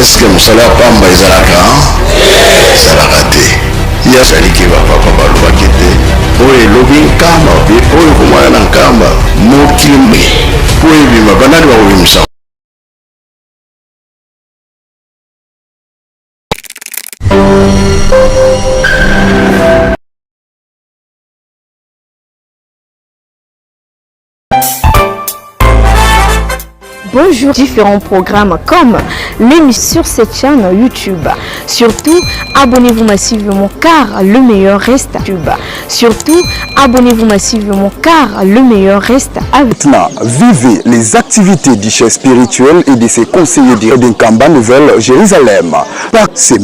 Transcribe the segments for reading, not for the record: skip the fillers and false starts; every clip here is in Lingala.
Est-ce que mosala ya pamba ezalaka? Ezalaka te. Ye azali ke bapapa balobaki te oyo elobi nkamba mpe oyo komwana na nkamba mokili mpo ebima banani bakobimisa. Bonjour, différents programmes comme l'émission sur cette chaîne YouTube. Surtout, abonnez-vous massivement car le meilleur reste YouTube. Surtout, abonnez-vous massivement car le meilleur reste avec. Maintenant, vivez les activités du chef spirituel et de ses conseillers d'Nkamba Nouvelle Jérusalem. Par ces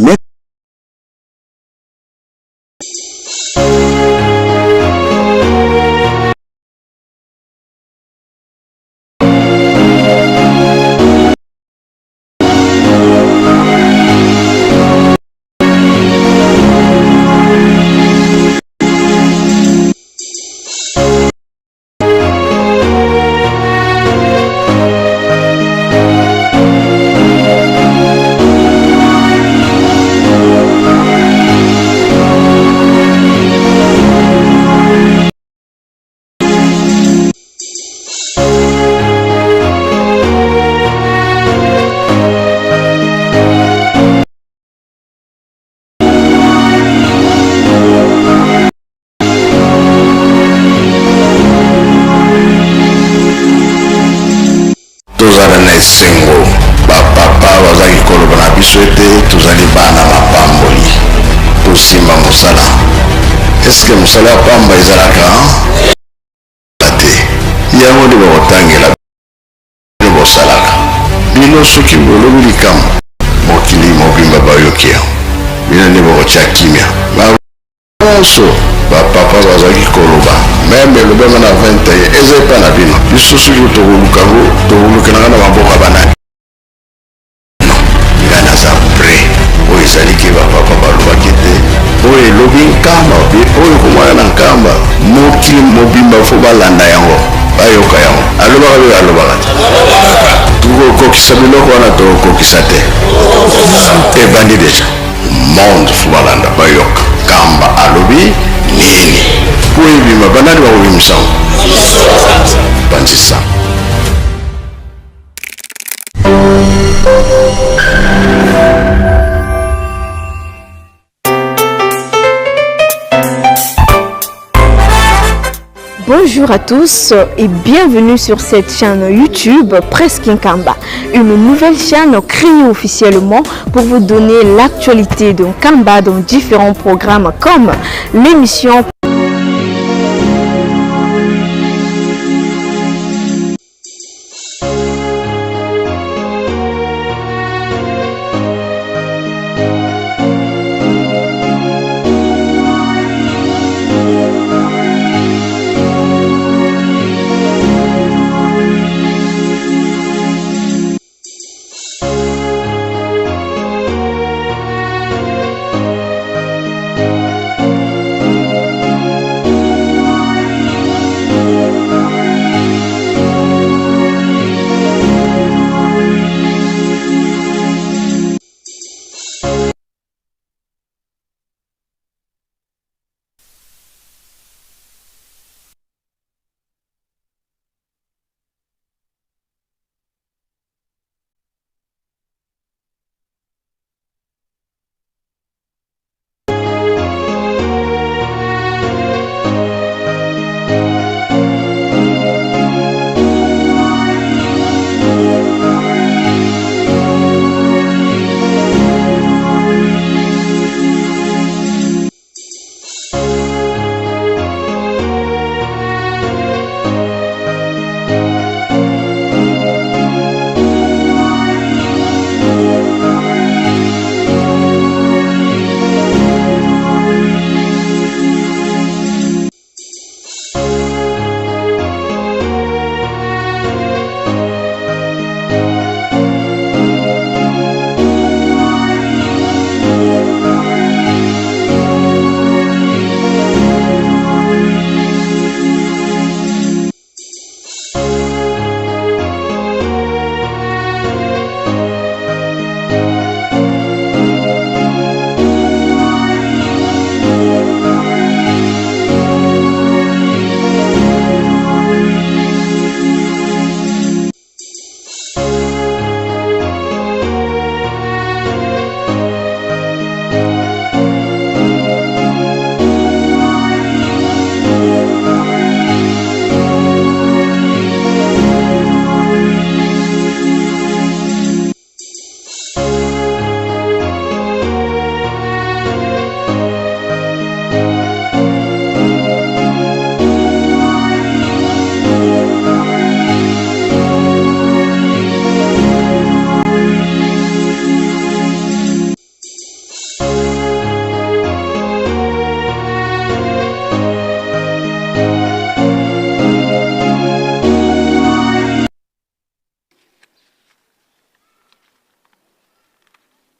Tozala na esengo, bapapa bazalaki koloba na biso ete tozali bana mapamboli, tosimba mosala. Eske mosala ya pamba ezalaka te? Yango nde bakotangela bino bosalaka. Bino soki bolobi likambo, mokili mobimba bayoki yango. Bino nde bokotia kimia. Nyonso ba papa bazalaki koloba meme elobama na 21 eza epa na bino. Biso soki tokoluka ngo tokolukelanga na maboko ya banani? Ngai naza prêt. Oyo ezali ke ba papa balobaki te oyo elobi nkamba mpe oyo komwana na nkamba mokili mobimba fo balanda yango bayoka yango. Alobaka mpe alobaka te. Tokokokisa biloko wana tokokokisa te. Ebandi deja. Monde fo balanda bayoka kamba alobi nini po ebima banani bakobimisa yango panzisa. Bonjour à tous et bienvenue sur cette chaîne YouTube Presse Nkamba, une nouvelle chaîne créée officiellement pour vous donner l'actualité de Nkamba dans différents programmes comme l'émission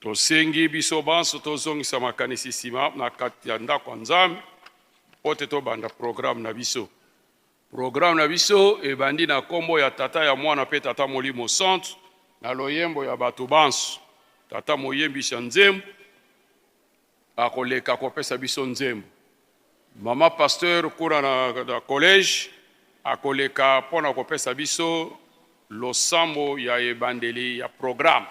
Tosengi biso banso tozongisa makanisi nsima na kati ya ndako ya Nzambe mpo te tobanda programme na biso. Programme na biso ebandi na nkombo ya Tata, ya Mwana mpe Tata Molimo Santu, na loyembo ya bato banso. Tata moyembisi ya nzembo akoleka kopesa biso nzembo. Mama pasteur kuna na collège akoleka mpo na kopesa biso losambo ya ebandeli ya programme.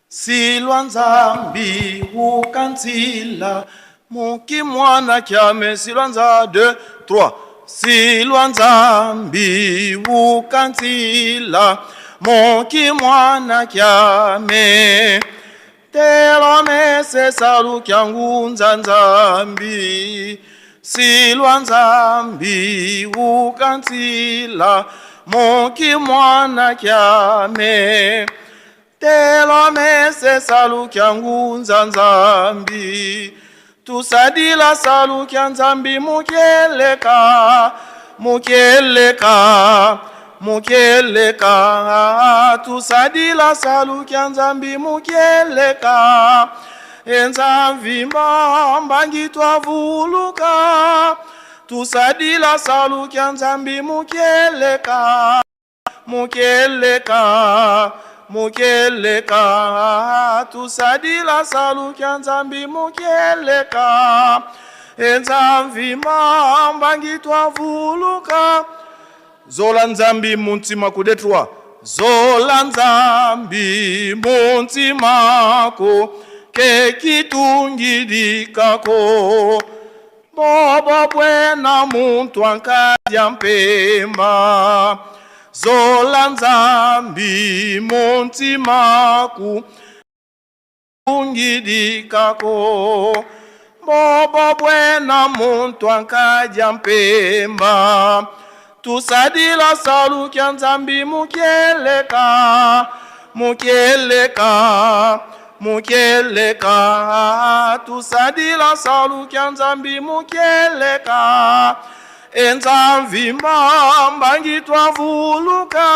Silwa Nzambi ukanzila muki mwana kyame silwa nza 2 3 silwa Nzambi ukanzila muki mwana kyame telomese salu kyangunza Nzambi silwa Nzambi ukanzila muki mwana kyame telomese salu kyangunza Nzambi tusadila salu kya Nzambi mukeleka mukeleka mukeleka tusadila salu kya Nzambi mukeleka enzamvimba mbangi twavuluka tusadila salu kya Nzambi mukeleka mukeleka mukeleka tusadila salu kya Nzambi mukeleka enzamvimba mbangi twavuluka zola Nzambi muntima kudetwa zola Nzambi muntima ko kekitungidikako bobo bwena muntu ankadya mpemba zola Nzambi muntima ku tungidikako bobo bwena muntu ankadya mpemba tusadila salu kya Nzambi mukeleka mukeleka mukeleka tusadila salu kya Nzambi mukeleka enzamvimba mbangi twavuluka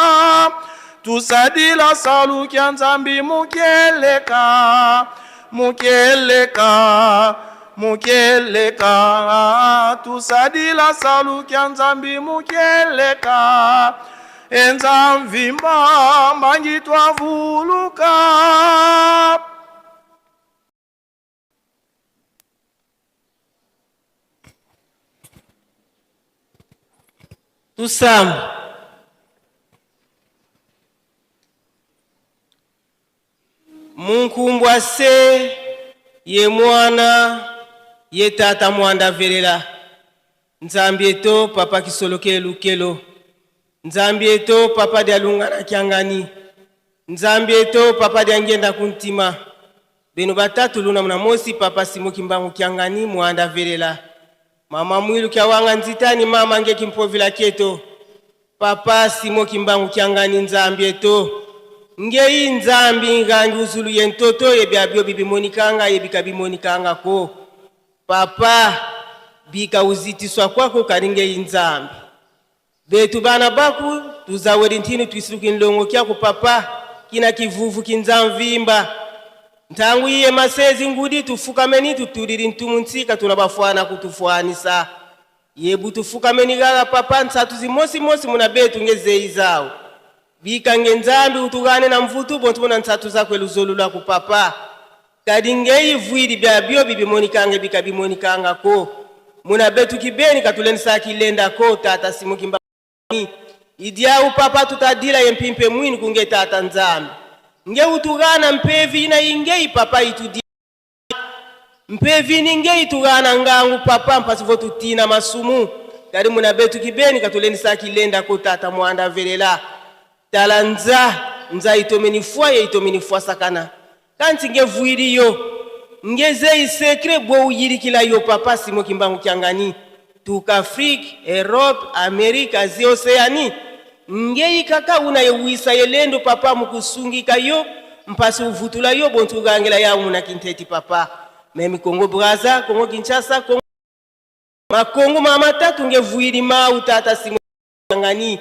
tusadila salu kya Nzambi mukeleka mukeleka mukeleka tusadila salu kya Nzambi mukeleka enzamvimba mbangi twavuluka. Tusamu munkumbwa se ye mwana ye tata mwanda velela Nzambi eto papa kisolokele lukelo Nzambi eto papa dialungana kiangani Nzambi eto papa diangenda kuntima beno batatu luna muna mosi papa Simo Kimbangu kiangani mwanda velela mama mwilu kiawanga nzitani mama nge kimpovila keto papa Simo Kimbangu kiangani Nzambi eto ngei Nzambi ngangi uzulu ye ntoto ye byabyo bibimonikanga ye bikabimonikanga ko papa bika uzitiswa kwako kali ngei Nzambi betu bana baku tuzaweli ntini twisiluki nlongo kyaku papa kina kivuvu kinzamvimba ntangu iye masezi ngudi tufukameni tutulili ntumu ntsika tuna bafwana kutufuanisa yebu tufukameni gaga papa nsatu zimosi-mosi muna betu ngezeyi zawo bikange Nzambi utugane na mvutu bontu muna nsatu zakwe luzolu lwaku papa kadi ngeyi vwidi bya bio bibimonikanga bikabimonikanga ko muna betu kibeni katulendisa kilenda ko tata simukimba idiau papa tutadila ye mpimpe mwini kunge tata Nzambi nge utugana mpevi ina ingei papa itudi mpevi ni nge itugana ngangu papa mpasi vo tutina masumu kadi muna betu kibeni katulendisa kilenda ko tata mwanda velela tala nza nza itomeni fwa ye itomeni fwa sakana kanti nge vwili yo nge zei sekre bo uyilikila yo papa Simo Kimbangu kiangani tuka Afrique, Europe, Amerique, Asie, Océanie ngei kaka una ye wisa yelendo papa mukusungika yo Mpasi uvutula yo bontu ugangela ya muna kinteti papa. Memi Congo Brazza, Congo Kinshasa, Congo Makongo mama tatu nge vuili mau tata simo ngani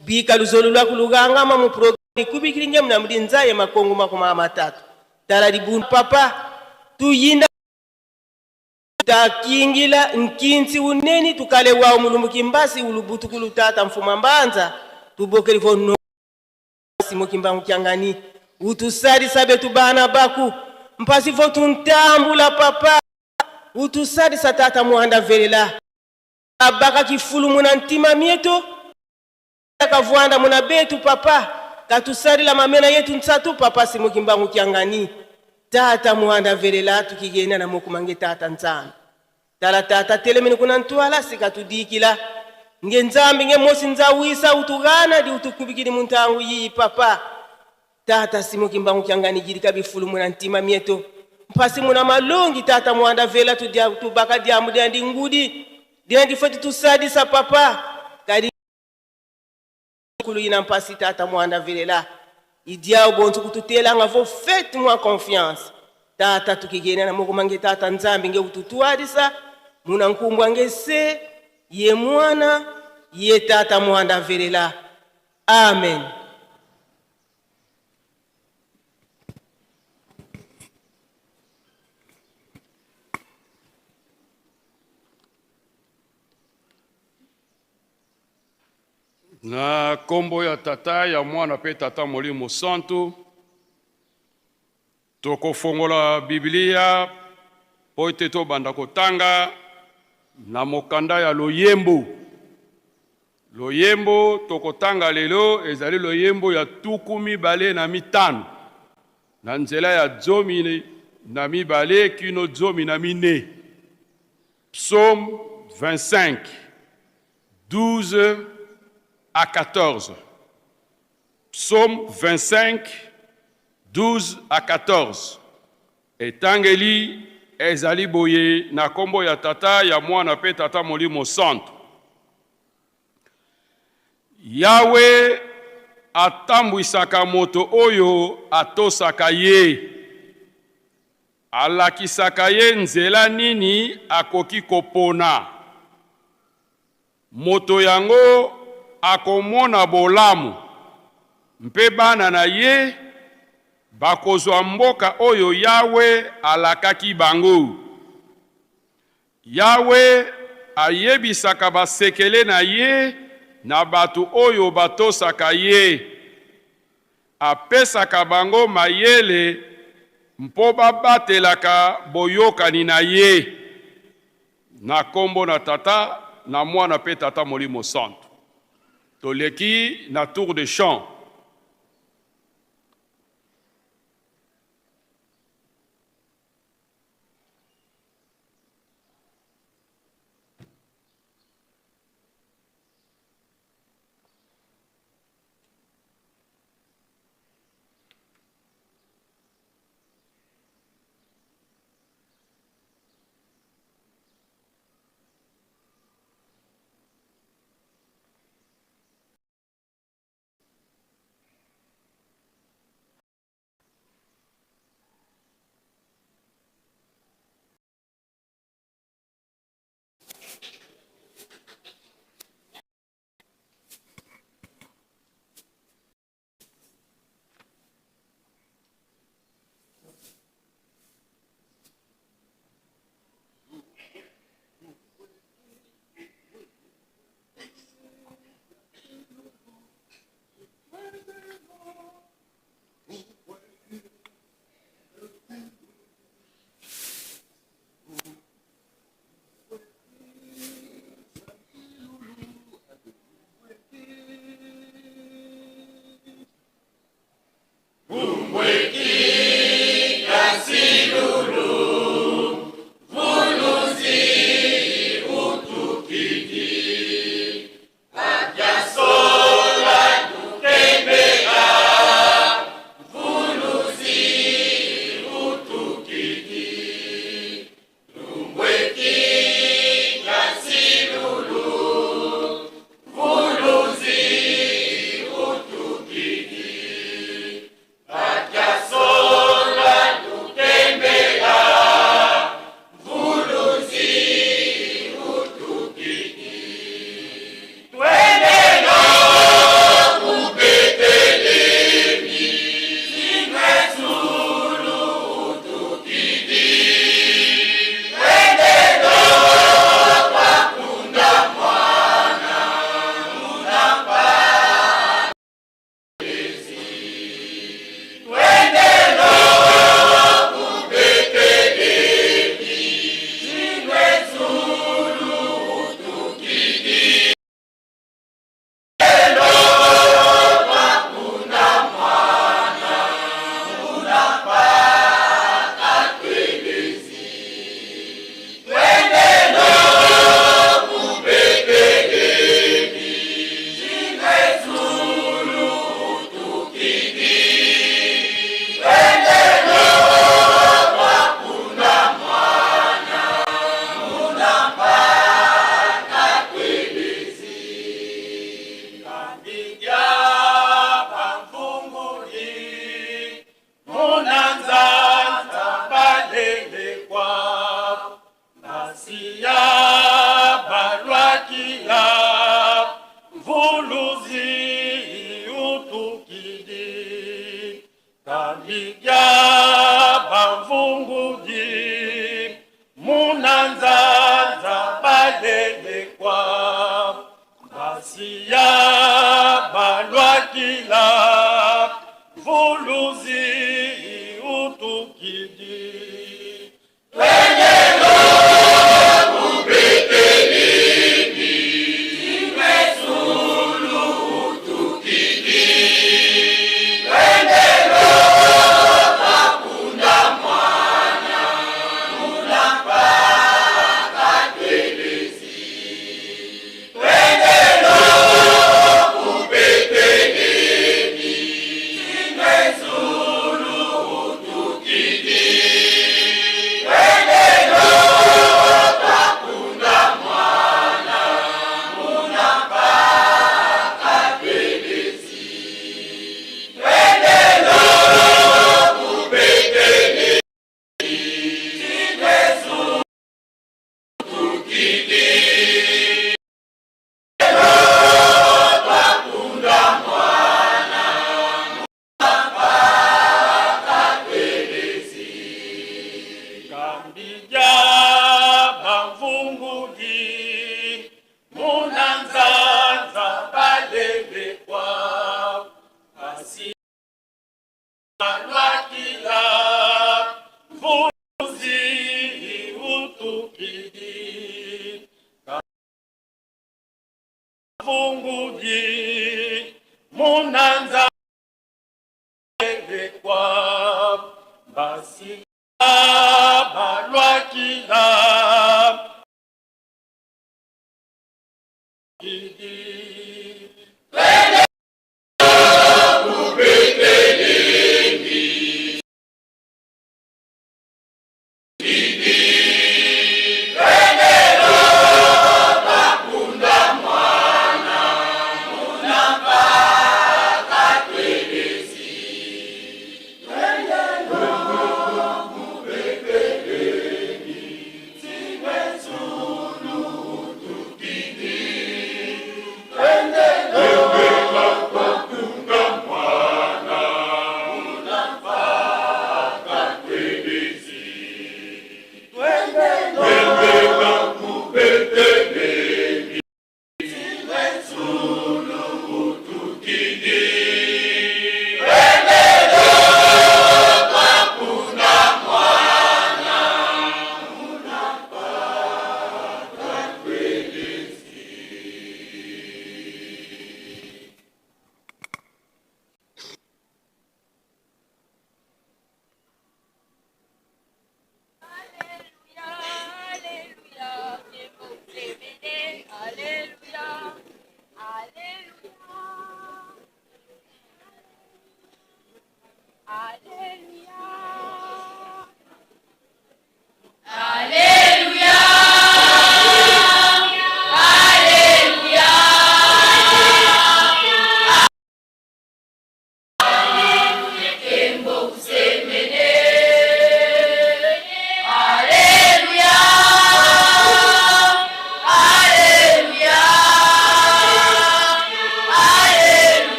bika luzolo lwa kulugangama mu programme kubikili nge mna mudi nzaye makongo mako mama tatu tala libundu papa tuyinda takingila nkinsi uneni tukale wao mulumbu kimbasi ulubutu kulutata mfuma mbanza tubokeli vo no simo kimbangu kiangani utusalisa betu bana baku mpasi vo tuntambula papa utusalisa tata muanda velela abaka kifulu muna ntima mieto kavwanda muna betu papa katusalila mamena yetu nsatu papa simo kimbangu kiangani tata muanda velela tukigenda na mokumange tata nzambe tala tata telemeni kuna ntwala sikatudikila nge nzambi nge mosi nzawisa utugana di utukubikili muntangu yiyi papa tata simo kimbangu kiangani jilika bifulu muna ntima mieto mpasi muna malongi tata mwanda vela tudia, tubaka diamu diandi ngudi diandi fetu tusadisa papa kadi kulu ina mpasi tata mwanda velela idia ubontu kututelanga vo faites moi confiance tata tukigenda na moko mange tata nzambi nge kututuadisa muna nkumbwa nge se ye mwana ye tata mwanda velela amen. Na nkombo ya Tata, ya Mwana mpe Tata Molimo Santu, tokofongola Biblia mpo ete tobanda kotanga na mokanda ya Loyembo. Loyembo tokotanga lelo ezali loyembo ya 25 na nzela ya 12 kino 14. Psaume 25, 12 à 14. Psaume 25, 12 à 14. Etangeli ezali boye na kombo ya Tata, ya Mwana pe Tata Molimo Santu. Yawe atambwisaka moto oyo atosaka ye. Alakisaka ye nzela nini akoki kopona. Moto yango akomona bolamu, mpe bana na ye bakozwa mboka oyo Yawe alakaki bango. Yawe ayebisaka basekele na ye na bato oyo batosaka ye. Apesaka bango mayele mpo babatelaka boyokani na ye. Na kombo na Tata, na Mwana pe Tata Molimo Santu. Toleki na tour de chant. Kambija bamvungudi munanzanza balebekwa kasi balwakila mvuzi utukidi Kavungudi munanza balebekwa basi balwakila kidi.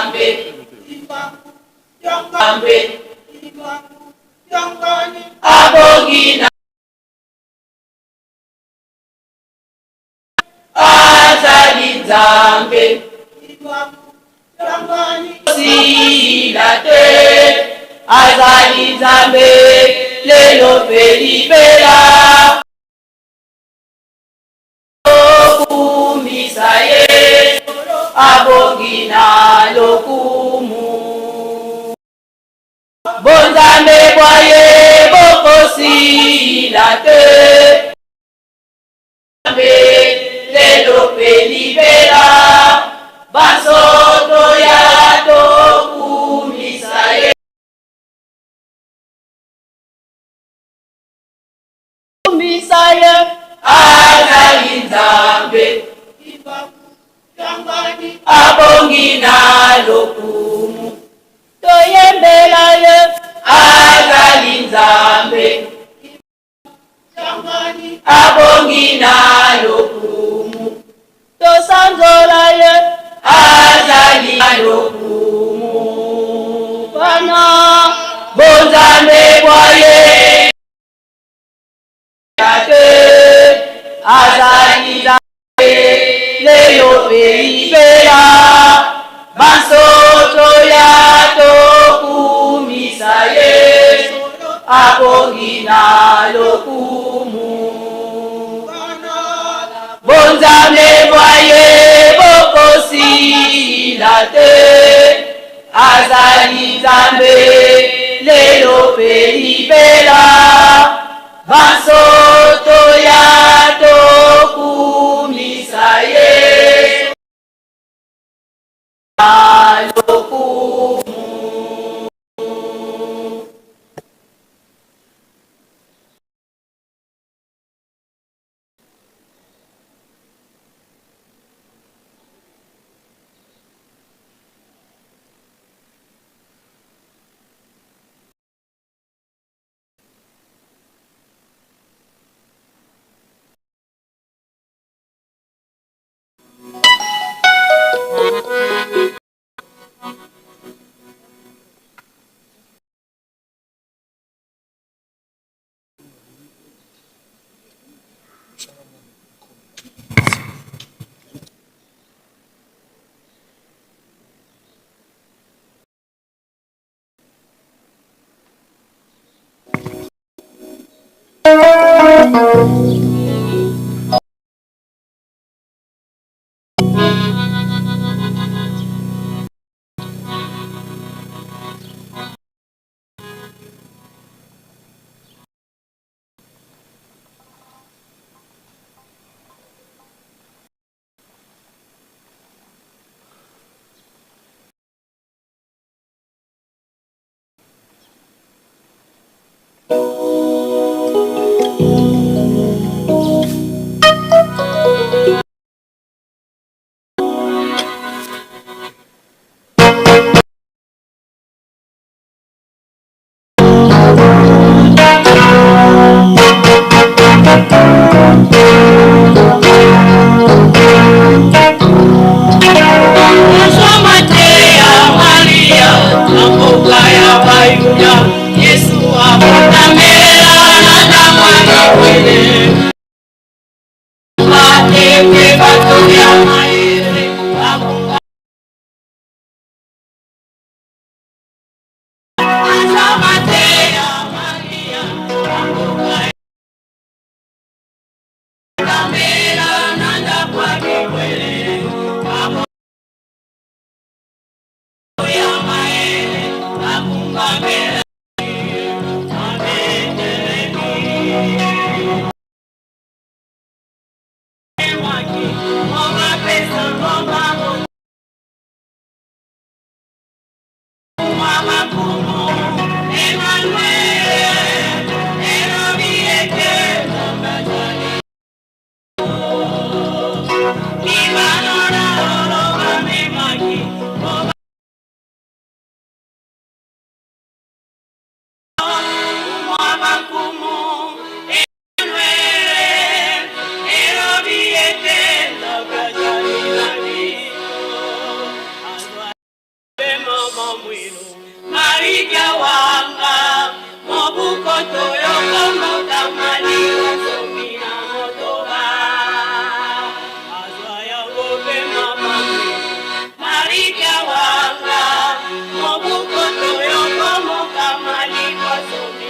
Nzambe. Nzambe. Abongi na azali Nzambe. Sila te azali Nzambe lelo mpe libela. Tokumisa ye abongi na lokumu. Bonzambe bwa ye bokosila te. Nzambe lelo mpe libela. Banso toya tokumisa ye. Kumisa ye. Azali Nzambe. Abongi na lokumu. Toyembela ye. Azali Nzambe. Abongi na lokumu. Tosanzola ye. Azali na lokumu. Bana. Bonzambe bwa ye. Te azali Nzambe lelo mpe libela. Banso toya tokumisa Yesu abongi na lokumu. Bonzambe bwa ye bokosila te. Azali Nzambe lelo mpe libela. Banso toya tokumisa ye na lokumu. Marikia wanga mobuko toyoko mokamali 16 azwa yango mpe mama Marikia wanga mobuko toyoko mokamali 16.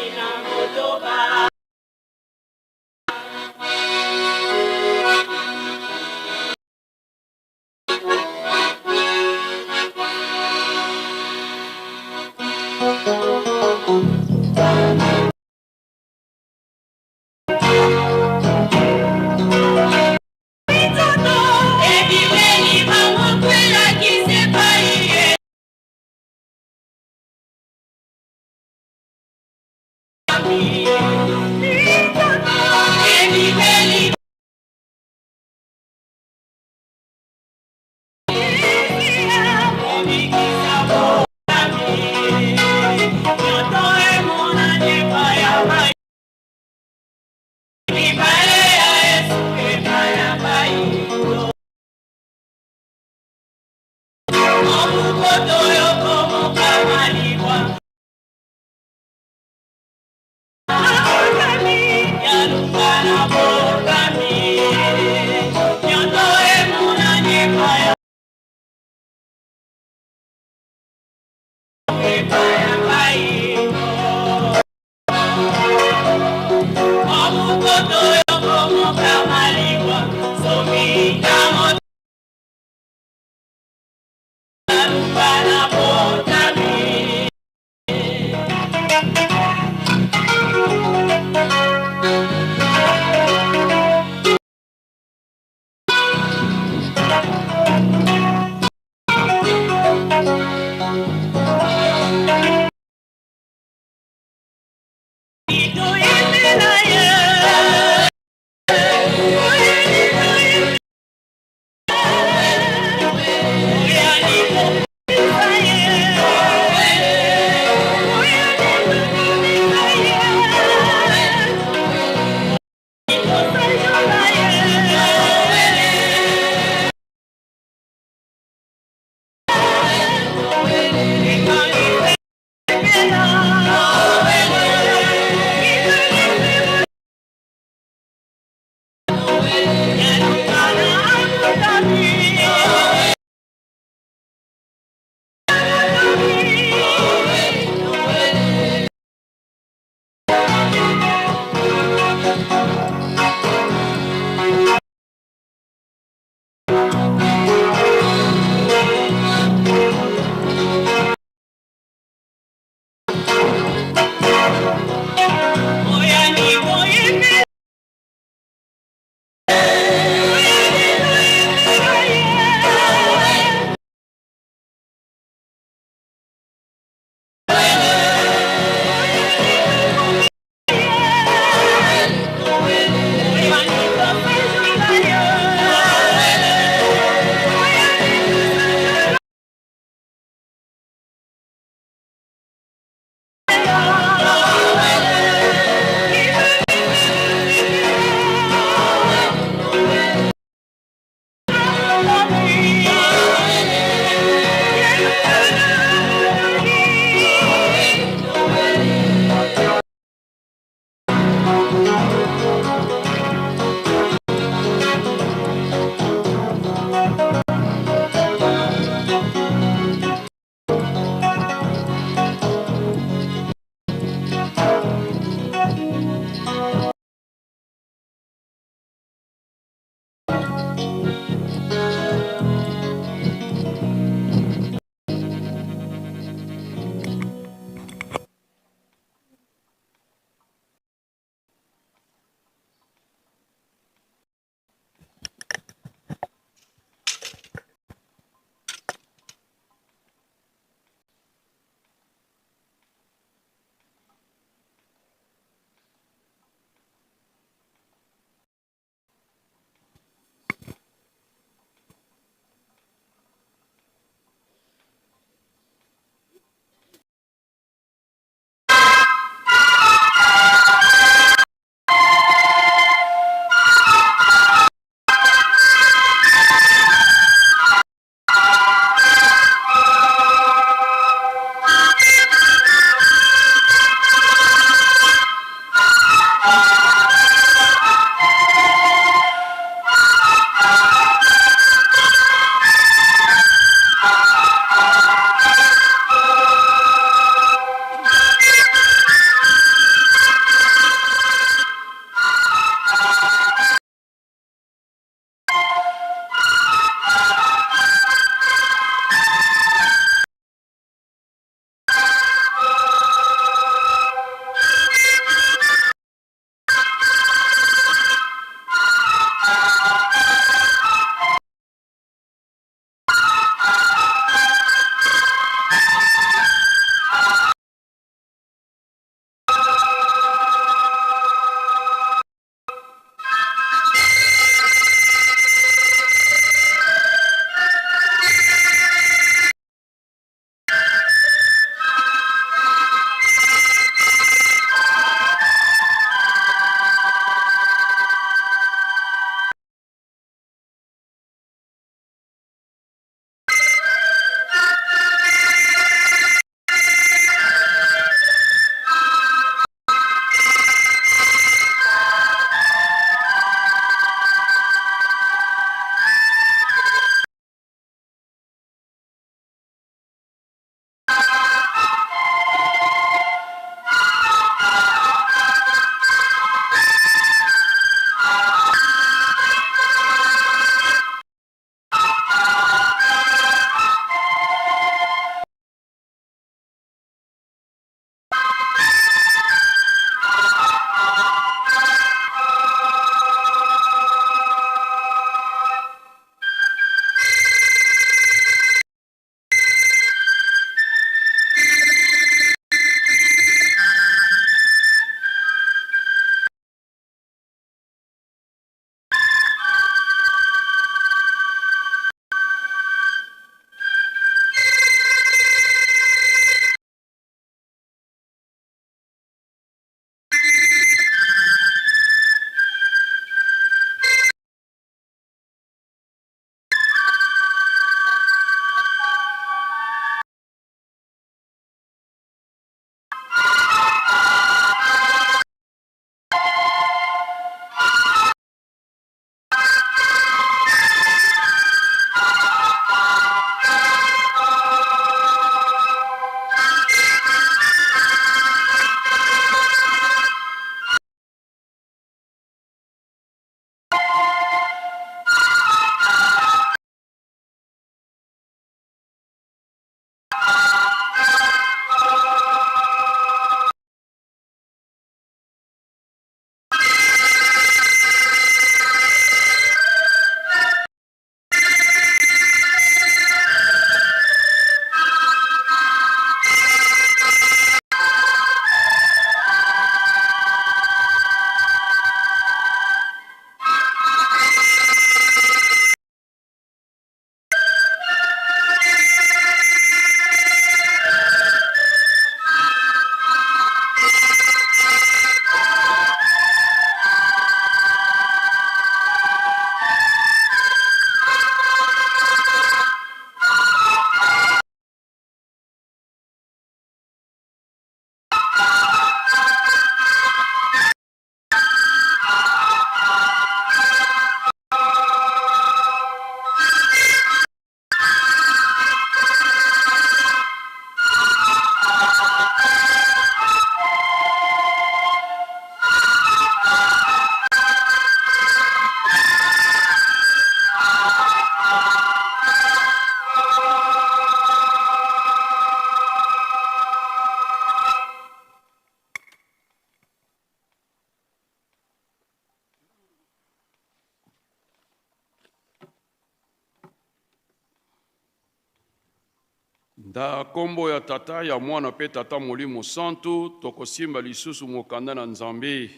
Nda kombo ya Tata, ya Mwana pe Tata Molimo Santu, tokosimba lisusu mokanda na Nzambe.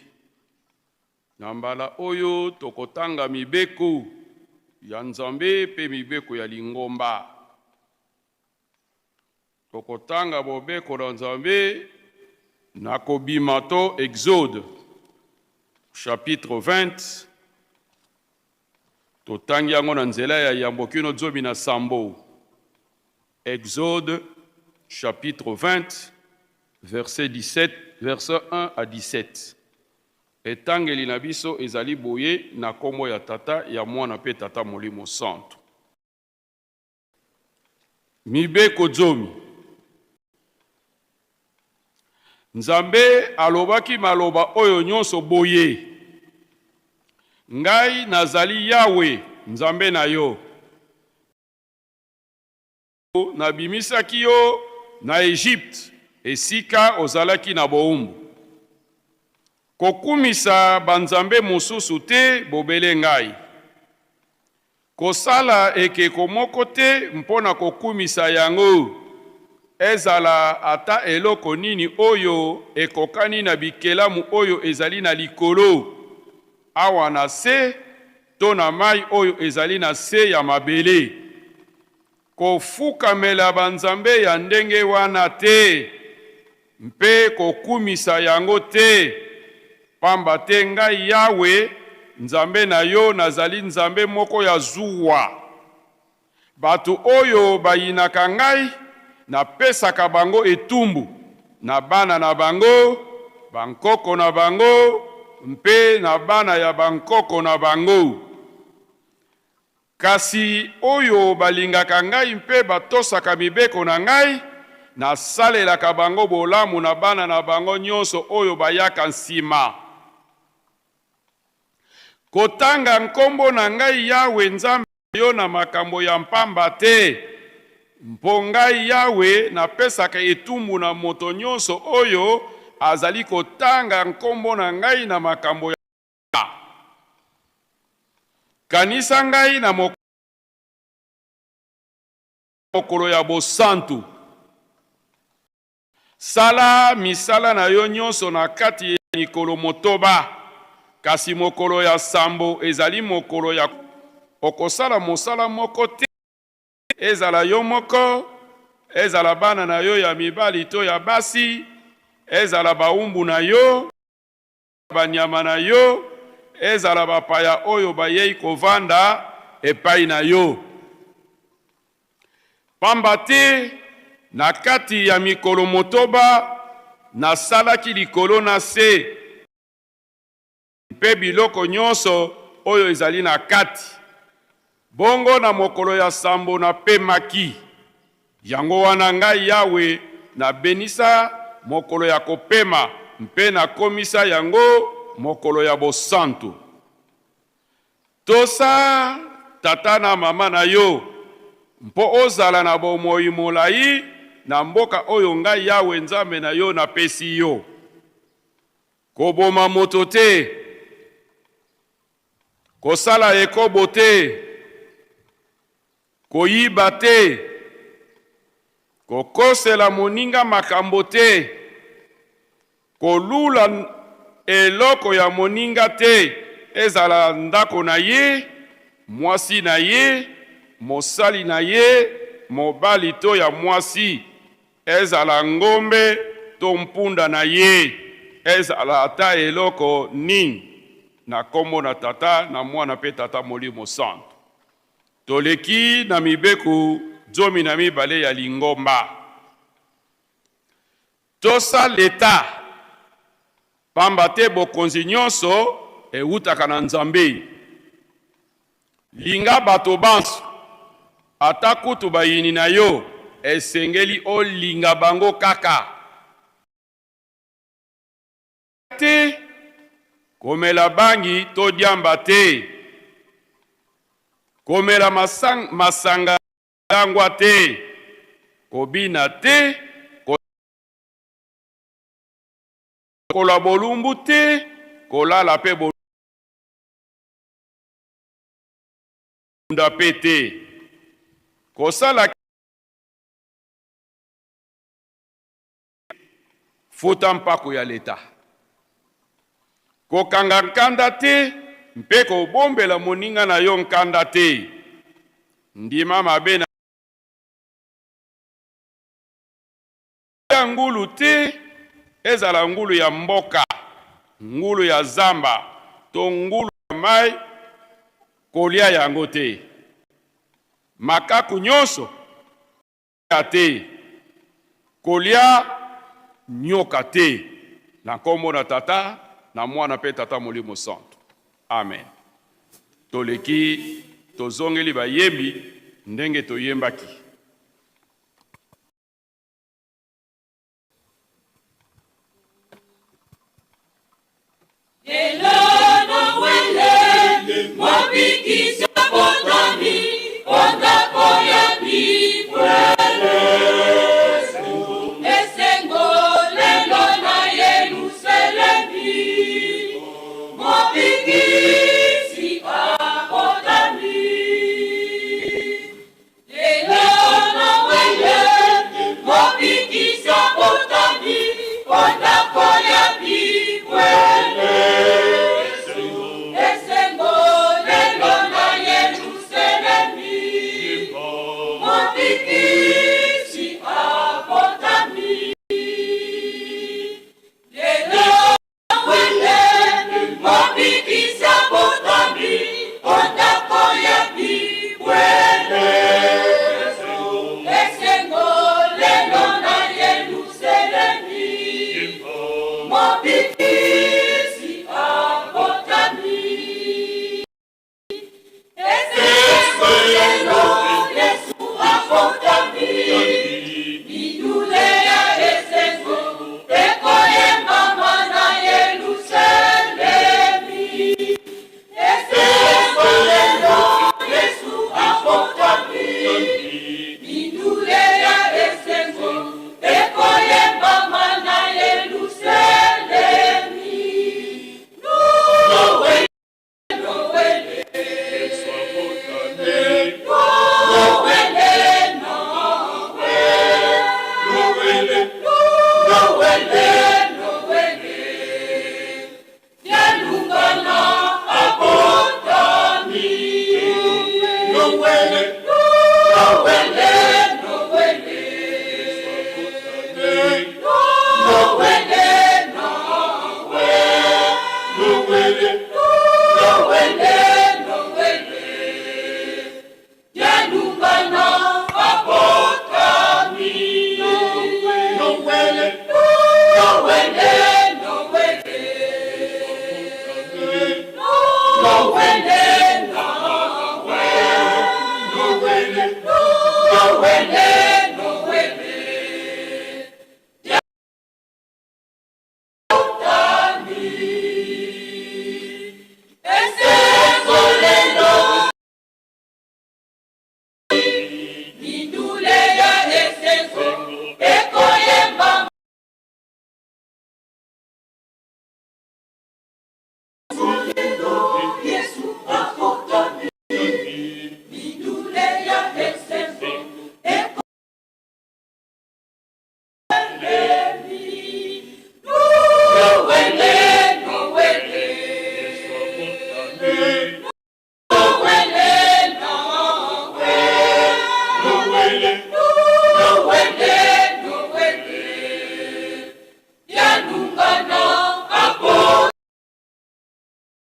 Na mbala oyo tokotanga mibeko ya Nzambe pe mibeko ya lingomba. Tokotanga bobeko na Nzambe na Kobima to Exode chapitre 20. Totangi yango na nzela ya yambo kino zomi na sambo. Exode chapitre 20 verset 17, verset 1 à 17. Etangeli na biso ezali boye na kombo ya Tata, ya Mwana pe Tata Molimo Santu. Mibeko zomi. Nzambe alobaki maloba oyo nyonso boye, Ngai nazali Yawe, Nzambe na yo. Nabimisaki yo na Egypte, esika ozalaki na bowumbu. Kokumisa banzambe mosusu te bobele ngai. Kosala ekeko moko te mpo na kokumisa yango, ezala ata eloko nini oyo ekokani na bikelamu oyo ezali na likolo, awa na se, to na mai oyo ezali na se ya mabele. Kofukamela banzambe ya ndenge wana te mpe kokumisa yango te, pamba te Ngai Yawe, Nzambe na yo, nazali Nzambe moko ya zuwa. Bato oyo bayinaka Ngai, napesaka bango etumbu na bana na bango, bankoko na bango mpe na bana ya bankoko na bango. Kasi oyo balingaka ngai mpe batosaka mibeko na ngai, nasalelaka bango bolamu na bana na bango nyonso oyo bayaka nsima. Kotanga nkombo na ngai Yawe Nzambe na yo na makambo ya mpamba te, mpo ngai Yawe napesaka etumbu na moto nyonso oyo azali kotanga nkombo na ngai na makambo ya Kanisa ngai na mokolo ya bosantu. Sala misala na yo nyonso na kati ya mikolo motoba, kasi mokolo ya sambo ezali mokolo ya okosala mosala moko te, ezala yo moko, ezala bana na yo ya mibali to ya basi, ezala bawumbu na yo, banyama na yo, ezala bapaya oyo bayei kovanda epai na yo. Pamba te na kati ya mikolo motoba nasalaki likolo na se mpe biloko nyonso oyo ezali na kati, bongo na mokolo ya sambo napemaki. Yango wana ngai Yawe nabenisa mokolo ya kopema mpe nakomisa yango mokolo ya bosantu. Tosa tata na mama na yo, mpo ozala na bomoi molai na mboka oyo ngai Yawe Nzambe na yo napesi yo. Koboma moto te, kosala ekobo te, Koyiba te, kokosela moninga makambo te, kolula eloko ya moninga te, ezala ndako na ye, mwasi na ye, mosali na ye mobali to ya mwasi, ezala ngombe to mpunda na ye, ezala ata eloko nini. Na kombo na Tata, na Mwana mpe Tata Molimo Santu. Toleki na mibeko 12 ya lingomba. Tosa leta, pamba te bokonzi nyonso ewutaka na Nzambe. Linga bato banso, ata kutu bayini na yo, esengeli olinga bango kaka. Te, komela bangi to diamba te, komela masanga langwa te, kobina te, kolwa bolumbu te, kolala pe bolunda pe te, kosala. Futa mpako ya leta. Kokanga nkanda te mpe kobombela moninga na yo nkanda te. Ndima mabe na ya ngulu te, ezala ngulu ya mboka, ngulu ya zamba to ngulu ya mai, kolia yango te. Makaku nyonso ya te, kolia nyoka te. Na nkombo na Tata, na Mwana mpe Tata Molimo Santu. Amen. Toleki, tozongeli bayembi ndenge toyembaki. Lelo Noele, mobikisi abotami o ndako ya bibwele. Esengo lelo na Yelusalemi, mobikisi abotami. Lelo Noele, mobikisi abotami o ndako ya bibwele. Esengo lelo na Yelusalemi, mobikisi abotami. Lelo Noele, mobikisi abotami o ndako ya bibwele. Esengo lelo na Yelusalemi, mobikisi abotami. Esengo lelo Yesu abotami, mindule ya esengo ekoyembama na Yelusalemi. Esengo lelo Yesu abotami, mindule ya esengo ekoyembama na Yelusalemi. Noele, Noele, Noele, Noele, Noele, Noele, Dialungana abotami. Noele, Noele, Noele, Noele, Noele, Noele, Noele, Dialungana abotami. Noele, Noele, Noele, Noele, Noele, Noele, Noele. Esengo lelo, mindule ya esengo ekoyemba. Yesu abotami, mindule ya esengo ekoyemba. Noele, Noele, Noele, Noele, Noele, Noele, Dialungana abo.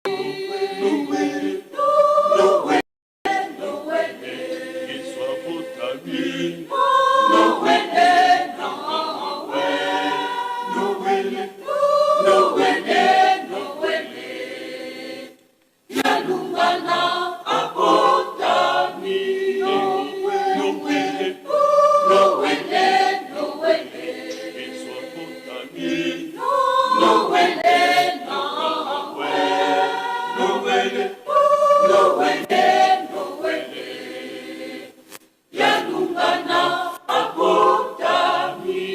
Noele, Noele, Noele, Noele, Noele, Noele, Dialungana abotami. Noele, Noele, Noele, Noele, Noele, Noele, Noele, Dialungana abotami.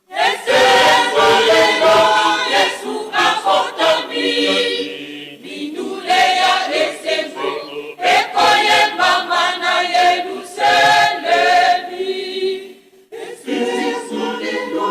Esengo lelo Yesu abotami, mindule ya esengo ekoyembama na Yelusalemi. Esengo lelo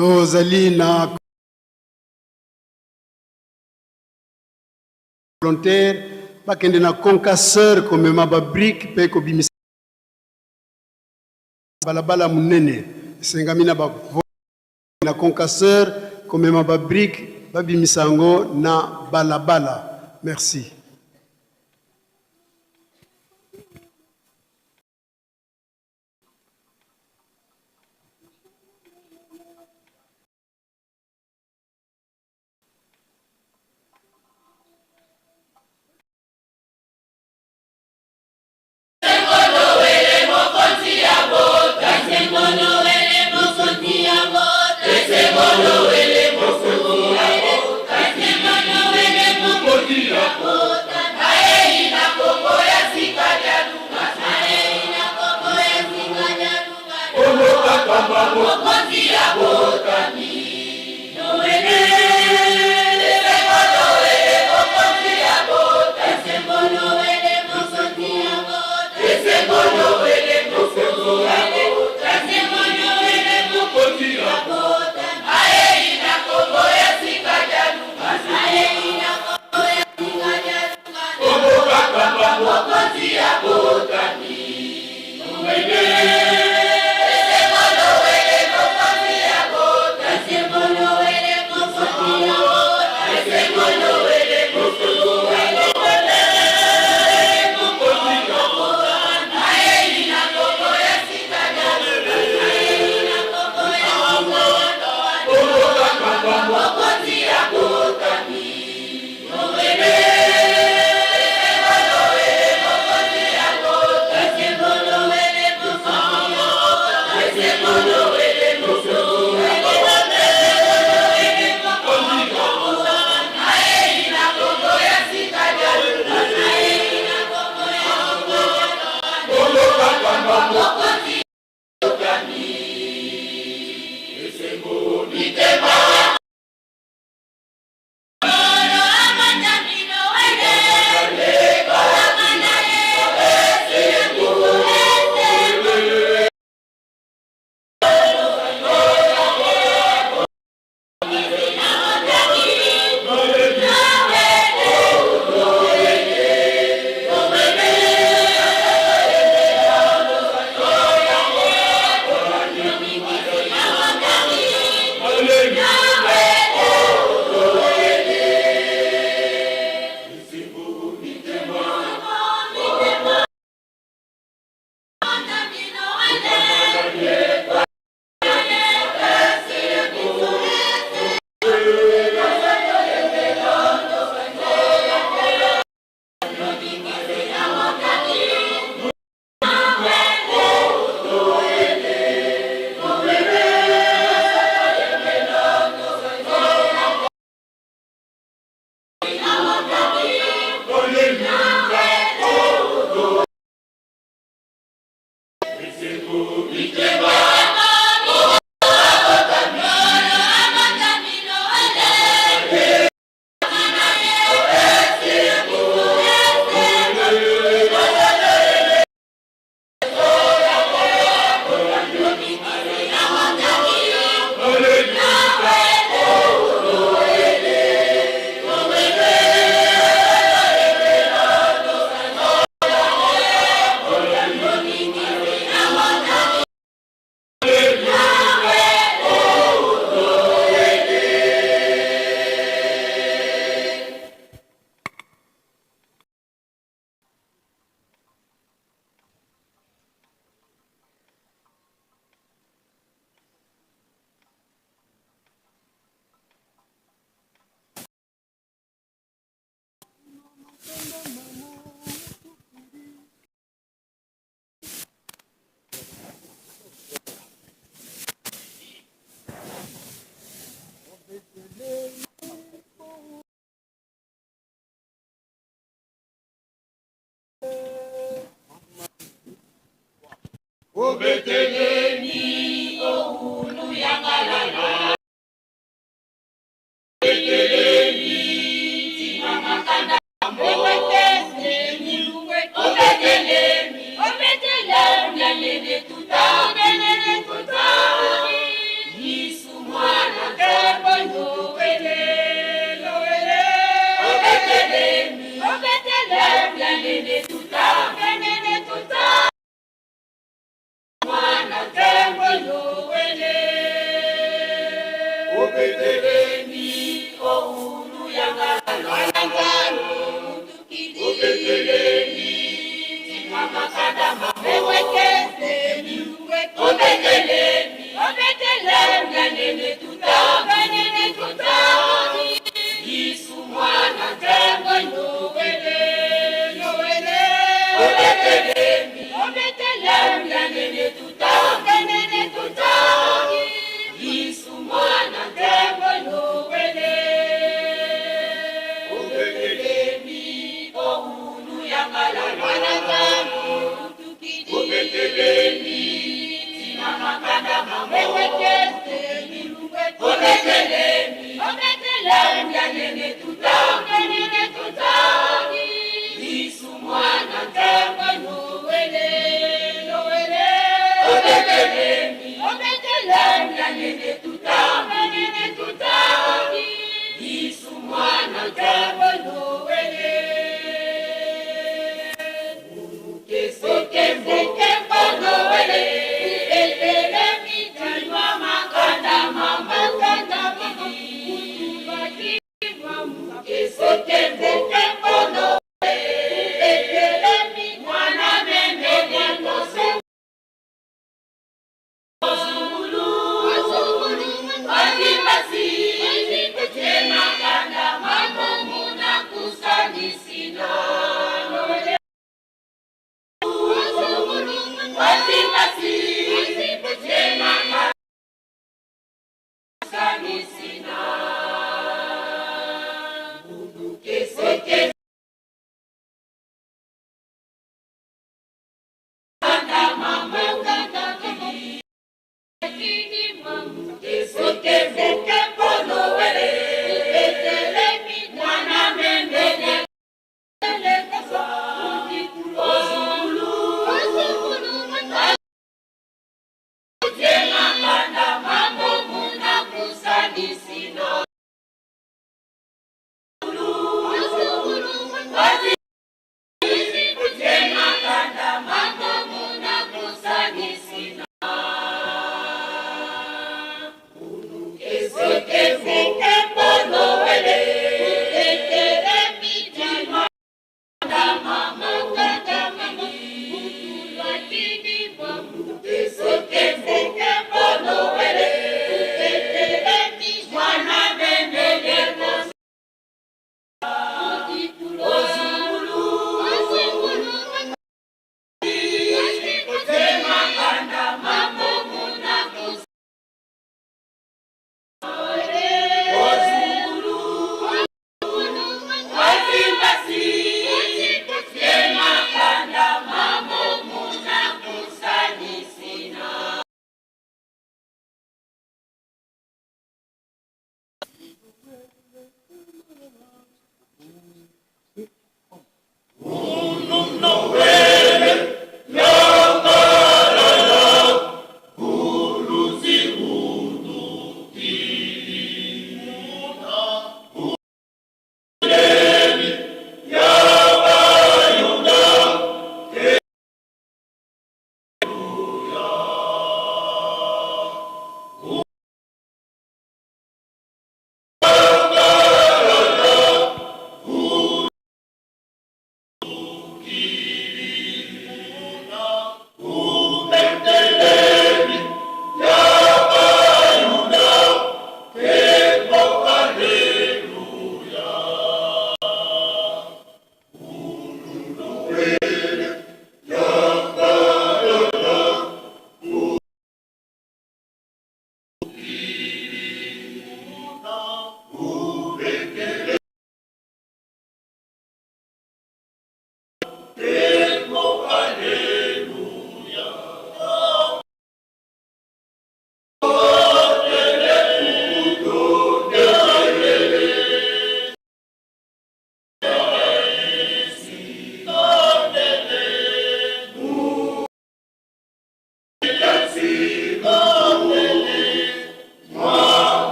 Tozali na. Volontaire bakende na concasseur komema ba brique mpe kobimisa balabala monene. Esengami na ba na concasseur komema ba brique babimisa yango na balabala. Merci. Obetelemi owulu yangalala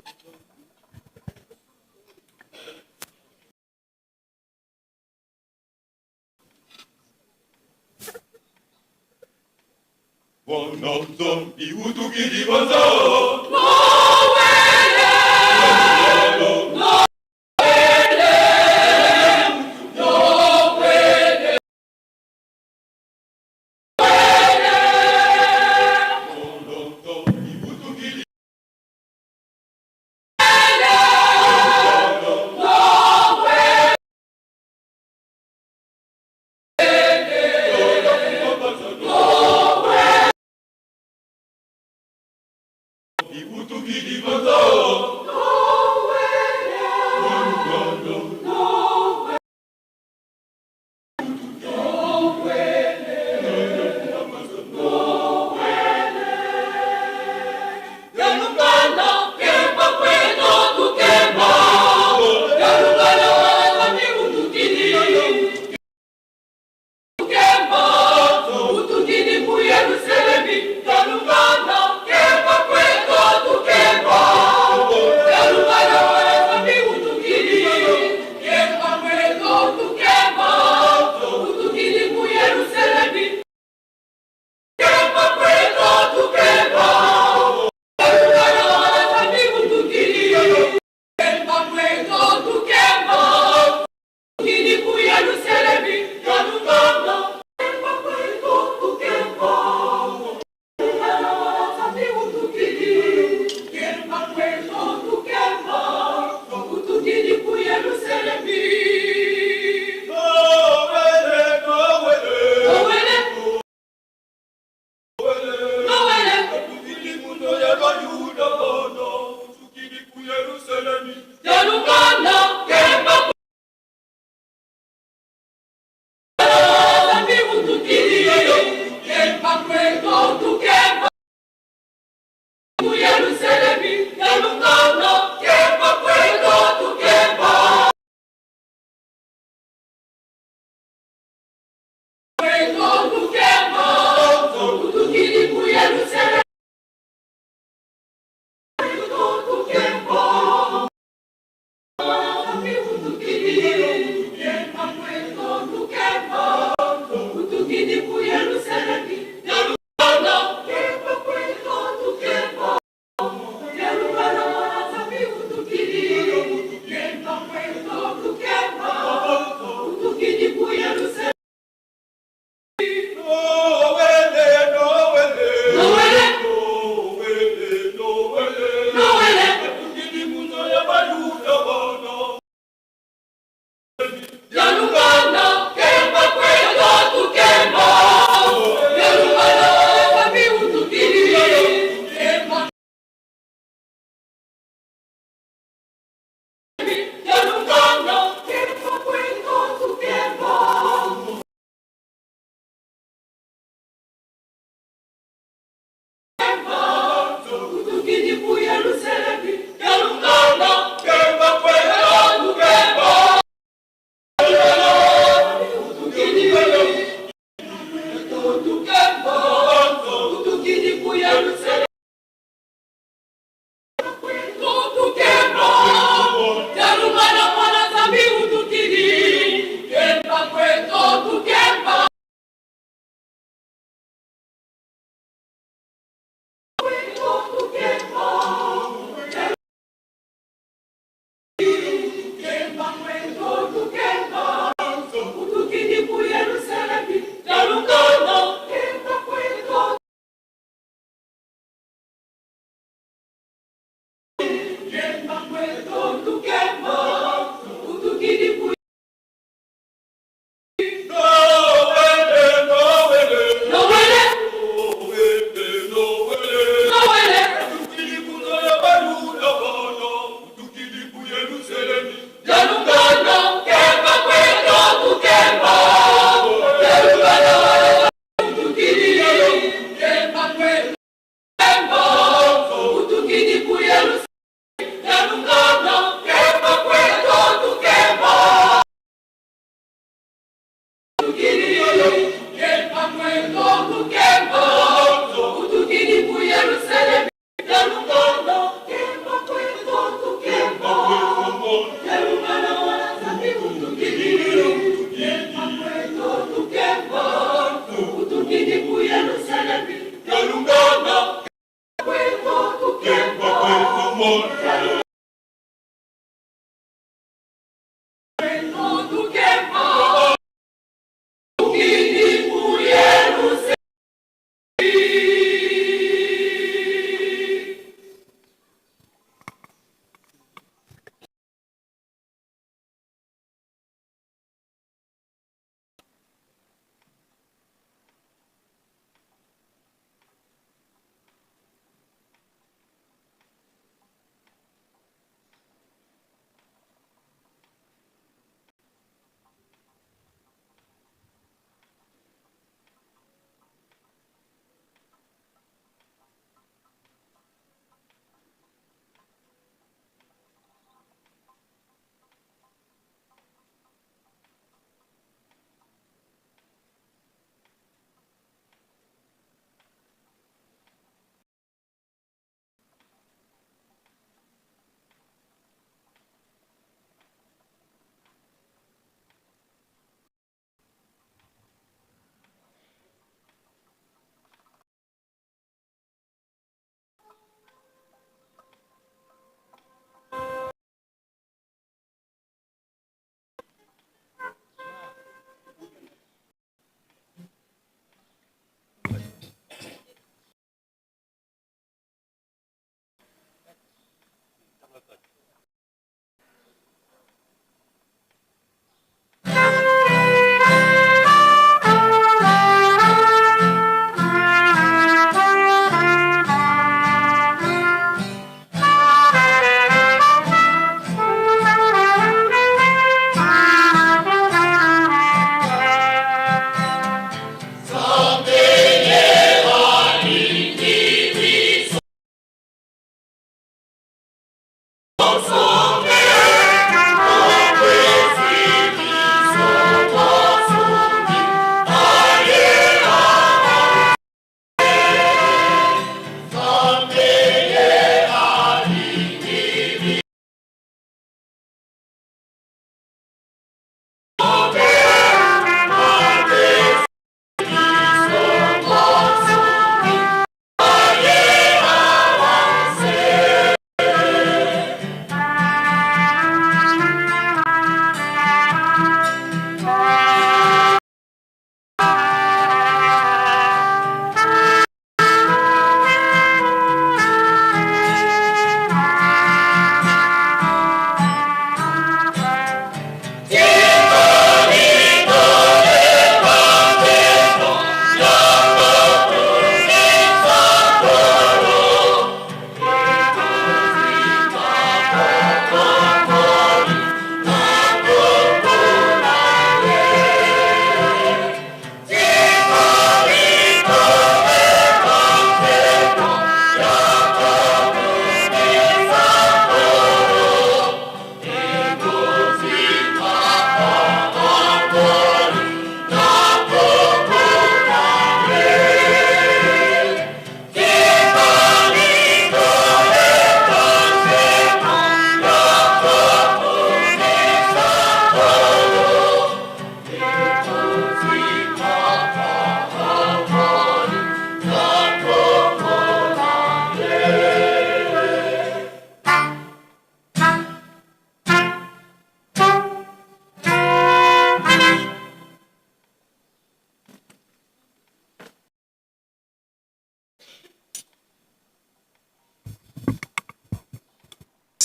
Tukembo,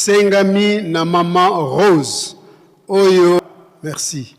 Sengami na maman Rose oyo merci.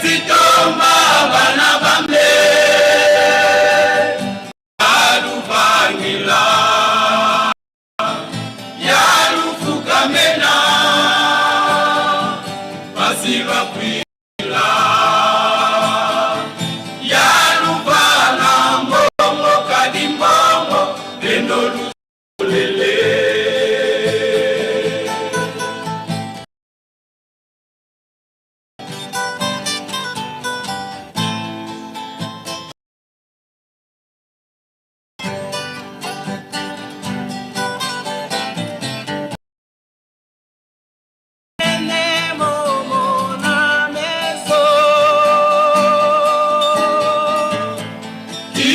Ilwetitomba bana bambe Aluvangila Yalufukamena Basilwa kwila Yaluvana mbongo kadimbongo Beno lulele.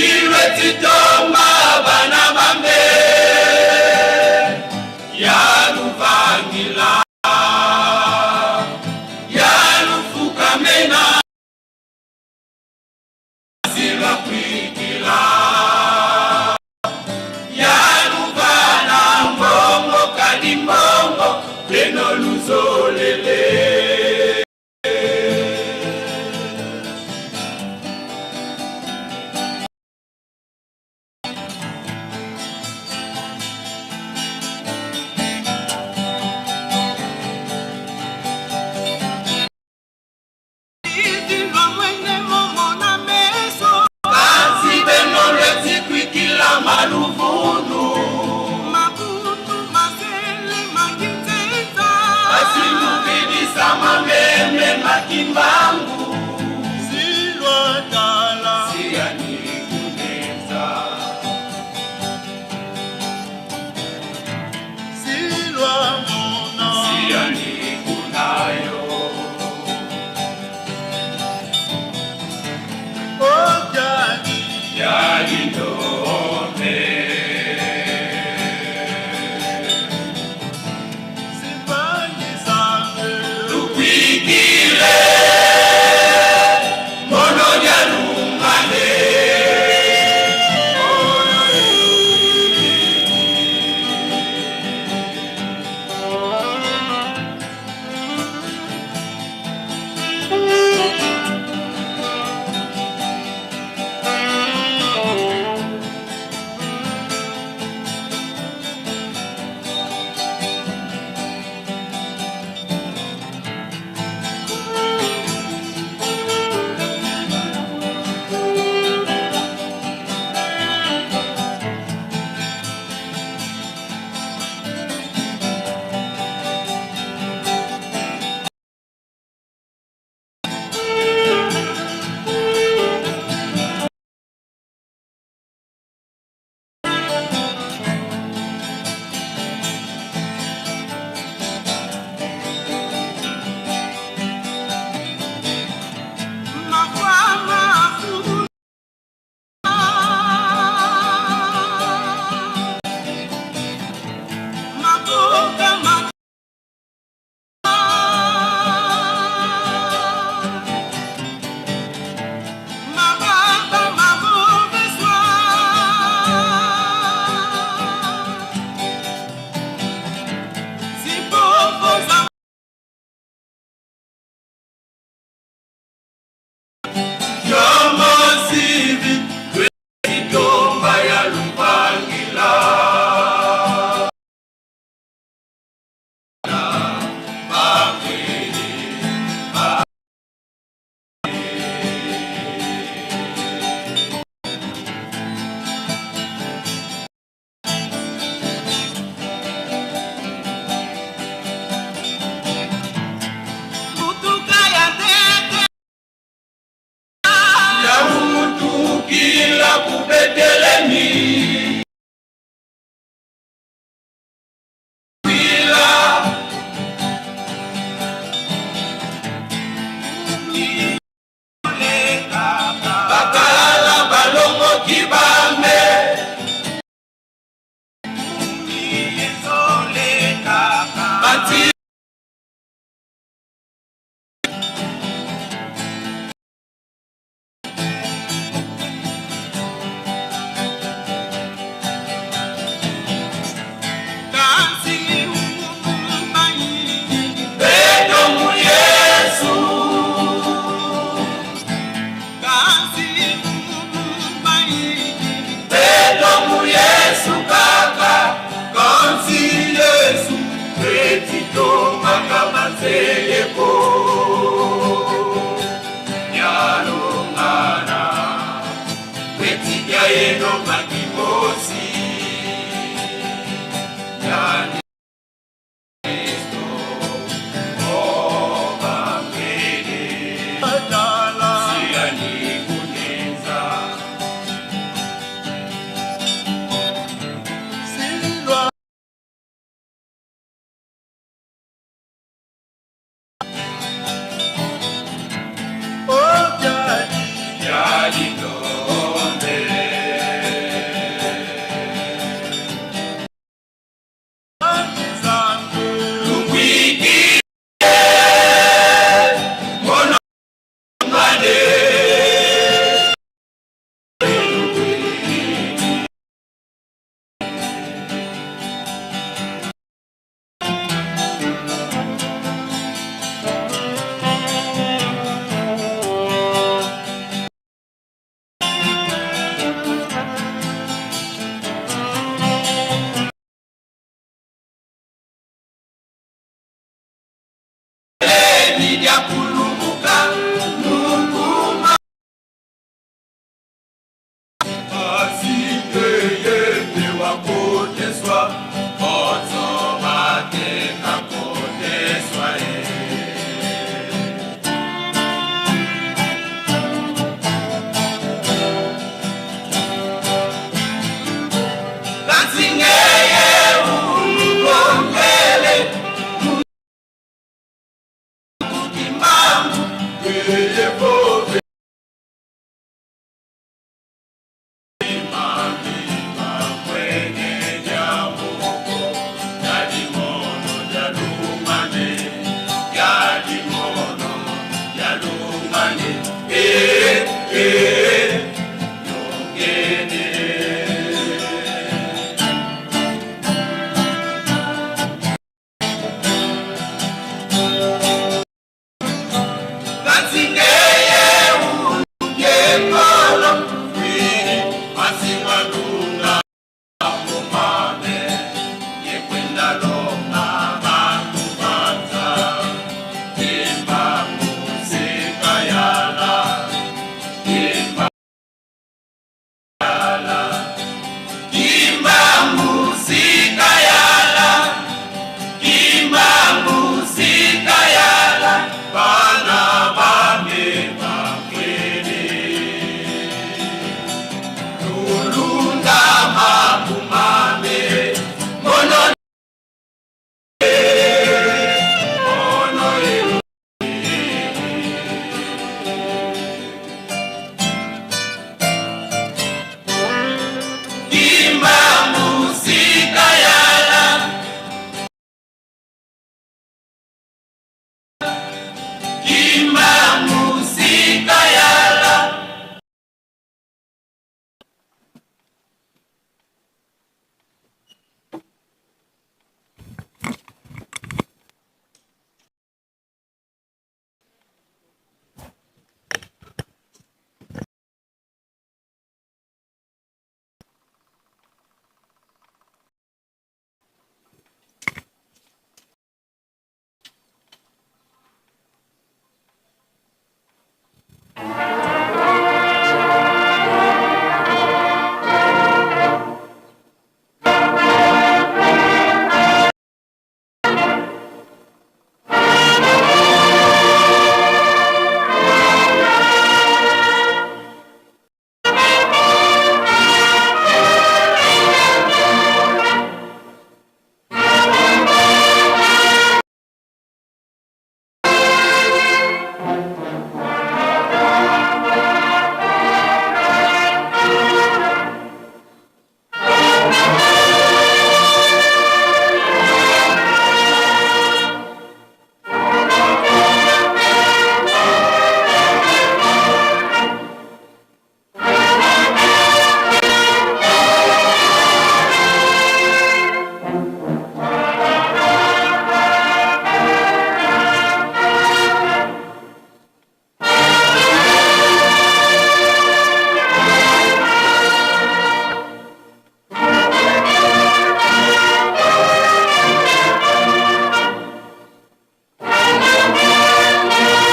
Ilwetitomba bana bambe Yaluvangila Yalufukamena Silwa kwikila Yaluvana mbongo kadimbongo Beno luzolele. Kasi beno lwetikwikila maluvunu. Kasi.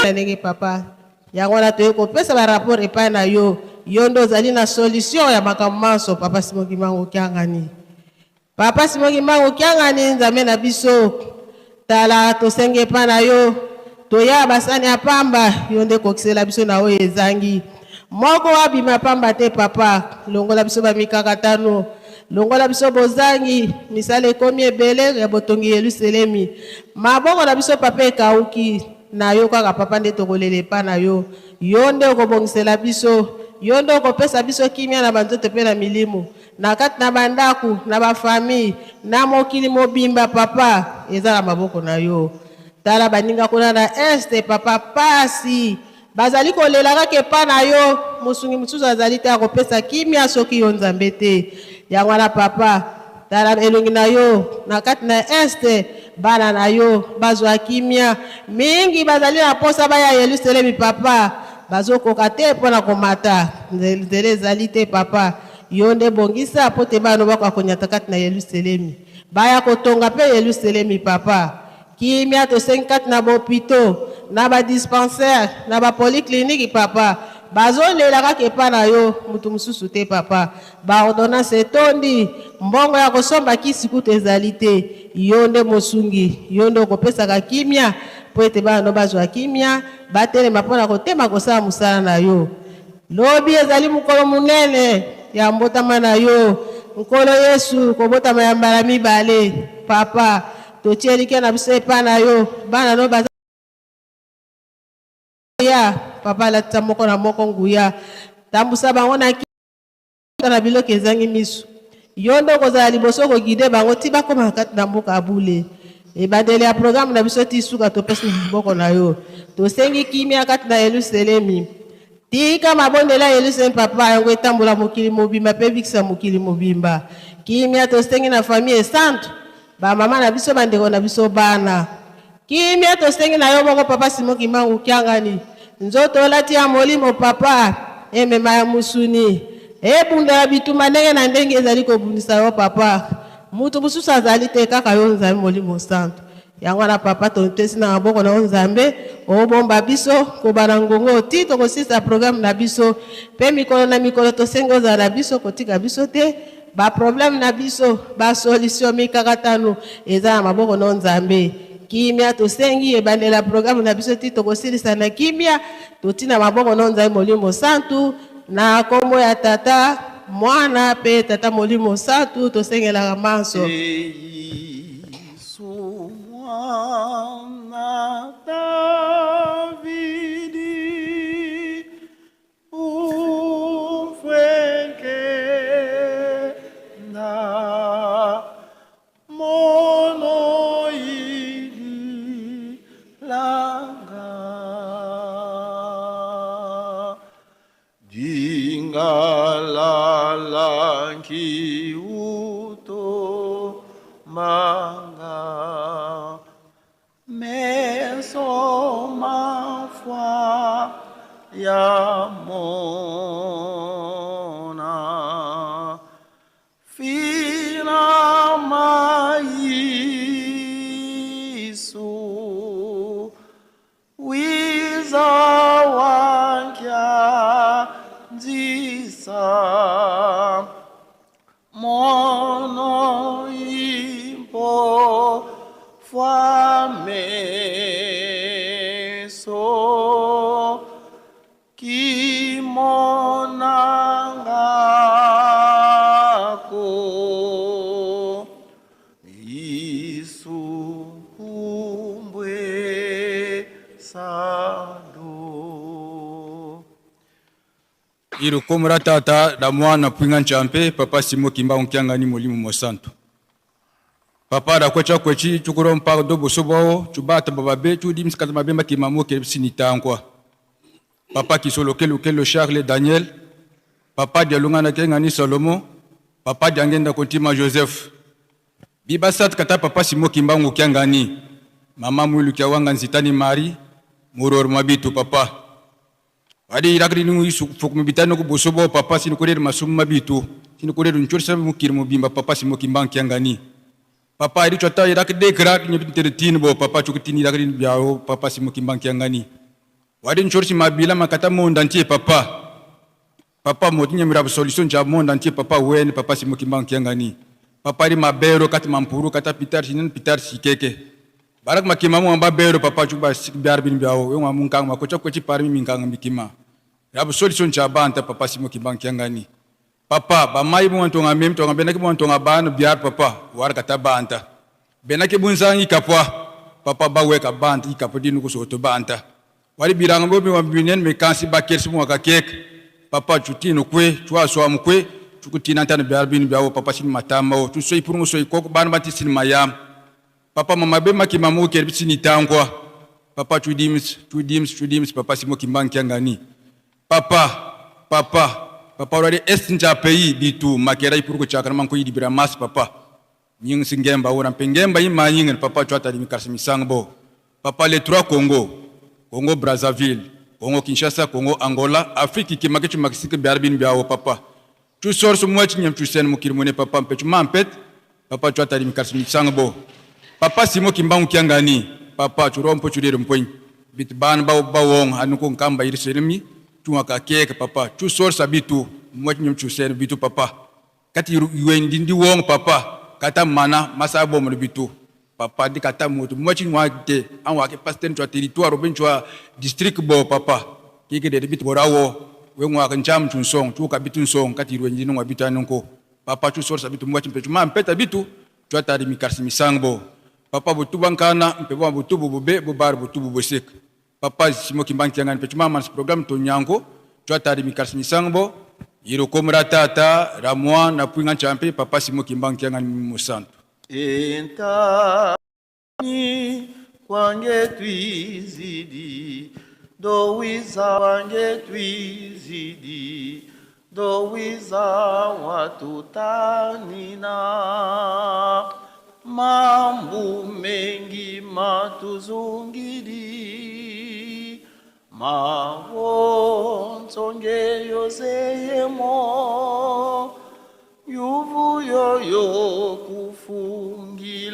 Ndenge papa yango wana toyei kopesa barapport epai na yo. Yo nde ozali na solution ya makambo manso, papa Simon Kimbangu Kiangani. Papa Simon Kimbangu Kiangani, Nzambe na biso, tala tosenge epai na yo, toya basani ya pamba, yo nde kokisela biso na oyo ezangi. Moko abima pamba te papa, longola biso bamikakatano, longola biso bozangi, misala ekomi ebele ya botongi Yelusalemi. Maboko na biso papa ekauki, na yo kaka papa nde tokolela epa na yo. Yo nde okobongisela biso, yo nde okopesa biso kimia na banzoto mpe na milimo, na kati na bandako, na bafamille, na mokili mobimba papa, eza na maboko na yo. Tala baninga kuna na este papa, pasi bazali kolela kaka epa na yo, mosungi mosusu azali te akopesa kimia soki yo Nzambe te. Yango wana papa, tala elongi na yo na kati na este, bana na yo bazwa kimia. Mingi bazali na posa baya Yelusalemi papa, bazokoka te mpona komata, nzela ezali te papa. Yo nde bongisa po te bana bakoka konyata kati na Yelusalemi, baya kotonga mpe Yelusalemi papa. Kimia tosengi kati na bopito, na ba dispensaire, na ba polyclinique papa. Bazolela kaka epa na yo, mutu mosusu te papa. Ba ordonnance etondi, mbongo ya kosomba kisi kutu ezali te. Yo nde mosungi, yo nde okopesaka kimia po ete bana no bazwa kimia, batelema mpona kotema kosala mosala na yo. Lobi ezali mokolo monene ya mbotama na yo, Nkolo Yesu, kobotama ya mbala mibale. Papa, totie elikya na biso epa na yo, bana no baza ya papa, alatisa moko na moko nguya, tambusa bango na na biloko ezangi miso. Yo nde okozala liboso koguide bango ti bakóma kati na mboka ya bule. Ebandeli ya programme na biso ti suka topesi na maboko na yo. Tosengi kimia kati na Yelusalemi. Tika mabondeli ya Yelusalemi papa, yango etambola mokili mobimba mpe ebikisa mokili mobimba. Kimia tosengi na famille esantu, bamama na biso, bandeko na biso, bana. Kimia tosengi na yo moko papa Simon Kimbangu Kiangani. Nzoto olati ya molimo papa, emema ya musuni, ebunda ya bitumba ndenge na ndenge ezali kobundisa yo papa. Moto mosusu azali te, kaka yo Nzambe Molimo Santu. Yango wana papa, tomipesi na maboko na yo Nzambe, obomba biso kobanda ngongo ti tokosilisa programme na biso. Pe mikolo na mikolo tosengi ozala na biso, kotika biso te. Ba problème na biso, ba solution, mikakatano eza na maboko na yo Nzambe. Kimia tosengi ebandela programme na biso ti tokosilisa na kimia, toti na maboko na yo Nzambe Molimo Santu, na kombo ya Tata, Mwana pe Tata Molimo Santu tosengelaka manso. Yesu mwana Davidi, umfwenkenda mono yidi langa. Dingalala nkiuto manga meso mafwa ya mona fina maisu wiza wankya nzisa mono impo fwameso kimonangako Isu kumbwe sado. Irukomra tata da mwana pwinga nchampe papa Simo Kimbangu Kiangani molimo mosantu. Papa da kwecha kwechi chukuro mpaka do bosobo chubata bababe chudi msikata mabemba kimamo ke sinitankwa. Papa Kisolo kelo kelo Charles Daniel, papa Dialungana Kengani Salomo, papa Diangenda Kontima Joseph. Bibasat kata papa Simo Kimbangu Kiangani, mama Mwilu Kiawanga Nzitani Marie, Muror Mabitu papa. Wadi irakri nungu isu fukumu bitano ku bosobo papa sinu koreru masumu mabitu sinu koreru nchorsa mukiri mubimba papa Simo Kimbangu Kiangani. Papa iri chota irak dekra nyebi tin bo papa chukutini irakri biao papa Simo Kimbangu Kiangani. Wadi nchorsi mabila makata monde entier papa. Papa moti nyemira solution ja monde entier papa wen papa Simo Kimbangu Kiangani. Papa iri mabero kati mampuru kata pitar sinin pitar sikeke. Barak makima mu amba bero papa chuba sik biar bin biao yo ngamu kang makocha kochi parmi minkang mikima. Rabu solution cha banta papa Simo Kimbangu Kiangani. Papa ba mai mu ntonga mem tonga benaki mu ntonga banu biar papa war kata banta. Benaki bunzangi kapwa papa ba weka banta ikapo dinu kusoto banta. Wali biranga bo mi wa binen me kansi ba kersi mu akakek. Papa chutino kwe chwa so amkwe chukutina ntana biar bin biao papa sin matama o tu soi purungu soi koko banu bati sin mayam. Papa mama be makima mu kerbi sin tangwa. Papa chudims chudims chudims papa Simo Kimbangu Kiangani. Papa papa papa wali est nja pays bitu makera ipuru chakana manko yidibira mas papa. Nying singemba wona pengemba yima nying papa chwata di mikarsi misangbo. Papa les trois Congo, Congo Brazzaville, Congo Kinshasa, Congo Angola, Afrique ki makichu makisik biarbin biawo papa. Tu sors moi nyam tu sen mukirmone papa mpechu mampet papa chwata di mikarsi misangbo. Papa Simo Kimbangu Kiangani, papa churompo churire mpoin. Bit ban ba ba wong anuko nkamba iriselmi tu akakeke papa. Tu sors sabitu moi nyam tu sen bitu papa. Kati yuendi ndi wong papa kata mana masa bomo bitu. Papa di kata moto moi nywa te an wa ke pasteur chwa territoire ou bien chwa district bo papa. Kike de bitu borawo we ngwa kan cham chun song chu ka bitu song kati yuendi ngwa bitu anonko. Papa tu sors sabitu moi mpe chuma mpeta bitu chwa tari mikarsi misangbo. Papa butu bankana mpe bo butu bube bo bar butu bosek. Papa Simo Kimbangu Kiangani mpe chuma man programme to nyango chwa tari mikarsi misangbo. Irokomra tata ramwa na pwinga champe papa Simo Kimbangu Kiangani musantu. Entani kwange twizidi dowiza kwange twizidi dowiza watutanina mambu mengi matuzungidi mawontsonge yoseyemo yuvuyo yokufa.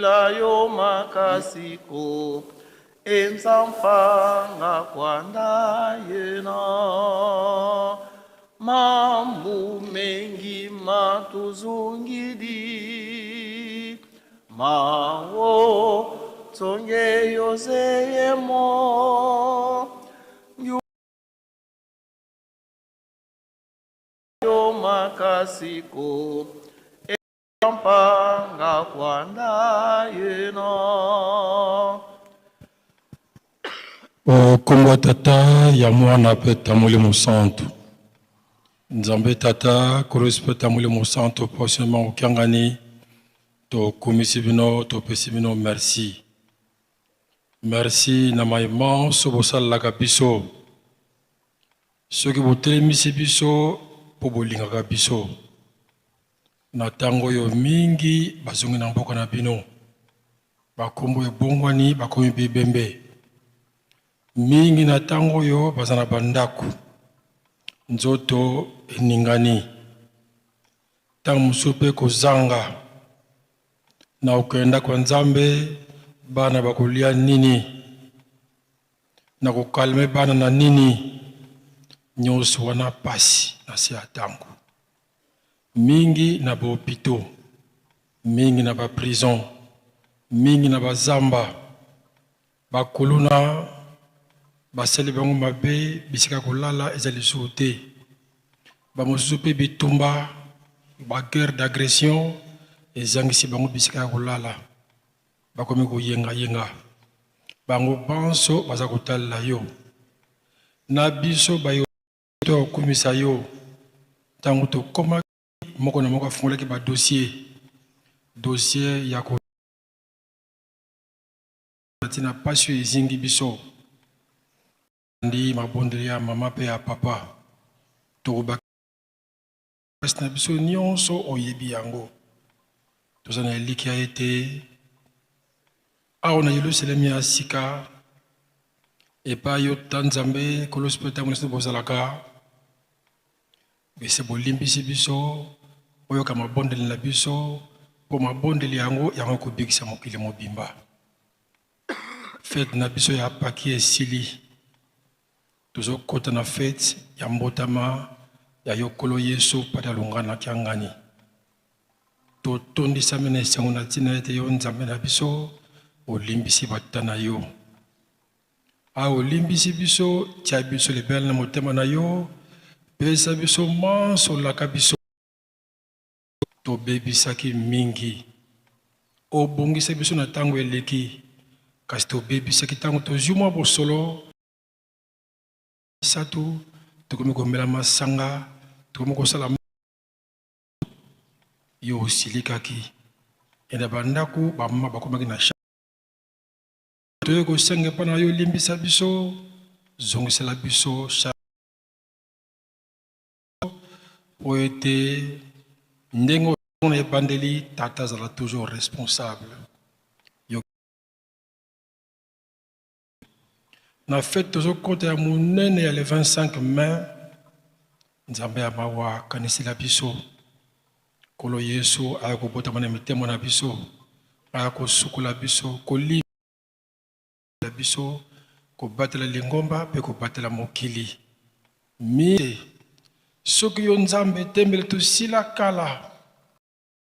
Kila yo makasi ko enza mpanga kwanda yena mambu mengi matuzungidi mawo tsonge yozeyemo yo makasi ko mpanga kwanda yena. O nkombo ya Tata, ya Mwana mpe ta Molimo Santu. Nzambe Tata, Nkolo Yesu mpe ta Molimo Santu, poso makokiangani, tokumisi bino, topesi bino merci. Merci na maye manso bosalelaka biso. Soki botelemisi biso mpo bolingaka biso. Na tango oyo mingi bazongi na mboka na bino. Ba kombo ebongwani bakomi bibembe. Mingi na tango oyo baza na ba ndako. Nzoto eningani. Tango mosusu mpe kozanga. Na kokende ndako ya Nzambe bana bakolia nini? Na ko calmer bana na nini? Nionso wana pasi na se ya tango. Mingi na ba hopitaux, mingi na ba prisons, mingi na ba zamba, ba kuluna basali bango mabe bisika ya kolala eza lisusu te. Ba mosusu pe bitumba, ba guerres d'agression ezangisi bango bisika ya kolala, bakomi koyenga yenga. Bango banso baza kotalela yo na biso baye. To ya kokumisa yo. Ntango tokomaki, moko na moko afungolaki ba dossiers, dossier ya ko na ntina mpasi oyo ezingi biso. Tolandi mabondeli ya mama mpe ya papa. Tokobakisa mpasi na biso nyonso, oyebi yango. Toza na elikya ete awa na Yelusalemi ya sika, epai yo Tata Nzambe, Nkolo Yesu mpe Tata Molimo bozalaka, ese bolimbisi biso, boyoka mabondeli na biso, mpo mabondeli yango yango ekobikisa mokili mobimba. Fete na biso ya Paki esili, tozokota na fete ya mbotama ya yo Nkolo Yesu Padi Alungana Kiangani. Totondisami na esengo na ntina ete yo Nzambe na biso olimbisi batata na yo. Awa olimbisi biso, tia biso libela na motema na yo, pesa biso manso olaka biso. Tobebisaki mingi. Obongisa biso na ntango eleki, kasi tobebisaki ntango tozwi mwa bosolo. Misato, tokomi komela masanga, tokomi kosala Yo osilikaki e na ba ndako ba mama bakomaki na Toye kosenga epai na yo limbisa biso, zongisela biso po ete ndenge na ebandeli tata azala toujours responsable. Yo Na fete tozokota ya monene ya le 25 mai, Nzambe ya mawa kanisela biso. Nkolo Yesu aya kobotama na mitema na biso, aya kosukola biso, kolimisa biso, kobatela lingomba mpe kobatela mokili. Mi soki yo Nzambe te mbele tosila kala.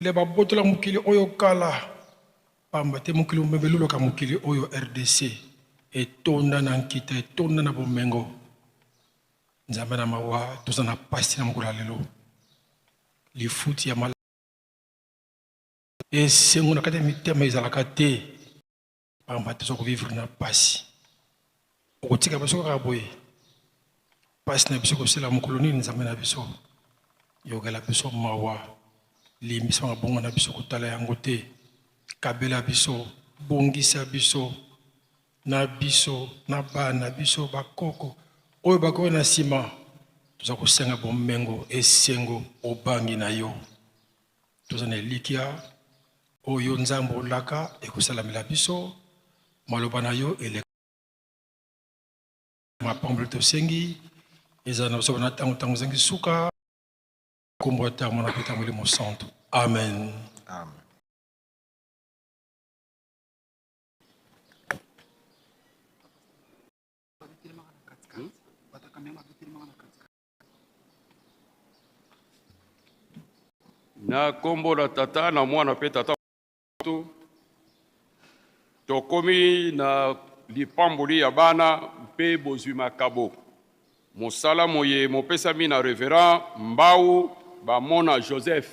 Le babotola mokili oyo kala pamba te mokili mobimba elulaka mokili oyo rdc etonda na nkita etonda na bomengo Nzambe na mawa toza na pasi na mokolo ya lelo lifuti ya malamu esengo na kati ya mitema ezalaka te Pamba toza ko vivre na pasi. Okotika biso kaka boye? Pasi na biso ekosila mokolo nini Nzambe na biso? Yokela biso mawa, limbisa mabongo na biso kotala yango te. Kabela biso, bongisa biso na biso na bana na biso bakoko oyo bakoya na nsima. Toza kosenga bomengo, esengo, bobangi na yo. Toza na elikya oyo Nzambe olaka ekosalamela biso, maloba na yo eleka mapamboli tosengi ezala na biso na ntango ntango ezangi suka. Nkombo ya Tata, Mwana mpe Molimo Santu. Amen. Amen. Na kombo na Tata, na Mwana mpe Tata Mosantu, tokomi na lipamboli ya bana mpe bozwi makabo. Mosala moye mopesami na Reverend Mbau Bamona Joseph.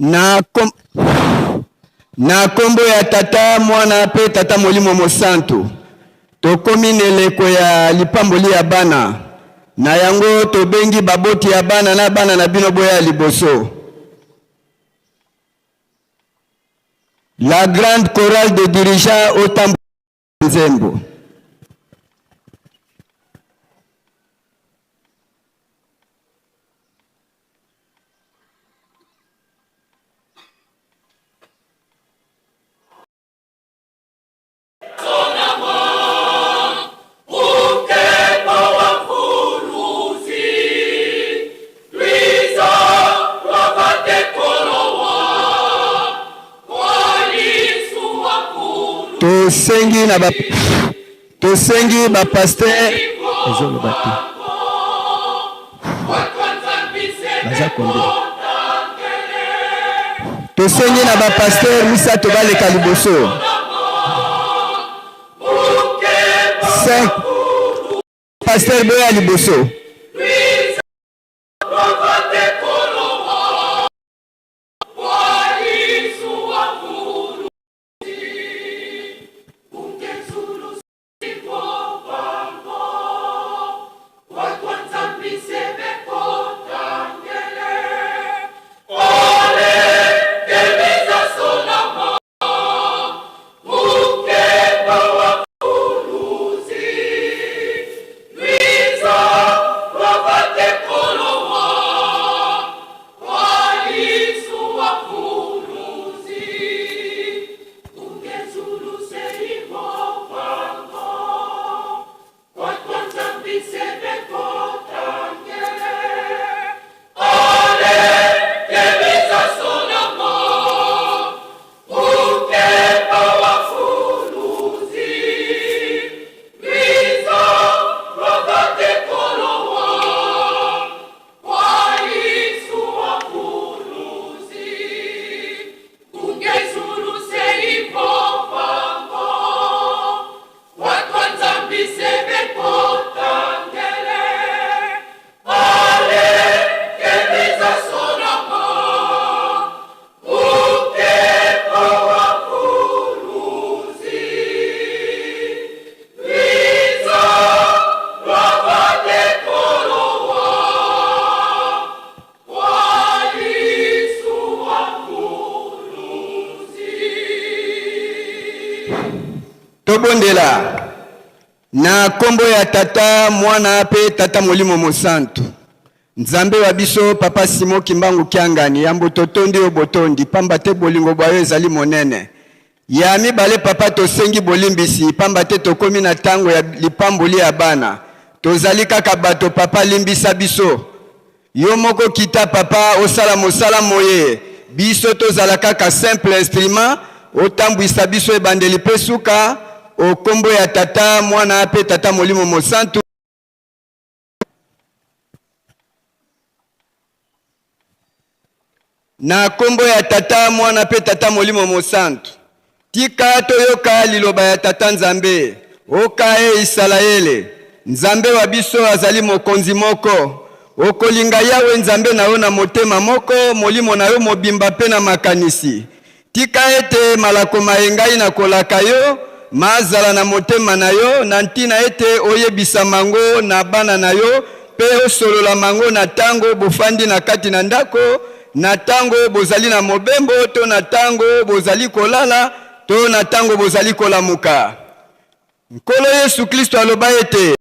Na kom na kombo ya Tata, Mwana pe Tata Molimo Mosantu, tokomi na eleko ya lipamboli ya bana. Na yango tobengi baboti ya bana na bana na bino boya liboso. La grande chorale de dirigeants otambo nzembo. Tosengi na ba tosengi ba pasteur ezoloba te baza combien? Tosengi na ba pasteur misato baleka liboso. 5 pasteur boya liboso. Tobondela na kombo ya Tata, Mwana pe Tata Molimo Mosantu. Nzambe wa biso Papa Simon Kimbangu Kiangani, yambo totondi yo botondi, pamba te bolingo bwa yo ezali monene. Ya mibale Papa tosengi bolimbisi, pamba te tokomi na tango ya lipamboli ya bana. Tozali kaka bato Papa limbisa biso. Yo moko kita papa osala mosala moye biso tozala kaka simple instrument otambwisa biso ebandeli pe suka o kombo ya tata mwana pe tata molimo mosantu. Na kombo ya Tata, Mwana pe Tata Molimo Mosantu, tika toyoka liloba ya Tata Nzambe. Oka e Isalayele, Nzambe wa biso azali Mokonzi moko. Okolinga Yawe Nzambe na yo na motema moko, molimo na yo mobimba pe na makanisi. Tika ete malako maye ngai nakolaka yo mazala na motema na yo, na ntina ete oyebisa mango na bana na yo mpe osolola mango na tango bofandi na kati na ndako, na tango bozali na mobembo, to na tango bozali kolala, to na tango bozali kolamuka. Nkolo Yesu Klisto aloba ete,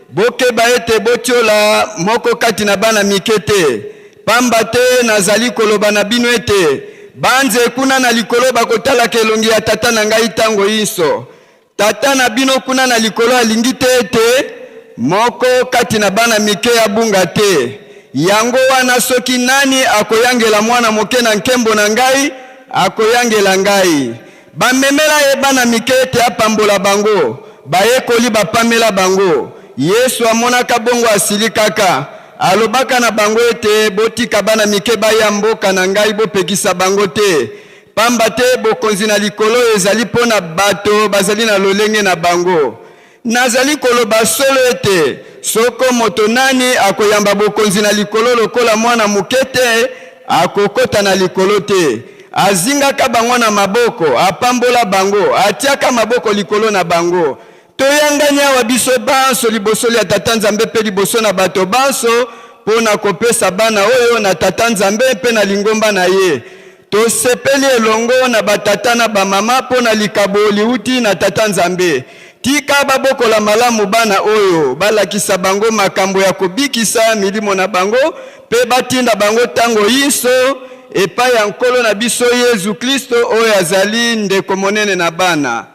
Bokeba ete botiola moko kati na bana mike te, pamba te nazali koloba na bino ete, banze kuna na likolo bakotalaka elongi ya Tata na ngai tango inso. Tata na bino kuna na likolo alingi te ete moko kati na bana mike abunga te. Yango wana soki nani akoyangela mwana moke na nkembo na ngai, akoyangela ngai. Bamemela ye bana mike ete apambola bango, bayekoli bapamela bango. Yesu amonaka bongo asilikaka, alobaka na bango ete, Botika bana mike baya mboka na ngai, bopekisa bango te. Pamba te bokonzi na likolo ezali mpo na bato bazali na lolenge na bango. Nazali koloba solo ete soko moto nani akoyamba bokonzi na likolo lokola mwana moke te, akokota na likolo te. Azingaka bango na maboko, apambola bango, atiaka maboko likolo na bango. Toyangani awa biso banso liboso lya Tata Nzambe mpe liboso na bato banso mpo na kopesa bana oyo na Tata Nzambe mpe na lingomba na ye. Tosepeli elongo na batata na bamama mpo na likabo liuti na Tata Nzambe. Tika babokola malamu bana oyo, balakisa bango makambo ya kobikisa milimo na bango mpe batinda bango ntango inso epai ya Nkolo na biso Yezu Klisto oyo azali ndeko monene na bana.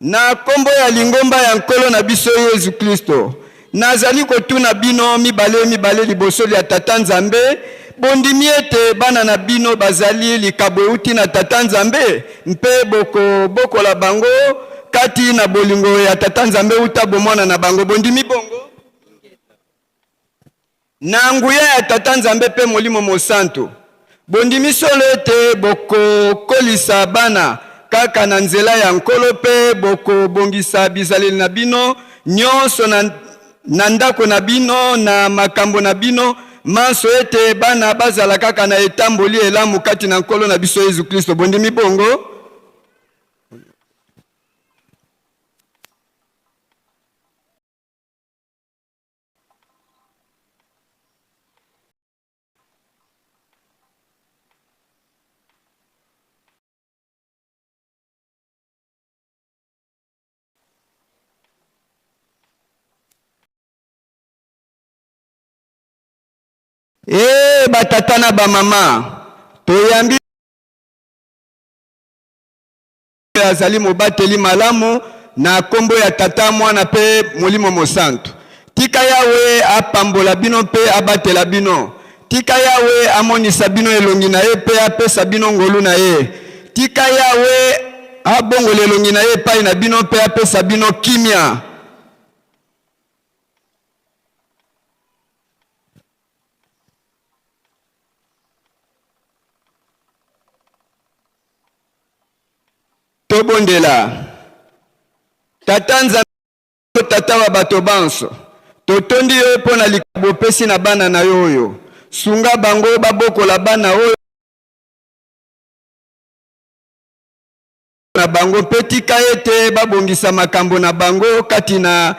Na nkombo ya Lingomba ya Nkolo na biso Yezu Klisto, nazali kotuna bino mibale mibale liboso lya Tata Nzambe, bondimi ete bana na bino bazali likabo euti na Tata Nzambe mpe bokobokola bango kati na bolingo ya Tata Nzambe uta bomwana na bango? Bondimi bongo? Na nguya ya Tata Nzambe mpe Molimo Mosantu, bondimi solo ete bokokolisa bana kaka na nzela ya Nkolo mpe bokobongisa bizaleli na bino nyonso na, na ndako na bino na makambo na bino manso ete bana bazala kaka na etamboli elamu kati na Nkolo na biso Yezu Klisto. Bondimi bongo? Ee batata na bamama, toyambi azali mobateli malamu na kombo ya Tata, Mwana mpe Molimo Mosantu. Tika Yawe apambola bino mpe abatela bino. Tika Yawe amonisa bino elongi na ye mpe apesa bino ngolu na ye. Tika Yawe abongola elongi na ye epai na bino mpe apesa bino kimia. Tobondela. Tata Nzambe, Tata wa bato banso, totondi yo mpo na likabo opesi na bana na yo oyo. Sunga bango babokola bana oyo na bango mpe tika ete babongisa makambo na bango kati na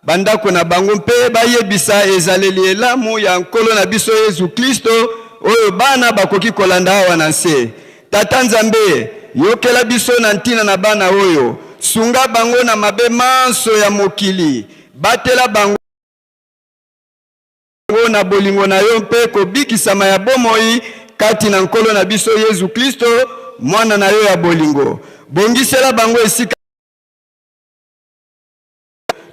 bandako na bango mpe bayebisa ezaleli elamu ya Nkolo na biso Yezu Klisto oyo bana bakoki kolanda awa na nse. Tata Nzambe, yokela biso na ntina na bana oyo. Sunga bango na mabe manso ya mokili. Batela bango na bolingo na yo mpe kobikisama ya bomoi kati na Nkolo na biso Yezu Klisto, Mwana na yo ya bolingo. Bongisela bango esika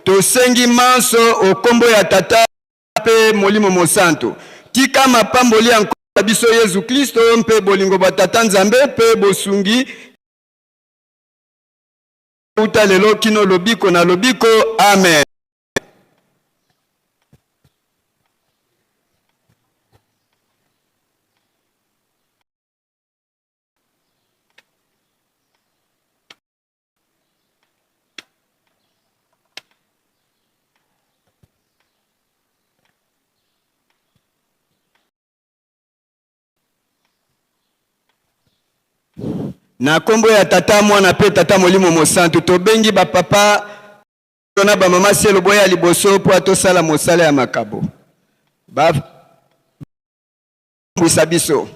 Tosengi manso o kombo ya Tata mpe Molimo Mosantu. Tika mapamboli ya Nkolo na biso Yezu Klisto mpe bolingo bwa Tata Nzambe mpe bosungi uta lelo kino lobiko na lobiko. Amen. Na kombo ya Tata, Mwana mpe Tata Molimo Mosantu, tobengi ba papa na ba mama Selo boya liboso mpo tosala mosala ya makabo. Ba mbwisa biso.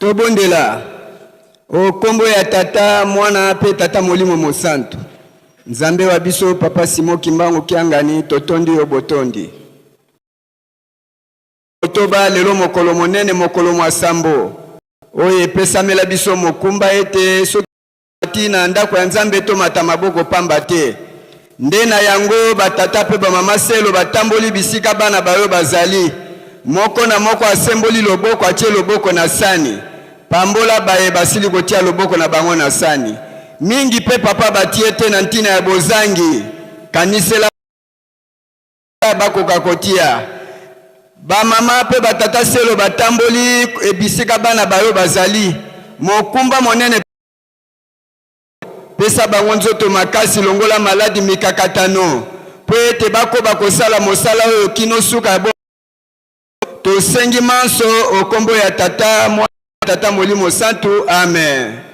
Tobondela o kombo ya Tata, Mwana pe Tata Molimo Mosantu. Nzambe wa biso Papa Simon Kimbangu Kiangani, totondi yo botondi. Motoba lelo mokolo monene, mokolo mwa sambo oyo epesamela biso mokumba ete soki ti na ndako ya Nzambe tomata maboko pamba te. Nde na yango batata mpe bamama selo batamboli bisika bana bayo bazali. Moko na moko asemboli loboko, atie loboko na sani. Pambola baye basili kotia loboko na bango na sani. Mingi mpe papa batie te na ntina ya bozangi. Kanisela bakoka kotia. Bamama mpe batata selo batamboli bisika bana bayo bazali. Mokumba monene. Pesa bango nzoto makasi, longola maladi, mikakatano, mpo ete bakoba kosala mosala oyo kino suka ya bomoi. Tosengi manso o kombo ya Tata, Mwana, Tata Molimo Santu. Amen.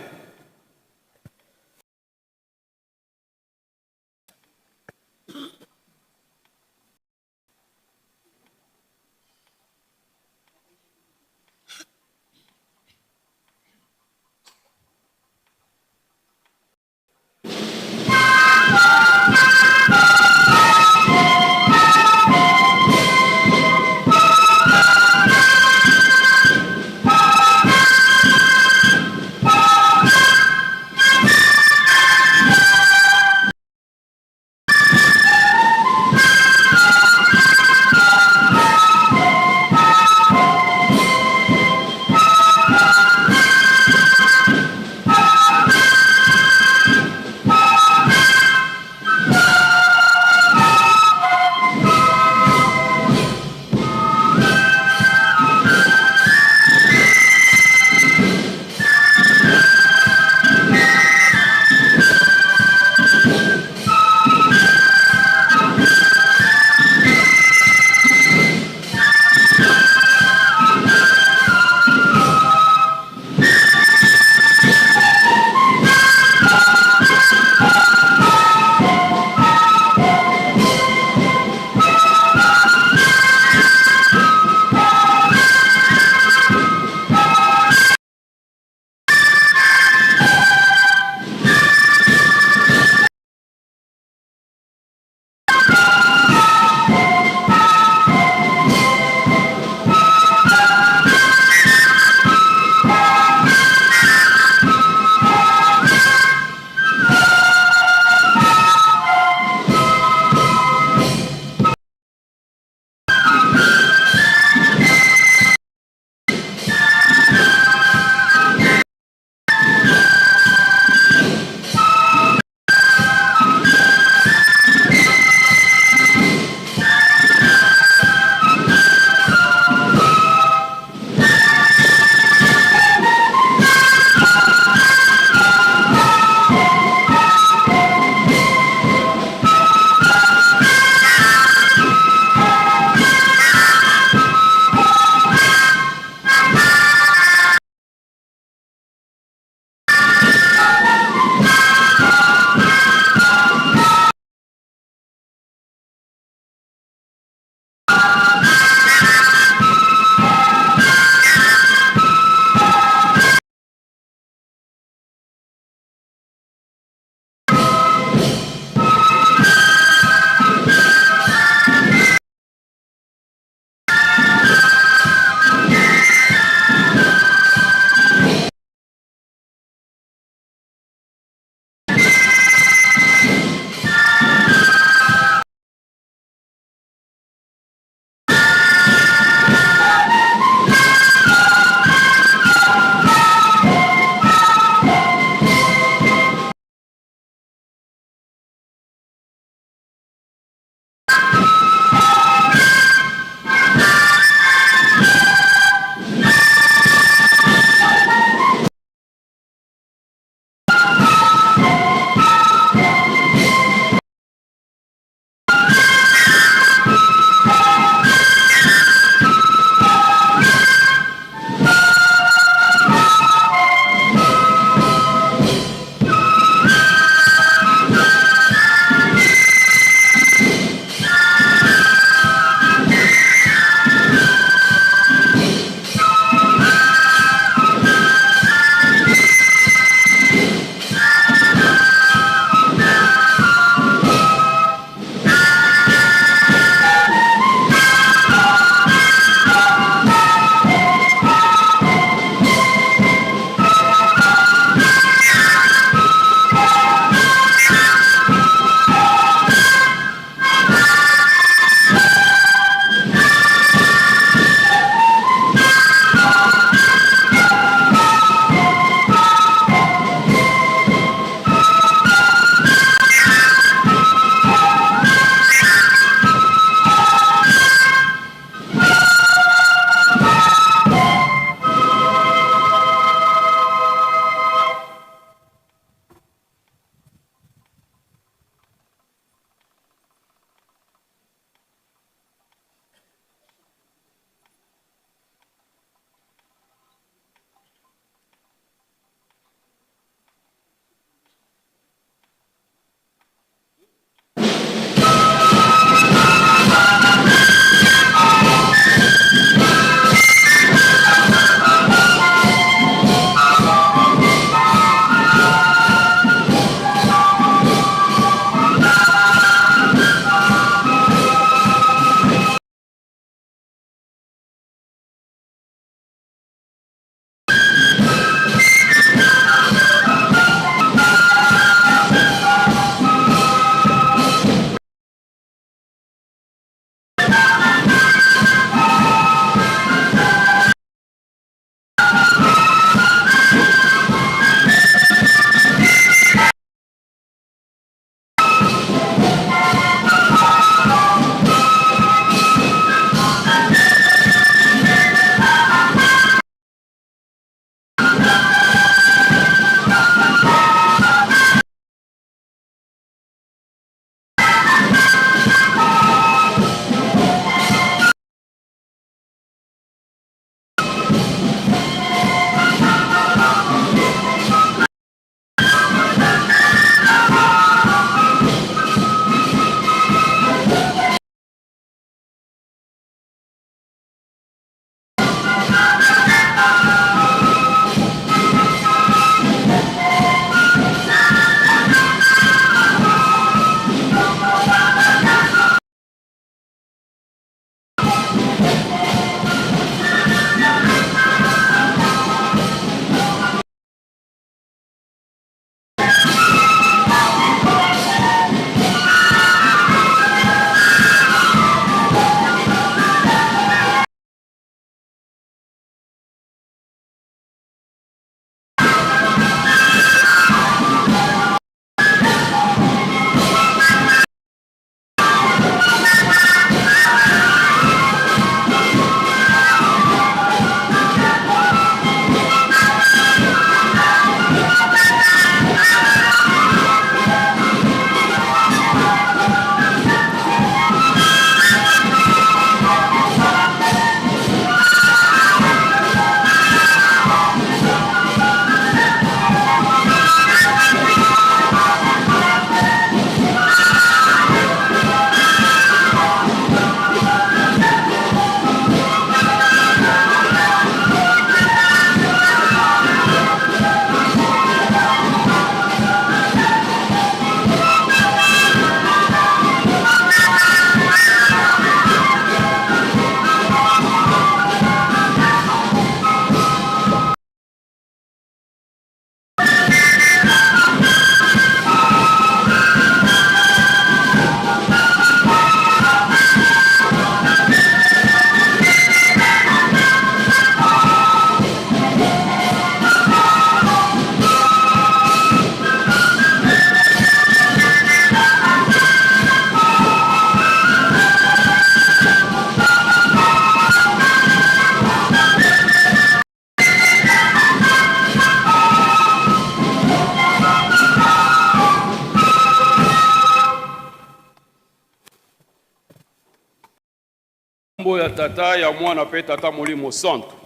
Nkombo ya Tata, ya Mwana mpe Tata Molimo Santu.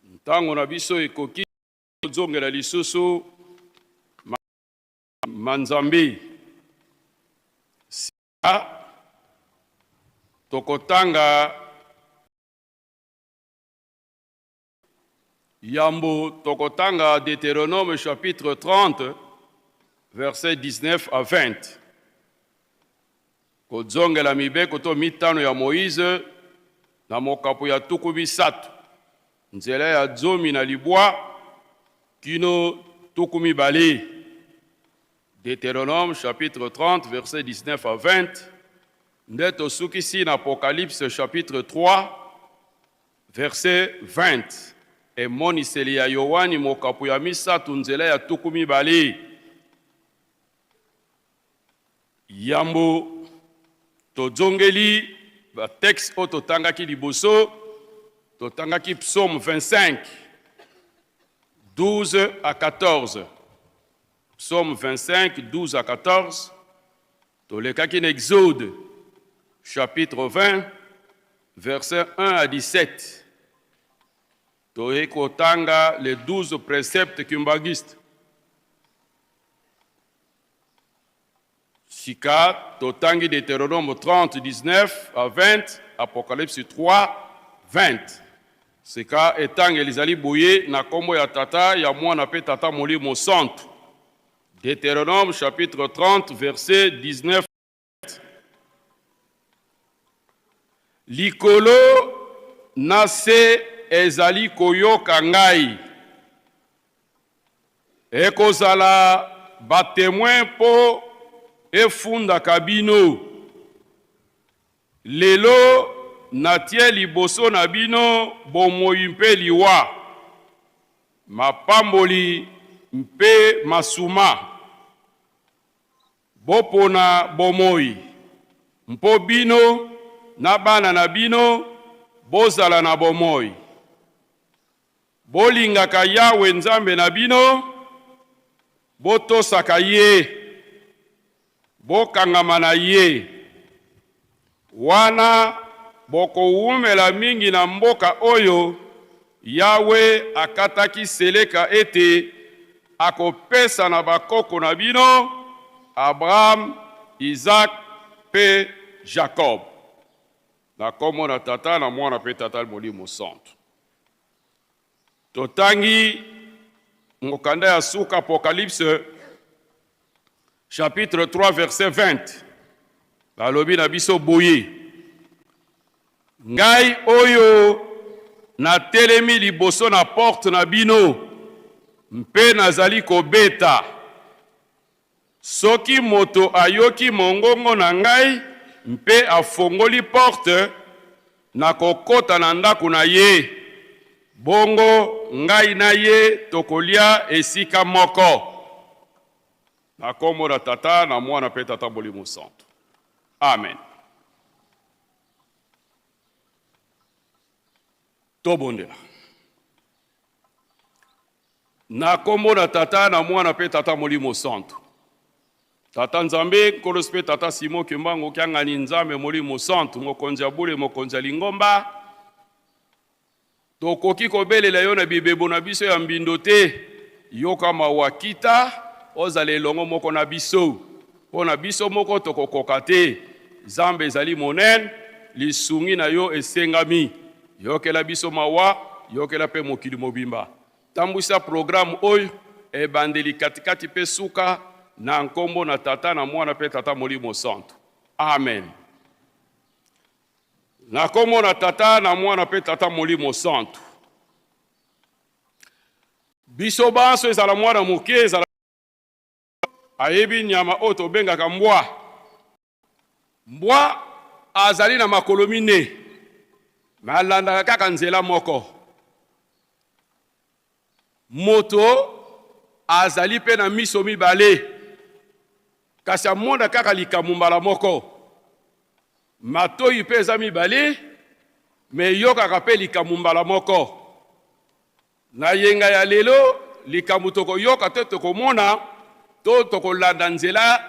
Ntango na biso ekoki tozongela lisusu ma Nzambe. Sika tokotanga yambo tokotanga Deuteronome chapitre 30 verset 19 à 20. Kozongela mibeko to mitano ya Moïse na mokapo ya 30 nzela ya 19 kino 20. Deuteronome chapitre 30 verset 19 à 20 nde tosukisi na Apocalypse chapitre 3 verset 20. Emoniseli ya Yoani mokapo ya 3 nzela ya 20. Yambo tozongeli ba texte oyo totangaki liboso, totangaki Psaume 25 12 à 14. Psaume 25 12 à 14. Tolekaki na Exode chapitre 20 verset 1 à 17. Toye kotanga les 12 préceptes kimbanguistes. Sika totangi Deuteronome 30 19 à 20, Apocalypse 3 20. Sika etangeli ezali boye na kombo ya Tata, ya Mwana pe Tata Molimo Santu. Deuteronome chapitre 30 verset 19. Likolo na se ezali koyoka ngai. Ekozala ba temoins mpo efundaka bino. Lelo natie liboso na bino bomoi mpe liwa, mapamboli mpe masuma. Bopona bomoi, mpo bino na bana na bino bozala na bomoi. Bolingaka Yawe Nzambe na bino, botosaka ye, bokangama na ye. Wana bokowumela mingi na mboka oyo Yawe akataki seleka ete akopesa na bakoko na bino, Abraham, Isaac mpe Jacob. Na kombo na Tata, na Mwana mpe Tata Molimo Santu. Totangi mokanda ya suka Apocalypse chapitre 3 verset 20. Balobi na biso boye: Ngai oyo natelemi liboso na porte na bino mpe nazali kobeta. Soki moto ayoki mongongo na ngai mpe afongoli porte, nakokota na ndako na ye, bongo ngai na ye tokolia esika moko. Na kombo na Tata, na Mwana mpe Tata Molimo Santu. Amen. Tobondela. Na kombo na Tata, na Mwana mpe Tata Molimo Santu. Tata Nzambe, Nkolo mpe Tata Simon Kimbangu Kiangani, Nzambe Molimo Santu, Mokonzi ya bule, Mokonzi ya lingomba, tokoki kobelela yo na bibebo na biso ya mbindo te. Yoka mawa, kita, ozala elongo moko na biso. Mpo na biso moko tokokoka te. Nzambe ezali monene, lisungi na yo esengami. Yokela biso mawa, yokela mpe mokili mobimba. Tambwisa programme oyo, ebandeli, katikati mpe suka, na nkombo na Tata, na Mwana mpe Tata Molimo Santu. Amen. Na nkombo na Tata, na Mwana mpe Tata Molimo Santu. Biso banso, ezala mwana moke, ezala ayebi nyama oyo tobengaka mbwa. Mbwa azali na makolo mine, me alandaka kaka nzela moko. Moto azali mpe na miso mibale, kasi amona kaka likambo mbala moko. Matoyi mpe eza mibale, me eyokaka mpe likambo mbala moko. Na yenga ya lelo, likambo tokoyoka to tokomona to tokolanda nzela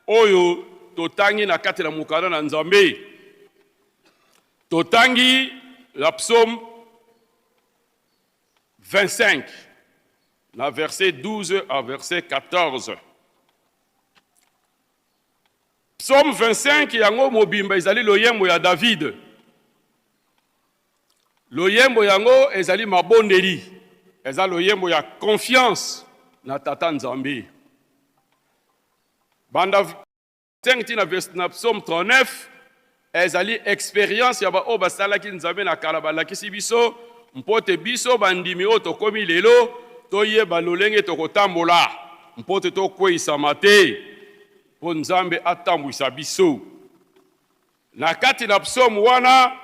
oyo totangi na kati na mokanda na Nzambe. Totangi la psaume 25 na verset 12 à verset 14. Psaume 25 yango mobimba ezali loyembo ya David. Loyembo yango ezali mabondeli, eza loyembo ya confiance na Tata Nzambe. Banda 5 ti na, na psaume 39 ezali experience ya baoyo basalaki Nzambe na kala, balakisi biso mpo te biso bandimi oyo tokomi lelo toyeba lolenge tokotambola mpo te tokweyisama te, mpo Nzambe atambwisa biso. Na kati na psaume wana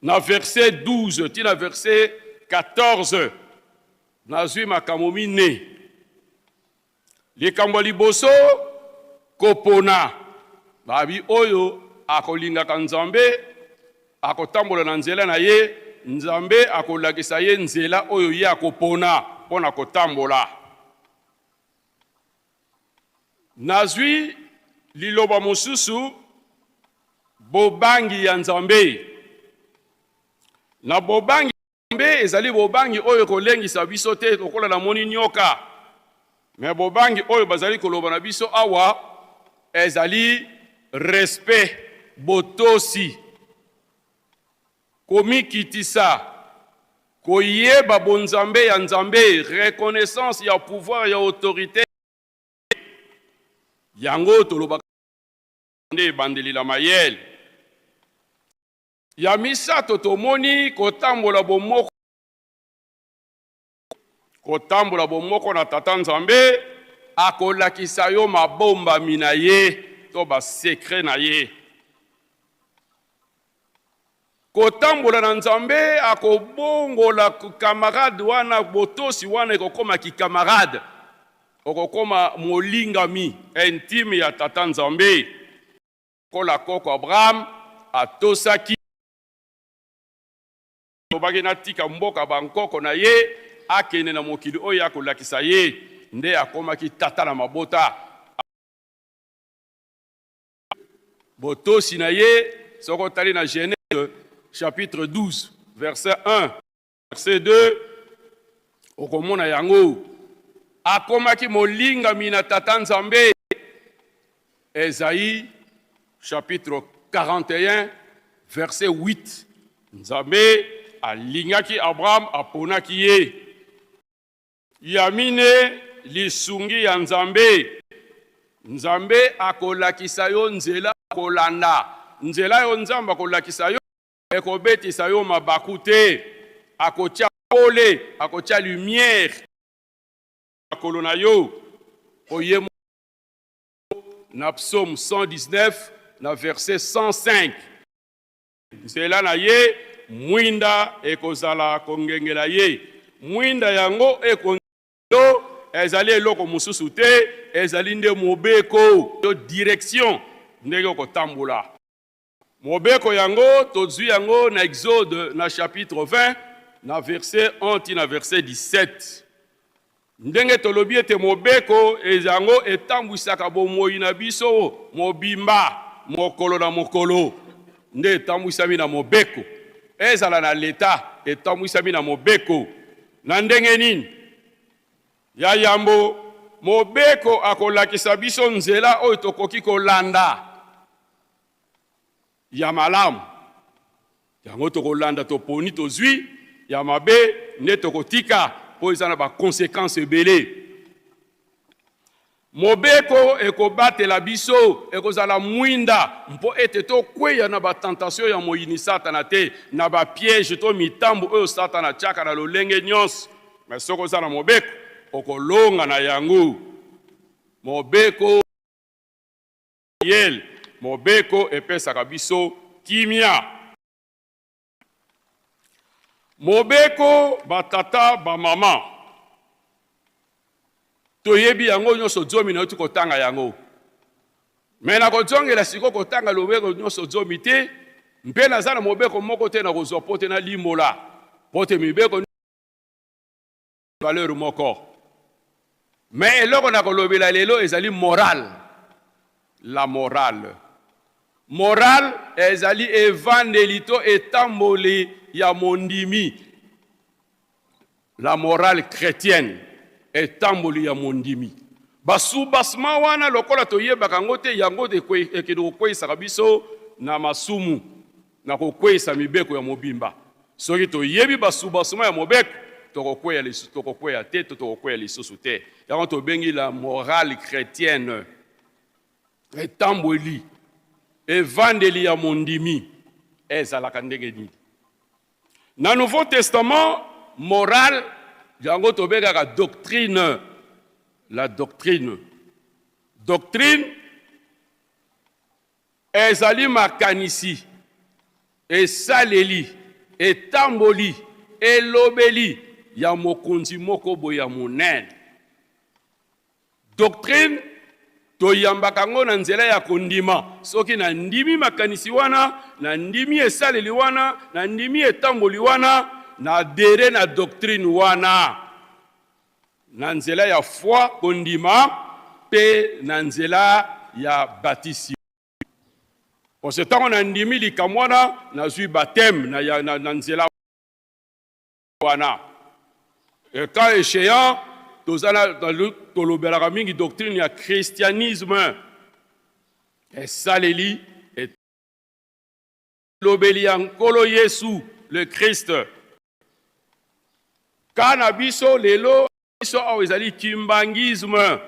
na verset 12 ti na verset 14 nazwi makambo mine. Likambo ya liboso, kopona. Babi oyo akolingaka Nzambe akotambola na nzela na ye, Nzambe akolakisa ye nzela oyo ye akopona mpo na kotambola. Nazwi liloba mosusu, bobangi ya Nzambe. Na bobangi Nzambe ezali bobangi oyo ekolengisa biso te lokola namoni nyoka. Me bobangi oyo bazali koloba na biso awa ezali respect, botosi, komikitisa, koyeba bonzambe ya Nzambe, reconnaissance ya pouvoir ya autorite. Yango tolobaka nde ebandeli la mayele. Ya misato, tomoni kotambola bomoko, kotambola bomoko na Tata Nzambe, akolakisa yo mabombami na ye to ba secret na ye. Kotambola na Nzambe akobongola camarade wana, botosi wana ekokoma ki camarade, okokoma molingami intime ya Tata Nzambe. Lokola koko Abraham atosaki, alobaki natika mboka bankoko na ye akende na mokili oyo akolakisa ye, nde akomaki tata na mabota. Botosi na ye, soki otali na Genèse chapitre 12 verset 1 verset 2 okomona yango. Akomaki molingami na Tata Nzambe. Esaïe chapitre 41 verset 8 Nzambe alingaki Abraham, aponaki ye. Ya mine, lisungi ya Nzambe. Nzambe akolakisa yo nzela kolanda. Nzela yo Nzambe akolakisa yo ekobetisa yo mabaku te. Akotia pole, akotia lumière makolo na yo. Oye na psaume 119 na verset 105 nzela na ye mwinda ekozala kongengela ye. Mwinda yango ekongengela ezali eloko mosusu te, ezali nde mobeko to direction ndenge okotambola. Mobeko yango tozwi yango na Exode na chapitre 20 na verset 1 ti na verset 17. Ndenge tolobi ete mobeko yango etambwisaka bomoi na biso mobimba mokolo na mokolo, nde etambwisami na mobeko. Ezala na leta, etambwisami na mobeko. Na ndenge nini? Ya yambo, mobeko akolakisa biso nzela oyo tokoki kolanda ya malamu. Yango tokolanda, toponi, tozwi ya mabe nde tokotika, mpo eza na ba conséquences ebele. Mobeko ekobatela biso, ekozala mwinda mpo ete tokweya na ba tentation ya moyini Satana te, na ba piège to mitambo oyo Satana atiaka na lolenge nyonso. Me soki oza na mobeko, okolonga na yango. Mobeko yel, mobeko epesaka biso kimia. Mobeko batata bamama toyebi yango nyonso zomi, nauti kotanga yango, me nakozongela sikoyo kotanga lobeko nyonso zomi te, mpe naza na mobeko moko te nakozwa mpo te nalimbola, mpo te mibeko valeur moko. Me eloko nakolobela lelo ezali morale, la morale. Morale ezali evandeli to etamboli ya mondimi. La morale chretienne, etamboli ya mondimi. Ba soubassement wana lokola toyebaka yango te, yango ekende kokweisaka biso na masumu, na kokweisa mibeko ya mobimba. Soki toyebi ba soubassement ya mobeko, tokokweya lisusu, tokokweya te to tokokweya lisusu te. Yango tobengi la morale chretienne. Etambweli, evandeli ya mondimi ezalaka ndenge nini? Na Nouveau Testament, morale yango tobengaka doctrine, la doctrine. Doctrine ezali makanisi, esaleli, etamboli, elobeli ya mokonzi moko boye ya monene. Doctrine toyambaka yango na nzela ya kondima. Soki nandimi makanisi wana, nandimi esaleli wana, nandimi etamboli wana, na adhere na doctrine wana na nzela ya foi, kondima, mpe na nzela ya batisi. Parce que ntango nandimi likambo wana, nazwi baptême na, na, na nzela wana. Et cas échéant, toza na tolobelaka mingi doctrine ya christianisme, esaleli elobeli ya Nkolo Yesu le Christ. Ka na biso lelo biso awa ezali kimbanguisme,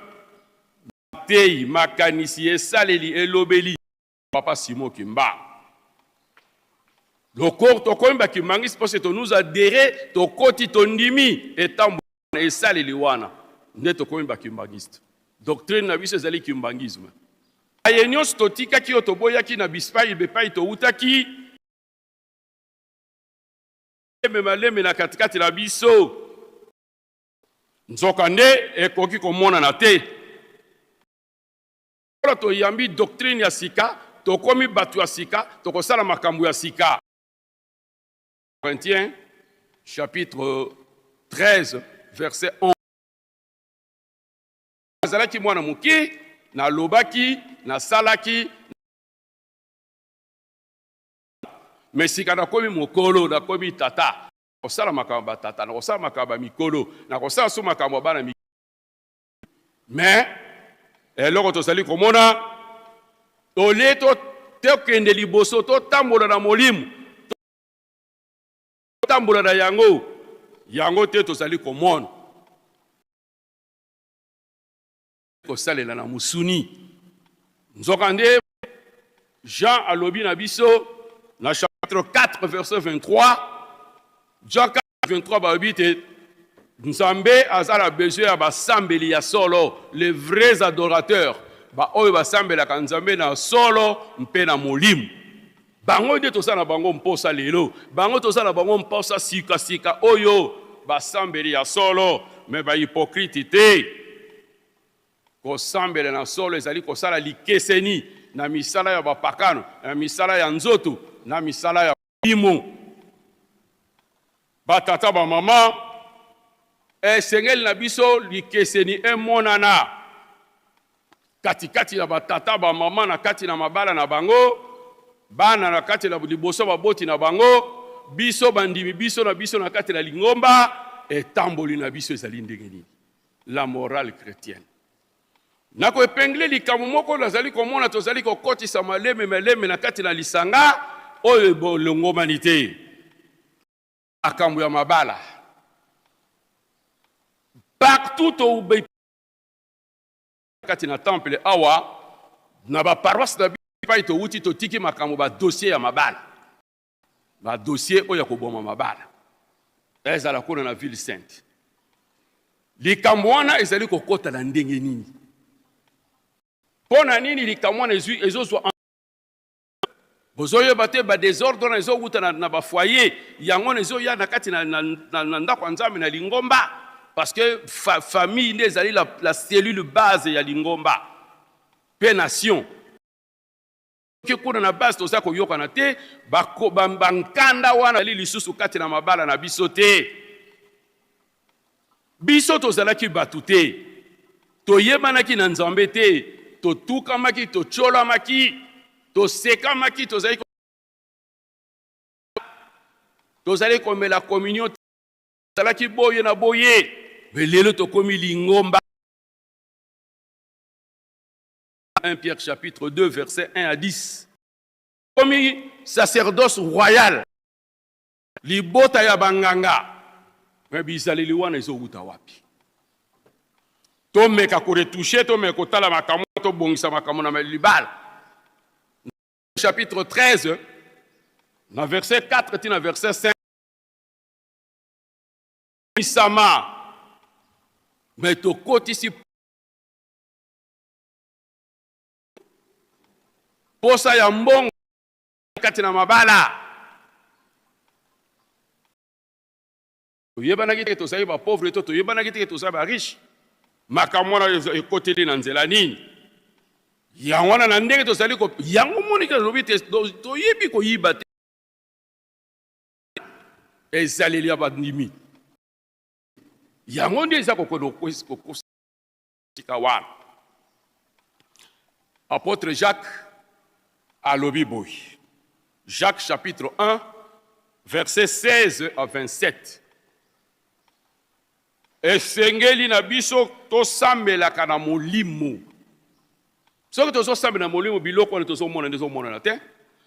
mateyi, makanisi, esaleli, elobeli Papa Simon Kimbangu. Loko tokomi ba kimbanguiste parce que to nous adhérer, tokoti tondimi etambo esaleli wana nde tokomi ba kimbanguiste. Doctrine na biso ezali kimbanguisme. Aye nyonso totikaki oyo toboyaki na bispai bepai towutaki malembe na katikati na biso, nzokande ekoki komonana te. Lokola toyambi doctrine ya sika, tokomi bato ya sika, tokosala makambo ya sika. Corinthiens chapitre 13 verset 11. Nazalaki mwana moke, nalobaki, nasalaki, me sika nakomi mokolo, nakomi tata. Nakosala makambo ya batata, nakosala makambo ya mikolo, nakosala so makambo ya bana. Mais eloko tozali komona, olie tokende liboso, totambola na molimo, totambola na yango, yango te tozali komona kosalela na mosuni. Nzokande Jean alobi na biso na chapitre 4 verset 23, Jean 4 23 balobi te Nzambe aza na besoin ya basambeli ya solo, les vrais adorateurs, baoyo basambelaka Nzambe na solo mpe na molimo. Bango nde toza na bango mposa lelo, bango toza na bango mposa sika sika oyo basambeli ya solo, me ba hypocrite te. Kosambela na solo ezali kosala likeseni na misala ya bapakano, na misala ya nzoto, na misala ya molimo. Batata, bamama, esengeli na biso likeseni emonana katikati na batata, bamama na kati na mabala na bango, bana na kati na liboso baboti na bango, biso bandimi, biso na biso na kati na lingomba. Etamboli na biso ezali ndenge nini? La morale chrétienne. Na ko epingle likambo moko nazali komona tozali kokotisa maleme maleme na kati na lisanga oyo ebolongomani te, makambo ya mabala partout to kati na temple awa na ba paroisse na bipai towuti, totiki makambo ba dossier ya mabala, ba dossier oyo ya koboma mabala ezala kuna na ville sainte. Likambo wana ezali kokota na ndenge nini? Mpo na nini likambo wana ezozwa? Bozoyeba te ba desordre wana ezowuta na ba foyer, yango wana ezoya na kati na ndako ya Nzambe, na lingomba, parce que famille nde ezali la cellule base ya lingomba mpe nation. Soki kuna na base toza koyokana te, bankanda wana ezali lisusu kati na mabala na biso te. Biso tozalaki bato te, toyebanaki na Nzambe te, totukamaki, totyolamaki. Tosekamaki, tozali tozali komela communion, tozalaki boye na boye, me lelo tokomi lingomba. 1 Pierre chapitre 2 verset 1 à 10. Komi sacerdoce royal, libota ya banganga, me bizaleli wana ezowuta wapi? Tomeka koretouche, tomeka kotala makambo, tobongisa makambo na libala. Chapitre 13 na verset 4 ti na verset 5 misama me tokotisi posa ya mbongo kati na mabala. Toyebanaki te tozali ba pauvre to toyebanaki te tozali ba riche. Makambo wana ekoteli na nzela nini? Yango wana na ndenge tozali ko yango moniki alobi te toyebi koyiba te. Ezaleli ya bandimi yango nde eza kokosa sika wana. Apôtre Jacques alobi boye, Jacques chapitre 1 verset 16 à 27: esengeli na biso tosambelaka na molimo. Soki tozosambela na molimo, biloko wana tozomona nde ezomonana te.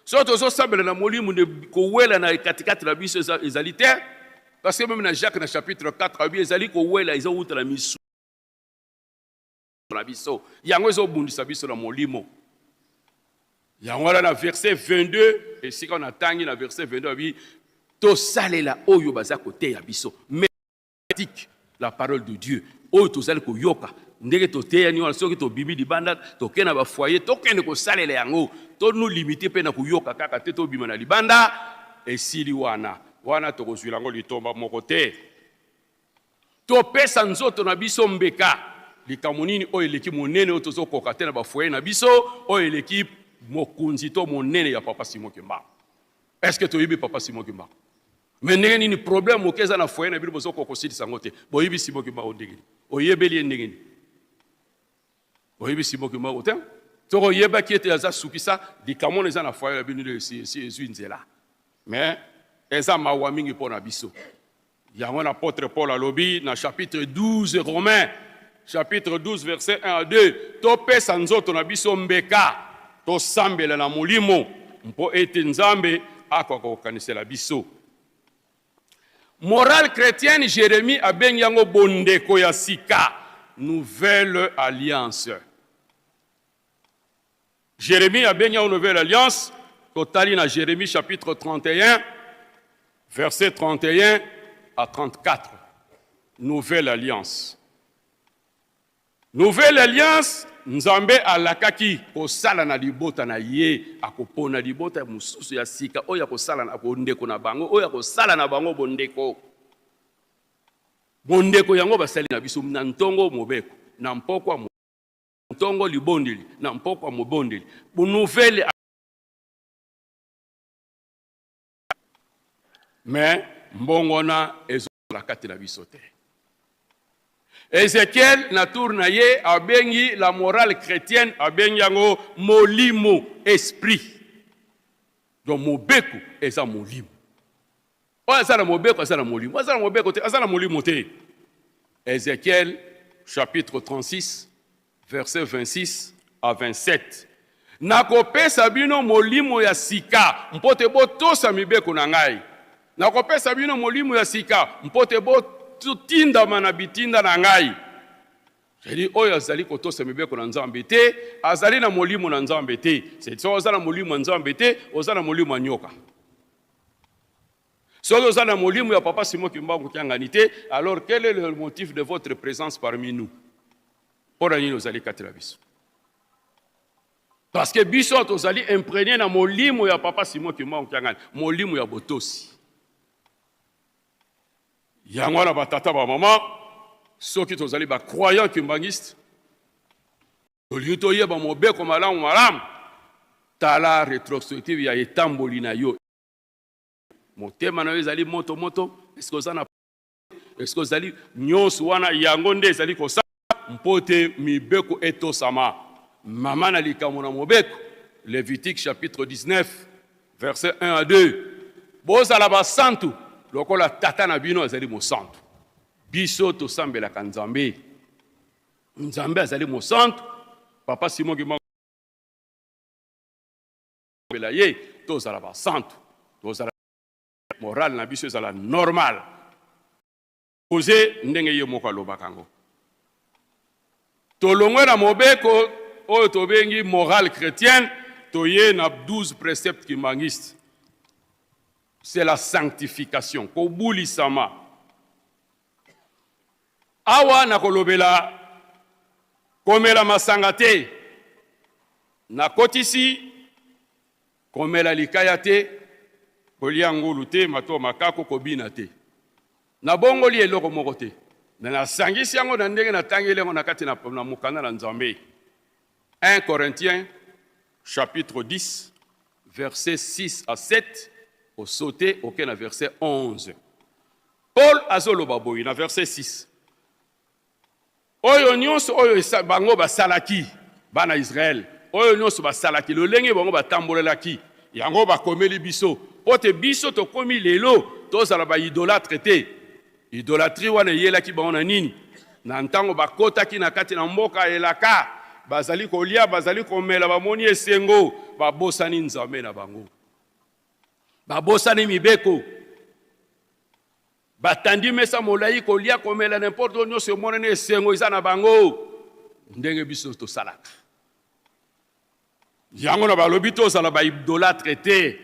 Soki tozosambela na molimo, nde kowela na katikati na biso ezali te, parce que même na Jacques na chapitre 4 alobi ezali kowela ezowuta na misu na biso, yango ezobundisa biso na molimo. Yango wana na verset 22, esika natangi na verset 22, alobi tosalela oyo baza koteya biso, pratique la parole de Dieu oyo tozali koyoka ndenge toteyani wana. Soki tobimi libanda, tokende na bafoyer, tokende kosalela yango. Tonu limite mpe na koyoka kaka te, tobima na libanda, esili wana wana, tokozwila yango litomba moko te. Topesa nzoto na biso mbeka. Likambo nini oyo eleki monene oyo tozokoka te na bafoyer na biso, oyo eleki mokonzi to monene ya Papa Simon Kimbangu? Est ce que toyebi Papa Simon Kimbangu? Me ndenge nini problème moke eza na foyer na bino, bozokoka kosilisa yango te? Boyebi Simon Kimbangu ndenge nini? Oyebeli ye ndenge nini? Oyebi Simon Kimbangu te? Soki oyebaki ete aza sukisa likambo wana eza na foyer na bino, nde esi ezwi nzela. Me eza mawa mingi mpo na biso. Yango na apôtre Paul alobi na chapitre 12, Romain chapitre 12 verset 1 à 2: topesa nzoto na biso mbeka, tosambela na molimo, mpo ete Nzambe akoka kokanisela biso. Morale chrétienne, Jérémie abengi yango bondeko ya sika, nouvelle alliance. Jérémie abengi yango nouvelle alliance. Totali na Jérémie chapitre 31 verset 31 à 34. Nouvelle alliance, nouvelle alliance, Nzambe alakaki kosala na libota na ye. Akopona libota mosusu ya sika oyo akosala na bondeko na bango, oyo akosala na bango bondeko. Bondeko yango basali na biso na ntongo mobeko, na mpokwa ntongo libondeli, na mpokwa mobondeli. Nouvelle, mais mbongo wana ezala kati na biso te. Ezekiel na tour na ye abengi la morale chrétienne, abengi yango molimo, esprit. Donc mobeko eza molimo. Oyo aza na mobeko aza na molimo, aza na mobeko te aza na molimo te. Ezekiel chapitre 36 verset 26 à 27: nakopesa bino molimo ya sika mpo te botosa mibeko na ngai, nakopesa bino molimo ya sika mpo te botindama na bitinda na ngai. C'est-à-dire, oyo azali kotosa mibeko na Nzambe te azali na molimo na Nzambe te. C'est soki oza na molimo ya Nzambe te, oza na molimo ya nyoka. Soki oza na molimo ya Papa Simon Kimbangu Kiangani te, alors quel est le motif de votre présence parmi nous? Mpo na nini ozali kati na biso? Parce que biso tozali imprégné na molimo ya Papa Simon Kimbangu Kiangani, molimo ya botosi. Yango wana, batata, bamama, soki tozali bacroyant kimbanguiste, tolingi toyeba mobeko malamu malamu, tala rétrospective ya etamboli na yo. Motema na yo ezali moto moto? Eske oza na, eske ozali nyonso wana? Yango nde ezali kosala mpo te mibeko etosama. Mama na likambo na mobeko. Lévitique chapitre 19 verset 1 à 2. Bozala basantu lokola tata na bino azali mosantu. Biso tosambelaka Nzambe. Nzambe azali mosantu. Papa Simon Kimbangu ye tozala basantu. Tozala morale na biso ezala normal. Oze ndenge ye moko alobaka yango. Tolongwe na mobeko oyo tobengi morale chrétienne, toye na 12 préceptes kimbanguistes. C'est la sanctification, kobulisama. Awa nakolobela komela masanga te, nakotisi komela likaya te, kolia ngulu te, matoa makako, kobina te. Nabongoli eloko moko te, me nasangisi yango na ndenge natangeli yango na kati na, na mokanda na Nzambe. 1 Corinthiens chapitre 10 verset 6 à 7 osote oke na verset 11. Paul azoloba boye na verset 6. Oyo nyonso oyo bango basalaki, bana Israele, oyo nyonso basalaki, lolenge bango batambolelaki, yango bakomeli biso, mpo te biso tokomi lelo tozala ba idolatre te. Idolatrie wana eyelaki bango na nini? Na ntango bakotaki na kati na mboka elaka, bazali kolia, bazali komela, bamoni esengo, babosani Nzambe na bango, babosani mibeko. Batandi mesa molayi kolia komela n'importe oyo nyonso emonani esengo eza na bango ndenge biso tosalaka yango na balobi tozala ba idolatre te.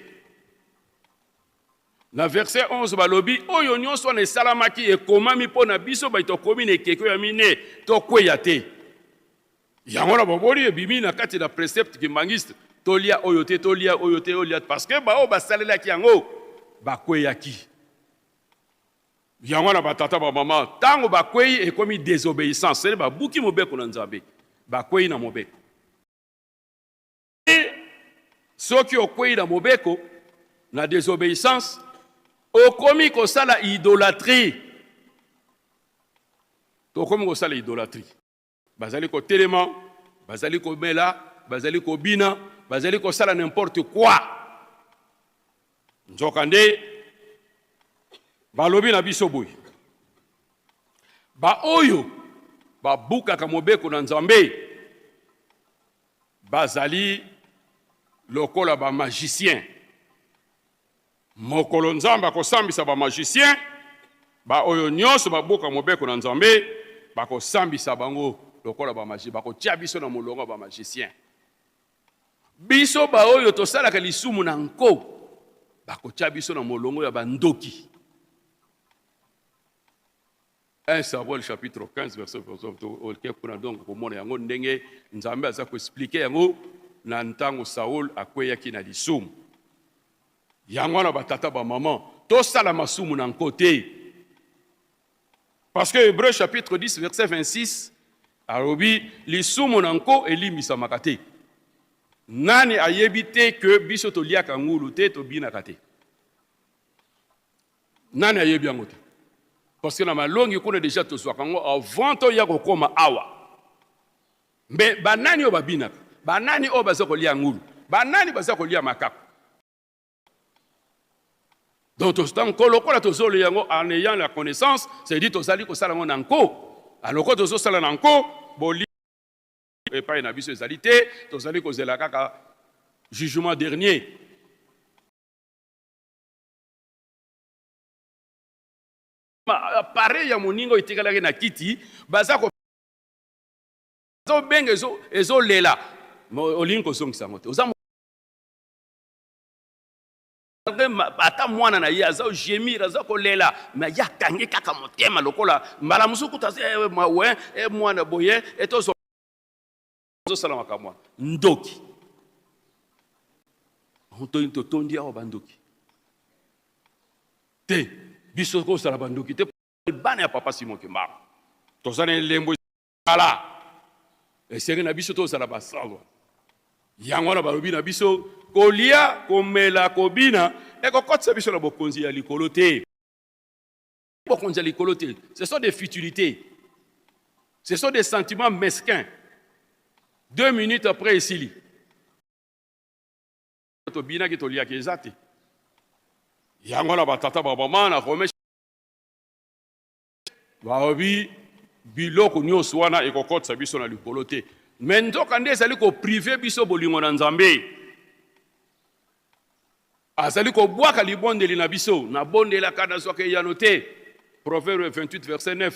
Na verset 11 balobi oyo nyonso wana esalamaki ekomami mpo na biso bai tokomi na ekeko ya mine tokweya te. Yango na boboli ebimi na kati na precepte kimbanguiste tolia oyo te tolia oyo te olia parce que baoyo basalelaki yango bakweyaki. Yango na batata ba mama ntango bakwei ekomi desobéissance, sele babuki mobeko na Nzambe, bakwei na mobeko. Soki okwei na mobeko na desobéissance, okomi kosala idolatrie. Tokomi kosala idolatrie. Bazali kotelema, bazali komela, bazali kobina, bazali kosala n'importe quoi. Nzokande balobi na biso boye, baoyo babukaka mobeko na Nzambe bazali lokola ba magiciens. Mokolo Nzambe akosambisa ba magiciens, ba oyo nyonso babuka mobeko na Nzambe, bakosambisa bango lokola ba magiciens, bakotia biso na molongo ya ba magiciens. Biso ba oyo tosalaka lisumu na nko, bakotia biso na molongo ya bandoki. 1 Samuel chapitre 15 verset oke kuna donc komona yango ndenge Nzambe aza koexplike yango na ntango Saul akweyaki na lisumu. Yango wana batata ba mama tosala masumu na nko te, parce que Hébreu chapitre 10 verset 26 alobi lisumu na nko elimbisamaka te. Nani ayebi te ke biso toliaka ngulu te, tobinaka te? Nani ayebi yango te? Parce que na malongi kuna deja tozwaka yango avant toya kokoma awa. Mbe banani oyo babinaka? Banani oyo baza kolia ngulu? Banani baza kolia makako? Donc ntango lokola tozolia yango en ayant la connaissance, c'est dit tozali kosala yango na nko. Aloko tozosala na nko, boli epai na biso ezali te, tozali kozela kaka jugement dernier. Appareil ya moninga oyo etikalaki na kiti baza kobenga ezolela, olingi kozongisa yango te, oza ata mwana na ye aza gemir, aza kolela, me ye akangi kaka motema lokola mbala mosusu kuta mawe e mwana boye etozosala makambo wana. Ndoki totondi awa bandoki te, biso kozala bandoki te. Bana ya papa Simon Kimbangu toza na elembo ezala esengi na biso tozala basalwa. Yango wana balobi na biso kolia, komela, kobina ekokotisa biso na bokonzi ya likolo te. Bokonzi ya likolo te, ce sont des futilités, ce sont des sentiments mesquins. 2 minutes après esili. Tobinaki, toliaki, eza te. Yango na batata babama na Rome balobi biloko nyonso wana ekokotisa biso na likolo te, me nzoka nde ezali koprive biso bolingo na Nzambe. Azali kobwaka libondeli na biso. Nabondelaka, nazwaka eyano te. Proverbe 28 verset 9.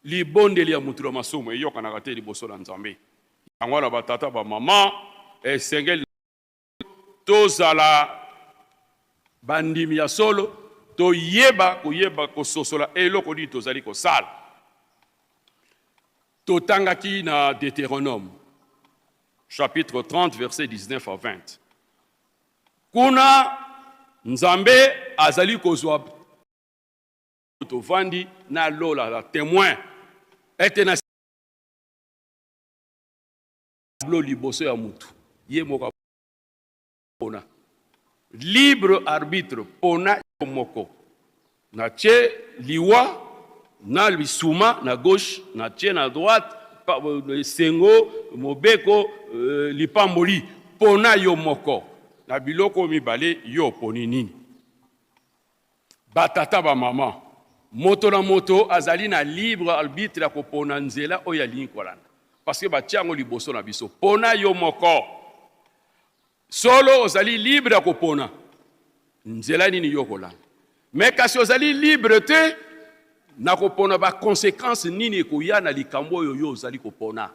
Libondeli ya moto na masumu eyokanaka te liboso na Nzambe. Yango wana batata bamama, esengeli tozala bandimi ya solo, toyeba koyeba kososola eloko nini tozali kosala. Totangaki na Deuteronome chapitre 30 verset 19 à 20. Kuna Nzambe azali kozwa tovandi na lola la témoin ete na tableau liboso ya mutu ye moko pona libre arbitre, pona yo moko. Natie liwa na lisuma na gauche, natie na droite esengo, mobeko, lipamboli. Pona yo moko na biloko mibale, yo oponi nini? Ba tata, ba mama, moto na moto azali na libre arbitre ya kopona nzela oyo alingi kolanda, parce que batia yango liboso na biso. Pona yo moko. Solo ozali libre ya kopona nzela nini yo kolanda, mais kasi ozali libre te na kopona ba consequences nini ekoya na likambo oyo yo ozali kopona,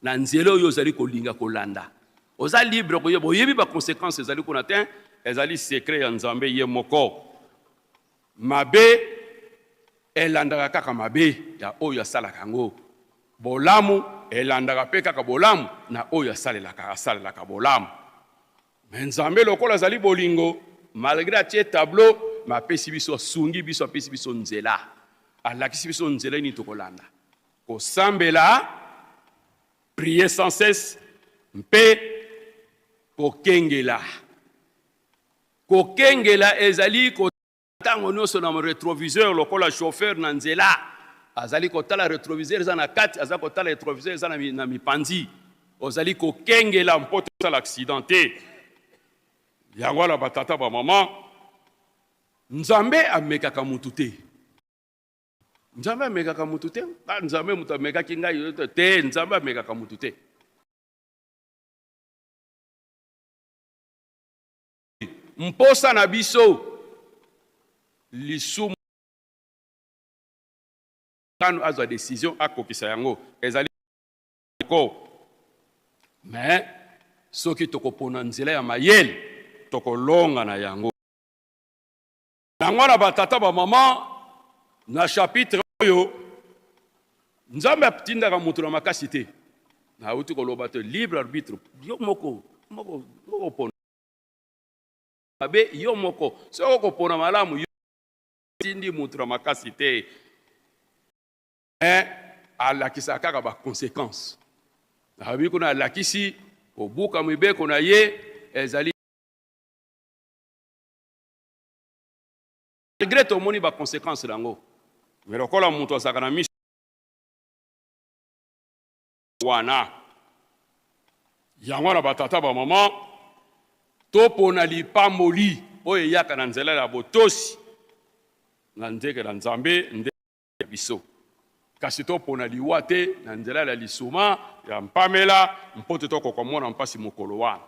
na nzela oyo ozali kolinga kolanda. Oza libre koyeba, oyebi ba consequences ezali kuna te, ezali secret ya Nzambe ye moko. Mabe elandaka kaka mabe ya oyo asalaka yango, bolamu elandaka pe kaka bolamu na oyo asalelaka asalelaka bolamu. Mais Nzambe lokola azali bolingo, malgre atie tableau, mais apesi biso, asungi biso, apesi biso nzela, alakisi biso nzela nini tokolanda. Kosambela, prier sans cesse, mpe kokengela. Kokengela ezali ko ntango nyonso na retroviseur lokola chauffeur na nzela azali kotala retroviseur eza na kati, aza kotala retroviseur eza na mipanzi. Ozali kokengela mpo tosala accident te. Yango wana batata bamama, Nzambe amekaka mutu te. Nzambe amekaka mutu te. Ah, Nzambe mutu amekaki ngai te. Nzambe amekaka mutu te. Mposa na biso lisumu kanu azwa decision akokisa yango ezali ko mais soki tokopona nzela ya mayele tokolonga na yango. Yango wana batata ba mama, na chapitre oyo Nzambe atindaka moto na makasi te. Nauti koloba te libre arbitre, yo moko moko okopona mabe yo moko, soki okopona malamu yo tindi moto na makasi te. Mais alakisaka kaka ba consequences. Nayebi kuna alakisi kobuka mibeko na ye ezali malgre tomoni ba consequences na yango, mais lokola moto azalaka na miso wana, yango wana batata bamama topona lipamboli oyo eyaka na nzela ya botosi na nzeke na Nzambe nde ya biso, kasi topona liwa te na nzela ya lisuma ya mpamela mpo te tokoka komona mpasi mokolo wana.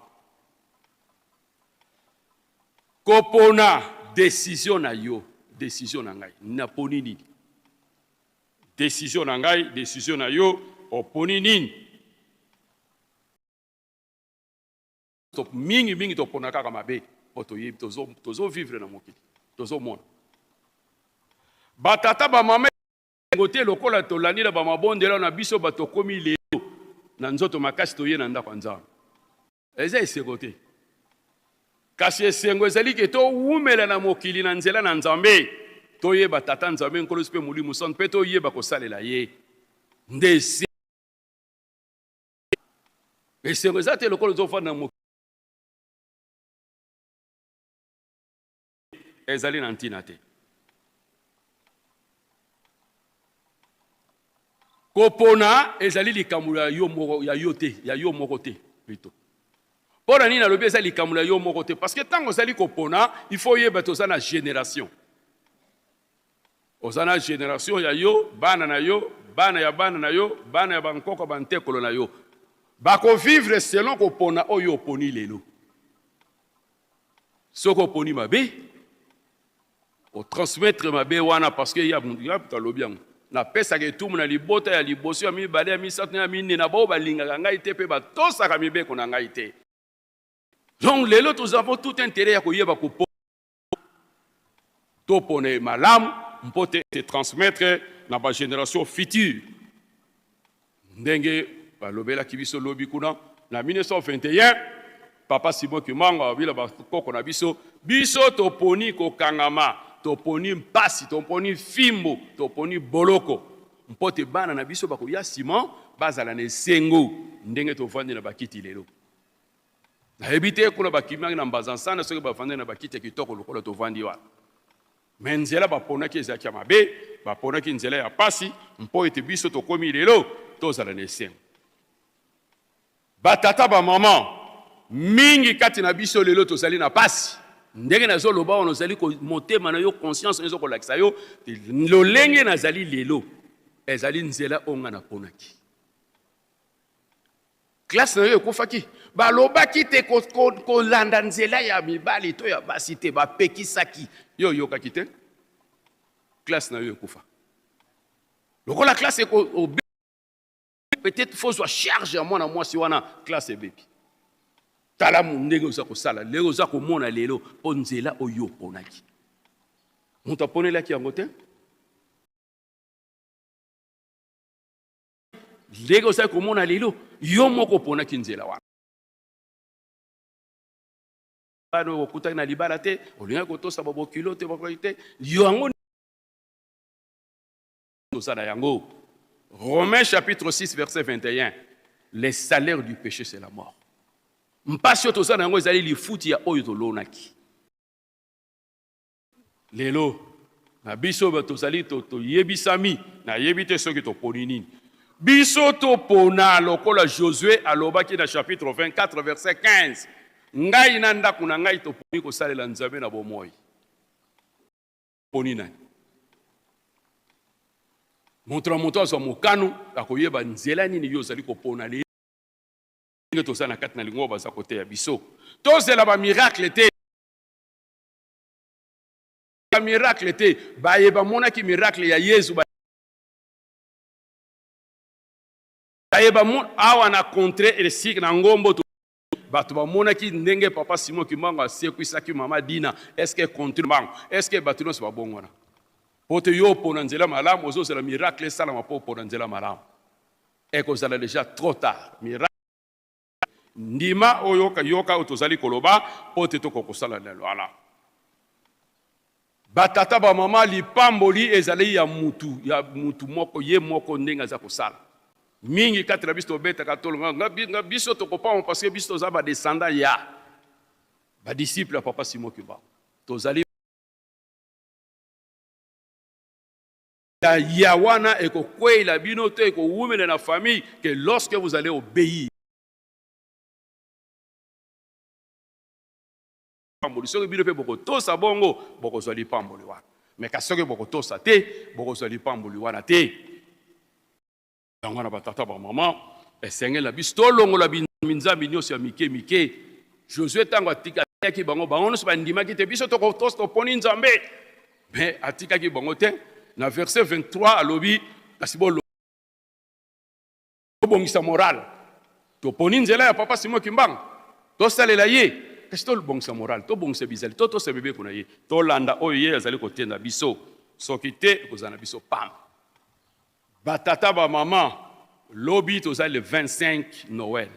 Kopona decision na yo, decision na ngai, naponi nini? Decision na ngai, decision na yo, oponi nini? Mingi mingi topona kaka mabe po toyebi tozo, tozo vivre na mokili, tozomona batata bamama esengo te lokola tolandi na bamabondela na biso bato tokomi lelo na nzoto makasi toye na ndako ya Nzambe. Eza esengo te, kasi esengo ezali ke towumela na mokili na nzela na Nzambe, toyeba Tata Nzambe Nkolo Yesu mpe Molimo Santu, mpe toyeba kosalela ye nde esengo. Eza te lokola ozofanda na mokili ezali na ntina te. Kopona ezali likambo ya yo moko, ya yo te, ya yo moko te plutôt. Mpo na nini nalobi eza likambo na yo moko te? Parce que ntango ozali kopona, il faut oyeba ete oza na generation. Oza na generation ya yo, bana na yo, bana ya bana na yo, bana ya bankoko bantekolo na yo. Bakovivre selon kopona oyo oponi lelo. Soki oponi mabe, otransmettre mabe wana parce que ya moto alobi yango. Napesaka etumbu na libota ya liboso, ya mibale, ya misato na ya minei na baoyo balingaka ngai te mpe batosaka mibeko na ngai te. Donc lelo nous avons tout intérêt ya koyeba kopona, topona malamu mpo te te transmettre na ba génération future. Ndenge balobelaki biso lobi kuna na 1921, Papa Simon Kimbangu alobi na bakoko na biso, biso toponi kokangama, toponi mpasi, toponi fimbu, toponi boloko mpo te bana na biso bakoya nsima bazala na esengo ndenge tovandi na bakiti lelo. Nayebi te kuna bakimaki na Mbanza Nsana soki bavandi na bakiti ya kitoko lokola tovandi wana. Mais nzela baponaki ezalaki ya mabe, baponaki nzela ya pasi mpo ete biso tokomi lelo tozala na esengo. Ba tata ba maman mingi kati na biso lelo tozali na pasi. Ndenge nazoloba wana ozali motema na yo conscience ezo kolakisa yo lolenge nazali lelo ezali nzela oyo nga naponaki. Classe na yo ekufaki? Balobaki te kolanda nzela ya mibali to ya basi te, bapekisaki yo, oyokaki te? Classe na yo ekufa. Lokola classe eko peut-être faut zwa charge ya mwana mwasi wana, classe ebebi. Tala ndenge oza kosala lelo, oza komona lelo mpo nzela oyo oponaki, moto aponelaki yango te. Ndenge ozali komona lelo, yo moko oponaki nzela wana. Bana oyo okutaki na libala te, olingaki kotosa babokilo te, bakoki te, yango toza na yango. Romains chapitre 6 verset 21, le salaire du péché c'est la mort. Mpasi oyo toza na yango ezali lifuti ya oyo tolonaki. Lelo na biso ba tozali toyebisami, nayebi te soki toponi nini. Biso topona lokola Josue alobaki na chapitre 24 verset 15, ngai na ndako na ngai toponi kosalela Nzambe na bomoi. Poni nani? Moto na moto azwa mokano ya koyeba nzela nini yo ozali kopona lelo. Ndenge toza na kati na lingo baza koteya biso, tozela ba miracle te. Miracle te, baye bamonaki miracle ya Yezu baye awa na contre esika na ngombo bato bamonaki ndenge papa Simon Kimbangu asekwisaki mama Dina. Est-ce que contre Mbangu, est-ce que bato nyonso babongwana? Po te yo opona nzela malamu, ozozela miracle esalama mpo opona nzela malamu, ekozala déjà trop tard. Miracle ndima oyo yoka oyo tozali koloba mpo te tokoka kosala lelo wana. Batata bamama, lipamboli ezali ya mutu, ya mutu moko ye moko ndenge aza kosala. Mingi kati na biso tobetaka tolo nga biso tokopama parce que biso toza ba descendant ya ba disciple ya papa Simon Kimbangu. Tozali ya wana ekokweyela bino to ekowumela na famille que lorsque vous allez obéir lipamboli. Soki bino mpe bokotosa bongo, bokozwa lipamboli wana. Me kasi soki bokotosa te, bokozwa lipamboli wana te. Yango wana batata bamama, esengeli na biso tolongola minzambi nyonso ya mike mike. Josue ntango atikaki bango, bango nyonso bandimaki te biso tokotosa, toponi Nzambe. Me atikaki bango te. Na verset 23 alobi kasi tobongisa moral, toponi nzela ya papa Simon Kimbangu, tosalela ye, kasi tobongisa moral, tobongisa bizali, totosa mibeko na ye, tolanda oyo ye azali kotenda biso. Soki te, ekozala na biso pamba. Batata bamama, lobi tozali le 25 Noël.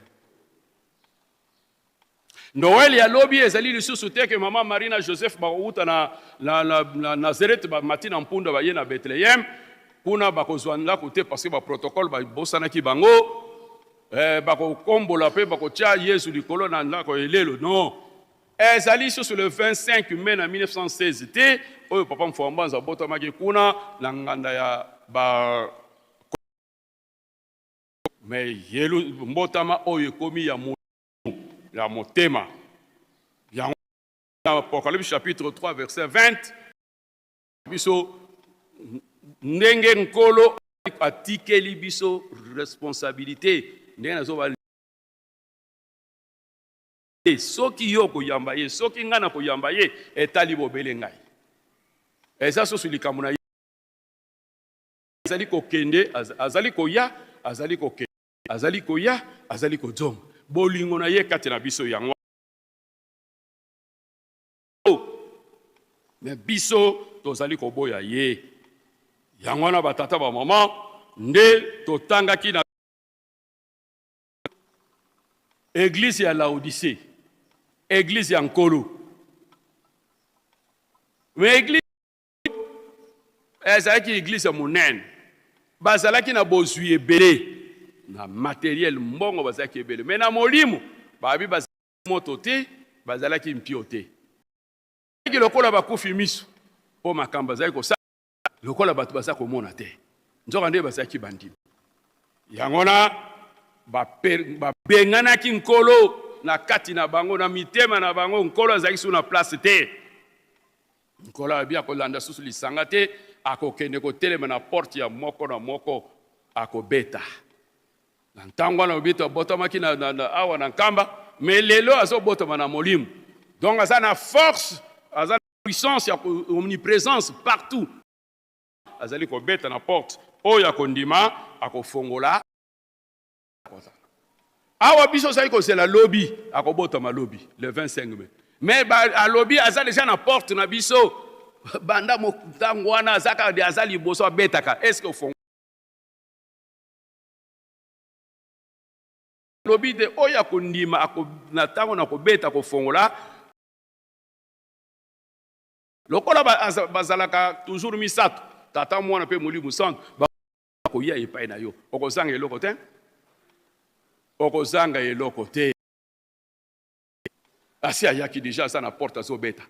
Noël ya lobi ezali lisusu te ke mama Marie na Joseph bakowuta na, na, na, na Nazareth bamati na mpunda baye na Bethlehem. Kuna bakozwa ndako te parce que ba protocole babosanaki bango. Eh, bakokombola mpe bakotia Yesu likolo na ndako elelo. Non, ezali lisusu le 25 mai na 1916 te oyo papa Mfuambanza abotamaki kuna na nganda ya ba me yelu mbotama oyo ekomi ya molimo. na motema. Yango na Apocalypse chapitre 3 verset 20 biso ndenge Nkolo atikeli biso responsabilité, ndenge nazoba soki yo okoyamba ye, soki ngai nakoyamba ye, etali bobele ngai. Eza susu likambo na ye, azali kokende, azali koya, azali kokende, azali koya, azali kozonga. Bolingo na ye kati na biso yango me biso tozali koboya ye. Yango wana batata bamama nde totangaki na Eglise ya Laodicee, eglise ya Nkolo. Mais eglise ezalaki eglise ya monene, bazalaki na bozwi ebele na materiel, mbongo bazalaki ebele, mais na molimo babi bazalaki moto te, bazalaki mpio te, bazalaki lokola bakufi miso mpo makambo bazalaki kosala lokola bato baza komona te, nzoka nde bazalaki bandimi. Yango wana babenganaki Nkolo na kati na bango, na mitema na bango. Nkolo azalaki susu na place te. Nkolo alobi akolanda susu lisanga te, akokende kotelema na porte ya moko na moko, akobeta. Na ntango wana alobi abotamaki na, na, na, awa na Nkamba, me lelo azobotama na molimo. Donc aza na force, aza puissance ya omnipresence partout. Azali kobeta na porte, oyo akondima akofongola. Awa biso ozali kozela lobi, akobotama lobi le 25 mai, mais alobi aza deja na porte na biso banda ntango wana, aza kaka aza liboso abetaka. Est ce que ofongola? Lobi te oyo akondima na ntango na kobeta kofongola. Lokola bazalaka toujours misato, Tata, Mwana mpe Molimo Santu, bakoya epai na yo, okozanga eloko te, okozanga eloko te. Asi ayaki deja, aza na porte azobeta.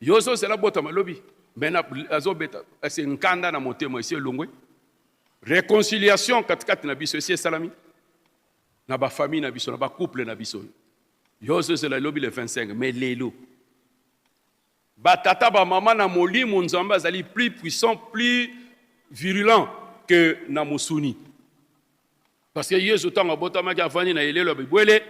Yo ozozela botama lobi, me azobeta. Esi nkanda na motema esi elongwe, reconciliation katikati na biso esi esalami na bafamille na biso, na bacouple na biso. Yo ozozela lobi le 25, mais lelo Ba tata ba mama na molimo Nzambe azali plus puissant, plus virulent que na mosuni. Parce que Yesu ntango abotamaki avandi na elelo ya bibwele,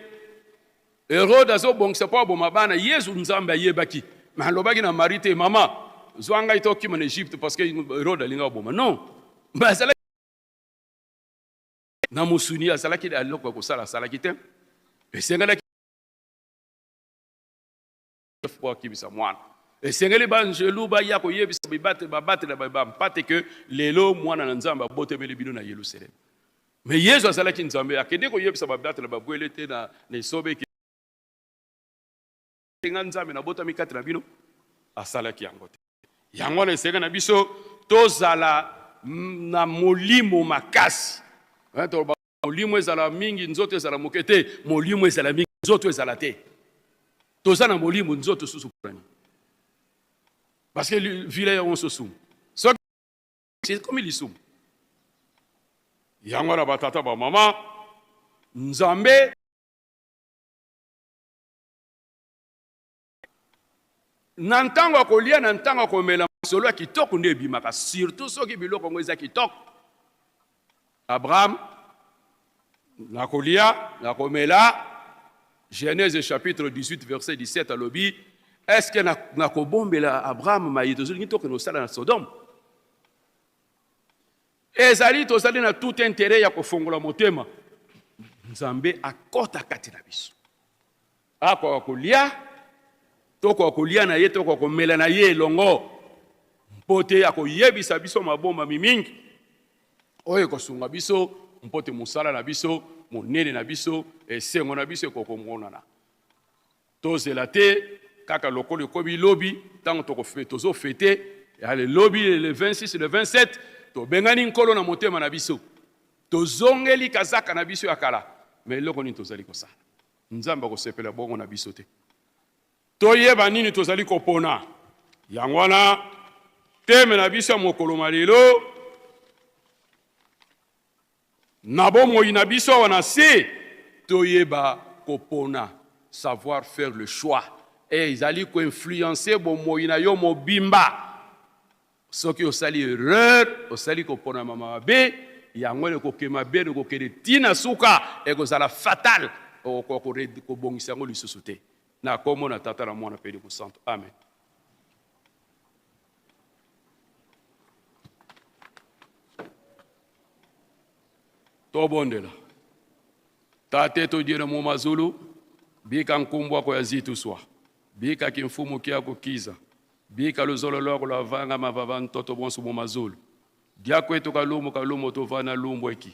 Herode azobongisa mpo aboma bana. Yesu Nzambe ayebaki, mais alobaki na Marie te, mama zwa ngai tokima na Egypte parce que Herode alingi aboma. Non, mais azalaki na mosuni, azalaki eloko ya kosala asalaki te, esengelaki po akimisa mwana. Esengeli banjelu baya koyebisa babatela bampate ke lelo mwana na Nzambe abotemeli bino na Yelusaleme. Me Yesu azalaki Nzambe, akende koyebisa babatela babwele te na esobe ke nga Nzambe nabotami kati na bino. Asalaki yango te. Yango wana esengeli na biso tozala na molimo makasi. Molimo ezala mingi, nzoto ezala moke te. Molimo ezala mingi, nzoto ezala te. Toza na molimo, nzoto susu mpona nini? Parce que vila yango sosumu soki ekomi lisumu. Yango wana batata bamama, Nzambe na ntango ya kolia, na ntango ya komela, masolo ya kitoko nde ebimaka, surtout soki biloko yango eza kitoko. Abraham na kolia na komela, Genèse chapitre 18 verset 17 alobi, est-ce que nakobombela Abraham maye tozolingi tokende kosala na Sodome? Ezali tozali na tout intérêt ya kofongola motema, Nzambe akota kati na biso. Akoka kolia, tokoka kolia na ye, tokoka komela na ye elongo, mpo te akoyebisa biso mabombami mingi oyo ekosunga biso mpo te mosala na biso monene na biso, esengo na biso ekokomonana. Tozela te kaka lokola ekomi lobi, ntango tozofete ale lobi le 26 le 27, tobengani Nkolo na motema na biso, tozongeli kazaka na biso ya kala. Me eloko nini tozali kosala? Nzambe akosepela bongo na biso te. Toyeba nini tozali kopona. Yango wana teme na biso ya mokolo ma lelo na bomoi na biso awa na se, toyeba kopona. savoir faire le choix e ezali ko influencer bomoi na yo mobimba. Soki osali erreur, osali koponama mabe, yango ekoke mabe, ekokende ti na suka, ekozala fatal, okokoka kobongisa yango lisusu te. Na kombo na Tata na Mwana pe Elimo Santu. Amen. Tobondela. Tate todiele mu mazulu, bika nkumbwa ko ya zituswa, bika kimfumu kia kukiza, bika luzolo lwako lwa vanga mavava ntoto bonso mu mazulu. Dia kwetu kalumu kalumu tuvana lumbweki,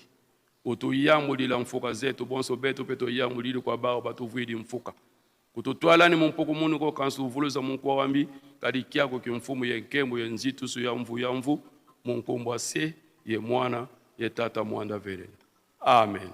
utuyambulila mfuka zetu bonso betu pe toyambulili kwa bao batuvuidi mfuka. Kututwala ni mumpuku munu ko kansu uvuluza munkwa wambi, kadi kiako kimfumu ye nkembu ye nzitusu ya mvu ya mvu, munkumbwa se ye mwana ye tata mwanda velela. Amen.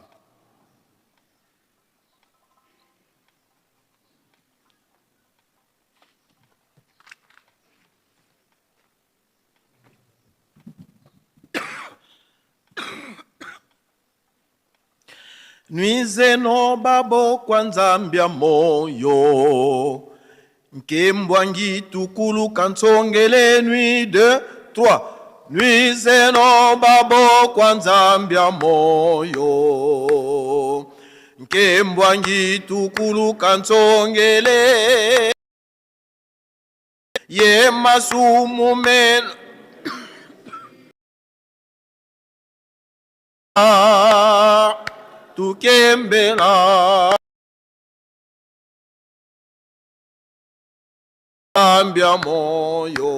Nuizeno babo kwa Nzambi ya moyo nkembwa ngitukuluka ntsongele nui 2 3 Nuizeno babo kwa Nzambi ya moyo nkembwa ngitukuluka ntsongele ye masumu meno tukembela Nzambi ya moyo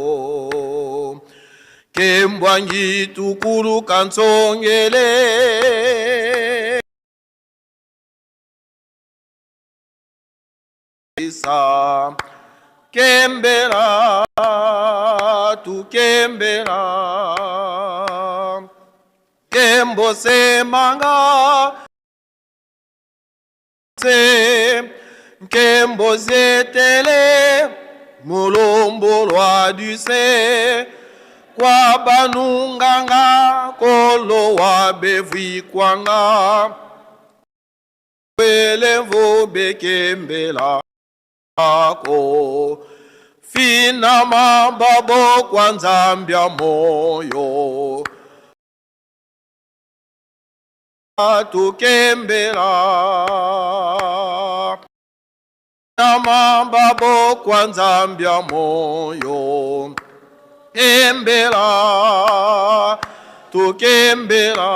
kembwa ngitukuluka ntsongele isa kembela tukembela kembo semanga se nkembo zetele mulumbu lwa duse kwa banunganga kolo wa bevwikwanga welevu bekembela ko fina mababo kwa Nzambi ya moyo tukembela na mababo kwa Nzambi ya moyo kembela tukembela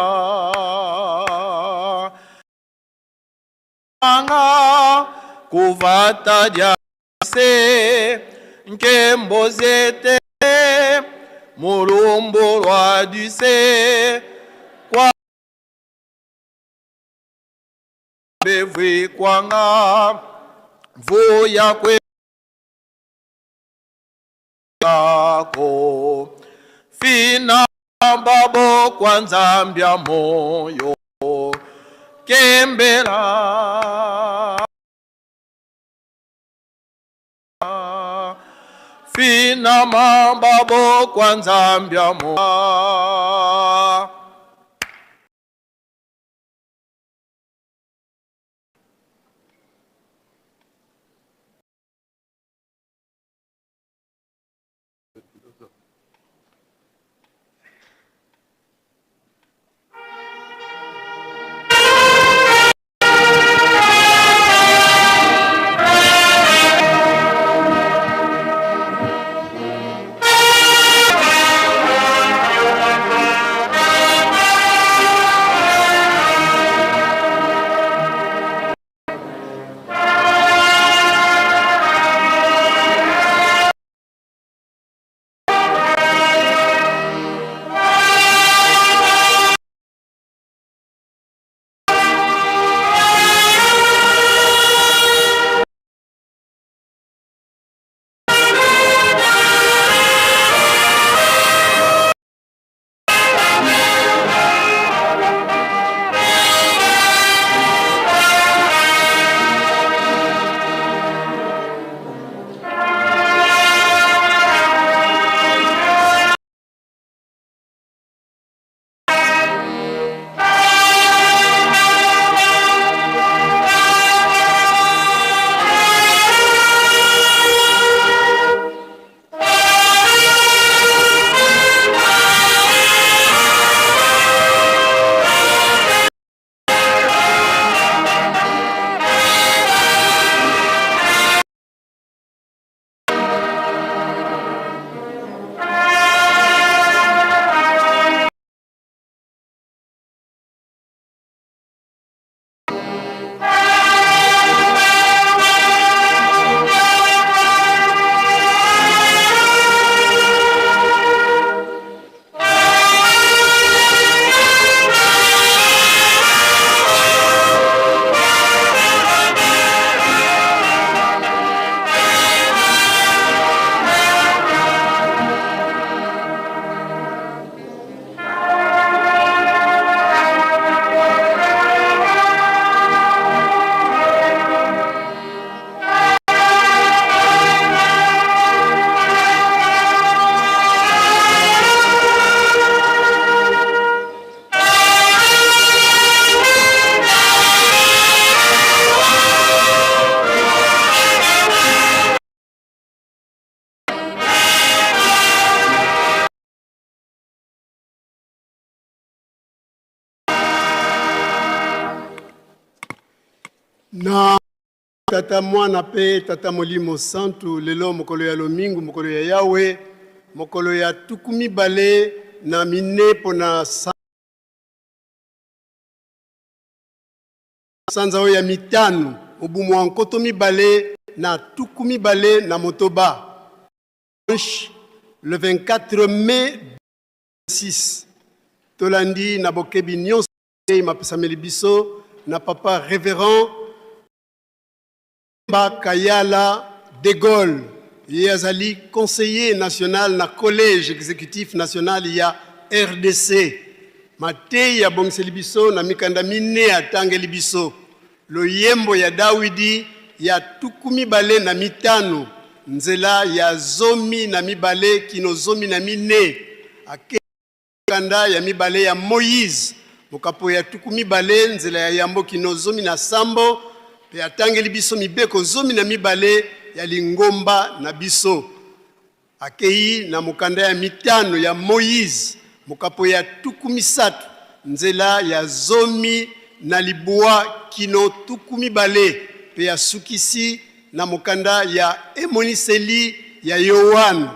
anga kuvata dia se nkembo zete mulumbu lwa duse kwa bevwikwanga mvuya kwe ko fina babo kwa Nzambi ya moyo kembela fina mababo kwa Nzambi ya moyo. Na Tata Mwana pe Tata Molimo Santu, lelo mokolo ya lomingu, mokolo ya Yawe, mokolo ya 24 pona sanza oyo ya mitano, mobu mwa 2026, le 24 mai 2026. Tolandi na bokebi nyonso mapesameli biso na papa Reverend Kayala de Gaulle. Ye azali conseiller national na collège exécutif national ya RDC. Mateyi abongiseli biso na mikanda mine atangeli biso. Loyembo ya Dawidi ya 25 nzela ya 12 kino 14. Ake Mokanda ya mibale ya Moyize, mokapo ya 20, nzela ya yambo kino 17, mpe atangeli biso mibeko 12 ya lingomba na biso. Akei na mokanda ya mitano ya Moyize, mokapo ya 30, nzela ya 19 kino 20, mpe asukisi na mokanda ya Emoniseli ya Yoane,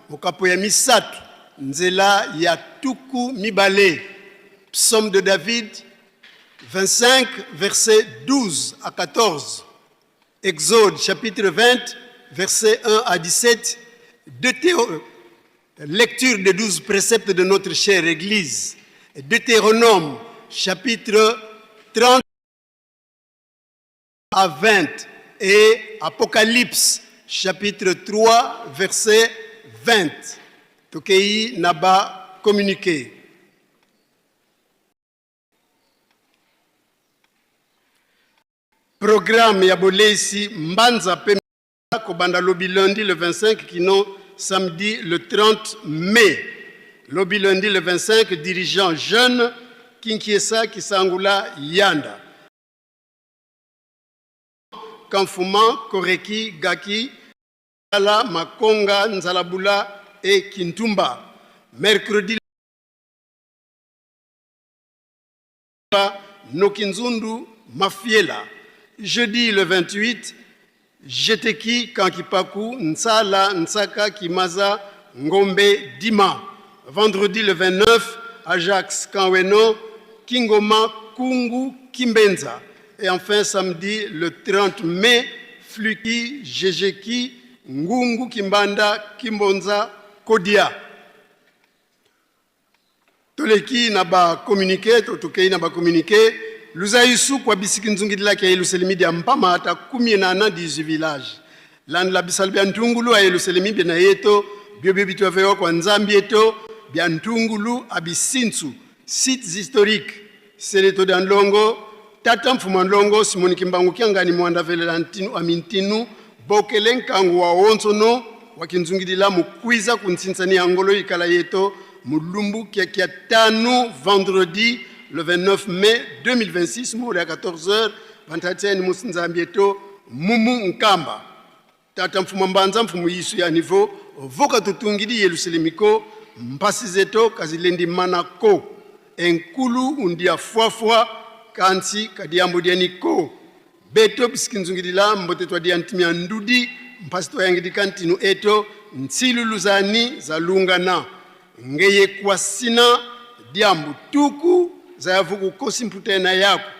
mokapo ya misato, nzela ya 20. Psaume de David 25, verset 12 à 14. Exode chapitre 20, verset 1 à 17. Lecture des 12 préceptes de notre chère Église. Deutéronome chapitre 30 à 20 et Apocalypse chapitre 3 verset 20. Tokei naba communiqué. Programme ya boleisi mbanza pe kobanda lobi lundi le 25 kino samedi le 30 mai. Lobi lundi le 25, dirigeant jeune Kinkiesa Kisangula Yanda. Kamfuma, Koreki, Gaki, Ala, Makonga, Nzalabula et Kintumba. Mercredi Nokinzundu, Mafiela. Jeudi le 28, Jeteki, Kankipaku, Nsala, Nsaka, Kimaza, Ngombe, Dima. Vendredi le 29, Ajax, Kanweno, Kingoma, Kungu, Kimbenza. Et enfin samedi le 30 mai, Fluki, Jejeki, Ngungu, Kimbanda, Kimbonza, Kodia. Toleki na ba communiqué, to tokei na ba communiqué, Luzaisu kwa bisiki nzungidila ke Yelusalemi dia mpama ata kumi na na 18 village. Land la bisal bia ntungulu a Yelusalemi bia na yeto, bio bio bitu avewa kwa nzambi eto, bia ntungulu abisintsu, sites historiques, Seleto dia ndlongo, Tata mfumu ndlongo, Simoni Kimbangu kiangani muanda velela ntinu amintinu, bokele nkangu wa onso no wakinzungidila mukwiza kuntsintsani ya ngolo ikala yeto mulumbu kia kia tanu vendredi le 29 mai 2026 molo ya 14h vantatiani musinzambi eto mumu nkamba. Tata mfumu mbanza mfumu yisu ya niveau voka tutungidi Yelusalemiko mpasi zeto kazilendi mana ko enkulu undia fuafua kansi kadiambo diani ko beto bisikinzungidila mbote twa diantimia ndudi mpasi twayangidi kantinu eto ntsilulu zani zalungana ngeye kwasina diambu tuku zayavuku kosi mputena yako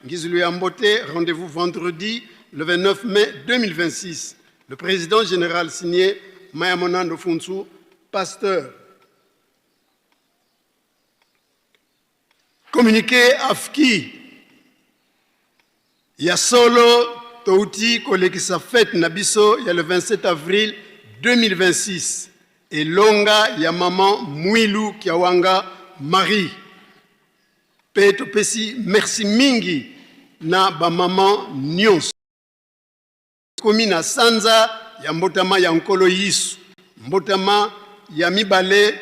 Ngizulu ya Mbote, rendez-vous vendredi le 29 mai 2026. Le président général signé Mayamonando Funsu, pasteur. Communiqué AFKI. Ya solo touti kolekisa fête na biso ya le 27 avril 2026. Elonga ya maman Mwilu Kiawanga Marie. Pe topesi merci mingi na ba maman nyonso. Komi na sanza ya mbotama ya Nkolo Yesu, mbotama ya mibale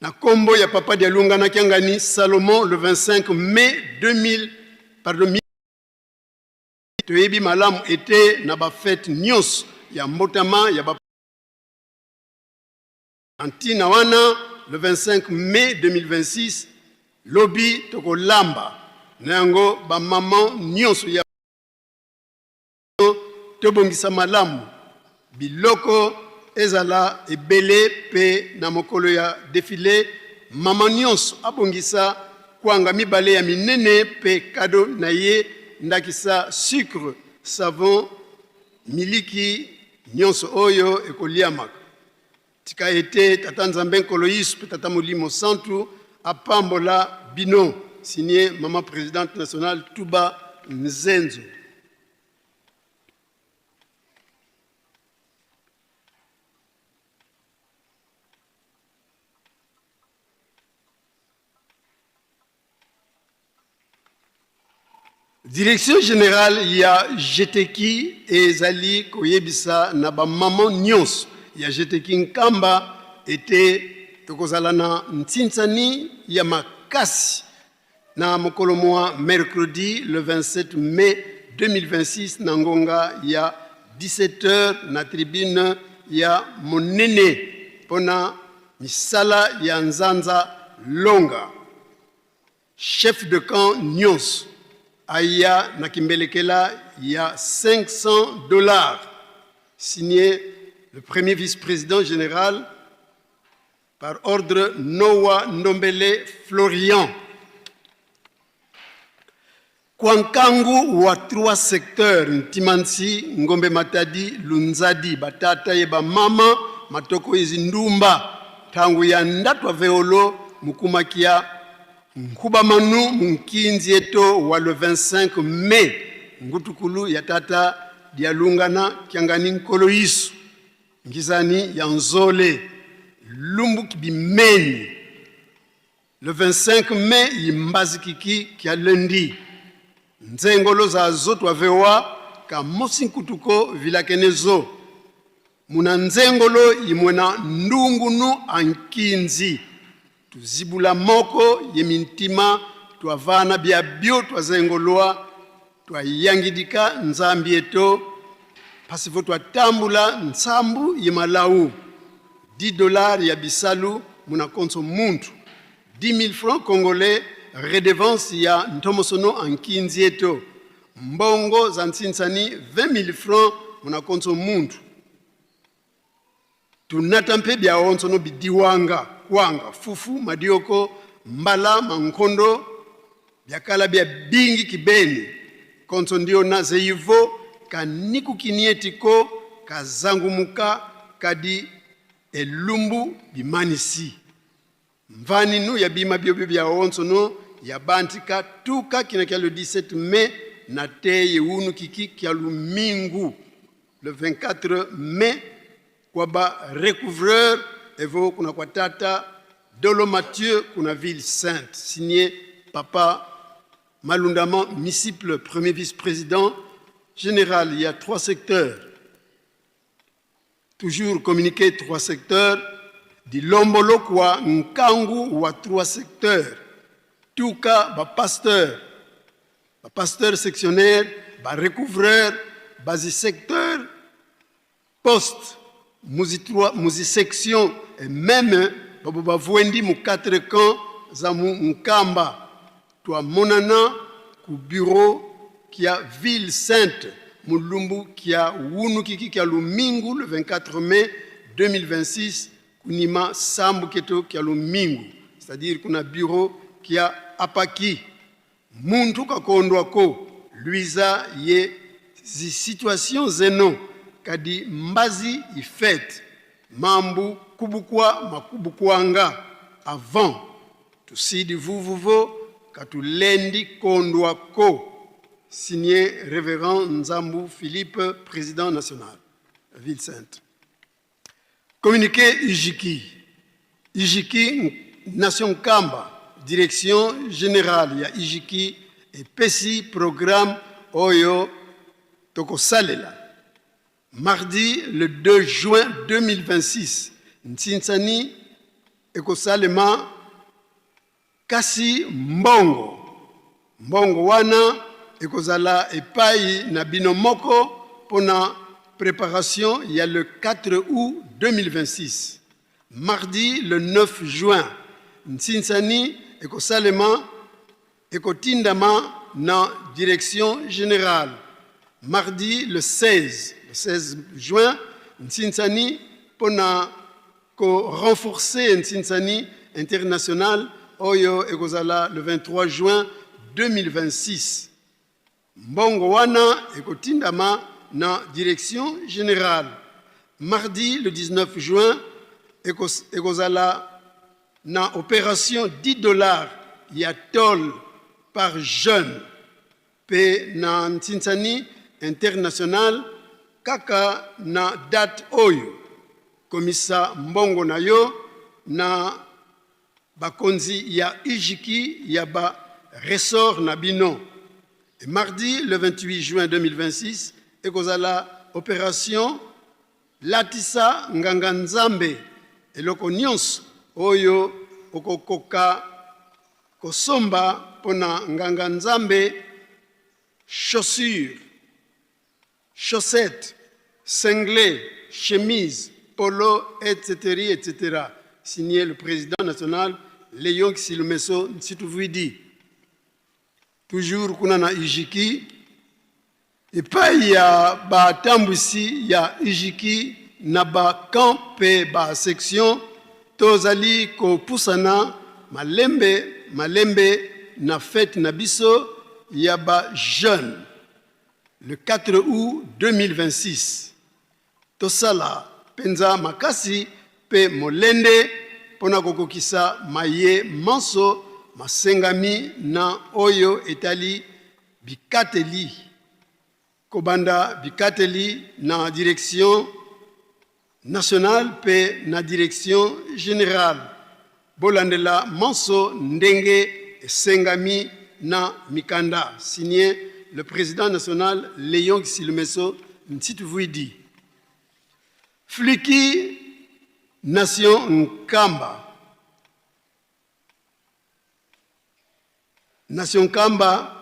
na kombo ya papa Dialunga na Kiangani Salomon le 25 mai 2000, pardon, toyebi malamu ete na ba fête nyonso ya mbotama ya ba ntina wana le 25 mai 2026 lobi tokolamba. Na yango bamama nyonso ya tobongisa malamu biloko ezala ebele mpe na mokolo ya defile mama nyonso abongisa kwanga mibale ya minene mpe kado na ye, ndakisa sucre, savon, miliki, nyonso oyo ekoliamaka. Tika ete Tata Nzambe Nkolo Yesu mpe Tata Molimo Santu apambola bino. Signé Maman Presidente Nationale Tuba Nzenzo. Direction generale ya GTKI ezali koyebisa na ba maman nyonso ya GTKI Nkamba ete tokozala na ntsinsani ya makasi na mokolo mwa mercredi le 27 mai 2026 na ngonga ya 17h na tribune ya monene mpona misala ya nzanza longa. Chef de camp nyonso aya na kimbelekela ya 500 $, signé le premier vice-président général par ordre Noah Ndombele Florian. Kwankangu wa trois secteurs Ntimansi, Ngombe Matadi, Lunzadi, batata ye bamama matoko izi ndumba ntangu ya ndatwa veolo mukumakia nkubamanu munkinzi eto wa le 25 mai ngutukulu ya tata dialungana kiangani nkolo yisu ngizani ya nzole lumbuki bimeni le 25 mai yimbazikiki kia lundi nzengolo za zo twavewa ka mosi nkutuko vilakenezo muna nzengolo imwe na ndungunu ankinzi tuzibula moko ye mintima twavana bya bio twazengolwa twayangidika nzambi eto pasivo twatambula nsambu ye malau 10 $ ya bisalu muna konso muntu 10 000 francs congolais redevance ya ntomosono ankinzi eto mbongo za ntsinsani 20 000 francs muna konso muntu. Tunata mpe bya onsono bidiwanga kwanga fufu madioko mbala mankondo byakala bya bingi kibeni konso ndio na zeivo kanikukinietiko kazangumuka kadi elumbu bimanisi mvaninu ya bima byobyo bya onsono ya bantika tuka kina kya le 17 mai na teye unu kiki kya lumingu le 24 mai kwa ba recouvreur evo kuna kwa tata Dolo Mathieu kuna ville sainte, signé papa Malundama Misiple, premier vice-président général. Il y a trois secteurs, toujours communiqué trois secteurs di lombolo kwa nkangu wa trois secteurs tuka ba pasteur, ba pasteur sectionnaire, ba recouvreur bazi secteur poste muzi trois muzi section et même babo bavwendi mu quatre camps za mu Nkamba twamonana ku bureau kia ville sainte mulumbu kia wunukiki kia lumingu le 24 mai 2026 kunima sambu keto kia lumingu, c'est-à-dire kuna bureau kia apaki muntu kakondwako luiza ye zi situation zeno kadi mbazi ifete mambu kubukwa makubukwanga avant tusidi vuvuvo katulendi kondwako, signé révérend Nzambu Philippe, président national ville sainte. Communiqué Ijiki Ijiki Nation Kamba, direction générale ya Ijiki epesi programme oyo tokosalela mardi le 2 juin 2026. Ntsinsani ekosalema kasi mbongo mbongo wana ekozala epai na bino moko mpona préparation ya le 4 août 2026. Mardi le 9 juin ntsinsani ekosalema. Ekotindama na Direction generale mardi le 16, le 16 juin, Ntsinsani mpo na ko renforcer Ntsinsani international oyo ekozala le 23 juin 2026. Mbongo wana ekotindama na Direction generale mardi le 19 juin, ekozala na operation 10 dollars ya tole par jeune mpe na Ntsinsani international kaka na date oyo. Komisa mbongo na yo na bakonzi ya UJKI ya ba ressorts na bino. Et mardi le 28 juin 2026 ekozala operation Latisa nganga Nzambe eloko nionso oyo okokoka kosomba mpo na nganga Nzambe, chaussures, chaussettes, singlet, chemise, polo, etc. etc. Signé le président national Leon Kisilumeso Nsituvuidi. Toujours kuna na Ijiki, epai ya batambwisi ya Ijiki na ba camp mpe ba section, tozali kopusana malembe malembe na fete na biso ya ba jeunes le 4 août 2026. Tosala mpenza makasi mpe molende mpo na kokokisa maye manso masengami na oyo etali bikateli, kobanda bikateli na direction nationale mpe na direction generale. Bolandela manso ndenge esengami na mikanda. Signé le president national Leon Kisilumeso Nsituvuidi. Fliki Nation Nkamba. Nation Nkamba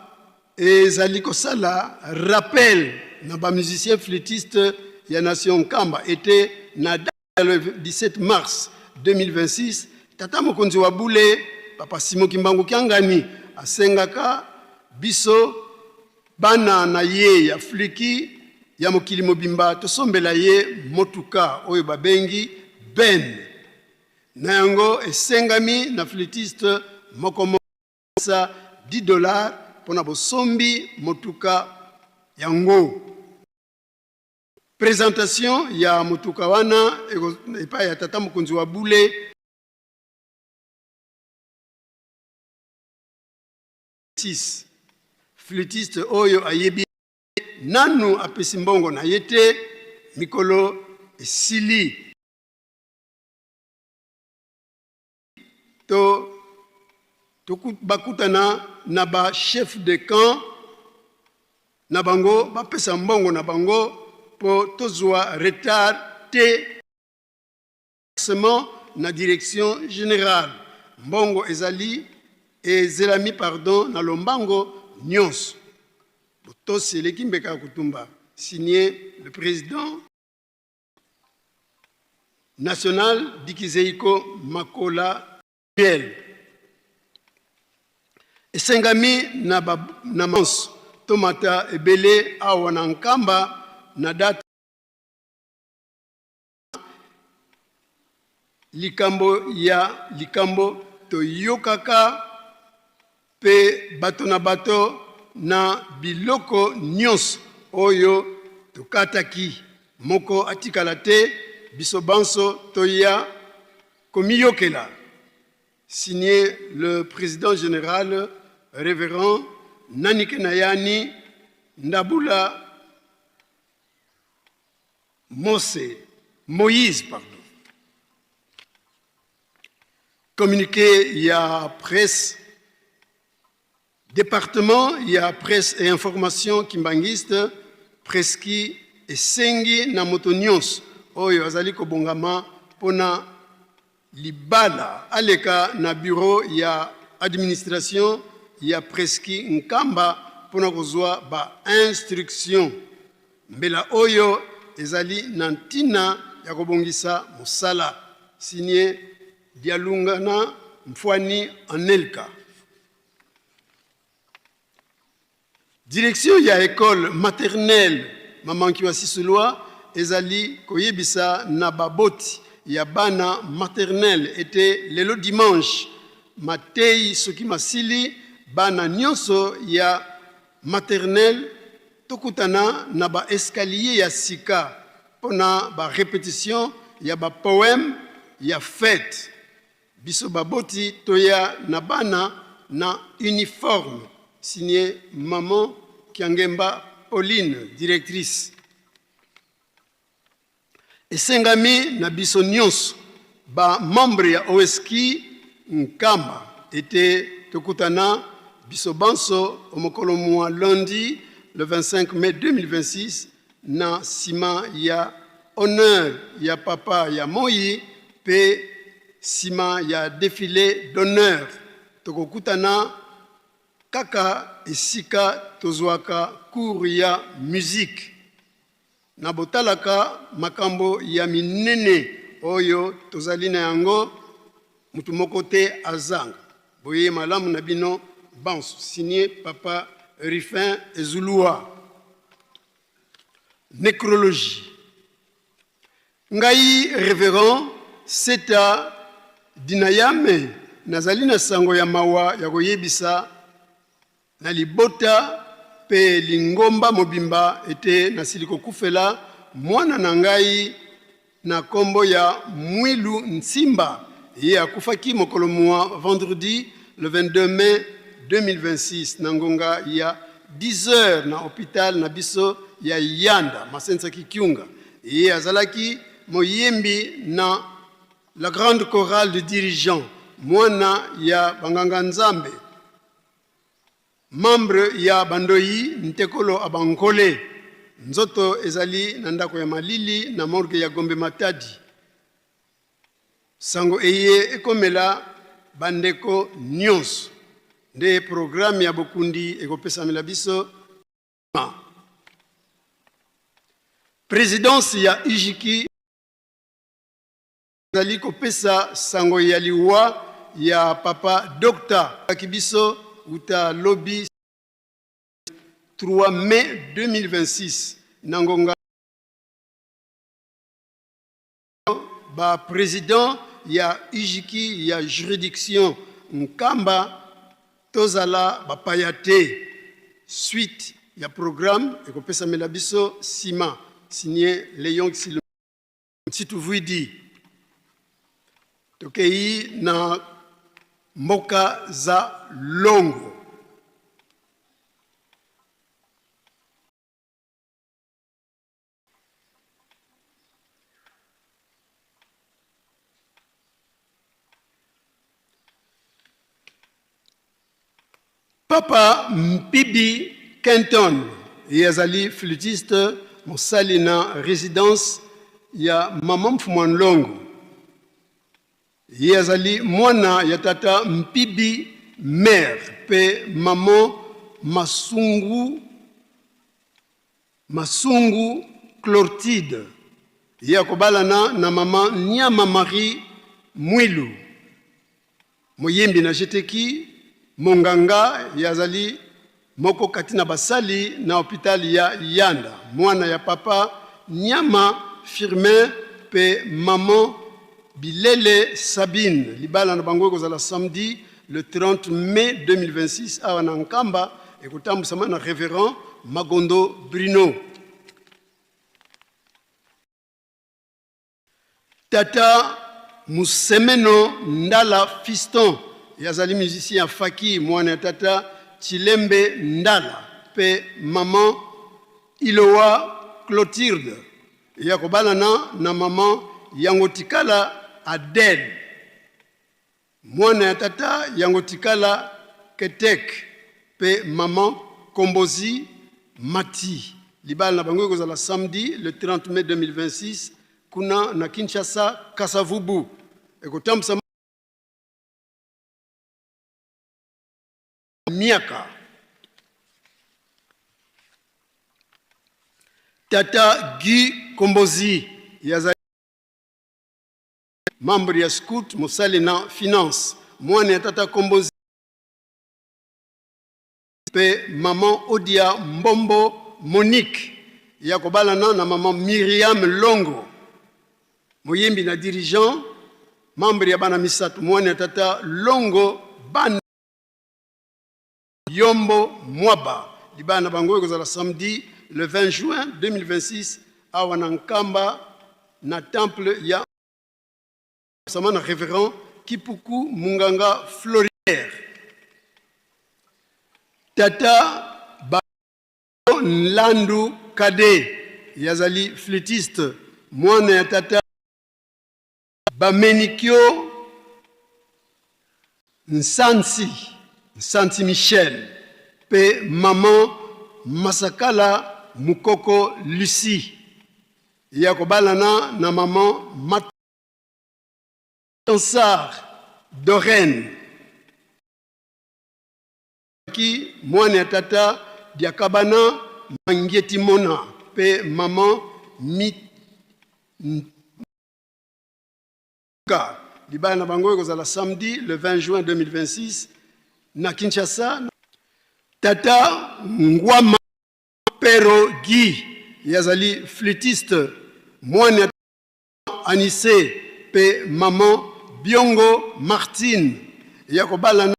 ezali kosala rappel na ba musiciens flûtistes ya Nation Nkamba ete na le 17 mars 2026, tata mokonzi wa bule Papa Simon Kimbangu Kiangani asengaka biso bana na ye ya fliki ya mokili mobimba tosombela ye motuka oyo babengi Ben. Na yango esengami na flûtiste moko moko sa 10 dollars mpo na bosombi motuka yango. Presentation ya motuka wana epai ya tata mokonzi wa bule 6 flûtiste oyo ayebi nanu apesi mbongo na ye te, mikolo esili to bakutana na ba chef de camp na bango bapesa mbongo na bango mpo tozwa retard te. Versement na direction generale mbongo ezali ezelami pardon na lombango nionso. Botosi eleki mbeka ya kotumba. Signé le president national Dikizeiko Makola Biel. Esengami na ba na manso tomata ebele awa na Nkamba na date likambo ya likambo toyokaka mpe bato na bato na biloko nyonso oyo tokataki, moko atikala te, biso banso toya komiyokela. Signé le président général révérend Nanike Nayani Ndabula Mose, Moïse, pardon. Communiqué ya presse, Departement ya presse et information kimbanguiste Preski esengi na moto nionso oyo azali kobongama pona libala aleka na bureau ya administration ya Preski Nkamba pona kozua ba instructions. Mbela oyo ezali na ntina ya kobongisa mosala. Signé Dialungana Mfuani Anelka. Direction ya ecole maternelle Mamanki wa Sisulwa ezali koyebisa na baboti ya bana maternelle ete lelo dimanche mateyi soki masili, bana nionso ya maternelle tokutana na ba escaliers ya sika pona ba repetitions ya ba poemes ya fete. Biso baboti toya na bana na uniforme. Signé Maman Kiangemba Pauline, directrice. Esengami na biso nionso ba membres ya OSKI Nkamba ete tokutana biso banso o'mokolo mua lundi le 25 mai 2026 na sima ya honneur ya papa ya moyi pe sima ya defile d'honneur tokokutana kaka esika tozuaka cours ya musique na botalaka makambo ya minene oyo tozali na yango mutu moko te azanga boyei malamu na bino banso signe papa Rufin Ezulua. Necrologie. Ngai Reverend Seta Dinayame nazali na sango ya mawa ya koyebisa na libota mpe lingomba mobimba ete nasili kokufela mwana na ngai na kombo ya Mwilu Nsimba. Ye akufaki mokolo mua vendredi le 22 mai 2026 na ngonga ya 10 heures na hopital na biso ya Yanda, Masensa Kikiunga. Ye azalaki moyembi na la grande chorale de dirigeants, mwana ya banganga Nzambe, membre ya bandoyi ntekolo a bankole. Nzoto ezali na ndako ya malili na morgue ya Gombe Matadi. Sango eye ekomela bandeko nionso. Nde programme ya bokundi ekopesamela biso ma. Presidence ya UJKI ezali kopesa sango ya liwa ya Papa Docta biso uta lobi 3 mai 2026 na ngonga ba president ya UJKI ya juridiction Nkamba tozala bapaya te. Suite ya programme ekopesamela biso sima. Signé Leon Nsituvuidi. Tokeyi na mboka za Longo. Papa Mpibi Kenton ye azali flûtiste mosali na residence ya Mama Mfumua Nlongo. Ye azali mwana ya tata Mpibi Mère pe maman Masungu Masungu Clortide. Ye akobalana na mama Niama Marie Mwilu, moyembi na Jeteki monganga. Ye azali moko kati na basali na hopital ya Yanda, mwana ya papa Niama Firmin pe maman Bilele Sabine. Libala na bango ekozala samedi le 30 mai 2026 awa na Nkamba, ekotambwisama na Reverend Magondo Bruno. Tata Musemeno Ndala Fiston, ye azali musicien ya Faki, mwana ya tata Tshilembe Ndala pe maman Ilowa Clotilde. Ye akobalana na maman Yangotikala Adèle. Mwana ya tata Yangotikala Ketek pe maman Kombozi Mati. Libala na bango ekozala samedi le 30 mai 2026 kuna na Kinshasa Kasavubu. Ekotambusama miaka. Tata Guy Kombozi ye azali membre ya scout mosali na finance, mwana ya tata Kombozi. mpe maman Odia Mbombo Monique ya kobalana na maman Myriam Longo, moyembi na dirigeant, membre ya bana misato, mwana ya tata Longo Banda Yombo Mwaba. Libala na bango ekozala samedi le 20 juin 2026 awa na Nkamba na temple ya sama na révérend Kipuku Munganga Florière. Tata ba Nlandu Kade yazali flûtiste, mwana ya tata Bamenikio Nsansi, Nsansi Michel mpe maman Masakala Mukoko Lucie ya kobalana na maman Matansar Dorene ki mwana ya tata Diakabana Mangietimona mpe maman Mituka. Libala na bango ekozala samedi le 20 juin 2026 na Kinshasa. Tata Ngwama Pero Guy ye azali flûtiste, mwana ya Anise mpe maman Biongo Martine ya kobalana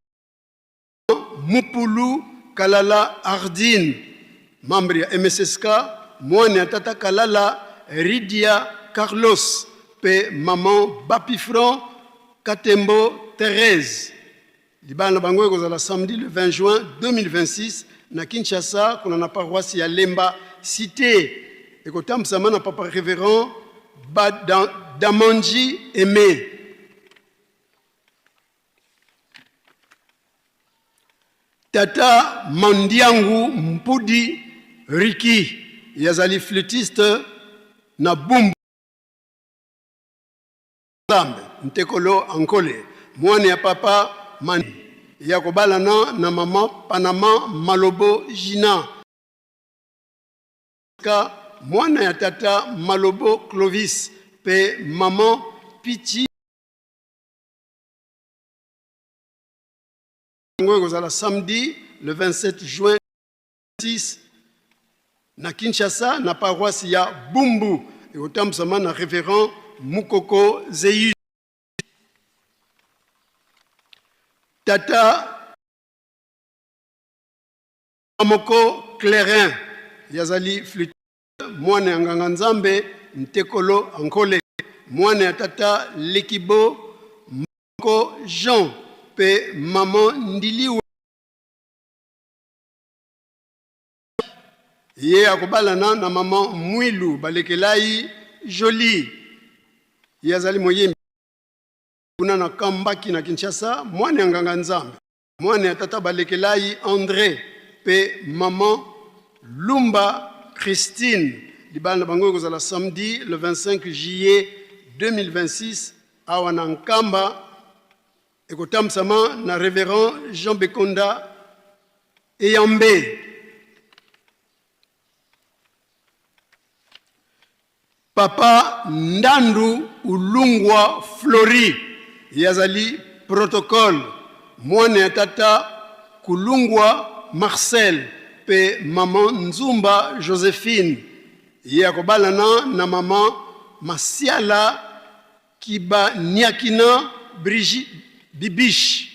Mupulu Kalala Ardine, membre ya MSSK, mwana ya tata Kalala Ridia Carlos mpe maman Bapifran Katembo Therèse. Libala na bango ekozala samedi le 20 juin 2026 na Kinshasa, kuna na paroisse ya Lemba Cité. Ekotambusama na papa révérend Damanji Aimé. Tata Mandiangu Mpudi Ricky yazali flûtiste na Bumbu Nzambe Ntekolo Ankole, mwana ya papa Man ya kobalana na mama Panama Malobo Gina ka mwana ya tata Malobo Clovis pe maman Pichi. Yango ekozala samedi le 27 juin 6 na Kinshasa na paroisse ya Bumbu, ekotambusama na révérend Mukoko Zeus. Tata moko Clairin yazali flûte, mwana ya nganga Nzambe Ntekolo Ankole, mwana ya tata Lekibo Moko Jean pe maman Ndiliwe. Ye akobalana na maman Mwilu Balekelai Jolie. Ye azali moyembi kuna na Kambaki na Kinshasa, mwana ya nganga Nzambe, mwana ya tata Balekelai Andre pe maman Lumba Christine. Libala na bango ekozala samedi le 25 juillet 2026 awa na Nkamba, ekotambusama na révérend Jean Bekonda Eyambe. Papa Ndandu Ulungwa Flori ye azali protocole, mwana ya tata Kulungwa Marcel mpe mama Nzumba Josephine. Ye akobalana na mama Masiala Kibaniakina Brigitte Bibiche.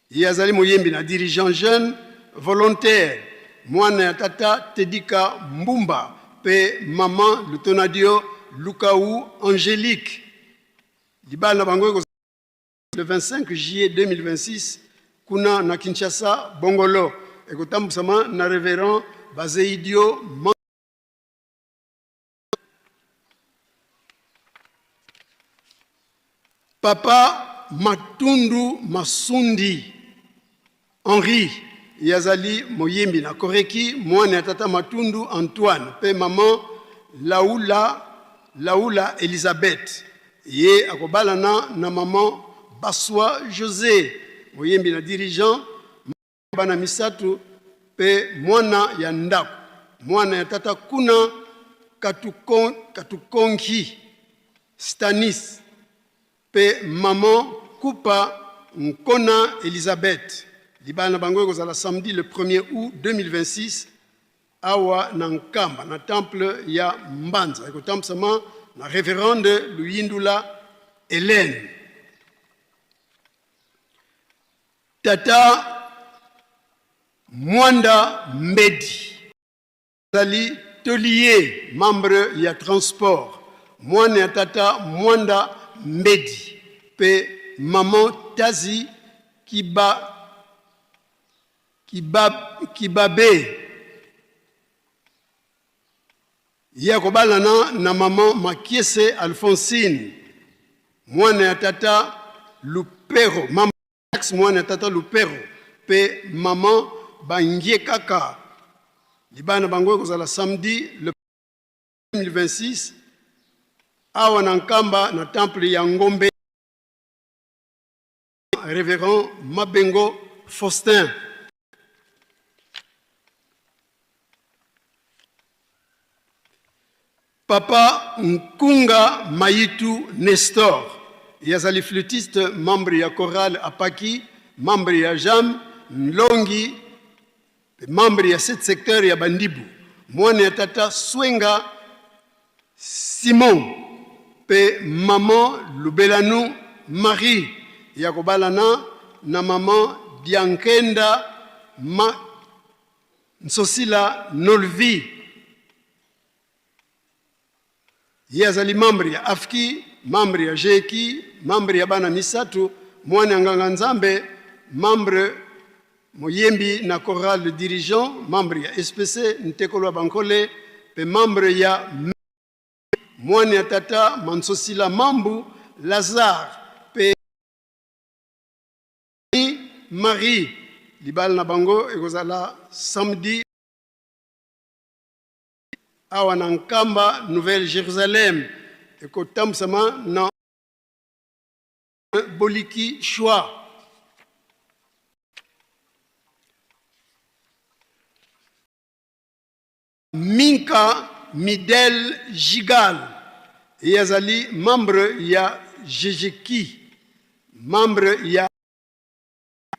Ye azali moyembi na dirigeant jeune volontaire, mwana ya tata Tedika Mbumba mpe mama Lutonadio Lukau Angelique. Libala na bango ekozala le 25 juillet 2026 kuna na Kinshasa Bongolo, ekotambusama na révérend Bazeidio. Papa Matundu Masundi Henri ye azali moyembi na Koreki, mwana ya tata Matundu Antoine mpe mama Laula Laula Elizabeth. Ye akobalana na mama Baswa Jose, moyembi na dirigeant, bana misato mpe mwana ya ndako, mwana ya tata kuna Katukonki Stanis mpe mama Kupa Nkona Elizabeth. Libala na bango ekozala samedi le 1er août 2026 awa na Nkamba na temple ya Mbanza, ekotambusama na reverende Luyindula Helène. Tata Mwanda Mbedi azali taulier, membre ya transport, mwana ya tata Mwanda Mbedi pe maman Tazi Kiba, Kiba, Kibabe. Ye akobalana na maman Makiese Alphonsine, mwana ya tata Lupero, mama Jacques mwana ya tata Lupero pe maman Bangie kaka. Libala na bango ekozala samedi le 2026 awa na Nkamba na temple ya Ngombe, Reverend Mabengo Faustin. Papa Nkunga Mayitu Nestor, ye azali flûtiste, membre ya chorale Apaki, membre ya Jam Nlongi, pe membre ya 7 secteur ya Bandibu. Mwana ya tata Swenga Simon pe maman Lubelanu Marie, ye akobalana na maman Diankenda Ma Nsosila Nolvi. Ye azali membre ya AFKI, membre ya GEKI, membre ya bana misato, mwana ya nganga Nzambe, membre moyembi na chorale le dirigeant, membre ya SPC Ntekolo ya Bankole pe membre ya mwana ya tata Mansosila Mambu Lazare pe Marie. Libala na bango ekozala samedi awa na Nkamba, Nouvelle Jérusalem, ekotambusama na Boliki Choix. Minka Midel Jigal, ye azali membre ya GGKI, membre ya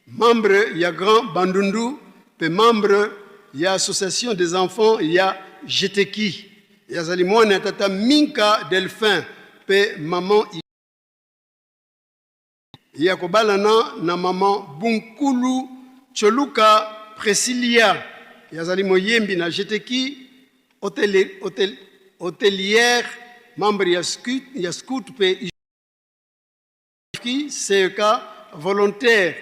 membre ya Grand Bandundu pe membre ya Association des enfants ya GTKI. Ye azali mwana ya tata Minka Delphin pe maman Ye akobalana na maman Bunkulu Choluka Precilia. Ye azali moyembi na GTKI, hotelière, membre ya scout pe CEK, volontaire,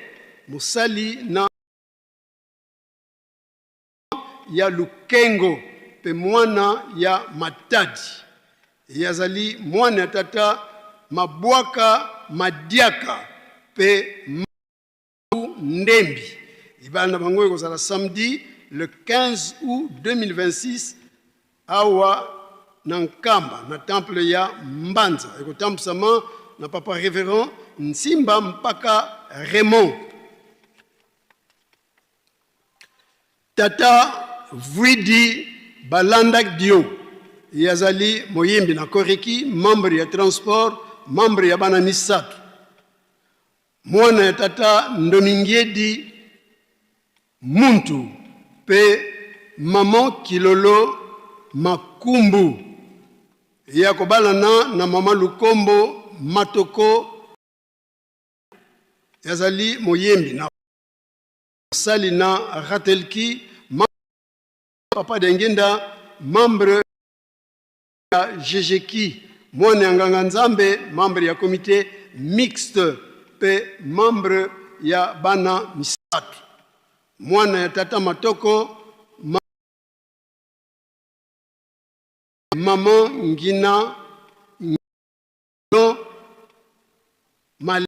mosali na ya Lukengo pe mwana ya Matadi. Ye azali mwana ya tata Mabwaka Madiaka pe Ndembi. Libala na bango ekozala samedi le 15 août 2026 awa na Nkamba na temple ya Mbanza, ekotambusama na papa Reverend Nsimba Mpaka Raymond. Tata Vuidi Balanda Dio, ye azali moyembi na Koreki, membre ya transport, membre ya bana misato, mwana ya tata Ndomingiedi Muntu pe maman Kilolo Makumbu. Ye akobalana na maman Lukombo Matoko, ye azali moyembi na mosali na Ratelki, papa Dengenda, membre ya GGKI, mwana ya nganga Nzambe, membre ya comité mixte pe membre ya bana misato, mwana ya tata Matoko, maman Ngina Male.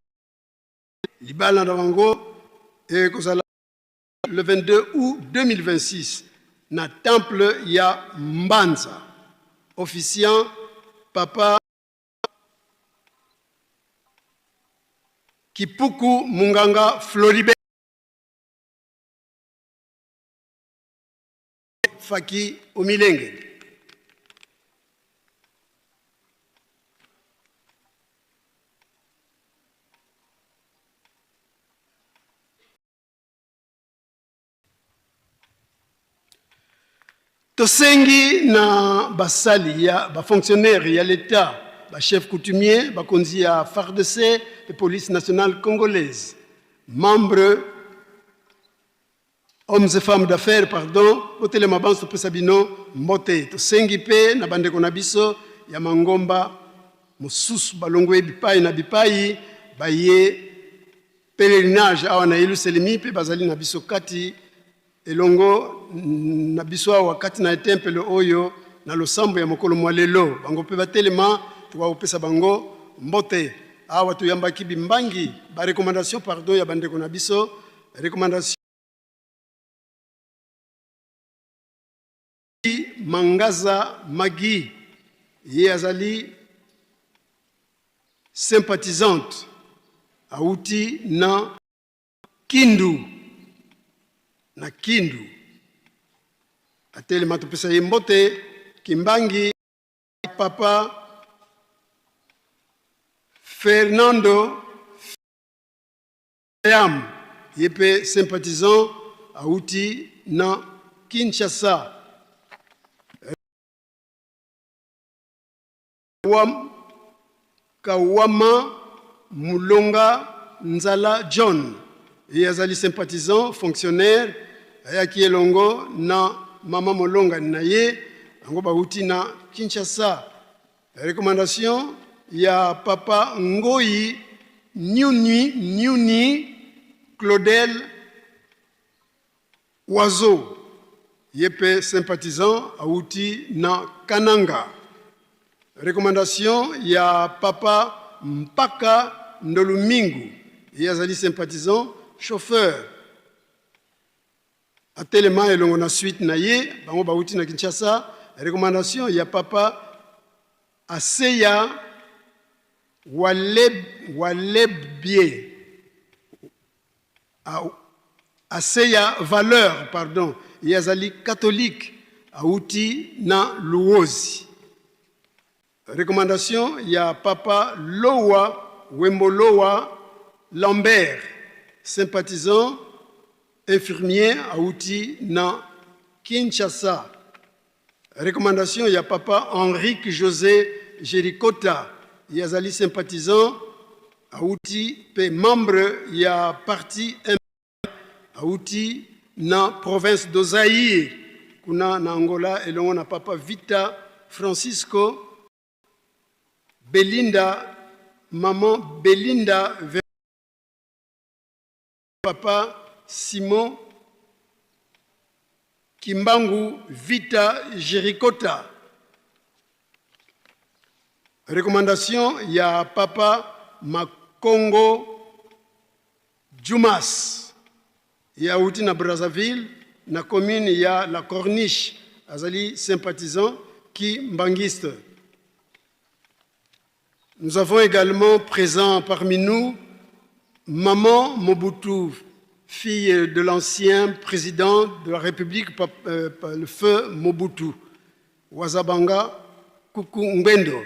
Libala na bango ekozala le 22 août 2026 na temple ya Mbanza. Officiant papa Kipuku Munganga Floribert Faki Omilengele. Tosengi na basali ya ba fonctionnaires ya l'Etat, ba chefs coutumiers, bakonzi ya fardc et police nationale congolaise, membres hommes et femmes d'affaires, pardon, botelema banso topesa bino mbote. Tosengi mpe na bandeko na biso ya mangomba mosusu balongwe bipai na bipai baye pèlerinage awa na Yelusalemi mpe bazali na biso kati elongo na biso awa kati na etempelo oyo na losambo ya mokolo mwa lelo. Bango mpe batelema, tokopesa bango mbote. Awa toyambaki bimbangi ba recommandation, pardon, ya bandeko na biso. Recommandation Mangaza Magi, ye azali sympathisante, auti na Kindu, na Kindu. Atelema topesa ye mbote. Kimbangi Papa Fernando Yam, ye mpe sympathisant, auti na Kinshasa. Kawama Mulonga Nzala John, ye azali sympathisant fonctionnaire, ayaki elongo na mama molongani na ye, bango bauti na Kinshasa. Recommandation ya Papa Ngoyi Nyuni Nyuni Claudel Oiseau, ye mpe sympathisant, auti na Kananga. Recommandation ya Papa Mpaka Ndolumingu, ye azali sympathisant chauffeur, atelema elongo na suite na ye, bango bauti na Kinshasa. Recommandation ya Papa Aseya Waleb, Walebie Aseya Valeur, pardon, ye azali catholique, auti na Luozi. Recommandation ya Papa Lowa Wembolowa Lambert, sympathisant infirmier, auti na Kinshasa. Recommandation ya Papa Henrique José Jericota, ye azali sympathisant, auti pe membre ya parti M, auti na province de Zaïre kuna na Angola, elongo na Papa Vita Francisco Belinda, maman Belinda, Papa Simon Kimbangu Vita Jericota. Recommandation ya Papa Makongo Jumas, ye auti na Brazzaville na commune ya La Corniche, azali sympathisant kimbanguiste. Nous avons également présent parmi nous Maman Mobutu, fille de l'ancien président de la République, le feu Mobutu, Wazabanga Kuku Ngwendo.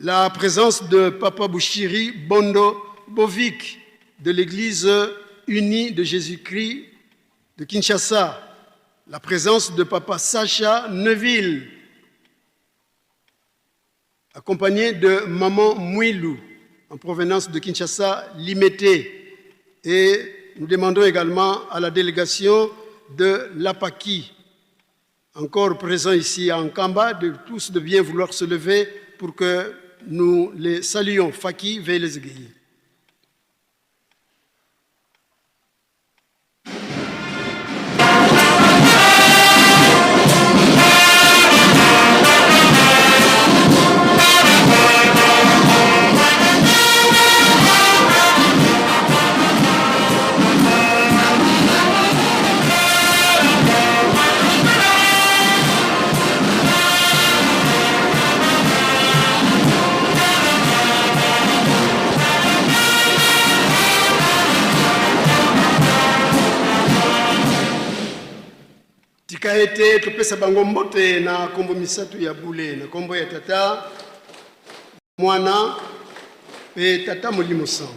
La présence de Papa Bouchiri Bondo Bovik de l'Église unie de Jésus-Christ de Kinshasa. La présence de Papa Sacha Neuville, accompagné de Maman Mouilou, en provenance de Kinshasa, Limete. Et nous demandons également à la délégation de l'APAKI, encore présent ici à Nkamba, de tous de bien vouloir se lever pour que nous les saluions. Faki Velezgui. Tika ete topesa bango mbote na kombo misato ya bule, na kombo ya Tata, Mwana mpe Tata Molimo Santu.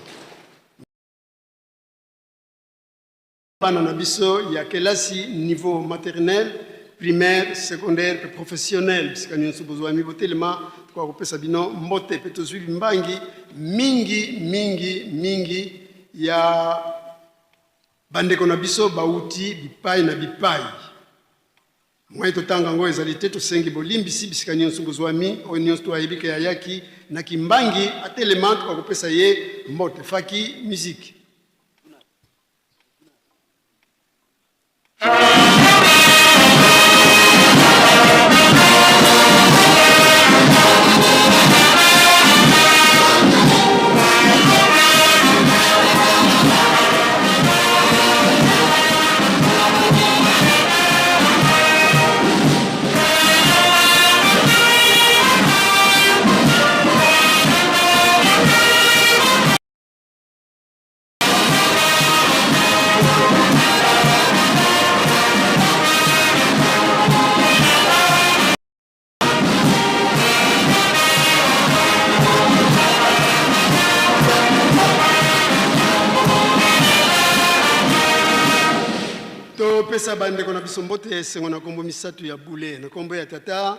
Bana na biso ya kelasi niveau maternel primaire, secondaire mpe professionnel. Bisika nyonso bozwami, botelema, tokoka kopesa bino mbote. Mpe tozwi mbangi mingi mingi mingi ya bandeko na biso bauti bipai na bipai. Moyen totanga yango ezali te. Tosengi bolimbisi bisika nyonso bozwami. Oyo nyonso to ayebi ke ayaki na kimbangi, atelema, tokoka kopesa ye mbote. Faki musique. Topesa bandeko na biso mbote ya esengo na nkombo misato ya bule, na nkombo ya Tata,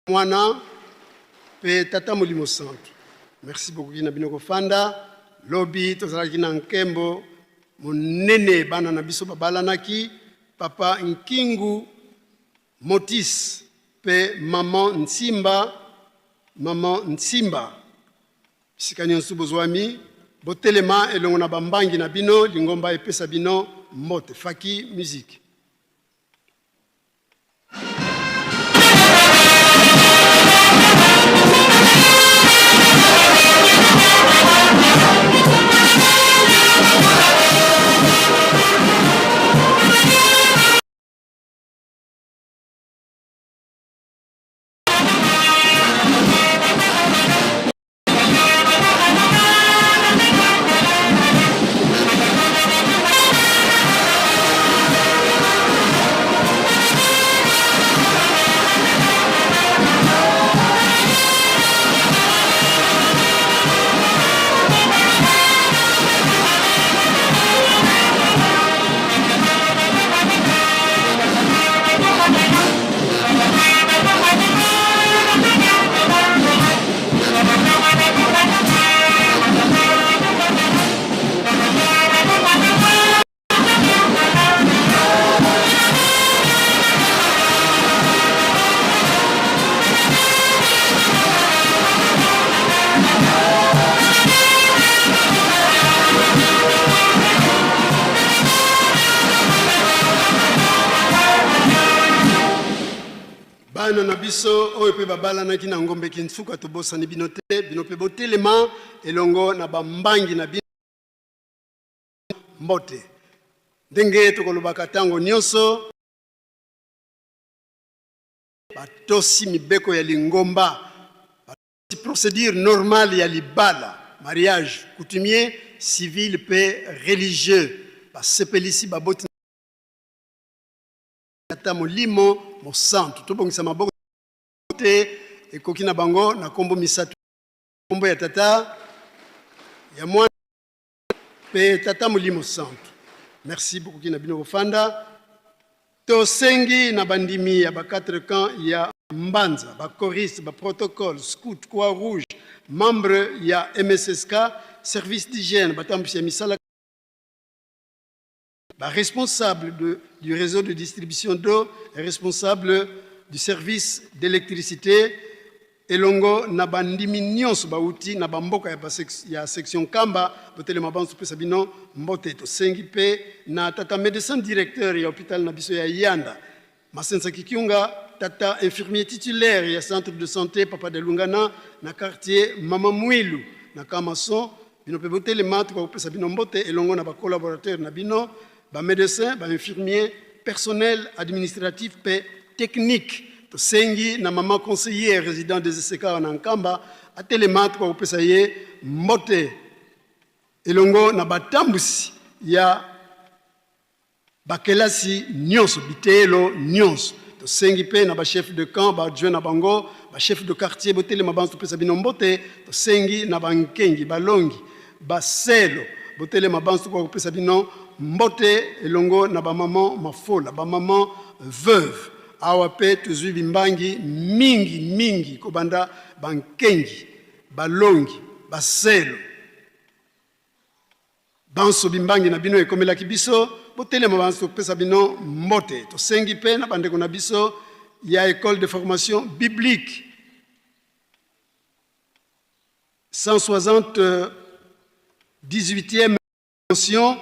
Mwana mpe Tata Molimo Santu. Merci beaucoup na bino kofanda. Lobi tozalaki na nkembo monene, bana na biso babalanaki, papa Nkingu Motis mpe maman Nsimba, maman Nsimba. Bisika nyonso bozwami, botelema elongo na bambangi na bino, lingomba epesa bino mbote. Faki musique. Bana na biso oyo mpe babalanaki na Ngombe Kinsuka, tobosani bino te. Bino mpe botelema elongo na bambangi na bino. Mbote. Ndenge tokolobaka ntango nyonso, batosi mibeko ya lingomba, batosi procédure normale ya libala, mariage coutumier, civil mpe religieux, basepelisi baboti, Tata Molimo Mosantu. Tobongisa maboko te ekoki na bango na nkombo misato, nkombo ya Tata, ya Mwana mpe Tata Molimo Santu. Merci bokoki na bino kofanda. Tosengi na bandimi ya ba quatre camps ya Mbanza, ba choristes, ba protocole, scout, croix rouge, membre ya MSSK, service d'hygiène, batambwisi ya misala, ba responsable du réseau de distribution d'eau, responsable du service d'électricité, elongo na bandimi nyonso bauti na bamboka ya section Nkamba, botelema banso, topesa bino mbote. Tosengi mpe na tata médecin directeur ya hôpital na biso ya Yanda, Masensa Kikiunga, tata infirmier titulaire ya centre de santé Papa Delungana na quartier Mama Mwilu na Kamason, bino mpe botelema, tokopesa bino mbote elongo na bacollaborateur na bino, bamédecin, bainfirmier, personnel administratif mpe technique. Tosengi na mama conseillère résident des ECK na Nkamba atelema, tokopesa ye mbote elongo na batambusi ya bakelasi nyonso, biteyelo nyonso. Tosengi mpe na bachef de camp, baadjoint na bango, bachef de quartier, botelema banso, topesa bino mbote. Tosengi na bankengi, balongi, baselo, botelema banso, tokoka kopesa bino mbote elongo na bamama mafola, bamama veuve. Awa mpe tozwi bimbangi mingi mingi kobanda bankengi, balongi, baselo banso. Bimbangi na bino ekomelaki biso, botelema banso topesa bino mbote. Tosengi mpe na bandeko na biso ya école de formation biblique 178e mention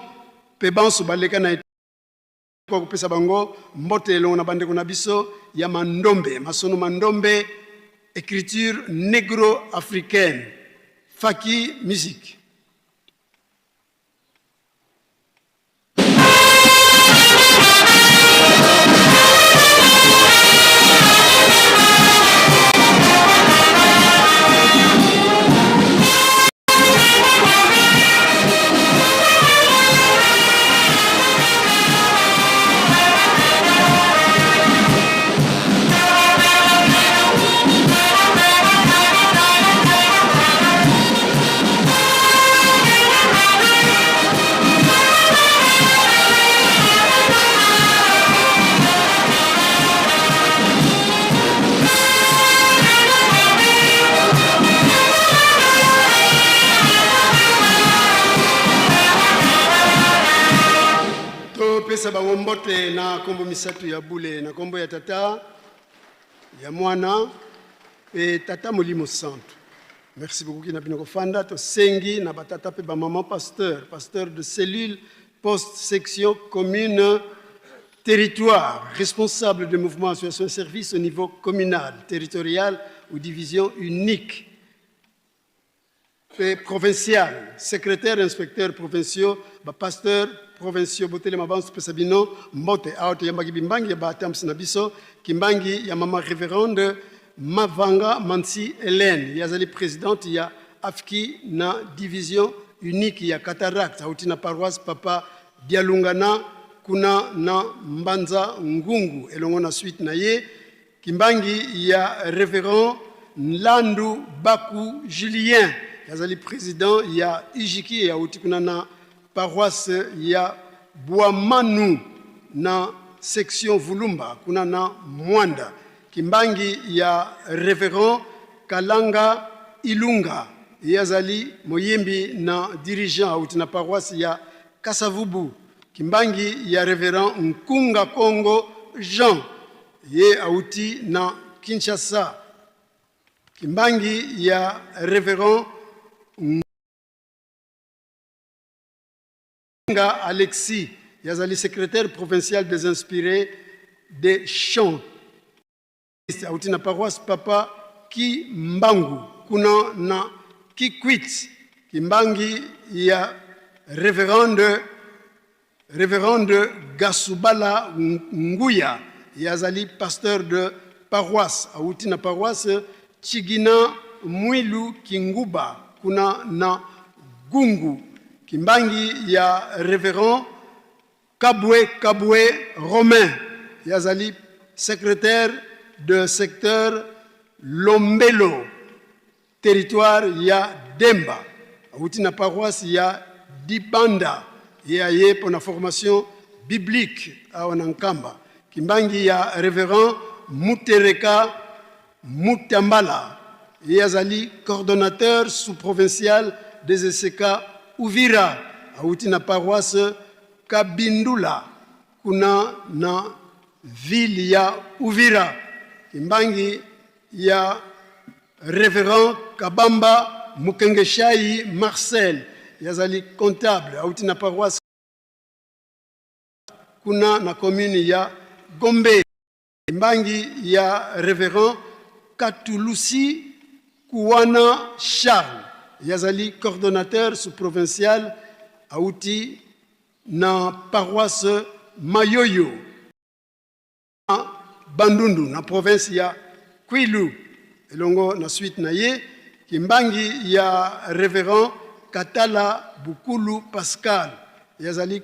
mpe banso baleka na kopesa bango mbote elongo na bandeko na biso ya Mandombe, Masono Mandombe, écriture négro-africaine, Faki Musique. Topesa bango mbote na nkombo misato ya bule, na nkombo ya Tata, ya Mwana mpe Tata Molimo Santu. Merci beaucoup kina bino kofanda. Tosengi na batata mpe bamama pasteur, pasteur de cellule, poste, section, commune, territoire, responsable de mouvement, association, service au niveau communal, territorial ou division unique mpe provincial, secrétaire, inspecteur provinciaux, bapasteur provinciaux, botelema banso topesa bino mbote. Awa toyambaki bimbangi ya batambusi na biso, kimbangi ya mama révérende Mavanga Mansi Hélène, ye azali présidente ya AFKI na division unique ya Cataracte, auti na paroisse Papa Dialungana kuna na Mbanza Ngungu, elongo na suite na ye kimbangi ya révérend Nlandu Baku Julien, azali président ya UJIKI, auti kuna na paroisse ya Bwamanu na section Vulumba kuna na Mwanda. Kimbangi ya révérend Kalanga Ilunga, ye azali moyembi na dirigeant, auti na paroisse ya Kasavubu. Kimbangi ya révérend Nkunga Kongo Jean, ye auti na Kinshasa. Kimbangi ya révérend Nga Alexis, yazali secrétaire provincial des inspirés des champs, auti na paroisse Papa Kimbangu kuna na Kikwit. Kimbangi ya révérende Gasubala Nguya, yazali pasteur de paroisse, auti na paroisse Chigina Mwilu Kinguba kuna na Gungu. Kimbangi ya révérend Kabwe Kabwe Romain, yazali secrétaire de secteur Lombelo, territoire ya Demba, auti na paroisse ya Dibanda, ye aye mpo na formation biblique awa na Nkamba. Kimbangi ya révérend Mutereka Mutambala, ye azali coordonnateur sous-provincial des ECK Uvira, auti na paroisse Kabindula kuna na ville ya Uvira. Kimbangi ya révérend Kabamba Mukengeshai Marcel, yazali comptable, auti na paroisse kuna na commune ya Gombe. Kimbangi ya révérend Katulusi Kuwana Charles, yazali coordonnateur sous-provincial, auti na paroisse Mayoyo na Bandundu na province ya Kwilu, elongo na suite na ye kimbangi ya révérend Katala Bukulu Pascal, yazali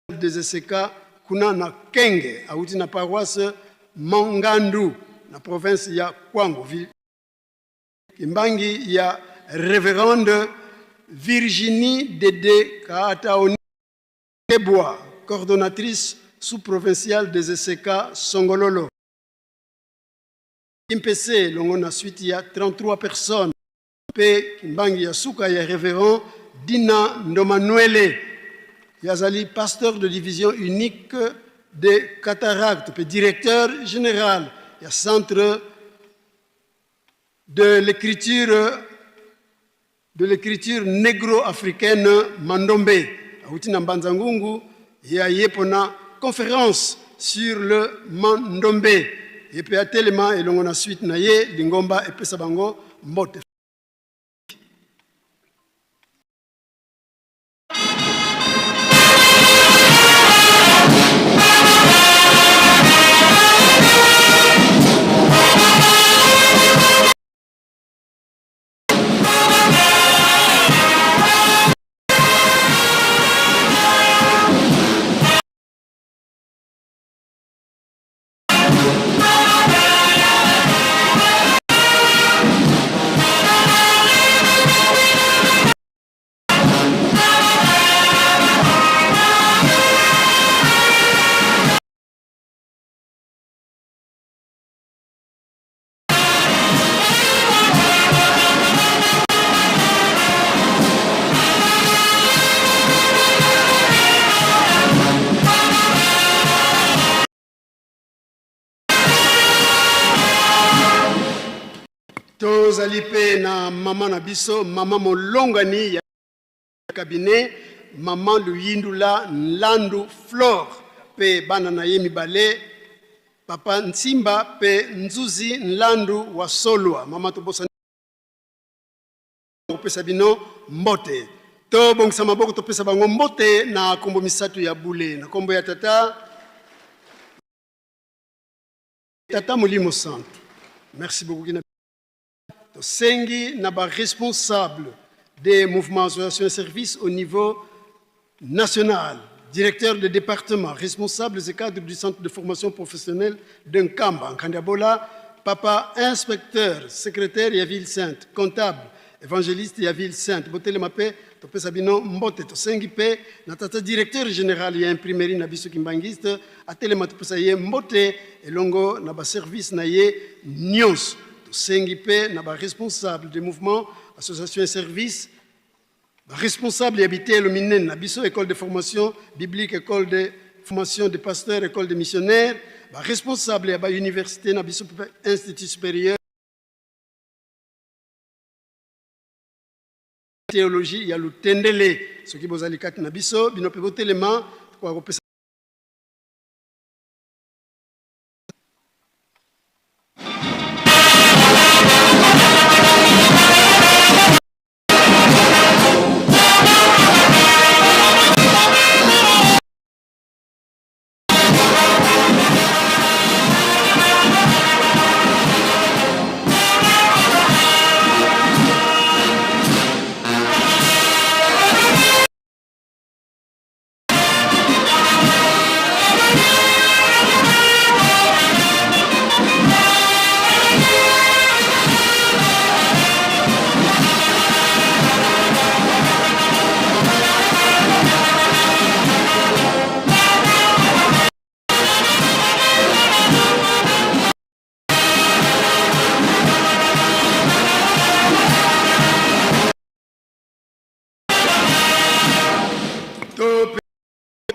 des ECK kuna na Kenge, auti na paroisse Mangandu na province ya Kwango. Kimbangi ya révérende Virginie Dede Kaataoni. Kebwa, coordonnatrice sous-provinciale des ESECA Songololo. Kimpese elongo na suite ya 33 personnes mpe kimbangi ya suka ya révérend Dina Ndomanuele ye azali pasteur de division unique de cataracte mpe directeur général ya centre de l'écriture de l'écriture négro-africaine Mandombe awuti na Mbanza Ngungu ye aye pona conférence sur le Mandombe ye pe atelema elongo na suite na ye lingomba epesa bango mbote. Tozali mpe na mama na biso, mama molongani ya cabinet, mama Luyindula Nlandu Flore mpe bana na ye mibale, papa Nsimba mpe Nzuzi Nlandu wa Solwa. Mama, tobosani kopesa bino mbote. Tobongisa maboko, topesa bango mbote na kombo misato ya bule, na kombo ya Tata, Tata Molimo Santu. Merci beaucoup. Kina tosengi na ba responsables des mouvements associations et services au niveau national, directeur de département, responsables et cadres du centre de formation professionnelle de Nkamba, Nkandiabola, papa inspecteur, secrétaire ya ville sainte, comptable, évangéliste ya ville sainte, botelema pe topesa bino mbote. Tosengi pe na tata directeur général ya imprimerie na biso kimbangiste atelema topesa ye mbote elongo na ba service na ye nyonso. Tosengi pe na ba responsable des mouvements, associations et services, ba responsable ya biteyelo minene na biso, école de formation biblique, école de formation des pasteurs, école de missionnaires, ba responsable ya ba université na biso pe institut supérieur théologie ya Lutendele. Soki bozali kati na biso, bino pe botelema, tokoka kopesa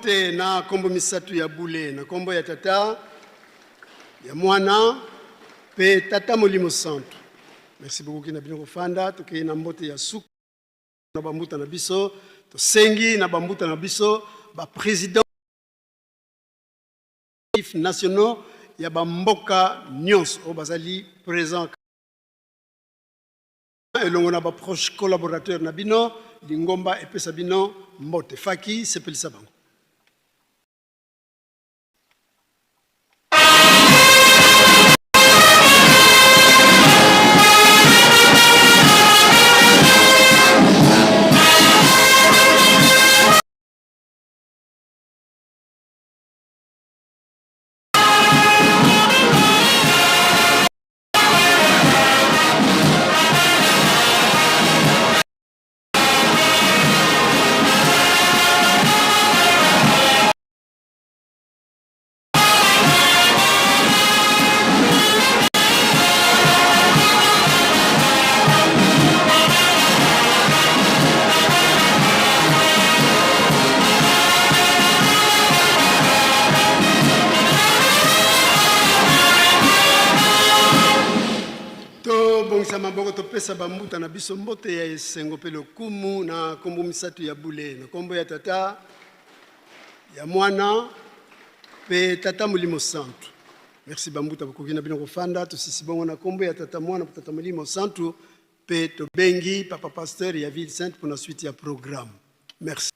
te na kombo misato ya bule, na kombo ya Tata, ya Mwana pe Tata Molimo Santu. Merci beaucoup kina bino kofanda. Tokei na mbote ya suka na bambuta na biso. Tosengi na bambuta na biso ba president nationaux ya bamboka nyonso oyo bazali présent elongo na ba proche collaborateur na bino, lingomba epesa bino mbote. Faki sepelisa bango. Tobongisa maboko topesa bambuta na biso mbote ya esengo mpe lokumu na nkombo misato ya bule, na nkombo ya Tata, ya Mwana mpe Tata Molimo Santu. Merci bambuta, bokoki na bino kofanda. Tosisi bongo na nkombo ya Tata, Mwana mpe Tata Molimo Santu mpe tobengi Papa Pasteur ya Ville Sainte mpo na suite ya programme. Merci.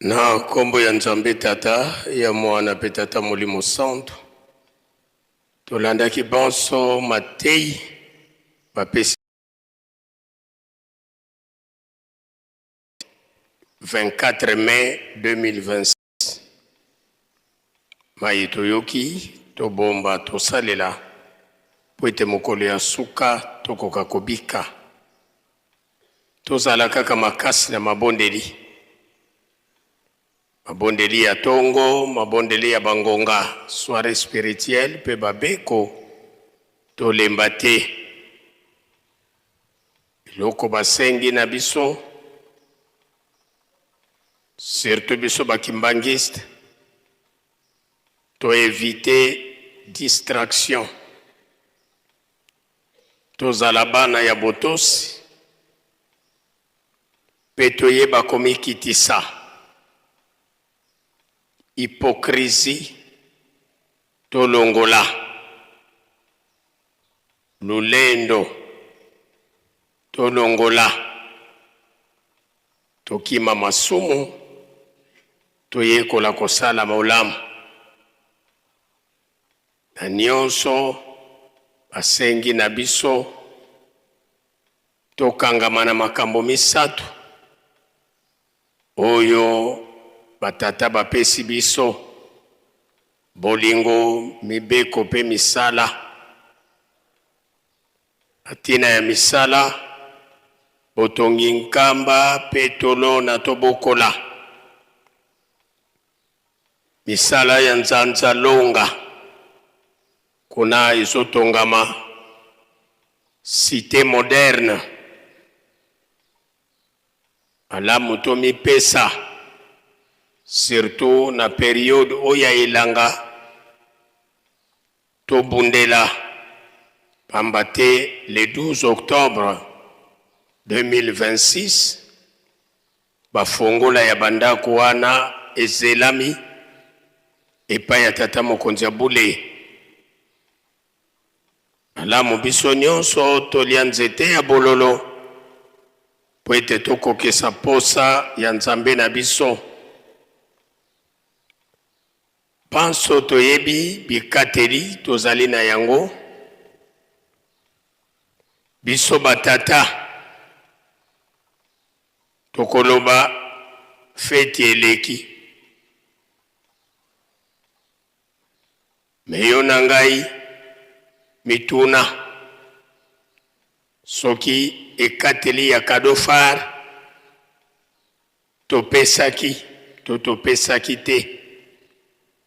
Na nkombo ya Nzambe Tata, ya Mwana mpe Tata Molimo Santu, tolandaki banso mateyi bapesi 24 mai 2026. Maye toyoki, tobomba, tosalela mpo ete mokolo ya suka tokoka kobika. Tozala kaka makasi na mabondeli, mabondeli ya tongo, mabondeli ya bangonga, soiree spirituelle mpe babeko, tolemba te. Eloko basengi na biso, surtout biso ba kimbanguiste, to eviter distraction, tozala bana ya botosi mpe toyeba komikitisa. Hypocrisie tolongola. Lolendo tolongola, tokima masumu, toyekola kosala bolamu. Na nionso basengi na biso, tokangama na makambo misatu oyo ba tata bapesi biso, bolingo, mibeko mpe misala. Na ntina ya misala, botongi nkamba mpe tolona tobokola. Misala ya nzanza longa kuna ezotongama cite moderne. Malamu tomipesa surtout na periode oyo ya elanga tobundela pamba te le 12 octobre 2026 ba fongola ya ba ndako wana ezelami epai ya tata mokonzi ya bule. Malamu biso nyonso tolia nzete ya bololo mpo ete tokokisa mposa ya Nzambe na biso. Banso toyebi bikateli tozali na yango. Biso batata tokoloba feti eleki. Mais yo na ngai mituna soki ekateli ya cadeau phare topesaki to topesaki te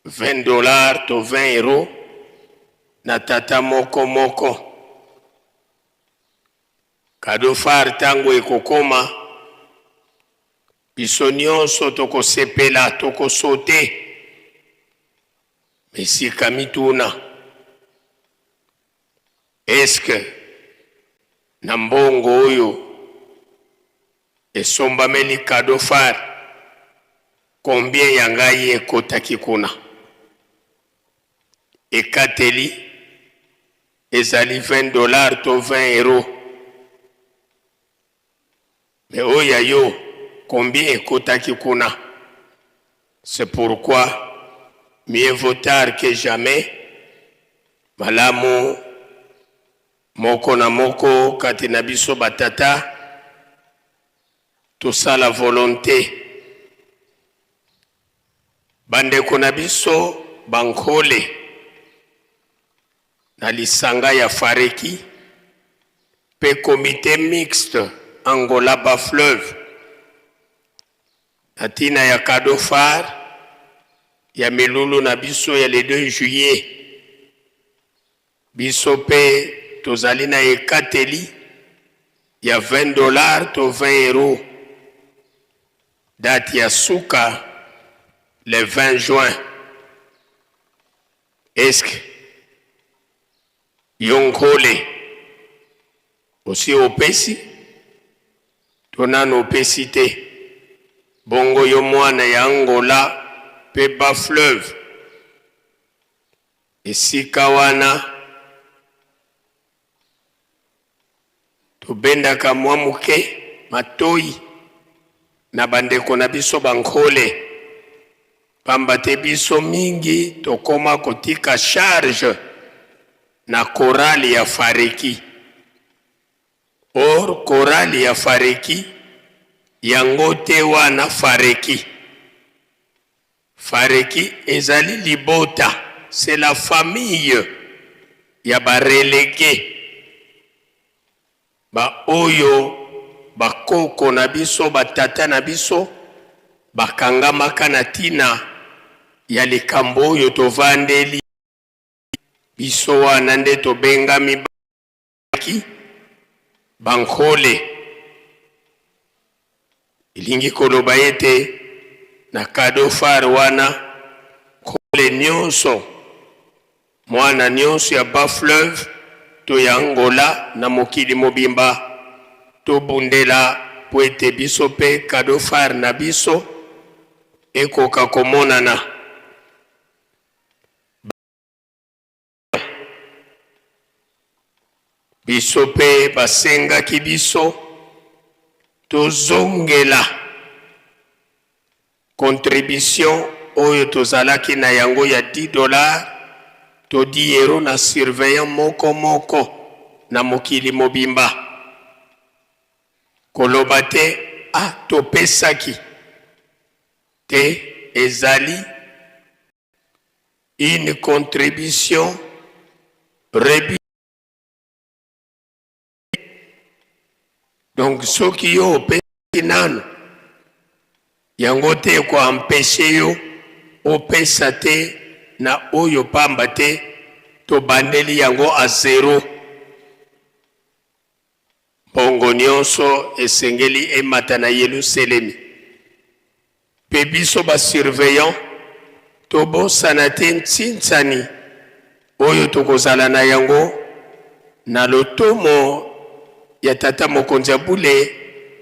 20 dollars to 20 euros na tata moko moko. Cadeau phare tango ekokoma biso nionso tokosepela toko sauter. Mais sika mituna, est-ce que na mbongo oyo esombameli cadeau phare combien ya ngai ekotaki kuna? Ekateli ezali 20 dollars to 20 euros? Mais oyo ya yo combien ekotaki kuna? C'est pourquoi mieux vaut tard que jamais, malamu. Moko na moko kati na biso batata tosala volonte. Bandeko na biso bankole na lisanga ya Fareki mpe comite mixte Angola Bas-Fleuve na ntina ya cadeau phare ya milulu na biso ya le 2 juillet. Biso mpe tozali na ekateli ya 20 dollars to 20 euros. Date ya suka le 20 juin. Est-ce que yo Nkole osi opesi to nanu opesi te? Bongo yo mwana ya Angola mpe Bas-Fleuve, esika wana tobendaka mwa moke matoyi na bandeko na biso bankole, pamba te biso mingi tokoma kotika charge na chorale ya Fareki. Or chorale ya Fareki yango te wana Fareki. Fareki ezali libota, c'est la famille ya ba relegues, ba oyo ba koko na biso, ba tata na biso bakangamaka na tina ya likambo oyo tovandeli biso, wana nde tobengami baki bankole. Elingi koloba ete na cadeau phare wana nkole nionso, mwana nionso ya Bas-Fleuve to ya Angola na mokili mobimba tobundela mpo ete biso mpe cadeau phare na biso ekoka komonana. Biso mpe basengaki biso tozongela contribution oyo tozalaki na yango ya 10 dollars to 10 euros na surveillant moko moko na mokili mobimba. Koloba te ah topesaki te, ezali une contribution rebu donc soki yo opesi nanu yango te eko empecher yo opesa te na oyo pamba te tobandeli yango à zero. Mbongo nionso esengeli emata na Yeluselemi. Mpe biso ba surveillants tobosana te ntsinsani oyo tokozala na yango na lotomo ya Tata Mokonzi ya Bule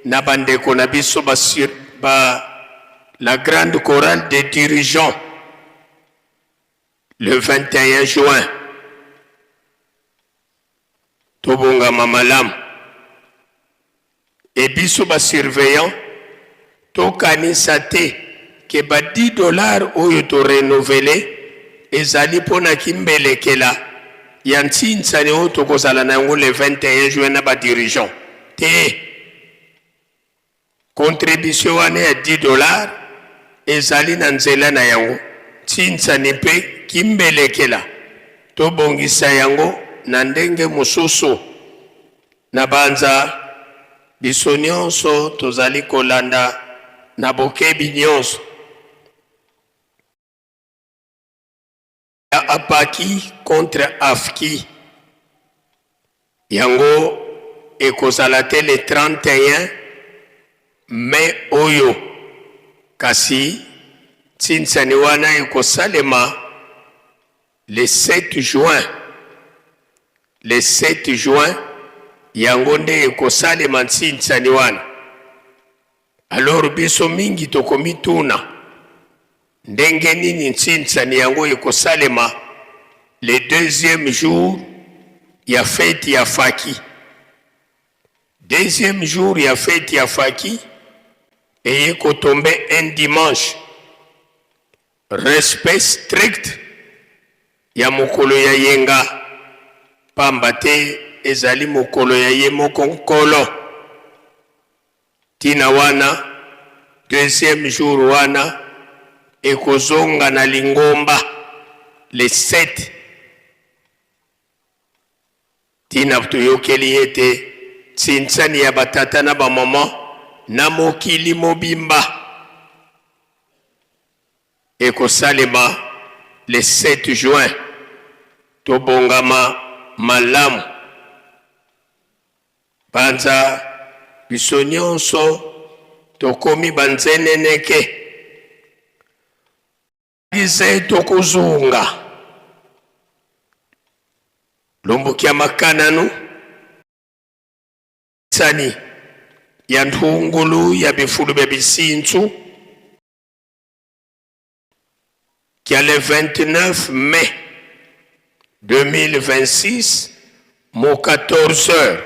na bandeko na biso ba, sur, ba la grande chorale des dirigeants le 21 juin. Tobongama malamu et biso ba surveillants tokanisa te que ba 10 dollars oyo to renouveler ezali pona kimbelekela ya ntsinsani oyo tokozala na yango le 21 juin na ba dirigeants te. Contribution wana ya 10 dollars ezali na nzela na yango ntsinsani mpe kimbelekela. Tobongisa yango na ndenge mosusu. Nabanza biso nionso tozali kolanda na bokebi nionso. Ya Apaki contre Afki. Yango ekozala te le 31 mai oyo, kasi ntsinsani wana ekosalema le 7 juin. Le 7 juin yango nde ekosalema ntsinsani wana. Alors biso mingi tokomituna ndenge nini ntsinsani yango ekosalema le deuxième jour ya fete ya Faki. Deuxième jour ya fete ya Faki eye kotombe un dimanche. Respect strict ya mokolo ya yenga pamba te ezali mokolo ya ye moko Nkolo. Ntina wana, deuxième jour wana ekozonga na lingomba le 7. Ntina toyokeli ete ntsinsani ya batata na bamama na mokili mobimba Ekosalema le 7 juin. Tobongama malamu. Panza biso nionso tokomi ba nzeneneke. Bize tokozonga. Lumbukia makananu. Tsani ya nthungulu ya bifulu bya bisintsu. Kia le 29 mai 2026 mu 14 heures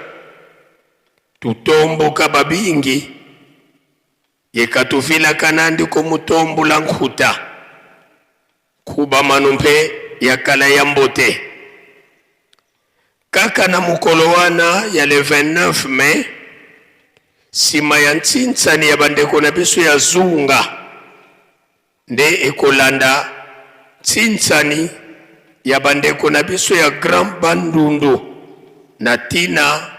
tutomboka babingi ye katuvilaka nandi kumutombula nkhuta kuba manu mpe ya kala ya mbote. Kaka na mokolo wana ya le 29 mai, sima ya ntsinsani ya bandeko na biso ya Zunga, nde ekolanda ntsinsani ya bandeko na biso ya Grand Bandundu na tina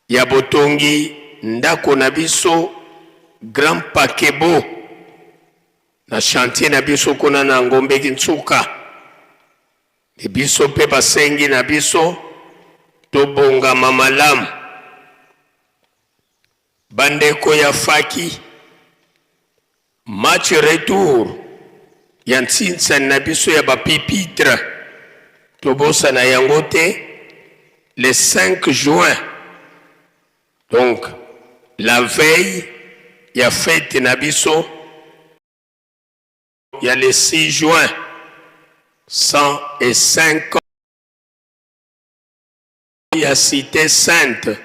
ya botongi ndako na biso Grand Pakebo na chantier na biso kuna na Ngombe Kinsuka. E biso mpe basengi na biso tobongama malamu. Bandeko ya faki, match retour ya ntsinsani na biso ya ba pupitre tobosana yango te le 5 juin, donc la veille ya fete na biso ya le 6 juin 105 ans ya Cite Sainte.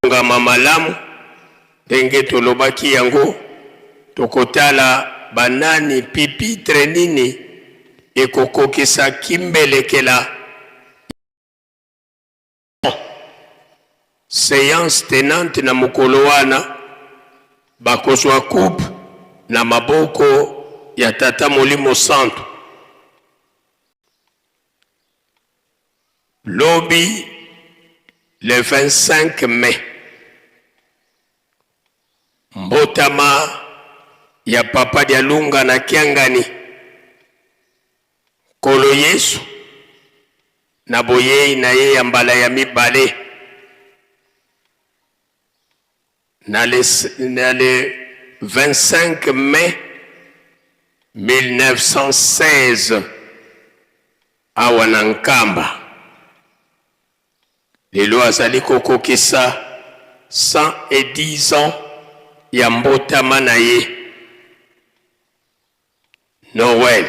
Tongama malamu ndenge tolobaki yango, tokotala banani pipitre nini ekokokisa kimbelekela Seance tenante na mokolo wana bakozwa coupe na maboko ya Tata Molimo Santu. Lobi le 25 mai, mbotama ya Papa Dialunga na Kiangani, Nkolo Yesu na boyei na ye ya mbala ya mibale na le, na le 25 mai 1916 awa na Nkamba. Lelo azali kokokisa 110 ans ya mbotama na ye. Noel.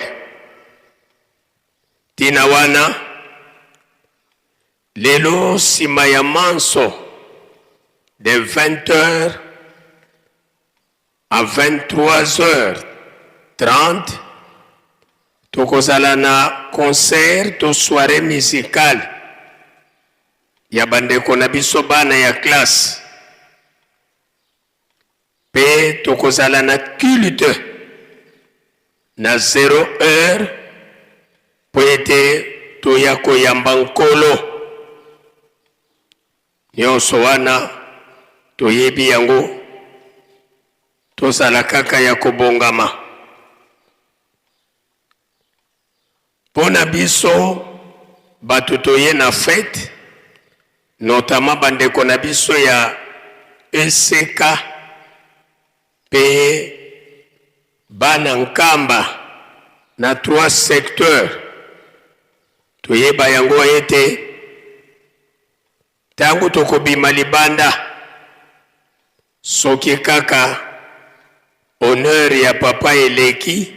Ntina wana, lelo nsima ya manso de 20 heures à 23 heures 30 tokozala na concert to soiree musicale ya bandeko na biso bana ya classe Pe tokozala na culte na 0 heure po ete toya koyamba Nkolo. Nionso wana toyebi yango, tozala kaka ya kobongama. Mpo na biso bato toye na fete, notamment bandeko na biso ya ECK mpe bana Nkamba na trois secteurs, toyeba yango ete tango tokobima libanda, soki kaka honneur ya papa eleki,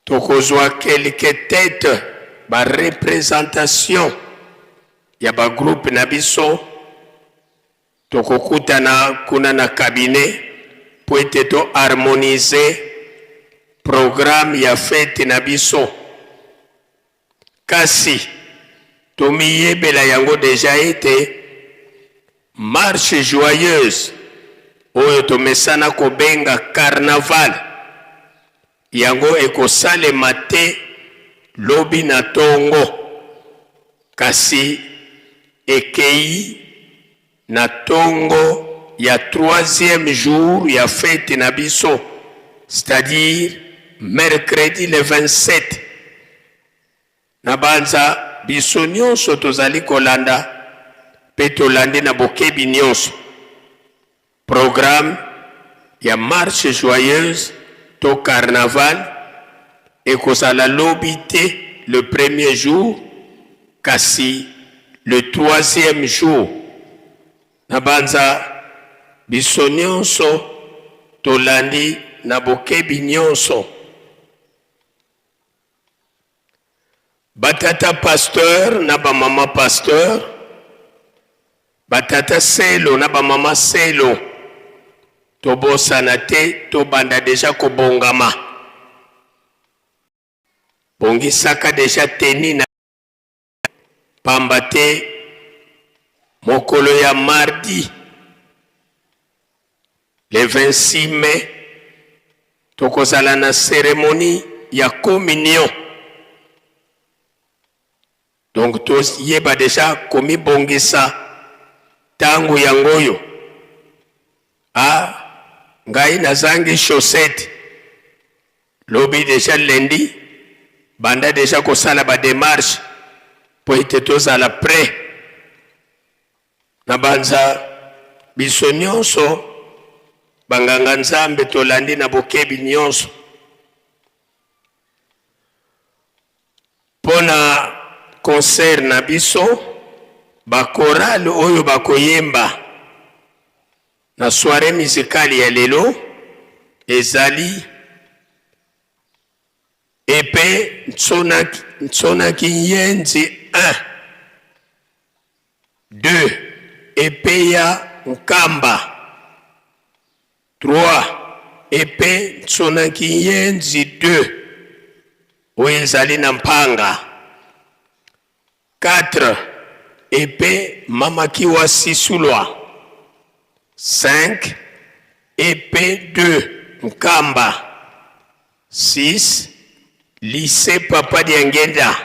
Tokozwa quelques tetes ba representation ya ba groupes na biso, tokokutana kuna na cabinet mpo ete to harmoniser programme ya fete na biso. Kasi. Tomiyebela yango deja ete marche joyeuse oyo tomesana kobenga carnaval yango ekosalema te lobi na tongo, kasi ekeyi na tongo ya troisième jour ya fete na biso, c'est-à-dire mercredi le 27. Nabanza biso nionso tozali kolanda mpe tolandi na bokebi nionso programme ya marche joyeuse to carnaval ekozala lobi te le premier jour kasi le troisième jour. Nabanza biso nionso tolandi na bokebi nionso. Ba tata pasteur na ba mama pasteur, ba tata selo na ba mama selo, tobosana te tobanda deja kobongama. Bongisaka deja tenue na pamba te mokolo ya mardi le 26 mai tokozala na ceremonie ya communion. Donc toyeba deja komibongisa tango yango oyo. Ah, ngai nazangi chaussette lobi deja lundi, banda deja kosala ba demarche po ete tozala près. Na banza biso nionso ba nganga Nzambe tolandi na bokebi nionso po na concert na biso, ba chorale oyo bakoyemba na soiree musicale ya lelo ezali Epe Nsonaki Nyenzi 1, 2 Epeya Nkamba 3 Epe Nsonaki Nyenzi 2 oyo ezali na Mpanga 4 Epe Mamakiwa Sisulwa 5 Epe 2 Nkamba 6 Lycee Papa Diangienda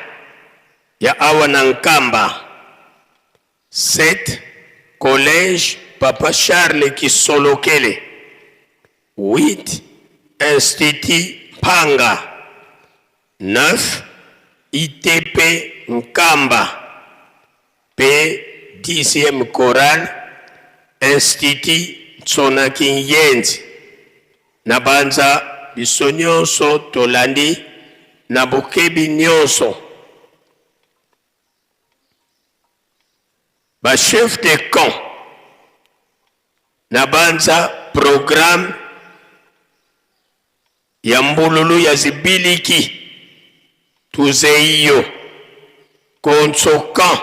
ya awa na Nkamba 7 Collège Papa Charles Kisolokele 8 Institut Mpanga 9 ITP Nkamba mpe 10e Chorale Institut Nsonaki Nyenzi. Nabanza biso nionso tolandi na bokebi nionso. Ba chefs de camp, nabanza programme ya mbululu ya zibiliki tuzeiyo konso camp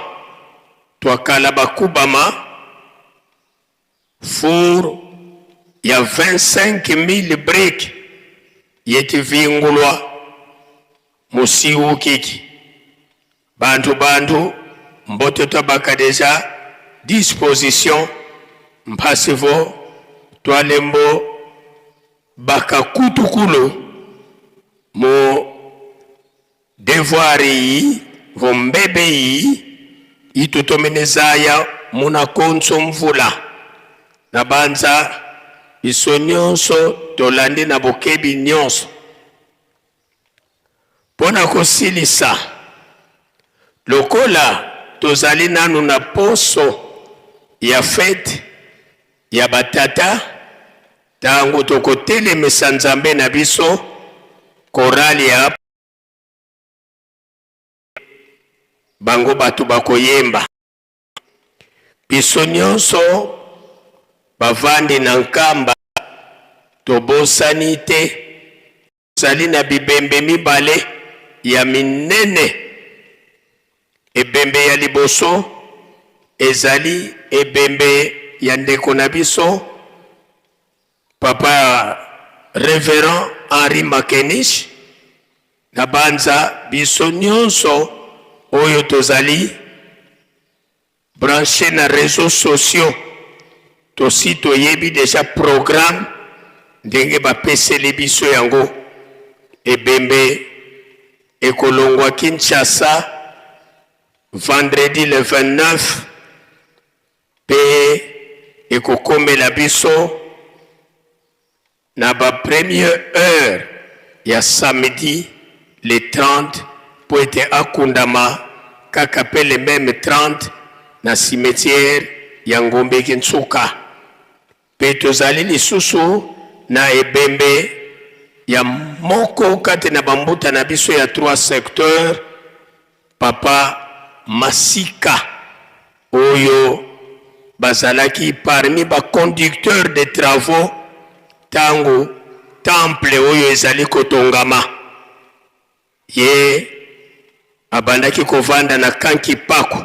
twakala bakubama four ya 25000 briques yetivingulwa musiukiki bantu bantu mbote twabaka deja disposition mpasivo twalembo bakakutukulu mu Devoir iyi vo mbebe iyi itutomenezaya muna konso mvula na banza biso nionso tolandi na bokebi nionso mpo na kosilisa lokola tozali nanu na poso ya fete ya batata tango tokotelemisa Nzambe na biso chorale ya bango bato bakoyemba biso nyonso bavandi na Nkamba tobosani te tozali na bibembe mibale ya minene. Ebembe ya liboso ezali ebembe ya ndeko na biso Papa Reverend Henri Makenish. Nabanza biso nyonso oyo tozali Branche na reseaux sociaux tosi toyebi dejà programme ndenge bapeseli biso yango ebembe ekolongwa Kinshasa vendredi le 29 pe ekokomela biso Na ba première heure ya samedi le 30 mpo ete akundama kaka mpe le meme 30 na cimetière ya Ngombe Kinsuka. Mpe tozali lisusu na ebembe ya moko kati na ba mbuta na biso ya trois secteurs, Papa Masika oyo bazalaki parmi ba conducteurs de travaux tango temple oyo ezali kotongama. Ye abandaki kovanda na camp Kipaku.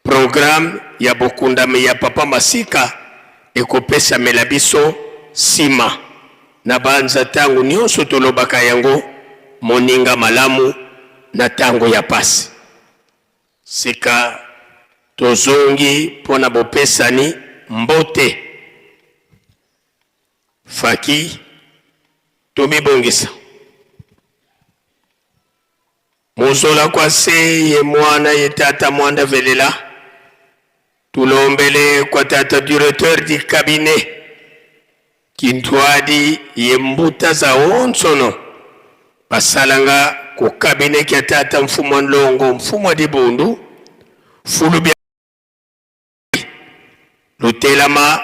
Programme ya bokundami ya Papa Masika ekopesamela biso sima. Nabanza tango nionso tolobaka yango, moninga malamu na tango ya pasi. Sika tozongi mpo na bopesani mbote. Faki, tomibongisa. Muzola kwa se ye mwana ye tata mwanda velela tulombele kwa tata directeur di cabinet kintuadi ye mbuta za onsono basalanga ku cabinet kya tata mfumu wa nlongo mfumu wa dibundu fulu bia Lutelama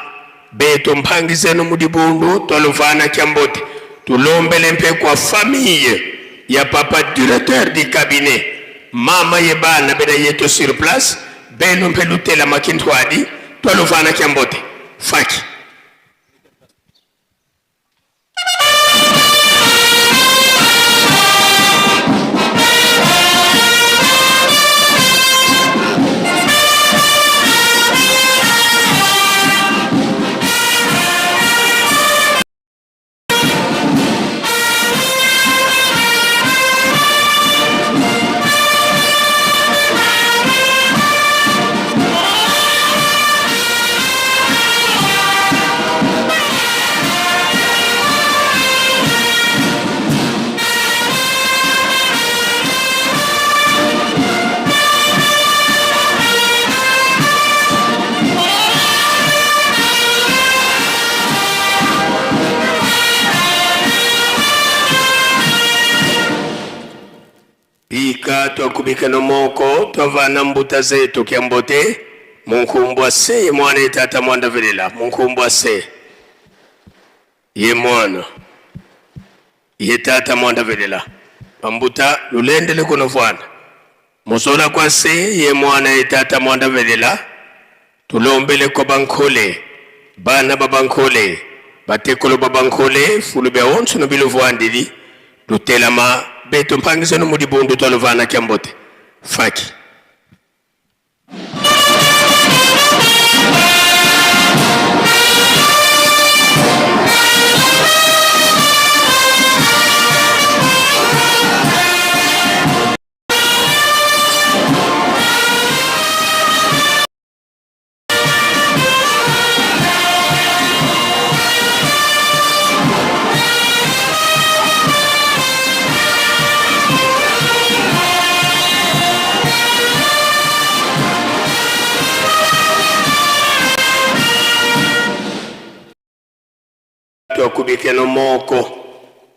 beto mpangizenu mu dibundu twaluvana kya mbote tulombele mpe kwa famille ya papa directeur du cabinet mama ye bana bena yeto sur place benu mpe lutelama kintuadi twaluvana kya mbote faki. Bika twakubika no moko twavana mbuta zetu kya mbote munkumbwa se ye mwana ye tata mwanda velela munkumbwa se ye mwana ye tata mwanda velela bambuta lulendele kuno vwana muzola kwa se ye mwana ye tata mwanda velela Tulombele kwa bankole, bana ba bankole, batekolo ba bankole, fulu bia onso no biluvuandili, lutelama betu mpangizenu mu dibundu tua luvana kia mbote. Faki. Twakubikeno moko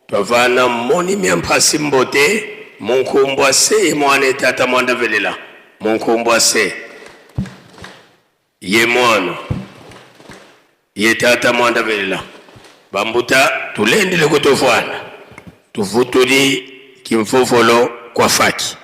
twavana moni mya mphasi mbote munkumbwa se ye mwana etata mwanda velela munkumbwa se ye mwana ye tata mwanda velela bambuta tulendele kutofwana tuvutuli kimfofolo kwa faki.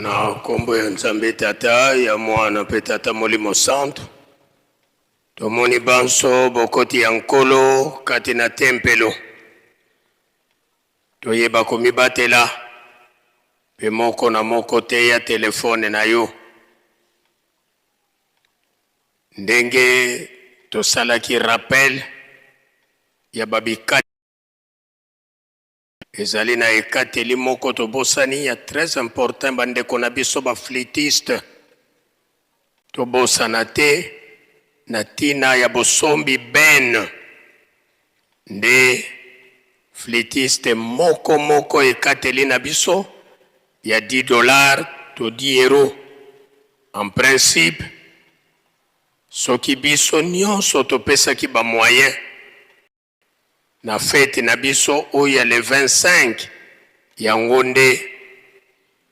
Na nkombo ya Nzambe Tata, ya Mwana mpe Tata Molimo Santu, tomoni banso bokoti ya Nkolo kati na tempelo. Toyeba komibatela mpe moko na moko teya telefone na yo. Ndenge tosalaki rappel ya babikateli, ezali na ekateli moko tobosani ya très important, bandeko na biso ba flûtiste, tobosana te na ntina ya bosombi benne nde flûtiste moko moko ekateli na biso ya 10 $ to 10 €. En principe, soki biso nyonso topesaki bamoyen na fête na biso oyo ya le 25, yango nde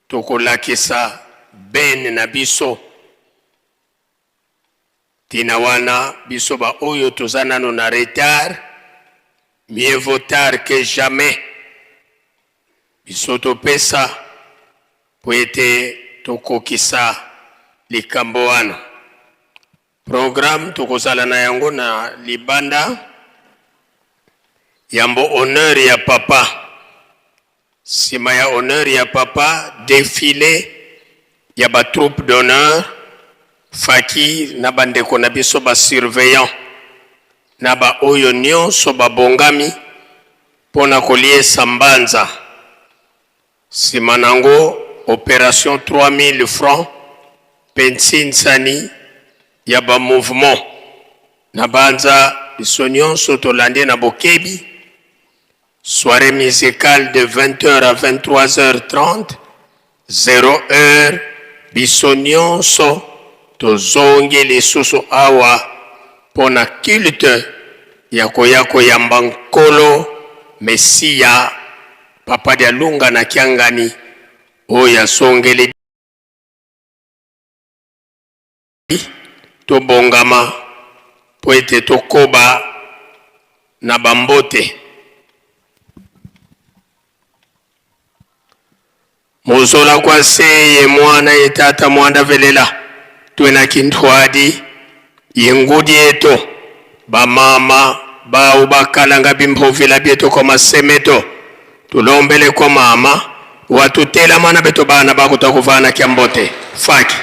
tokolakisa benne na biso. Ntina wana, biso baoyo toza nano na retard, mieux vaut tard que jamais. Biso topesa po ete tokokisa likambo wana. Programme tokozala na yango na libanda yambo honneur ya papa, nsima ya honneur ya papa, défilé ya batroupe d'honneur, faki na bandeko na biso basurveillant na baoyo nyonso babongami mpo na koliesa mbanza. Nsima nango, opération 3000 francs mpe nsinsani ya bamouvement na banza. Biso nyonso tolandi na bokebi. Soirée musicale de 20h à 23h30, 0h, biso nyonso tozongi lisusu awa mpo na culte ya koya koyamba Nkolo Mesiya, Papa Dialunga na Kiangani oyo asongeli. Tobongama mpo ete tokoba na bambote. Mozola kwa se ye mwana ye tata mwanda velela twena kinthwadi ye ngudi eto bamama bawu bakalanga bimphovila byeto kwa masemeto tulombele kwa mama watutelama na beto bana bakuta kuvana kya mbote faki.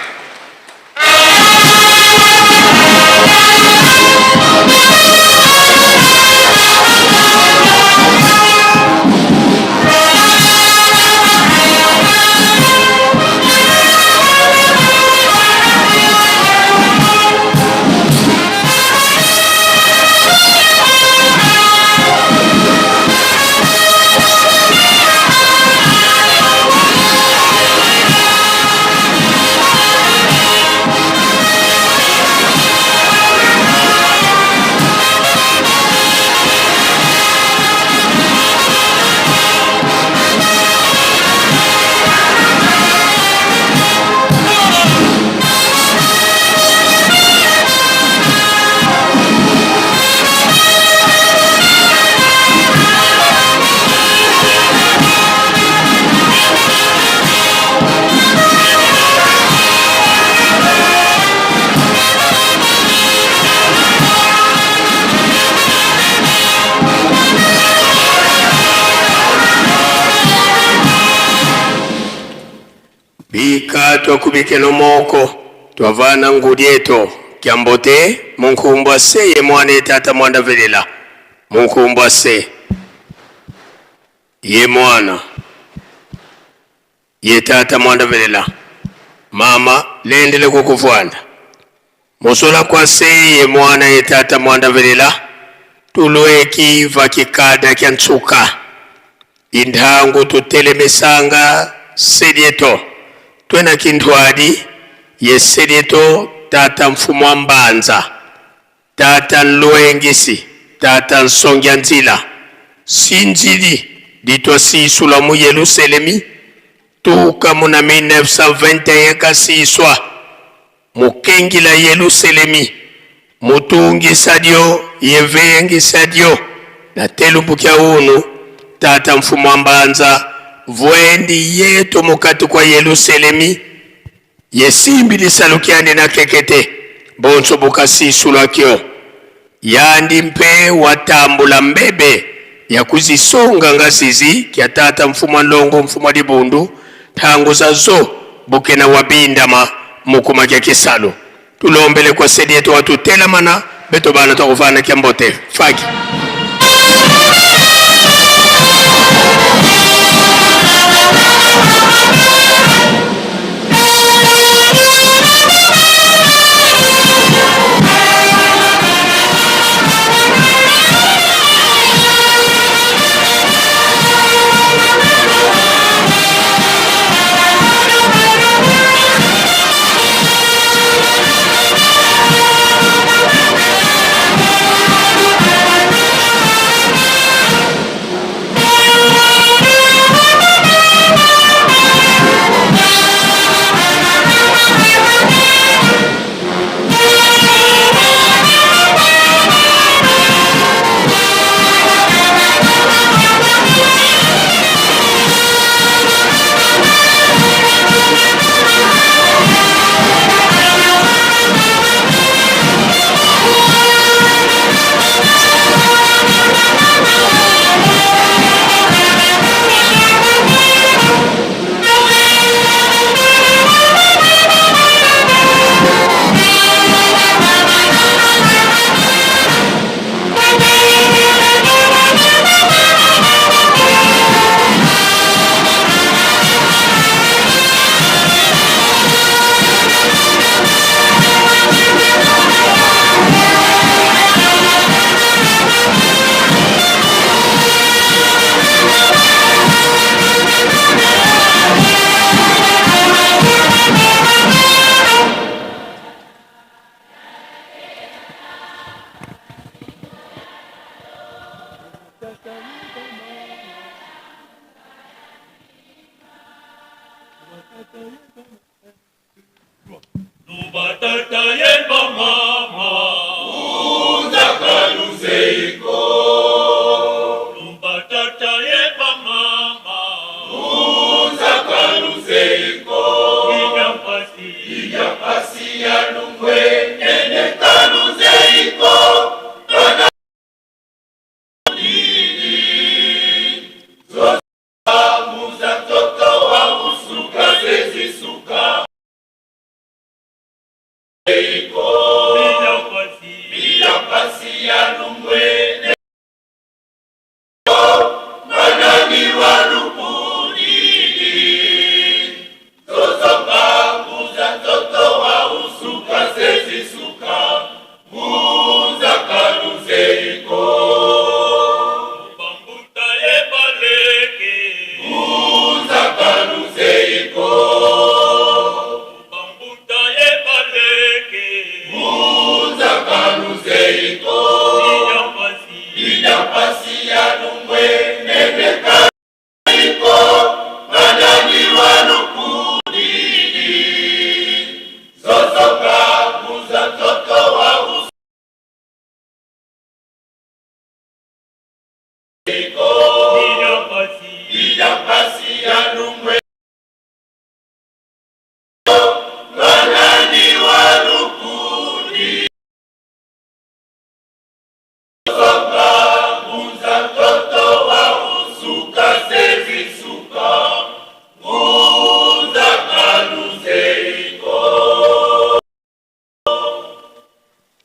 Bika twakubikelo moko twavana ngudi eto kyambote munkumbwa se ye mwana etata mwanda velela munkumbwa se ye mwana ye tata mwanda velela mama lendele kukuvwanda mosola kwa se ye mwana ye tata mwanda velela tulweki vakikada kya ntsuka inthangu tutelemisanga sedieto twena kinthwadi ye sedieto tata mfumu wa mbanza tata nlwengisi tata nsongya nzila sinzili litwa sisula mu Yelusalemi tuka muna 1921 kasiswa mukengila Yelusalemi mutungisa dio yeveyengisa dio na telumbukia unu tata mfumu wa mbanza. Vwendi yetu mukati kwa Yeluselemi, yesimbi lisalu kyandi na kekete, bonso bukasisulwakyo. Yandi mpe watambula mbebe ya kuzisunga ngasizi kya tata mfumu wa ndongo mfumu wa dibundu ntangu za zo bukena wabindama mukuma kya kisalu. Tulombele kwa sedi yetu watutelamana beto bana twakuvana kya mbote faki.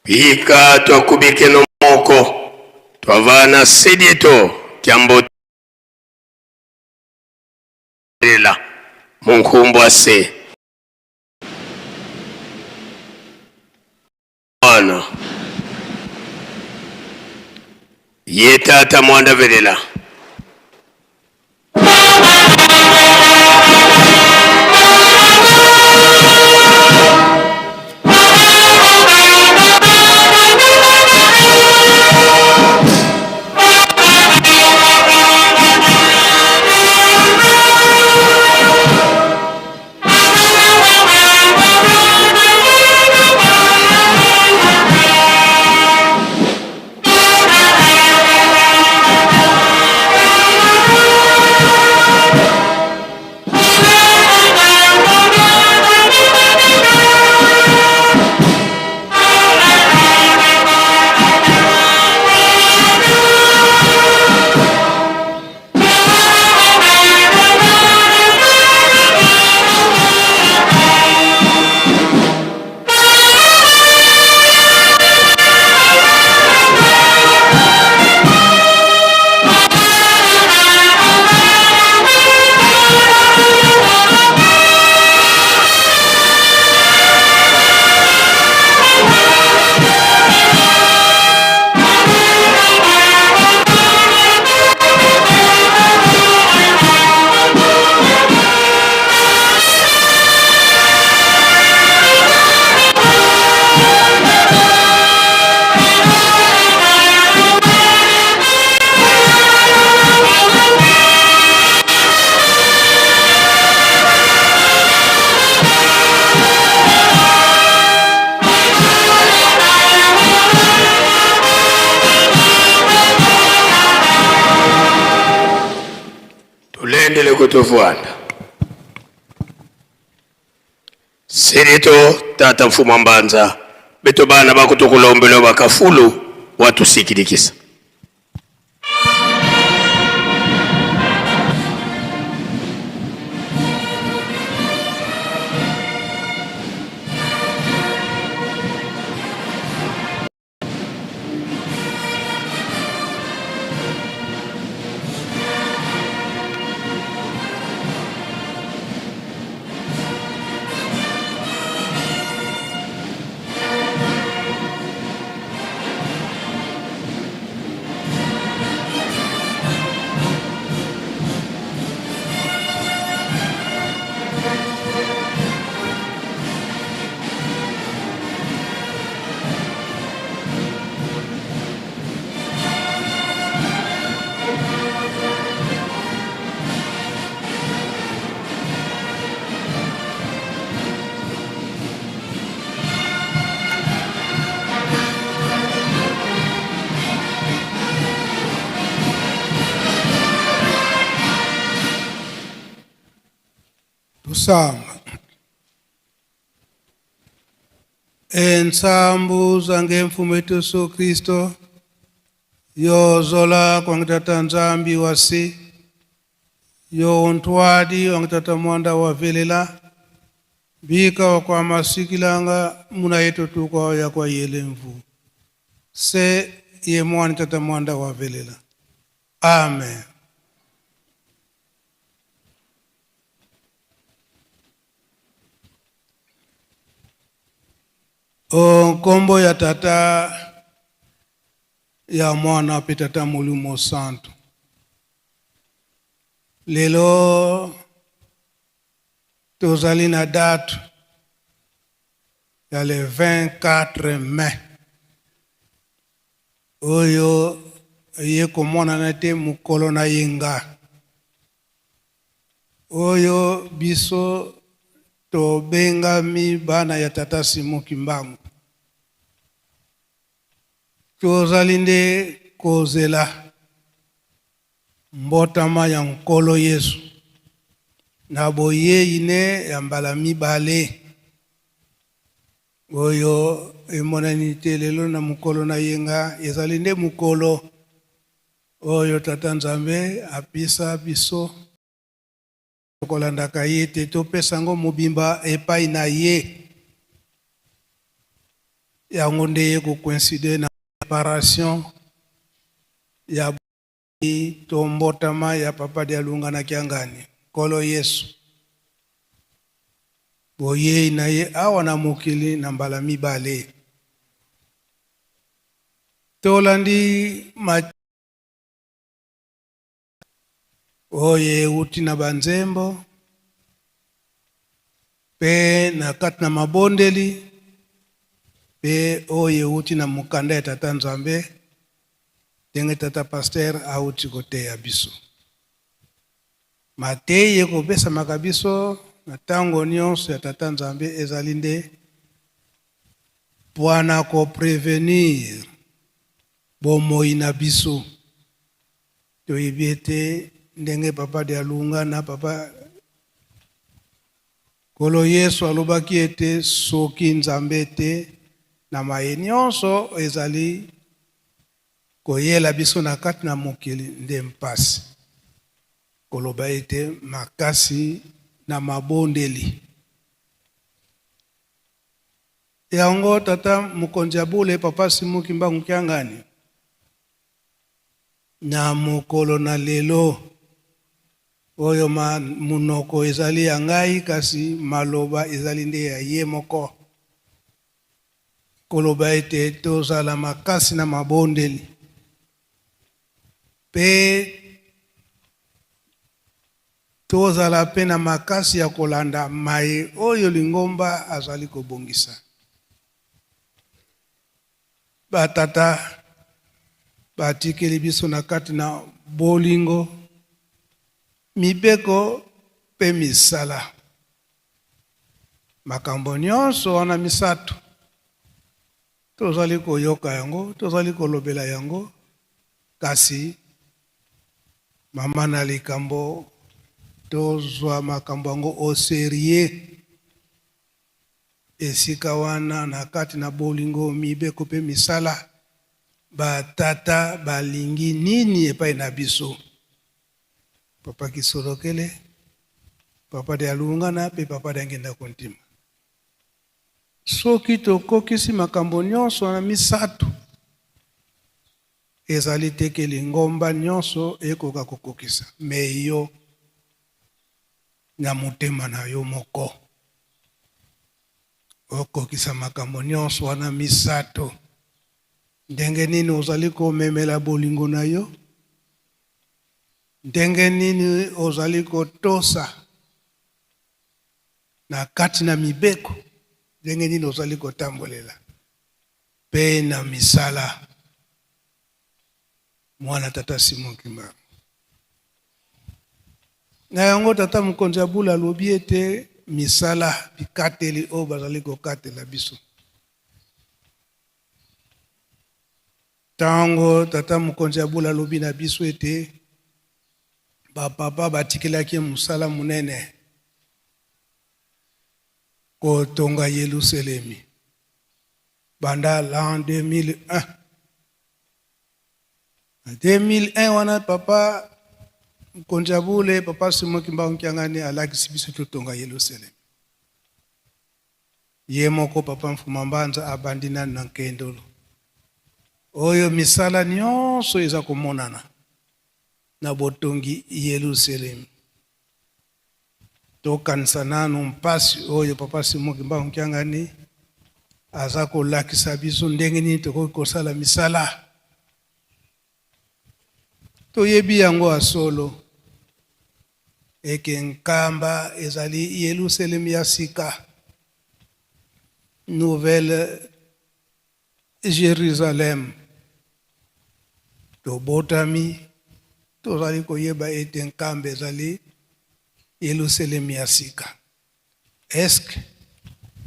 Pika twakubikeno moko twavana sedieto kyambotelela munkumbwa se mwana ye tata mwanda velela. Toteleko tovwanda. Senito tata mfuma mbanza beto bana bakutukulombelo bakafulu watusikilikisa. Tusamba. Ensambu zange mfumu wetu Yesu Kristo yozola kwangitata Nzambi wasi yo ontwadi wangitata mwanda wa velela bika wa kwa masikilanga muna yetu tukwa ya kwa yelemvu se ye mwani tata mwanda wa velela. Amen. O nkombo ya tata ya mwana mpe tata molimo santu. Lelo tozali na date ya le 24 mai oyo eye komonana te mokolo na yenga oyo biso tobengami bana ya tata Simon Kimbangu. Tozali nde kozela mbotama ya Nkolo Yesu na boyei ne ya mbala mibale oyo emonani te lelo na mokolo na yenga. Ezali nde mokolo oyo Tata Nzambe apesa biso tokolandaka ye te, topesa yango mobimba epai na ye. Yango nde ye kocoincide na preparation ya to mbotama ya Papa Dialunga na Kiangani, Nkolo Yesu, boyei na ye awa na mokili na mbala mibale. Tolandi ma oyo euti na banzembo mpe na kati na mabondeli mpe oyo euti na mokanda ya Tata Nzambe ndenge Tata Pasteur auti koteya biso. Mateyi ekopesamaka biso na ntango nyonso ya Tata Nzambe ezali nde pwana koprevenir bomoi na biso. Toyebi ete ndenge Papa Dialunga na Papa Nkolo Yesu alobaki ete soki Nzambe te na maye nyonso ezali koyela biso na kati na mokili nde mpasi. Koloba ete makasi na mabondeli. Yango tata mokonzi ya bule Papa Simon Kimbangu Kiangani na mokolo na lelo oyo ma monoko ezali ya ngai kasi maloba ezali nde ya ye moko, koloba ete tozala makasi na mabondeli mpe tozala mpe na makasi ya kolanda maye oyo lingomba azali kobongisa. Batata batikeli biso na kati na bolingo, mibeko mpe misala. Makambo nyonso wana misato tozali koyoka yango, tozali kolobela yango, kasi mama na likambo Tozwa makambo yango au serieux. Esika wana na kati na bolingo, mibeko mpe misala, ba tata balingi nini epai na biso? Papa Kisolokele, Papa Dialungana mpe Papa Diangienda Kuntima. Soki tokokisi makambo nyonso wana misatu, ezali te ke lingomba nyonso ekoka kokokisa, mais yo na motema na yo moko okokisa makambo nyonso wana misato. Ndenge nini ozali komemela bolingo na yo? Ndenge nini ozali kotosa na kati na mibeko? Ndenge nini ozali kotambolela pe na misala? Mwana tata Simon Kimbangu. Na yango tata mokonzi ya bula alobi ete misala bikateli oyo bazali kokatela biso. Tango tata mokonzi ya bula alobi na biso ete ba papa batikelaki ye mosala monene kotonga Yelusalemi banda l'an 2001. Na 2001 wana papa mokonzi ya bule papa Simon Kimbangu Kiangani alakisi biso totonga Yelusalemi. Ye moko papa Mfuma Mbanza abandi nanu na Nkendolo. Oyo misala nionso eza komonana na botongi Yelusalemi. Tokanisa nanu mpasi oyo papa Simon Kimbangu Kiangani aza kolakisa biso ndenge nini tokoki kosala misala. Toyebi yango ya solo eke Nkamba ezali Yelusalemi ya sika, Nouvelle Jerusalem. Tobotami tozali koyeba ete Nkamba ezali Yelusalemi ya sika. Est-ce que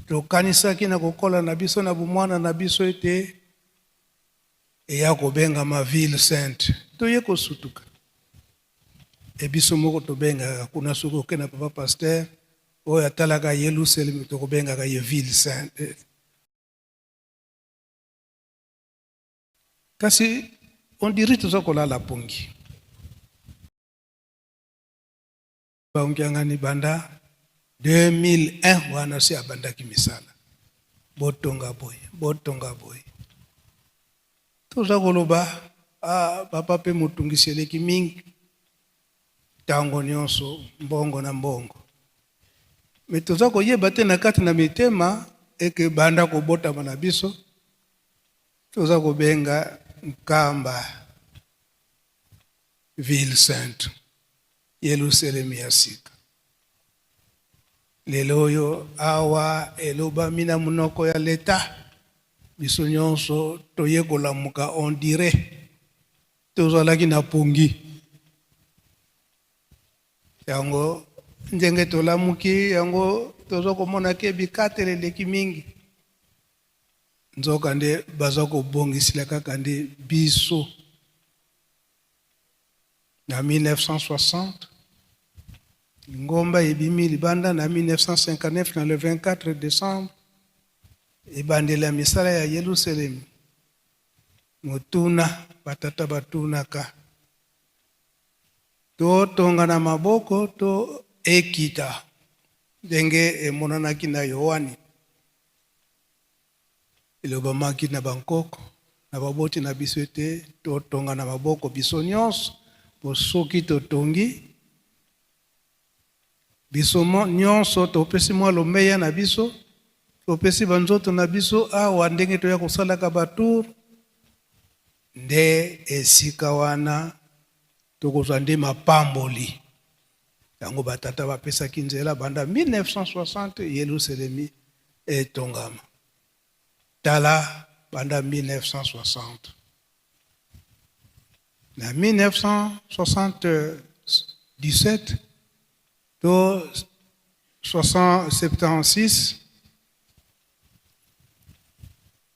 tokanisaki na kokola na biso na bomwana na biso ete eya kobengama ville sainte? Toye kosutuka. E biso moko tobengaka kuna soki oke na papa pasteur oyo atalaka Yelusalemi tokobengaka ye ville sainte. Kasi on dirait toza kolala pongi. Bangiangani banda 2001 wana si abandaki misala. Botonga boye, botonga boye. Toza koloba ah papa pe motungisi eleki mingi. Tango nionso mbongo na mbongo. Mais toza koyeba te na kati na mitema eke banda kobotama na biso toza kobenga Nkamba ville sainte, Yelusalemi ya sika. Lelo oyo awa elobami na monoko ya leta, biso nyonso toye kolamuka on dirait tozalaki na pongi. Yango ndenge tolamuki yango toza komona ke bikateli eleki mingi, nzoka nde baza kobongisela kaka nde biso. Na 1960, lingomba ebimi libanda na 1959 na le 24 decembre, ebandeli ya misala ya Yelusalemi. Motuna batata batunaka, Totonga na maboko to ekita ndenge emonanaki na Yoane? Elobamaki na bankoko na baboti na biso ete totonga na maboko biso nyonso, mpo soki totongi biso nyonso, topesi mwa lomeya na biso, topesi banzoto na biso awa ndenge toya kosalaka ba tour, nde esika wana tokozwa nde mapamboli. Yango batata bapesaki nzela banda 1960 Yelusalemi etongama. Tala banda 1960. Na 1977 to 76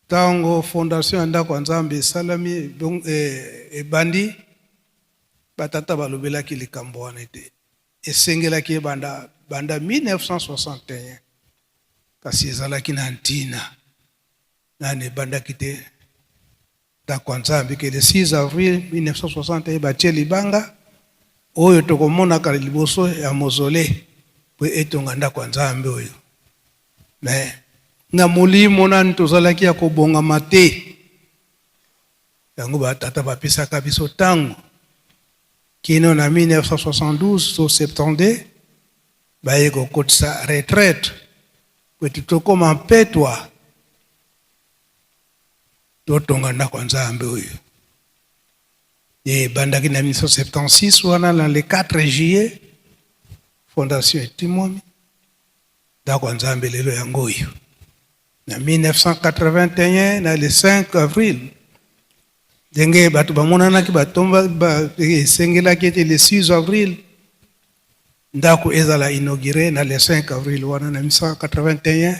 ntango fondation ya ndako ya Nzambe esalami ebandi, batata balobelaki likambo wana ete Esengelaki ebanda banda 1961, kasi ezalaki na ntina nani ebandaki te. Ndako ya Nzambe ke le 6 avril 1961 batie libanga oyo tokomonaka liboso ya mausolee po etonga ndako ya Nzambe oyo. Mais na molimo nani tozalaki ya kobongama te. Yango ba tata bapesaka biso tango kino na 1972 to 72 baye kokotisa retraite po ete tokoma mpetwa. Totonga ndako ya Nzambe oyo ebandaki na 1976 wana na le 4 juillet fondation etimwami. Ndako ya Nzambe lelo yango oyo na 1981 na le 5 avril, ndenge bato bamonanaki batomba ba, esengelaki ete le 6 avril ndako ezala inaugure. Na le 5 avril wana na 1981,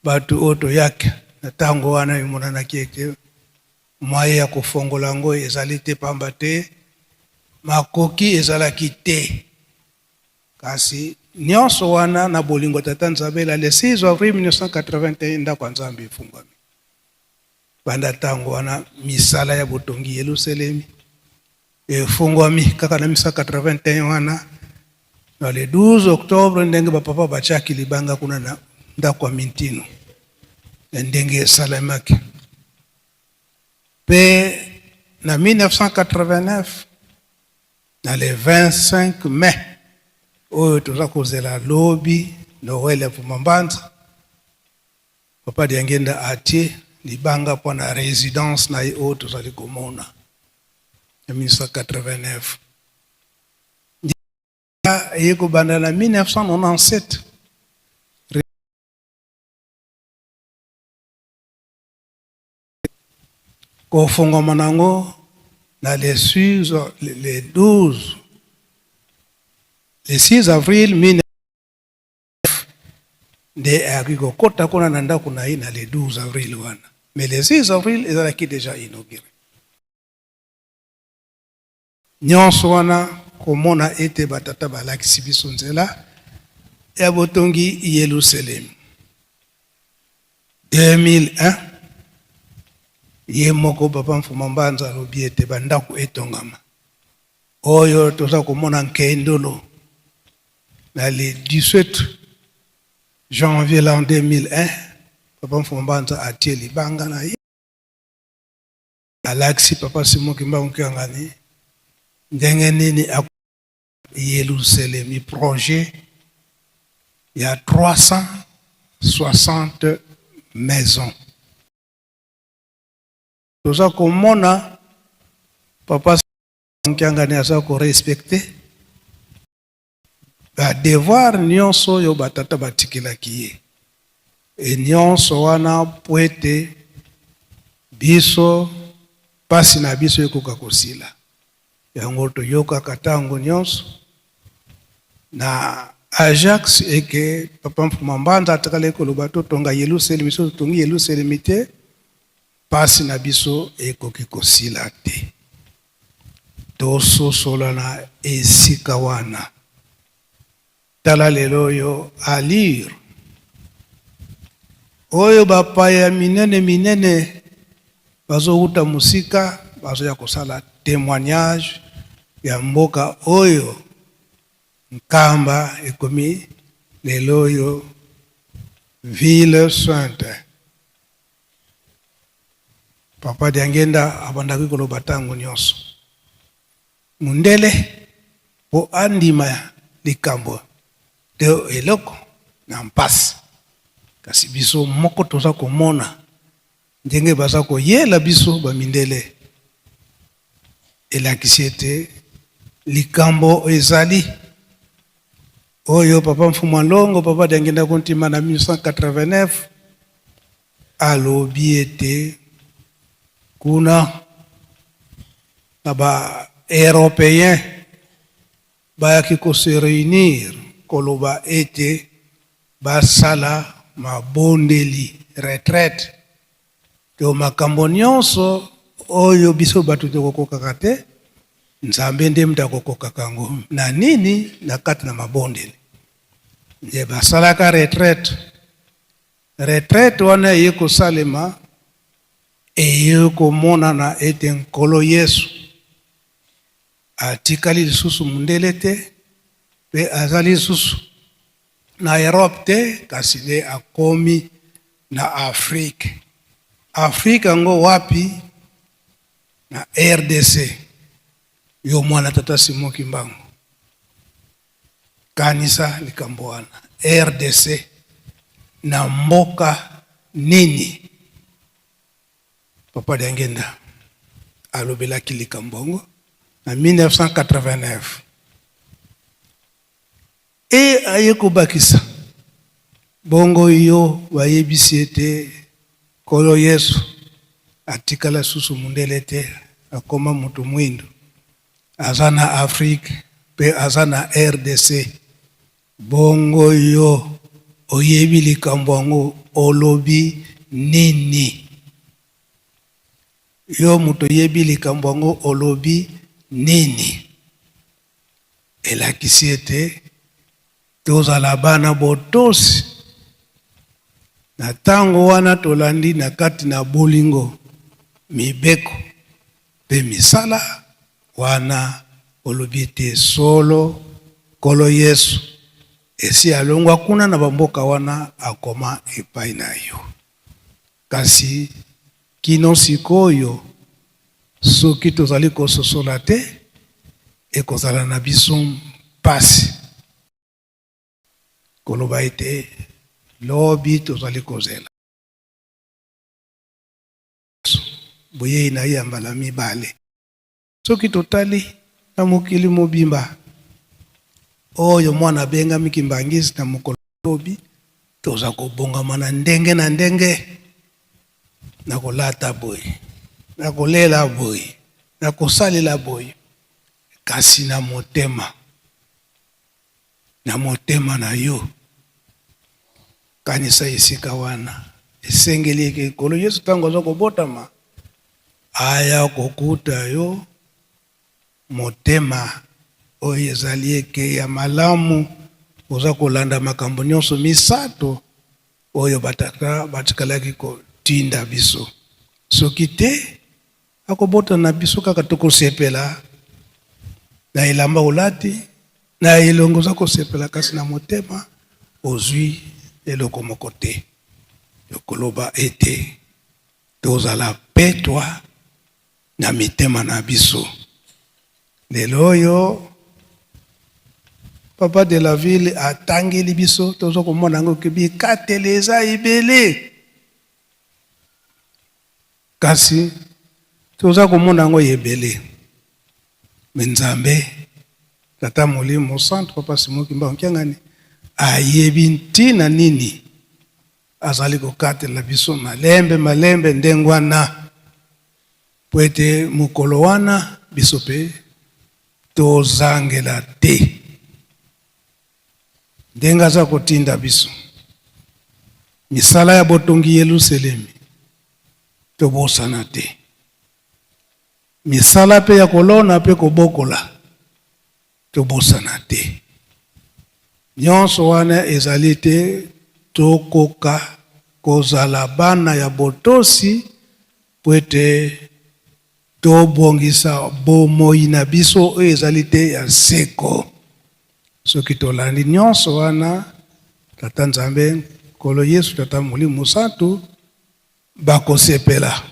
bato oyo toyaki na ntango wana, emonanaki ete mwaye ya kofongola yango ezali te, pamba te makoki ezalaki te. Kasi nyonso wana na bolingo Tata Nzambe, la le 6 avril 1981 ndako ya Nzambe efungwami. Banda ntango wana misala ya botongi Yelusalemi efungwami kaka na 1981 wana na le 12 octobre, ndenge bapapa batiaki libanga kuna na ndako ya Mintino ya ndenge esalemaki. Mpe na 1989 na le 25 mai oyo toza kozela lobi, Noël ya Mfuma Mbanza, Papa Diangenda atie libanga mpo na résidence na ye oyo tozali komona na 1989. Eye kobanda na 1997, kofungwama nango na le 6, le 12, le 6 avril 19 nde ayaki kokota kuna na ndako na ye na le 12 avril wana, mais le 6 avril ezalaki déjà inauguré. Nyonso wana komona ete batata balakisi biso nzela ya botongi Yelusalemi. 2001, ye moko Papa Mfuma Mbanza alobi ete bandako etongama oyo toza komona Nkendolo na le 17 janvier l'an 2001, Papa Mfuma Mbanza atie libanga na ye, alakisi Papa Simon Kimbangu Kiangani ndenge nini Yelusalemi, projet ya 360 maisons. Toza komona Papa Kiangani aza korespecter badevoir nyonso oyo batata batikelaki ye, e nyonso wana po ete biso mpasi na biso ekoka kosila. Yango toyokaka ntango nyonso na Ajax eke Papa Mfuma Mbanza atikali koloba totonga Yelusalemi. So totongi Yelusalemi te, mpasi na biso ekoki kosila te. Tososola na esika wana. Tala lelo oyo allure oyo bapaya minene minene bazowuta mosika bazoya kosala témoignage ya mboka oyo Nkamba ekomi lelo oyo ville sainte. Papa Diangenda abandaki koloba ntango nyonso, mundele po andima likambo te eloko na mpasi, kasi biso moko toza komona ndenge baza koyela biso bamindele, elakisi ete likambo ezali oyo Papa Mfumu Alongo, Papa Diangenda Kuntima, na 1989 alobi ete kuna na ba européen bayaki kose réunir koloba ete basala mabondeli, retraite, to makambo nyonso oyo biso bato tokokokaka te. Nzambe nde moto akokokaka yango na nini? Na kati na mabondeli. Nde basalaka retraite. Retraite wana eye kosalema, eye komonana ete Nkolo Yesu atikali lisusu mundele te, mpe azali lisusu na Europe te, kasi nde akomi na Afrique. Afrique yango wapi? Na rdc. Yo mwana tata Simon Kimbangu, kanisa likambo wana. Rdc na mboka nini? Papa Diangenda alobelaki likambo yango na 1989 e aye kobakisa bongo yo bayebisi ete Nkolo Yesu atikala susu mundele te, akoma moto mwindu, aza na Afrique pe aza na rdc. Bongo yo oyebi likambo yango olobi nini? Yo moto oyebi likambo yango olobi nini? Elakisi ete tozala bana botosi na tango wana tolandi na kati na bolingo mibeko mpe misala wana. Olobi ete solo Nkolo Yesu esi alongwa kuna na bamboka wana akoma epai na yo. Kasi kino sikoyo, soki tozali kososola te, ekozala na biso mpasi koloba ete lobi tozali kozela boyei na ye ya mbala mibale. Soki totali na mokili mobimba oyo mwana abengami Kimbanguiste na mokolo lobi, toza kobongama na ndenge na ndenge, na kolata boye, na kolela boye, na kosalela boye, kasi na motema, na motema na yo, kanisa esika wana esengeli eke Nkolo Yesu ntango aza kobotama aya kokuta yo motema oyo ezali eke ya malamu, oza kolanda makambo nyonso misato oyo batata batikalaki kotinda biso. Soki te, akobota na biso kaka tokosepela na elamba olati, na elongi oza kosepela, kasi na motema ozwi eloko moko te. Tokoloba ete tozala petwa na mitema na biso. Lelo oyo papa de la ville atangeli biso, toza komona yango ke bikateli eza ebele, kasi toza komona yango ebele. Me Nzambe Tata Molimo Santu, Papa Simon Kimbangu Kiangani ayebi ntina nini azali kokatela biso malembe malembe ndenge wana, mpo ete mokolo wana biso mpe tozangela te ndenge aza kotinda biso misala ya botongi Yelusalemi, tobosana te misala mpe ya kolona mpe kobokola, tobosana te. Nyonso wana ezali te tokoka kozala bana ya botosi mpo ete tobongisa bomoi na biso oyo ezali te ya seko. Soki tolandi nyonso wana, Tata Nzambe, Nkolo Yesu, Tata Molimo Mosantu bakosepela,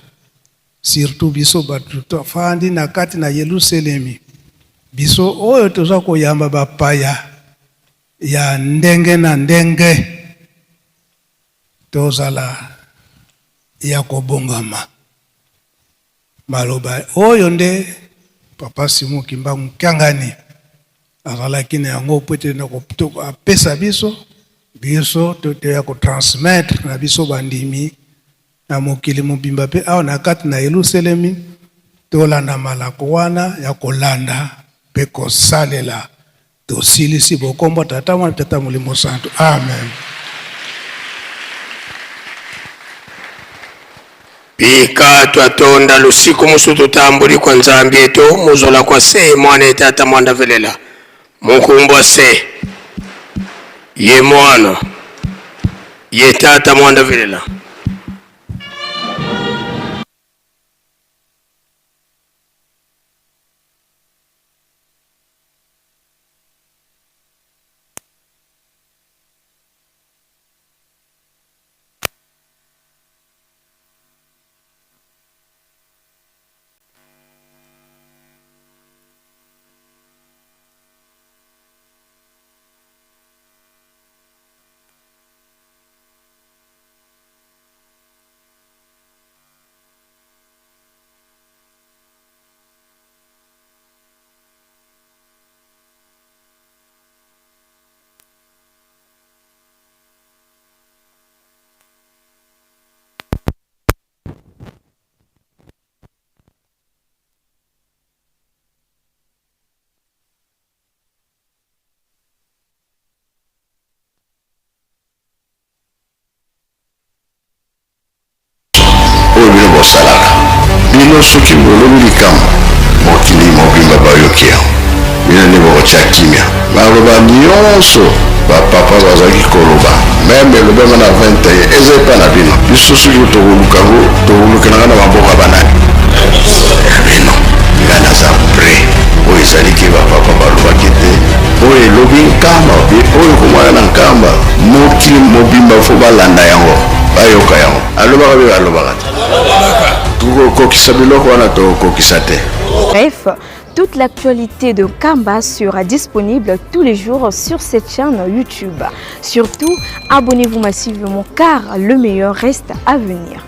surtout biso bato tofandi na kati na Yelusalemi, biso oyo toza koyamba bapaya ya ndenge na ndenge, tozala ya kobongama. Maloba oyo nde Papa Simon Kimbangu Kiangani azalaki na yango po ete apesa biso, biso toya kotransmettre na biso bandimi na mokili mobimba mpe awa na kati na Yelusalemi, tolanda malako wana ya kolanda mpe kosalela. Tosilisi bokombo Tata Mwana Tata Molimo Santu. Amen. Bika twatonda lusiku musu tutambuli kwa Nzambi etu muzola kwa se mwana etata mwanda velela mukumbwa se ye mwana ye tata mwanda velela. Oyo bino bosalaka bino soki bolobi likambo mokili mobimba bayoki yango bino nde bokotya kimia maloba nyonso bapapa bazalaki koloba meme elobema na 21 eza epa na bino biso soki tokoluka yango tokolukelanga na maboko ya banani ya bino nga naza pre oyo ezali ke bapapa balobaki te oyo elobi nkamba oyo komwana na nkamba mokili mobimba fo balanda yango bayoka yango alobaka mpe alobaka te tokokokisa biloko wana tokokokisa te. Bref, toute l'actualité de Kamba sera disponible tous les jours sur cette chaîne YouTube. Surtout, abonnez-vous massivement car le meilleur reste à venir.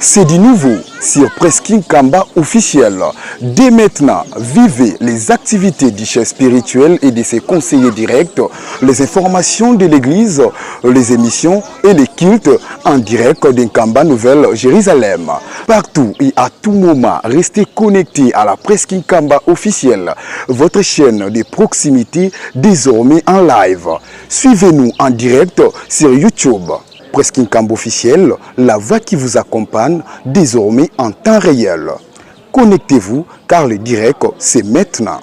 C'est du nouveau sur Presqu'île Kamba officiel. Dès maintenant, vivez les activités du chef spirituel et de ses conseillers directs, les informations de l'église, les émissions et les cultes en direct d'Nkamba Nouvelle Jérusalem. Partout et à tout moment, restez connectés à la Presqu'île Kamba officielle, votre chaîne de proximité désormais en live. Suivez-nous en direct sur YouTube. Presqu'île Kamba officiel, la voix qui vous accompagne désormais en temps réel. Connectez-vous car le direct, c'est maintenant.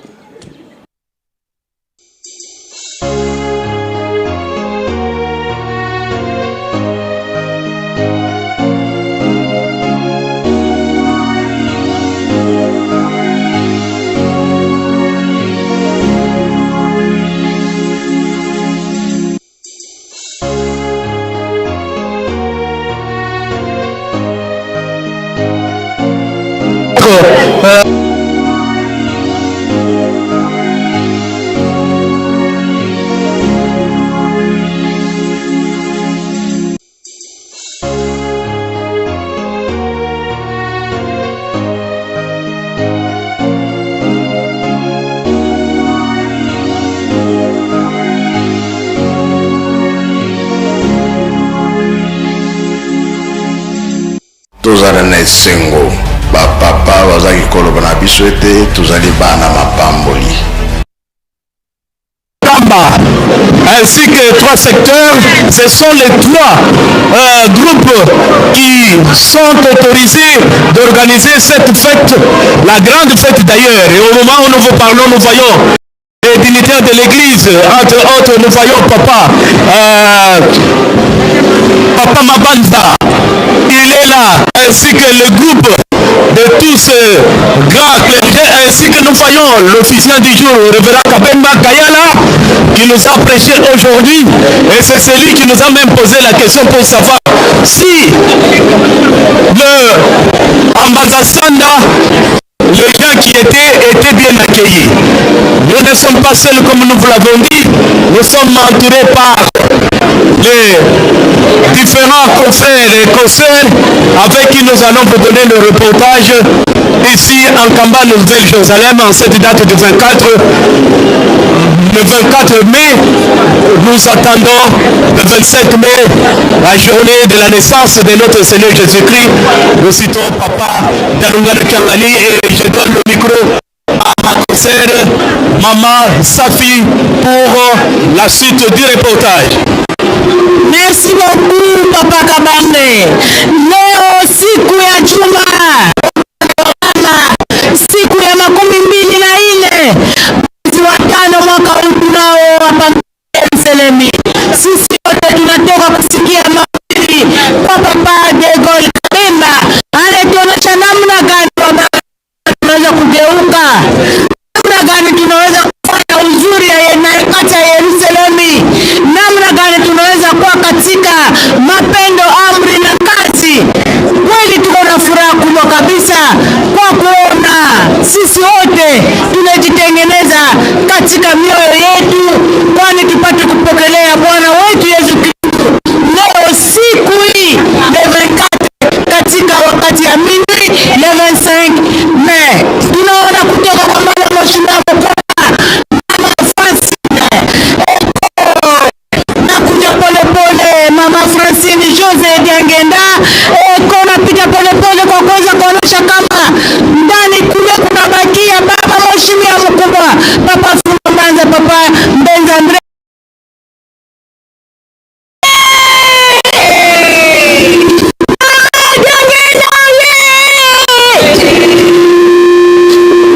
Tozala na esengo, ba papa bazalaki koloba na biso ete tozali bana mapamboli. Kamba, ainsi que trois secteurs, ce sont les trois euh, groupes qui sont autorisés d'organiser cette fête, la grande fête d'ailleurs. Et au moment où nous vous parlons, nous voyons les dignitaires de l'église, entre autres, nous voyons papa, euh, papa Mabanza, il est là, ainsi que le groupe de tous ces grands clergés, ainsi que nous voyons l'officier du jour, le révérend Kabemba Kayala, qui nous a prêché aujourd'hui, et c'est celui qui nous a même posé la question pour savoir si le Ambazasanda les gens qui étaient, étaient bien accueillis. Nous ne sommes pas seuls comme nous vous l'avons dit, nous sommes entourés par les différents confrères et consoeurs avec qui nous allons vous donner le reportage. ici en Kamba, Nouvelle-Jérusalem, en cette date du 24, le 24 mai. Nous attendons le 27 mai, la journée de la naissance de notre Seigneur Jésus-Christ. Nous citons Papa Darungana Kiangani et je donne le micro à ma sœur, Maman Safi, pour la suite du reportage. Merci beaucoup Papa Kabambe. Leo siku ya juma, siku ya 24 mwezi wa tano mwaka huu tunao hapa Yerusalemu. Sisi wote tunatoka kusikia mahubiri kwa Papa de Gaulle Kabemba, anatuonyesha namna gani kwamba tunaweza kugeuka, namna gani tunaweza kufanya uzuri ya na kati ya Yerusalemu, namna gani tunaweza kuwa katika mapendo, amri na kazi. Kweli tuko na furaha kubwa kabisa kwa kuona sisi wote tunajitengeneza katika mioyo yetu, kwani tupate kupokelea Bwana wetu Yesu Kristo leo siku hii le 24 katika wakati ya minuit le 25 mai. Tunaona kutoka kwa mama Mheshimiwa Mkuu Mama Francine Eko nakuja polepole, Mama Francine Jose Diangenda Eko napita polepole kwa kuweza kuonyesha kama ndani kule kunabakia baba mheshimiwa mkubwa Papa Fumbanza, Papa Mbenza Andre.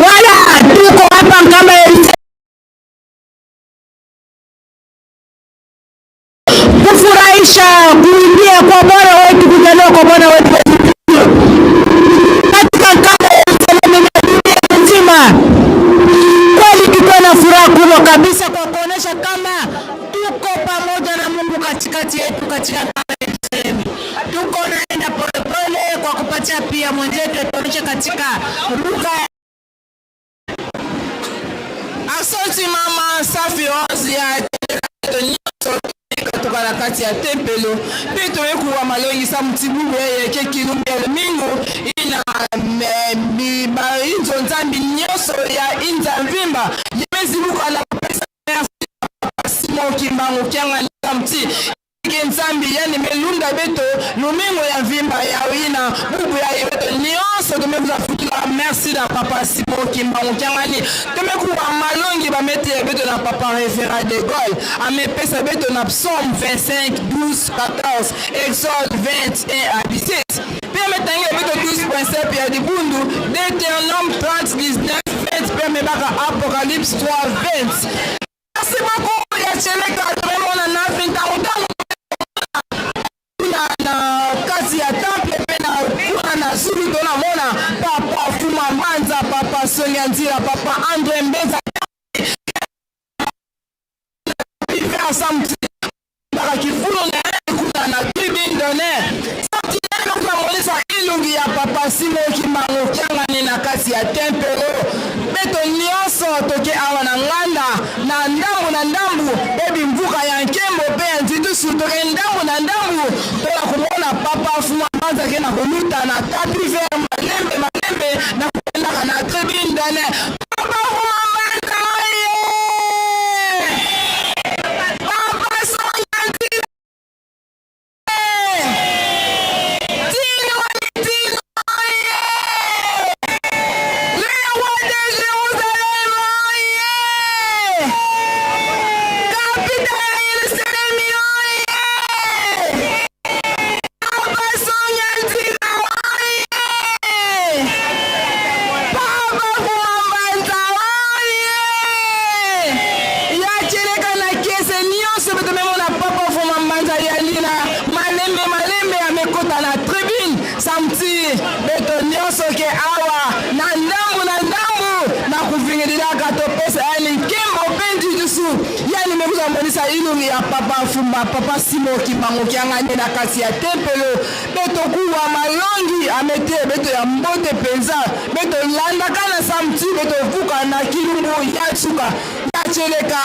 Wala tuko hapa kama kufurahisha kuingia kwa Bwana wetu, kuzaliwa kwa Bwana wetu Yesu Kristo katika kama Yerusalemu na dunia nzima. Kweli tuko na furaha kubwa kabisa kwa kuonesha kama tuko pamoja na Mungu katikati yetu katika kama Yerusalemu. Tuko naenda polepole kwa kupatia pia mwenzetu atuonyeshe katika lugha. Asante mama Safi Rose ya nyonso toka na kati ya tempelo mpe toyekuwa malongisa mutibubu eyeke kilumbi ya mingu ina inzo nzambi nyonso ya inza mvimba yemezibuka na kopesa merci Simon Kimbangu Kiangani muti ke nzambi yani melunda beto lumingo ya mvimba ya ina bubu ya ye beto nyonso tomekuza futula merci na papa Simon Kimbangu Kiangani. Tomekuwa malongi bamete ya beto na papa révérend de Gaulle amepesa beto na psaume 25 12 14, Exode 21 à 17, mpe ametangi ya beto 12.7 ya dibundu, Deutéronome 30 19 20, mpe amebaka Apocalypse 3 20. Merci beaucoup ya Cheleka. Tomemona nafi ntango ntango na kati ya temple mpe na kuna na zulu tonamona papa Fuma Mbanza, papa Sonia Nzira, papa Andre Mbenza Samti baka kifulo na ye kuna na tribune d'honneur. Samti namonisa ilungi ya papa Simo Kimbangu Kiangani na kati ya tempelo. Beto nyonso toke awa na nganda na ndambu na ndambu mpe bimvuka ya nkembo mpe ya nzitusu, toke ndambu na ndambu mpona komona papa Fuma Mbanza ke na koluta na tapis vert malembe malembe na kokendaka na tribune d'honneur. Papa Fuma Mbanza oye! Papa Sonia Nzila! Tino Tino oye! Le roi de Jérusalem oye! Capitaine Yerusalem oye! Papa Sonia Nzila oye! Papa Fuma Mbanza oye! Ya na kese nyonso mpe tomemona papa Fuma Mbanza yali na malembe malembe amekota na tribune. Samti beto nyonso ke awa na ndambu na ndambu na kuvingililaka topesa yani nkembo mpe njujusu yani mekuza monisa ilungi ya papa Fumba, papa Simo Kimbangu Kiangani na kati ya tempelo. Beto kuwa malongi amete beto ya mbote mpenza beto landaka na samti beto vuka na kilumbu ya suka ya Cheleka.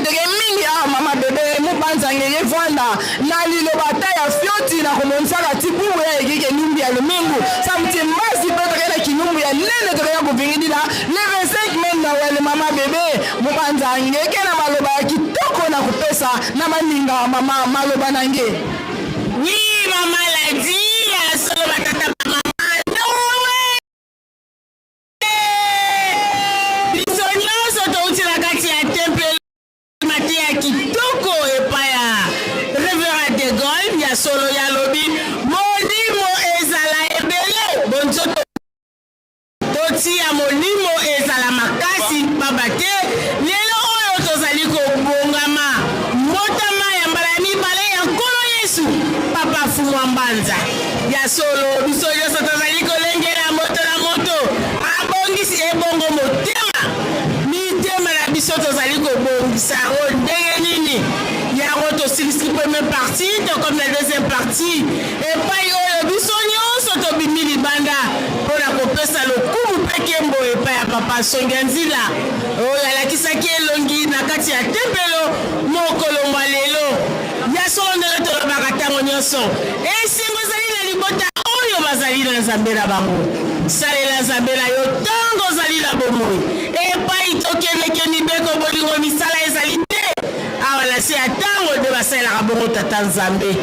Toke mingi awa mama bebe mubanza ngenge vwanda na liloba ata ya fioti na komonisaka ti bubu ya ekike numbi ya lumingu samu ti mbasi pe toke na kinumbu ya nene toke ya kovingidila le 25 mai Noël mama bebe mubanza ngeke na maloba ya kitoko na kopesa na baninga mama maloba na nge. Oui mama l'a dit ya solo ba tata ba mama Noël. Biso nyonso touti na kati ya tempelo mateya kitoko epai ya Reverend de Gaulle ya solo ya lobi molimo ezala ebele bonzoto totia molimo ezala makasi pamba te lelo oyo tozali kobongama mbotama ya mbala ya mibale ya Nkolo Yesu Papa Fumwa Mbanza. Ya solo, biso nyonso tozali kolengela moto na moto abongisi ebongo motema. Mitema na biso tozali kobongisa yango ndenge nini? Yango tosilisi première partie, tokomi na deuxième partie epai oyo biso nyonso tobimi libanda mpo na kopesa lokumu mpe nkembo epai ya Papa Songia Nzila oyo alakisaki elongi na kati ya tempelo mokolo mwa lelo. Ya solo, ndenge tolobaka ntango nyonso, esengo ezali na libota oyo bazali na Nzambe na bango. Salela Nzambe na yo ntango ozali na bomoi. Epai tokendeke, mibeko, bolingo, misala ezali te. Awa na se ya ntango nde basalelaka bongo Tata Nzambe.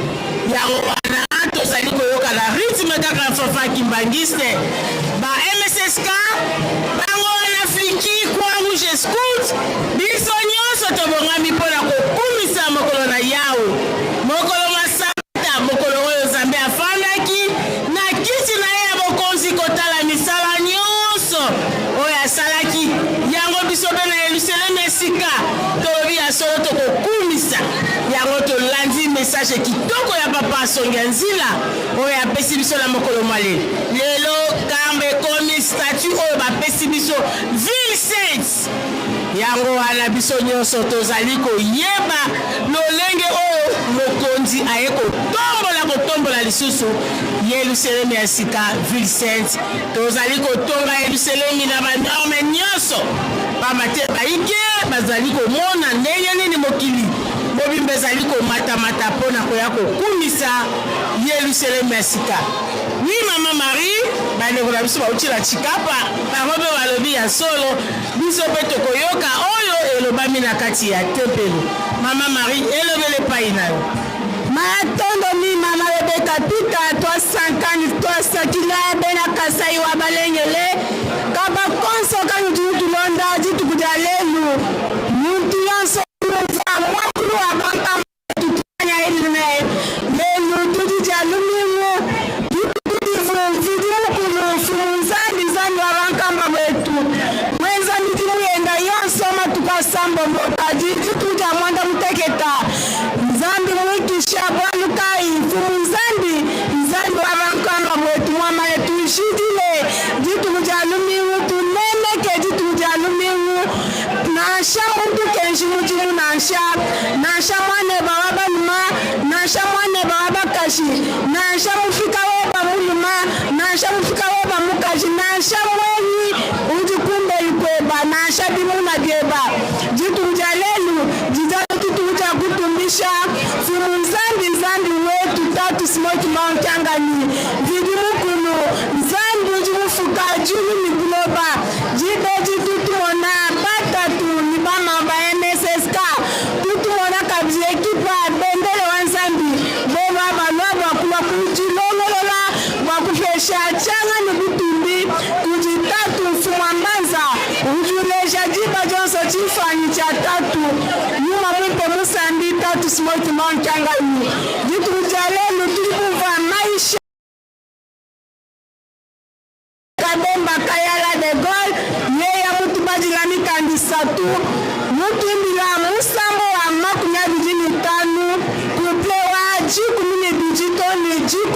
Yango wana tozali koyoka na rythme kaka ya Fafa Kimbanguiste, ba MSSK, bango wana Fliki, Croix Rouge, Scout, biso nyonso tobongami mpo na kokumisa mokolo na Yawe, mokolo mwa Sabata, mokolo oyo Nzambe afandaki na kiti na ye ya bokonzi kotala misala nyonso oyo asalaki. Yango biso mpe na Yelusaleme ya sika tolobi ya solo tokokumisa yango. Tolandi message kitoko ya Papa Songia Nzila oyo apesi biso na mokolo mwa lelo. Lelo Nkamba ekomi statut oyo bapesi biso ville sainte. Yango wana biso nyonso tozali koyeba lolenge oyo mokonzi aye kotombola kotombola lisusu Yelusalemi ya sika, ville sainte. Tozali kotonga Yelusalemi na ba norme nyonso, pamba te baike bazali komona ndenge nini mokili mobimba ezali komatamata mpo na koya kokumisa Yelusalemi ya sika. Oui, mama Marie, bandeko na biso bauti na Tshikapa, bango mpe balobi ya solo, biso mpe tokoyoka oyo elobami na kati ya tempelo. Mama Marie, elobeli epai na yo. Matondo mi mama Rebecca Pita twasankani twasakila bena Kasai wa balengele kaba konso kanudi tulonda dituku dia lelu muntu yonso umvua muakulu wa bankamba tutumanya ne lelu tudi dia lumingu dituku divu Mvidi Mukulu Mfumu Nzambi Nzambi wa bankamba betu muenza midimu yenda yonso matuku asambombo kadi dituku dia muanda muteketa Nzambi muikisha bualu kayi Mfumu Nzambi, Nzambi wa bankambua buetu muamanye tujidile dituku dia lumingu, tunemeke dituku dia lumingu, nansha muntu kenji mudimu nansha, nansha muaneba wa baluma, nansha muaneba wa bakaji, nansha mufika weba muluma, nansha mufika weba mukaji, nansha muenyi udi kumbelu kueba, nansha bimuna bieba. Dituku dia lelu didi anu dituku dia kutumbisha Mfumu Nzambi, Nzambi wetu, Tatu Simon Kimbangu Kiangani, Mvidi Mukulu, Nzambi udi mufuka diulu ne buloba. Diba edi tudi tumona batatu ne bamama ba MSSK, tudi tumona kabidi ekipe wa Bendele wa Nzambi, bobu aba balua bua kulua kudilongolola bua kupesha tshianga ne butumbi kudi Tatu Mfumu wa Mbanza. Udi uleja diba dionso tshimfuanyi tshia Tatu, Nyuma Muimpe Musambi, Tatu Simon Kimbangu Kianganyi. Dituku dia lelu tudi bumvua Maisha Kabemba Kayala de Gaulle yeya mutubadila mikanda isatu mutuimbila musambu wa 25 couple wa 12 to ne 14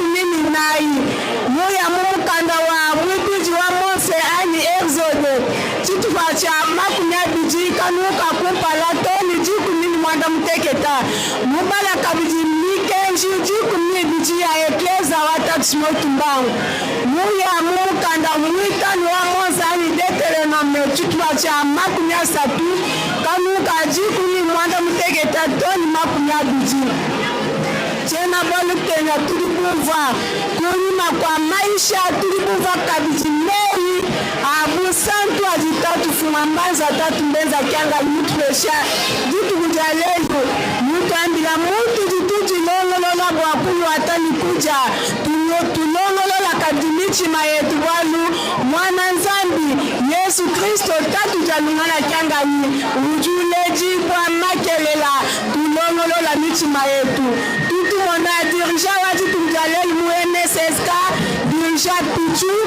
muya mu mukanda wa muibidi wa Mose anyi Exode tshitupa tshia 20 kanungu ka kumpala to ne 18 mubala kabidi mikenji 12 ya Eklezia wa Tatu Simon Kimbangu muya mu mukanda muitanu wa Mose anyi Deteronome. nkama ne tshitupa tshia 30 kanunu ka 16 too ne 20. Tshiena bualu kena tudi bumvua kunyima kua mayisha, tudi bumvua kabidi meyi a bunsantu adi Tatu Fuma Mbanza Tatu Mbenza Kiangayi mutupesha dituku dia lelu, mutuambila mutudi tudilongolola bua kuluata ne kudia, tulongolola kabidi mitshima yetu bualu Muana Nzambi, Yesu Kristo, Tatu Dialungana Kianganyi, udi uledibua makelela. Tulongolola mitshima yetu. Tutumona dirigeant wa dituku dia lelu mu NSSK, dirigeant Pitshou,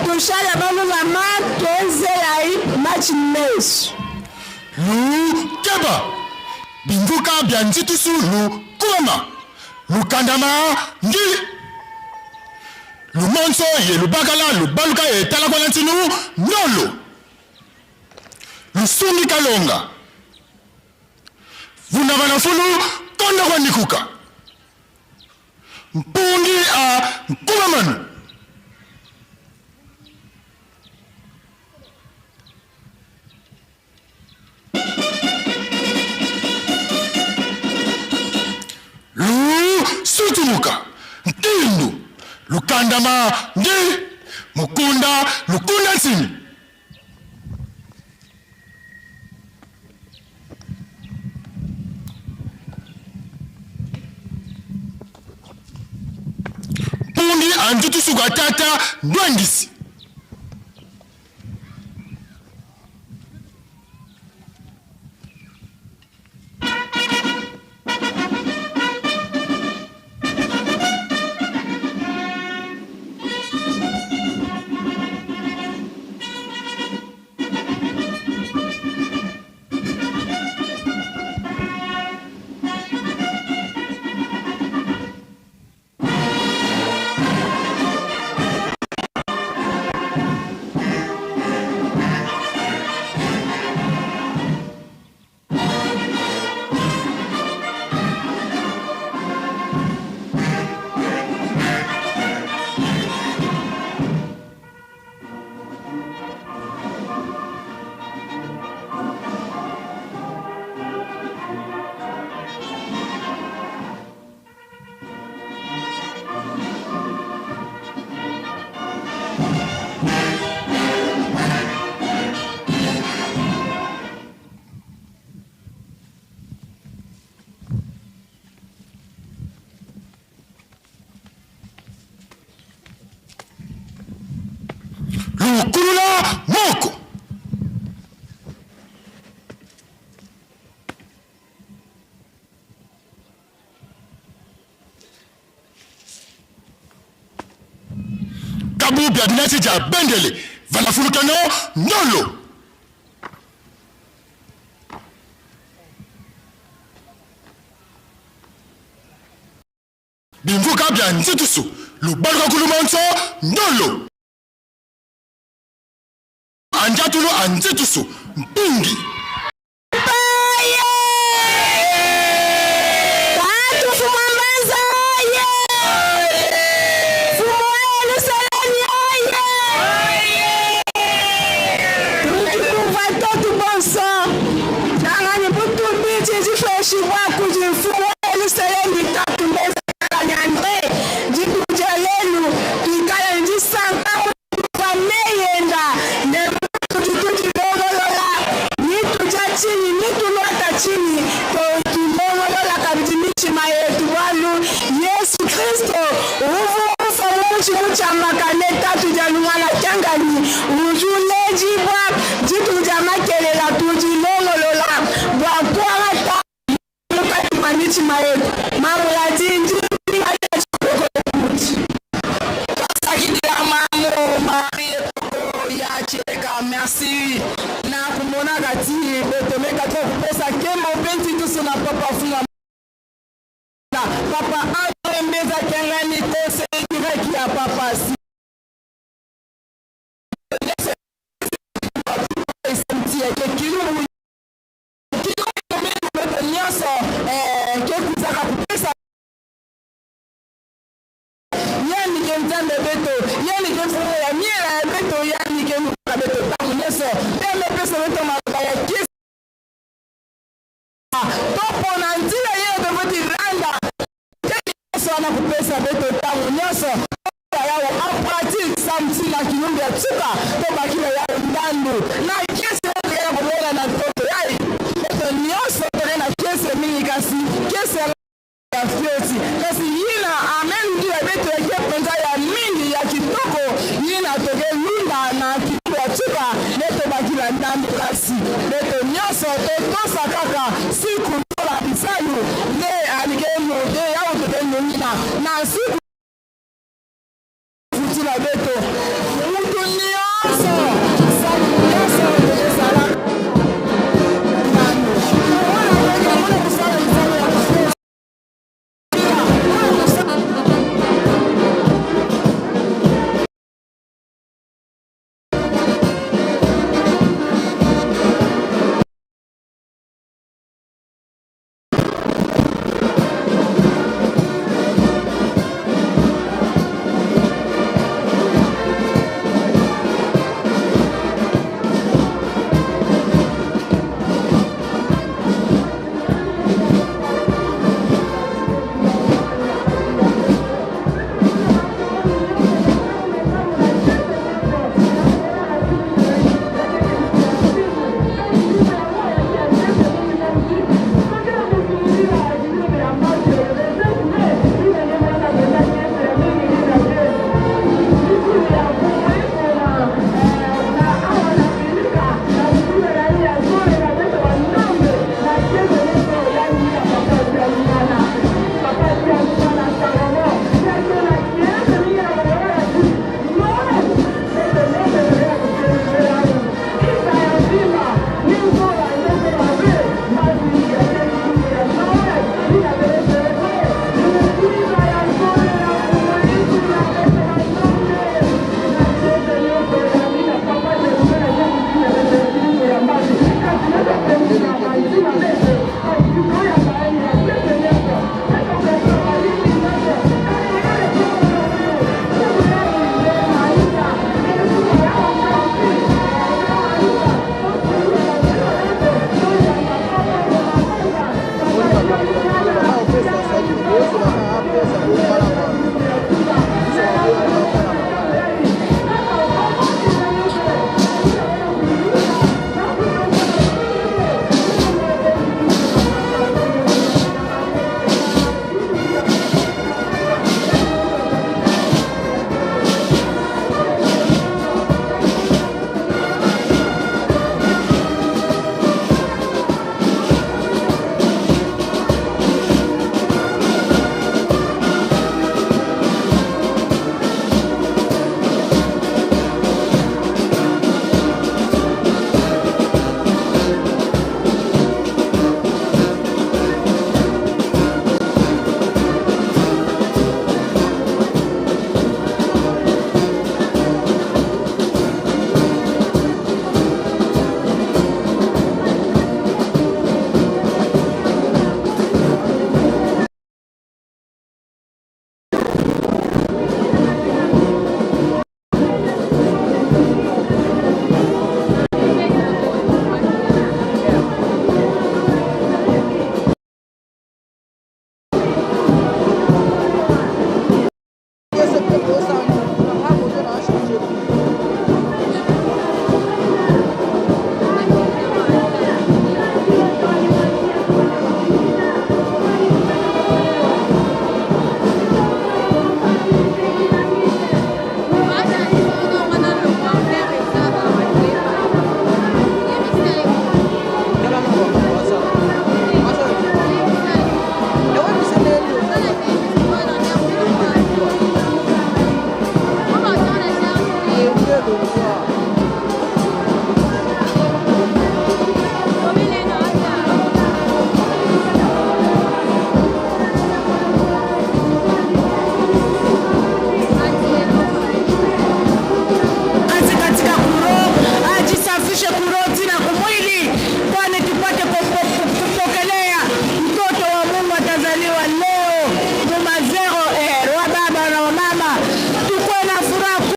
tushala balulama, tuenzelayi matshi ne mesu. Lukeba bimvuka bia nzitusu lukoma lukandama ngi lumonso ye lubakala lubaluka etalakwa na ntinu nolo lusungi kalonga vundama na mfulu konda kwandikuka mpungi a nkumamanu. Lusutumuka nkindu lukandama ngi mukunda lukunda nsimi. Mpungi andutusuka tata ndwangisi. Lukulula moko. Kabu bia binati dia bendele valafulukano ndolo. Bimvuka bia nzitusu lubaluka kulumonso ndolo. Anjatulu anzitusu mpungi. Tatu Mfumu wa Mbanza oye! Mfumu wa Yelusalemi oye! Tudi tumvua totu bonso tshianganyi butumbi tshidi tshipeshibua kudi Mfumu wa Yelusalemi Tatu Mbenza Andre. Dituku dia lelu tuikale ne disanka mu kumvua meyi enda ne Tudi tudilongolola ni tudia tshinyi ni tuluata tshinyi, tulongolola kabidi mitshima yetu, bualu Yesu Kristo uvua mufua mu mutshi mutshiamakane Tatu dia lungana kianganyi udi ulejibua dituku dia makelela tudilongolola bua kuangata Mukati mua mitshima yetu. Mamuladi ndi mpingaja tshikokolo kudi. Twasakidila mamu Marie Koko ya Tshileka merci na kumonaka ti botomeka to kupesa nkembo mpe ntitusu na papa Fuma papa Andre Mbeza Kiangani conseiller direct ya papa si nyonso kekuzaka kopesa yanike nzambe beto yanike mfumu ya miela ya beto yanike luka beto ntango nyonso. Toyebisa beto ntango nyonso yawo en pratique samedi na kilumbu ya tsuka to bakila ya ndandu na kese oyo toyaka komona na ntoto yai beto nyonso toke na kese mingi kasi kese ya fioti kasi yina amelundila beto yake mpenza ya mingi ya kitoko yina toke lunda na kilumbu ya tsuka nde tobakila ndandu kasi beto nyonso totosa kaka siku tola bisalu nde alikenu nde yawo toke lunda na siku futila beto mutu nyonso salu nyonso ezala nanu wana kosala lisalo ya katika kuro ajisafishe kuroti na kumwili, kwani tupate kupokelea mtoto wa Mungu atazaliwa leo muma zero r wa baba na wa mama, tukwe na furaha kubwa.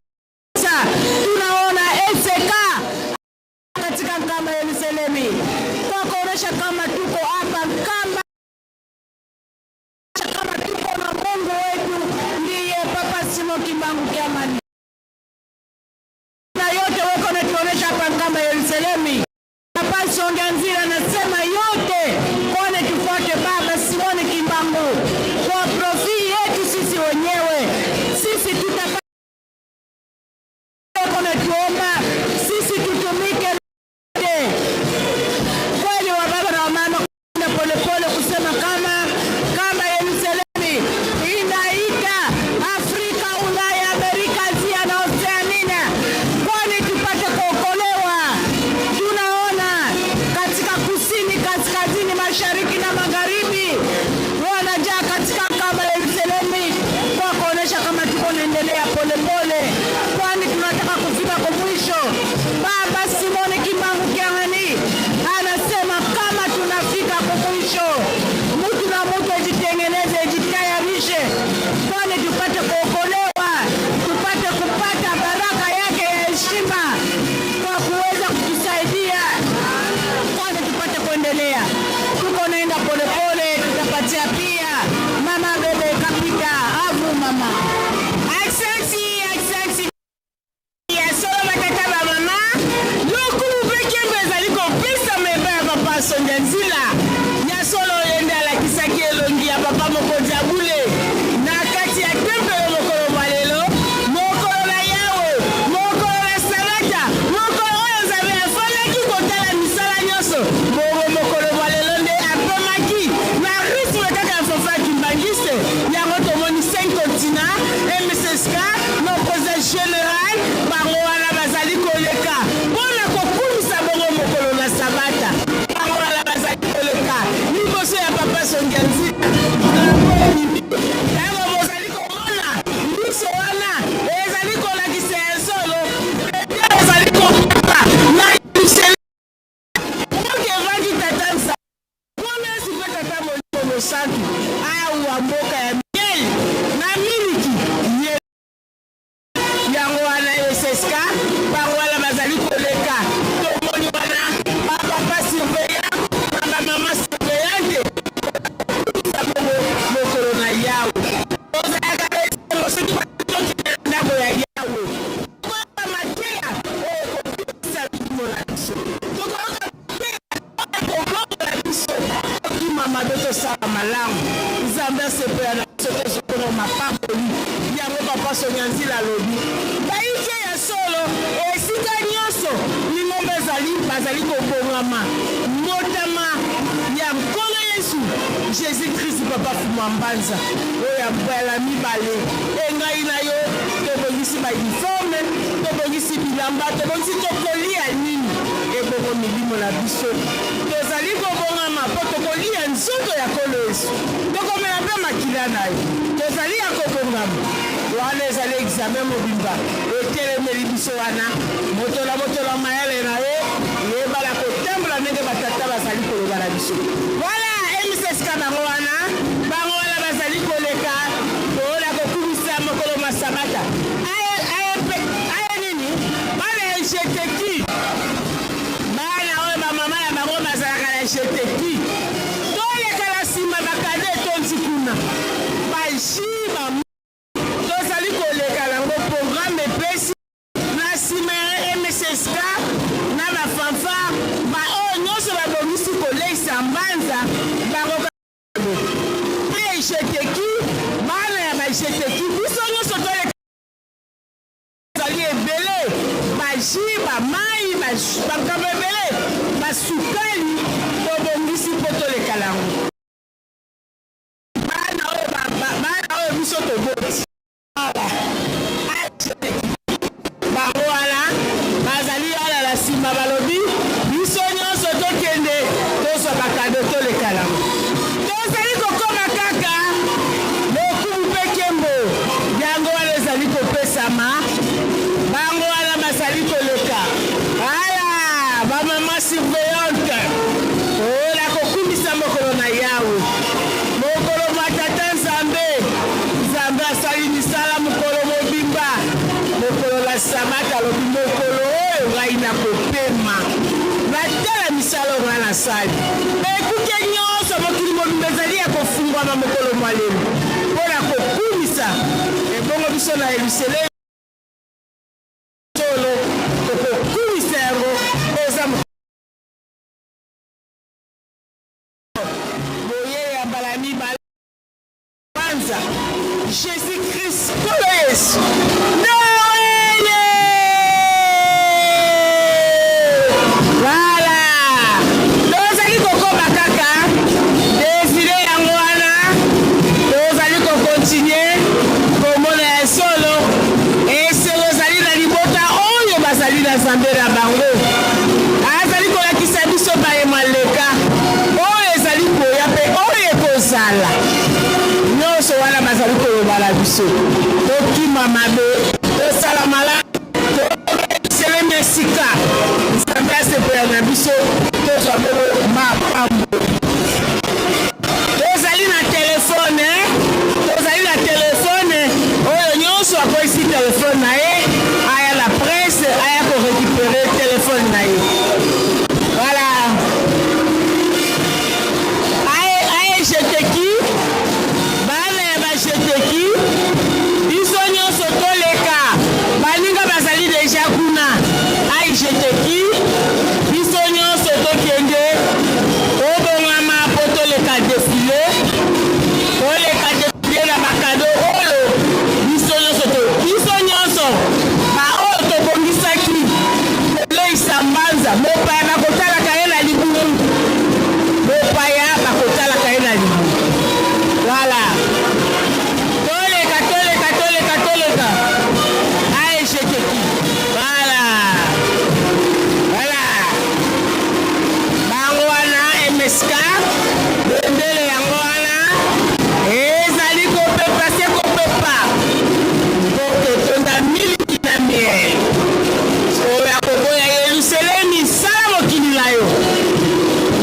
Tunaona SK katika Nkamba Yerusalemi kwa kuonesha kama tuko hapa Nkamba, kama tuko na Mungu wetu. Songa Nzila anasema yote kwane tufuate Baba Simoni Kimbangu kwa profit yetu sisi wenyewe, sisi tutapata tuomba sisi tutumike kweli wa baba na wamama na polepole kusema kama kama Yerusalemu inaita Afrika, Ulaya, Amerika, Asia na Oceania, kwani tupate kuokolewa. Tunaona katika kusini, kaskazini, mashariki na magharibi wanajaa katika kama Yerusalemu kwa kuonesha kama tuko naendelea polepole, kwani tunataka kufika kwa mwisho. Baba Simoni Kimbangu Kiangani anasema kama tunafika kwa mwisho, mtu na mtu ajitengeneze, ajitayarishe, kwani tupate kuokolewa, tupate kupata baraka yake ya heshima kwa kuweza kutusaidia, kwani tupate kuendelea. Tuko naenda polepole, tutapatia pia mama bebe kapita avu mama. Aksanti, aksanti ya solo batata bamama. Lokumu mpe nkembo ezali kopesama epai ya papa Sondia Nzila. Ya solo, ye nde alakisaki elongi ya papa mokonzi ya bule na kati ya tempelo mokolo mwa lelo, mokolo na Yawe, mokolo na Sabata, mokolo oyo Nzambe afandaki kotala misala nyonso. Bongo mokolo mwa lelo nde apemaki na rythme kaka ya fanfare kimbanguiste. Yango tomoni 5 continents, MSSK, no président général, bango wana bazali koleka mpo na kokumisa bongo mokolo na Sabata. Bango wana bazali koleka liboso ya papa Songia Nzila. Drapeau ebimi. Ntango bozali komona miso wana ezali kolakisa ya solo ezali komata na Yerusalemi. Mboka evandi tata Nzambe, Nkolo Yesu mpe Tata Molimo Mosantu, awa mboka ya miel na miliki. Ye yango wana ESSK, bango wana bazali koleka. Tomoni wana ba papa surveillant na ba mama surveillante bongo mokolo na Yawe. Ozalaka na esengo soki batokende na ndako ya Yawe. Tokoyoka mateya oyo ekobikisa milimo na biso. Tokoyoka mateya oyo ekobongola biso. Tokima mabe, tosala malamu. Nzambe asepela na biso, tozwa mapamboli. Yango papa Sonia Nzila alobi, bayike ya solo esika nyonso lingomba ezali, bazali kobongama mbotama ya Nkolo Yesu Jesus Christ. Papa Fumwa Mbanza oyo ya mbala mibale, engai na yo, tobongisi ba uniforme, tobongisi bilamba, tobongisi tokolia nini ebongo milimo na biso. Tozali kobongama mpo tokolia nzoto ya Nkolo Yesu, tokomela mpe makila na ye. Tozali ya kobongama. Wana ezali examen mobimba etelemeli biso wana. Moto na moto na mayele na ye, yebala kotambola ndenge batata bazali koloba na biso. Voilà, MSSK bango wana, bango wana bazali koleka mpona kokumisa mokolo mwa Sabata. Aye nini? Bana ya GTQ, bana oyo bamama na bango bazalaka na GTQ, toleka na nsima, bakade etondi kuna, baji ba tozali koleka nango. Programme epesi na nsima ya MSSK na bafanfare, baoyo nyonso babongisi koleisa mbanza bango mpe GTQ, bana ya ba GTQ, biso nyonso toleka. Ezali ebele, baji, bamai, makambo ebele, basukali, tobongisi mpo toleka nango. Bana oyo, bana oyo biso toboti awa, bango wana bazali wana na nsima, balobi biso nyonso tokende tozwa bakado, toleka nango. Tozali kokoma kaka lokumu mpe nkembo, yango wana ezali kopesama. Bango wana bazali koleka ala bamama surveillante oyo kokumisa mokolo na Yawe, mokolo mwa Tata Nzambe. Nzambe asali misala mokolo mobimba, mokolo na Sabata alobi: mokolo oyo ngai nakopema, natala misala oyo ngai nasali. Ekuke nyonso mokili mobimba ezali ya kofungwama mokolo mwa lelo mpo na kokumisa. Ebongo biso na Yerusalemi solo tokokumisa yango. Eza mpenza Jésus Christ Nkolo Yesu. Noele! Voilà! Tozali kokoba kaka defile yango wana, tozali kokontinue komona ya solo esengo ezali na libota oyo bazali na Nzambe na bango. Azali kolakisa biso maye maleka, oyo ezali koya mpe oyo ekozala. Nyonso wana bazali koloba na biso, tokima mabe, tosala malamu, toselemi esika Nzambe asepela na biso, tozwa bongo mapamboli. Tozali na telefone, tozali na telefone, oyo nyonso akweyisi telefone na ye, aya na presse, aya ko recuperer telefone na ye. Voilà. Aye, aye jeteki, bana ya ba jeteki, biso nyonso toleka, baninga bazali deja kuna. Aye jeteki, biso nyonso tokende, tobongama po toleka defile, toleka defile na ba cadeau oyo biso nyonso to, biso nyonso ba oyo tobongisaki koleisa mbanza, mopaya bakotalaka ye na libumu, mopaya bakotalaka ye na libumu. Voilà. Toleka, toleka, toleka, toleka. Aye jeteki. Voilà. Voilà. Bango wana MSK, bendele yango wana ezali kopepa se kopepa. Mboka etonda miliki na miel. Oyo akoboya Yelusalemi, sala mokili na yo.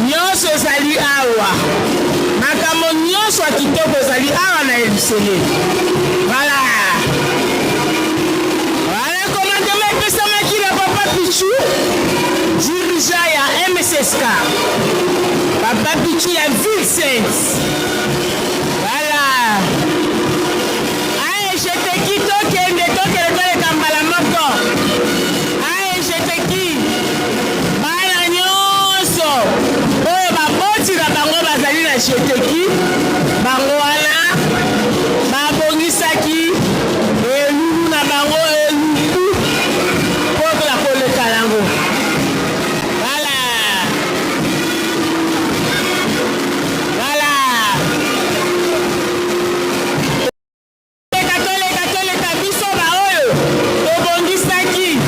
Nyonso ezali awa. Makambo nyonso ya kitoko ezali awa na Yelusalemi. Voilà. Voilà commandement epesamaki na Papa Pichou, dirigeant ya MSSK. Papa Pichou ya Ville Sainte. Voilà. Aye jeteki tokende tokende toleka mbala moko. Aye jeteki bana nyonso oyo baboti na bango bazali na jeteki bango wana babongisaki elulu na bango elumbu mpo na koleka yango. Voilà. Voilà. Toleka, toleka, toleka biso baoyo tobongisaki.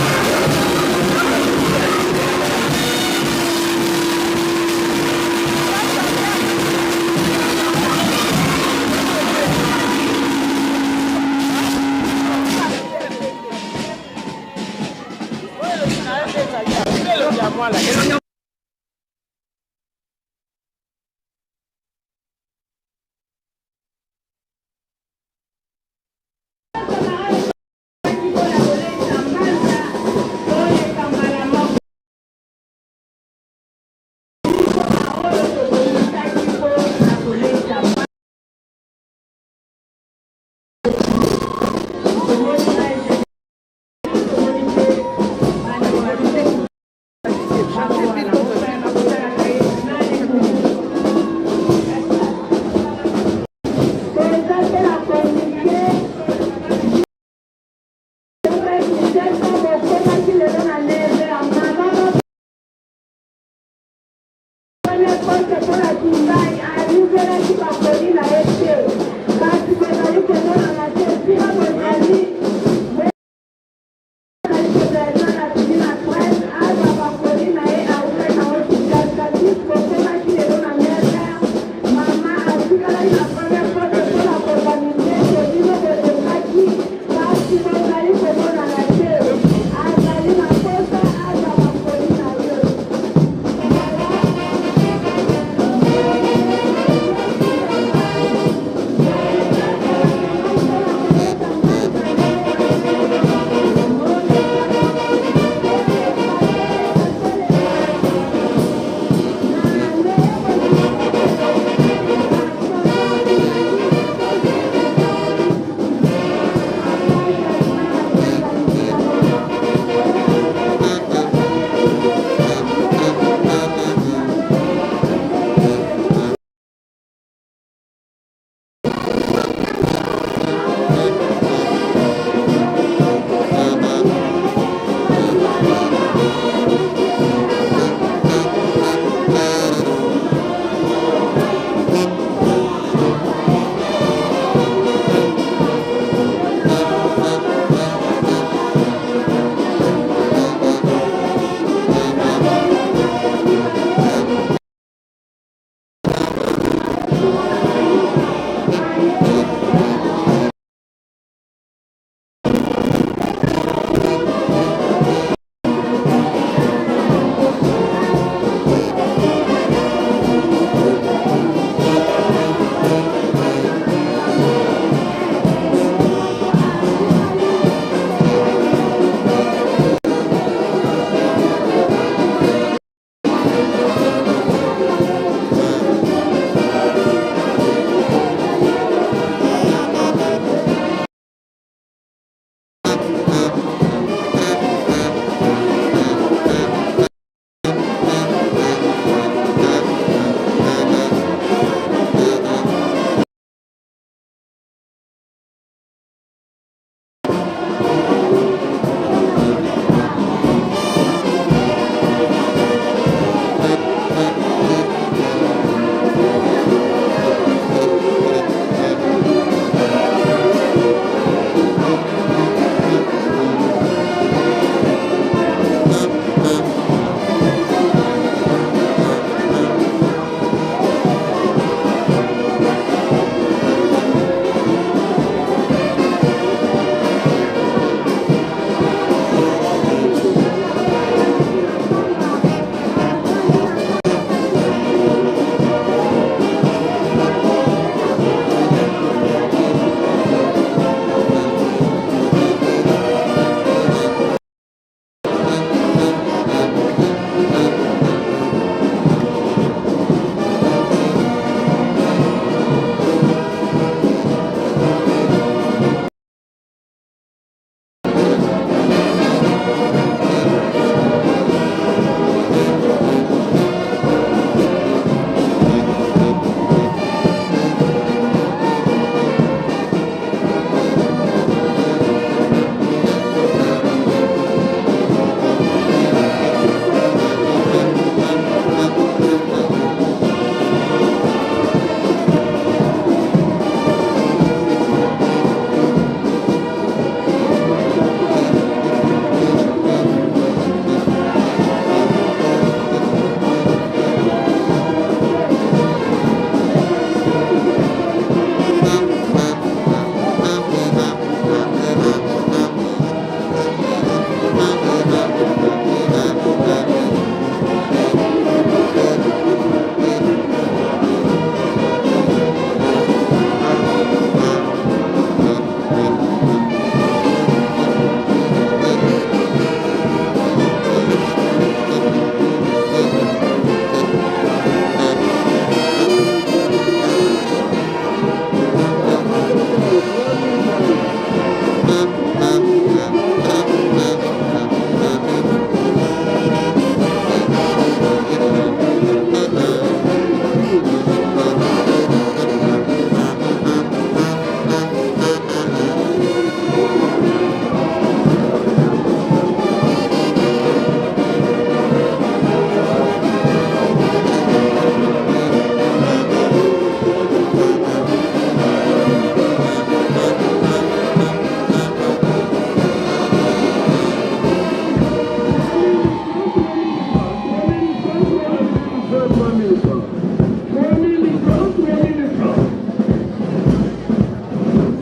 3000 francs, 3000 francs.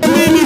3000.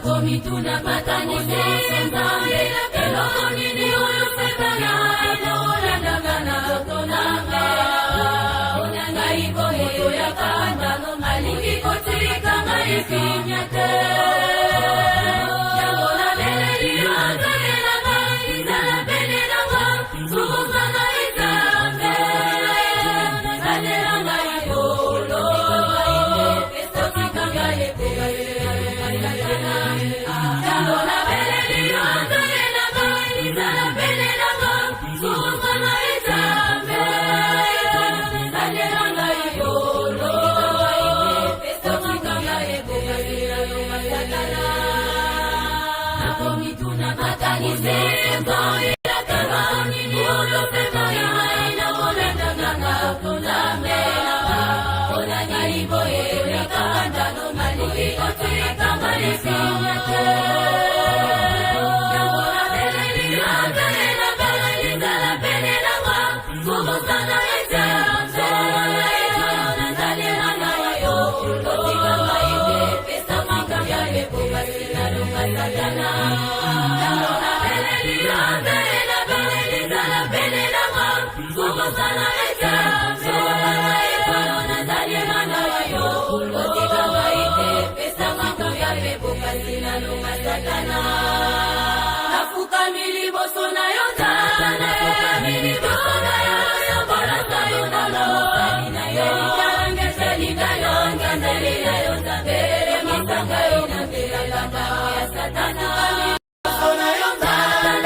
Nakomituna makanisi Nzambe, eloko nini oyo Satana akolandaka na nzoto na nga? Mpona ngai ko moto ya kanda alingi kotika ngai kimia te. Yango nabeleli yo Nzambe na ngai, zala pene na nga, sunga ngai Nzambe, batela ngai kolo, kotika ngai te. Yango nabeleli yo Nzambe na ngai, zala pene na nga, sunga ngai Nzambe, batela ngai kolo, kotika ngai te. Nakomituna makanisi Nzambe, nini oyo Satana nakolandaka na Nzambe, mpona ngai boye yakanda alingi kotika ngai kimia te. Yango nabeleli yo Nzambe na ngai, zala pene na nga, kobosana ete nazali mwana wa yo, kotika ngai te, pesa nguya mpe nalonga Satana. Yango nabeleli yo Nzambe na ngai, zala pene na nga, kobosana ete nazali mwana wa yo, kotika ngai te, pesa nguya mpe bokasi nalonga Satana. Nafukami liboso na yo Nzambe, nafukami liboso na yo, yambolaka yo na mosali na yo, elinga yo nzambe na yo Nzambe, masanga yo na mbelaka ya Satana. Liboso na yo Nzambe,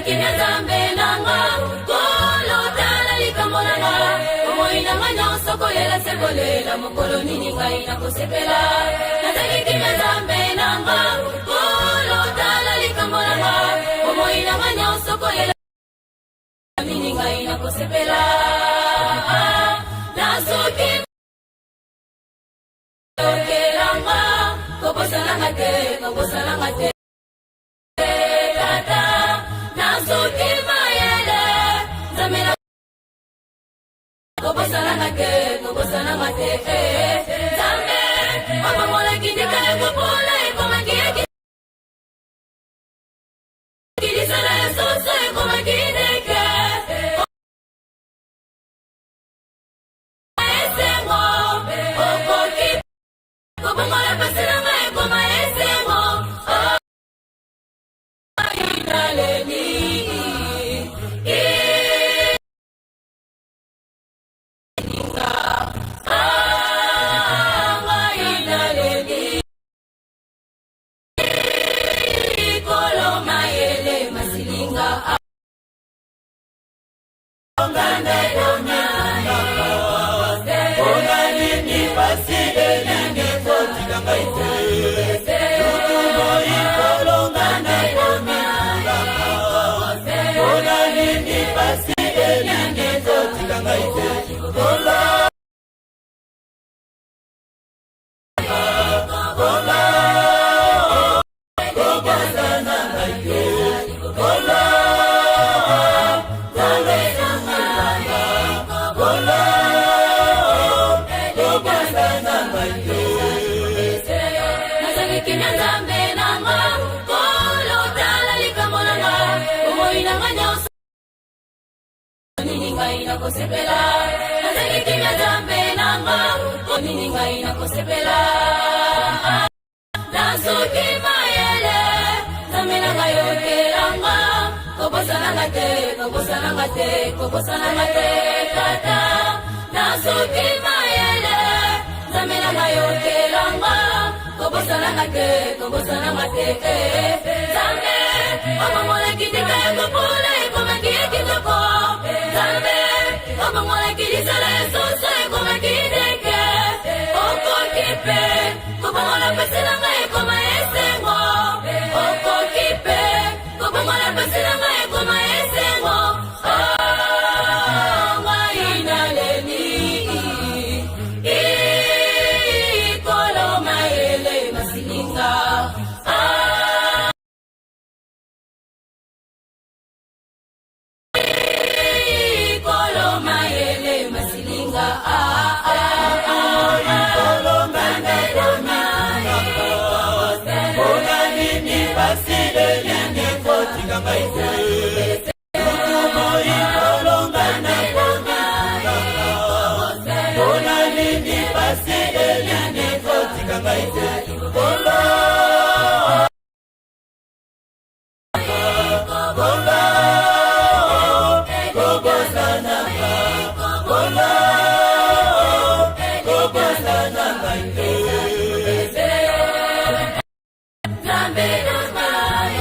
Kimia Nzambe na nga, kolo tala likambo na nga, bomoi na nga nyonso kolela se kolela, mokolo nini ngai nakosepela? Nazali kimia Nzambe na nga, kolo tala likambo na nga, bomoi na nga nyonso kolela nini ngai nakosepela? Nasuki okelanga, kobosananga te, kobosananga te. Tata, nasuki mayele, Nzambe na kobosananga te, kobosananga te. Nzambe abongolaki ndika ya kopola, ekomaki ya kilisala ya soso, ekomaki ndeke. Esengo, okoki kobongola pasi na ngai ekoma esengo. Naleli. pasi elingi kotika ngai te Lutu moi kolonga na komitulaka Mpona nini pasi elingi kotika ngai te Kola Kola Kobosana ngai te Kola Kola Kobosana ngai te Nazalaki na Nzambe na nga, Nkolo tala likambo na nga, bomoi na nga nyonso nini ngai nakosepela. Nazangi kimia Nzambe na nga, nini ngai nakosepela. Nazoki mayele, Nzambe na ngai yokela nga, kobosana nga te, kobosana nga te, kobosana nga te, Tata. Nazoki mayele, Nzambe na ngai yokela nga, kobosana nga te, kobosana nga te, eh. Nzambe obongolaki ndika ya kopola ekomaki ya kitoko. Nzambe obongolaki lisala ya soso ekomaki ndeke. Okoki mpe kobongola pasi na ngai ekoma esengo. Okoki mpe kobongola pasi na ngai ekoma esengo. Oh, ngai naleli ikolo mayele masilinga. Ah, ikolo mayele masilinga. Ah, ah, ah, Ikolo ngai Mpona nini pasi elingi kotika ngai te Lutu moi kolonga na komitulaka Mpona nini pasi elingi kotika ngai te Kola Kola Kobosana nga Kola Kobosana ngai te Nzambe na ngai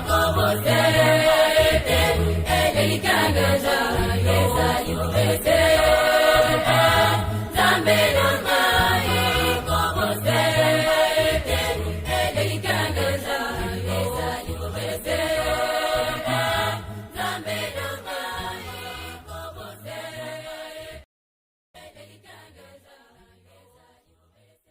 kobosana ngai te, elikya na ngai ezali bobele. Nzambe na ngai kobosana ngai te, elikya na ngai ezali bobele. Nzambe na ngai kobosana ngai te, elikya na ngai ezali bobele.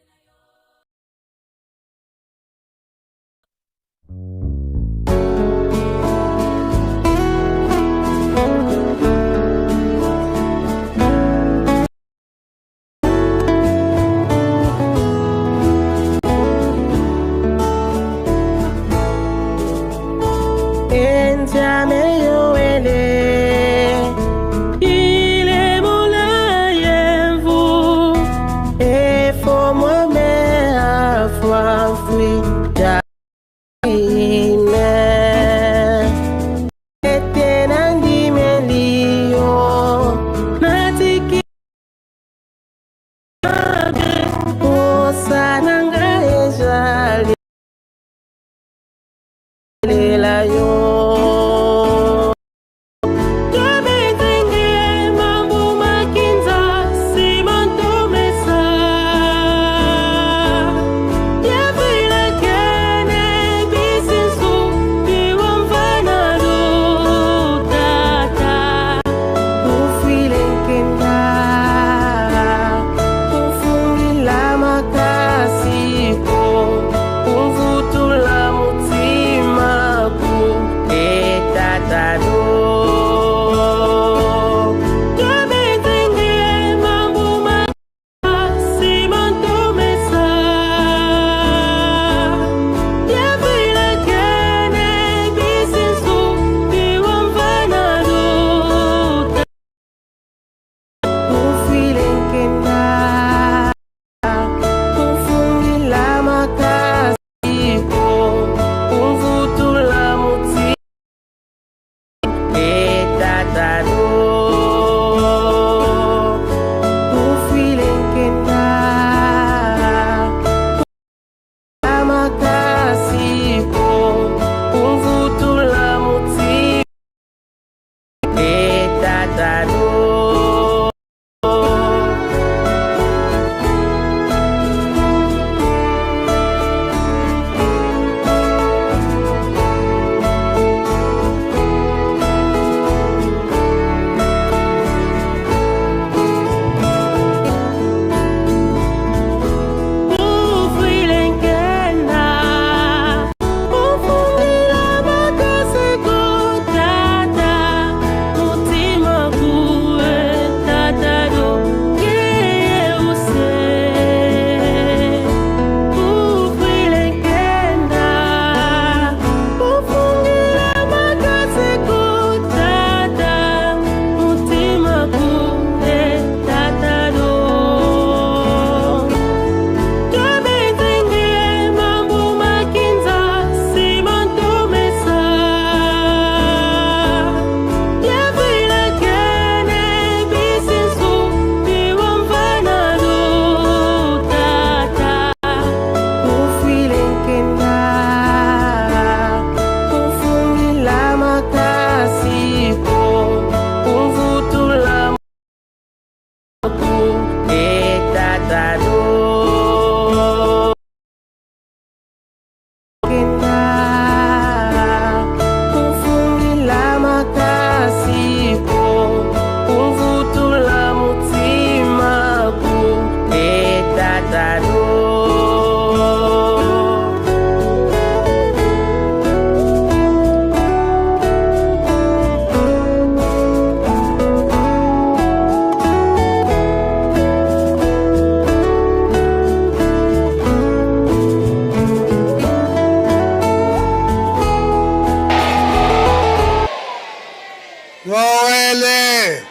Noele!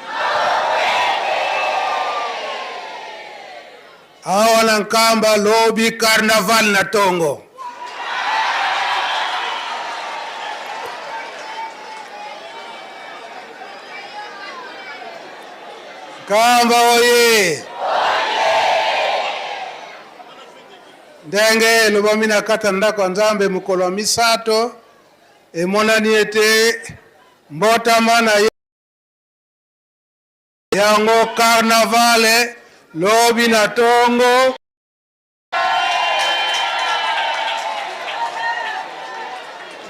Awa na Nkamba lobi carnaval na tongo. Nkamba oye! Ndenge elobami na kati ya ndako ya Nzambe mokolo ya misato, emonani ete mbotama na ye yango carnaval lobi na tongo.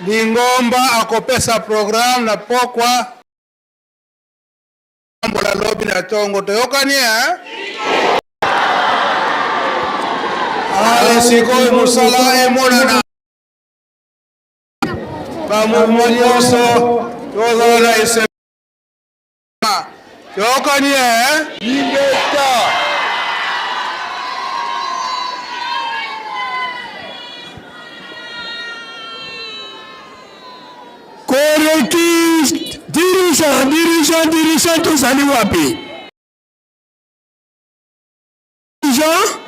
Lingomba akopesa programme na pokwa mbola lobi na tongo, toyokani eh? Ale sikoyo mosala emonana ba mouvement nyonso tozala na esengo, toyokani eh? Ingeta. Correctif, dirigeant, dirigeant, dirigeant, tozali wapi? Dirigeant?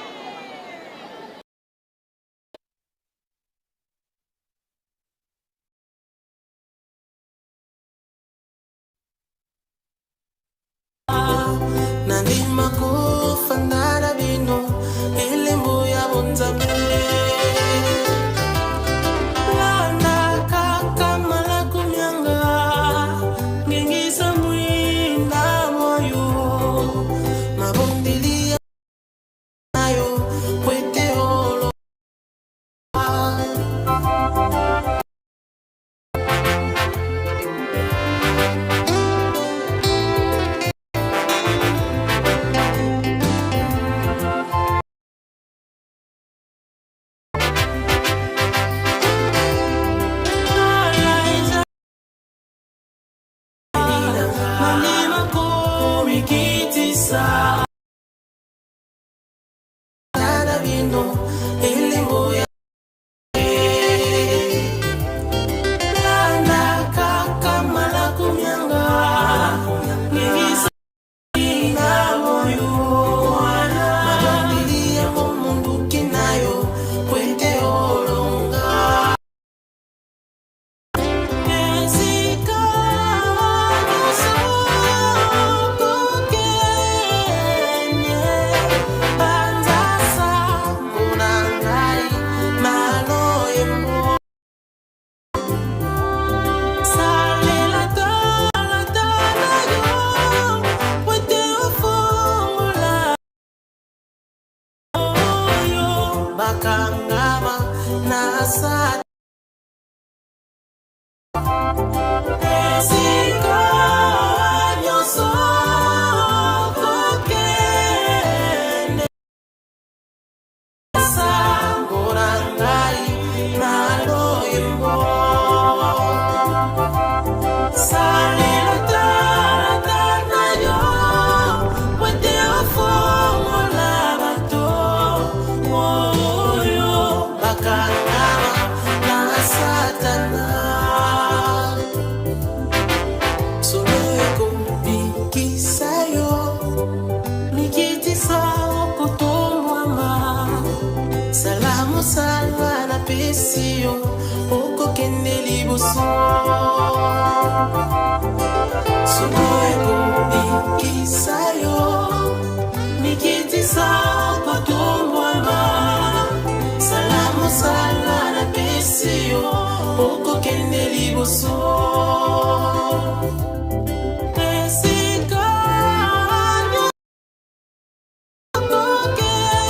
Nandima kofanda na bino elembo ya bonzambe landa kaka malaku mianga ngengisa mwinda mwayo mabondeli nayo kwete olo. Nandima komikitisa na bino elembo ya landa kaka malaku mianga ngengisa na moyo mabondeli ya momunduki na yo kwete olonga esika nyonso kokende panza sango na ngai maloyembo salela talata na yo po ete ofongola oyo bakangama na sa esika nyonso kokende sango na ngai na loyembo salela talata na yo po ete ofongola bato oyo bakangama na satana solo ekobikisa yo mikitisa okotombwama sala mosala napesi yo okokende liboso solo ekobikisa yo mikitisa okotombwama sala mosala napesi yo okokende liboso esika kokende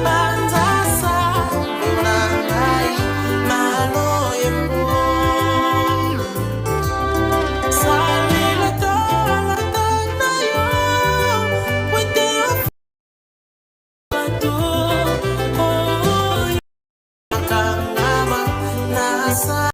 panza sango na ngai maloyembo salela talata na yo po ete bato oyo bakangama na sa.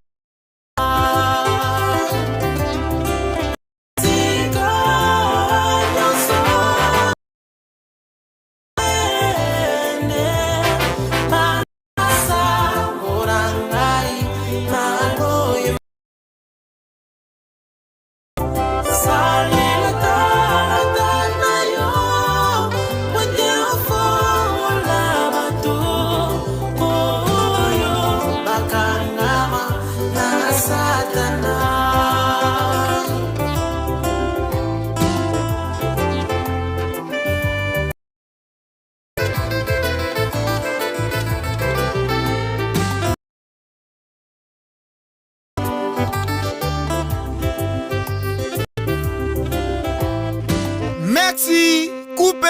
Merci, coupe.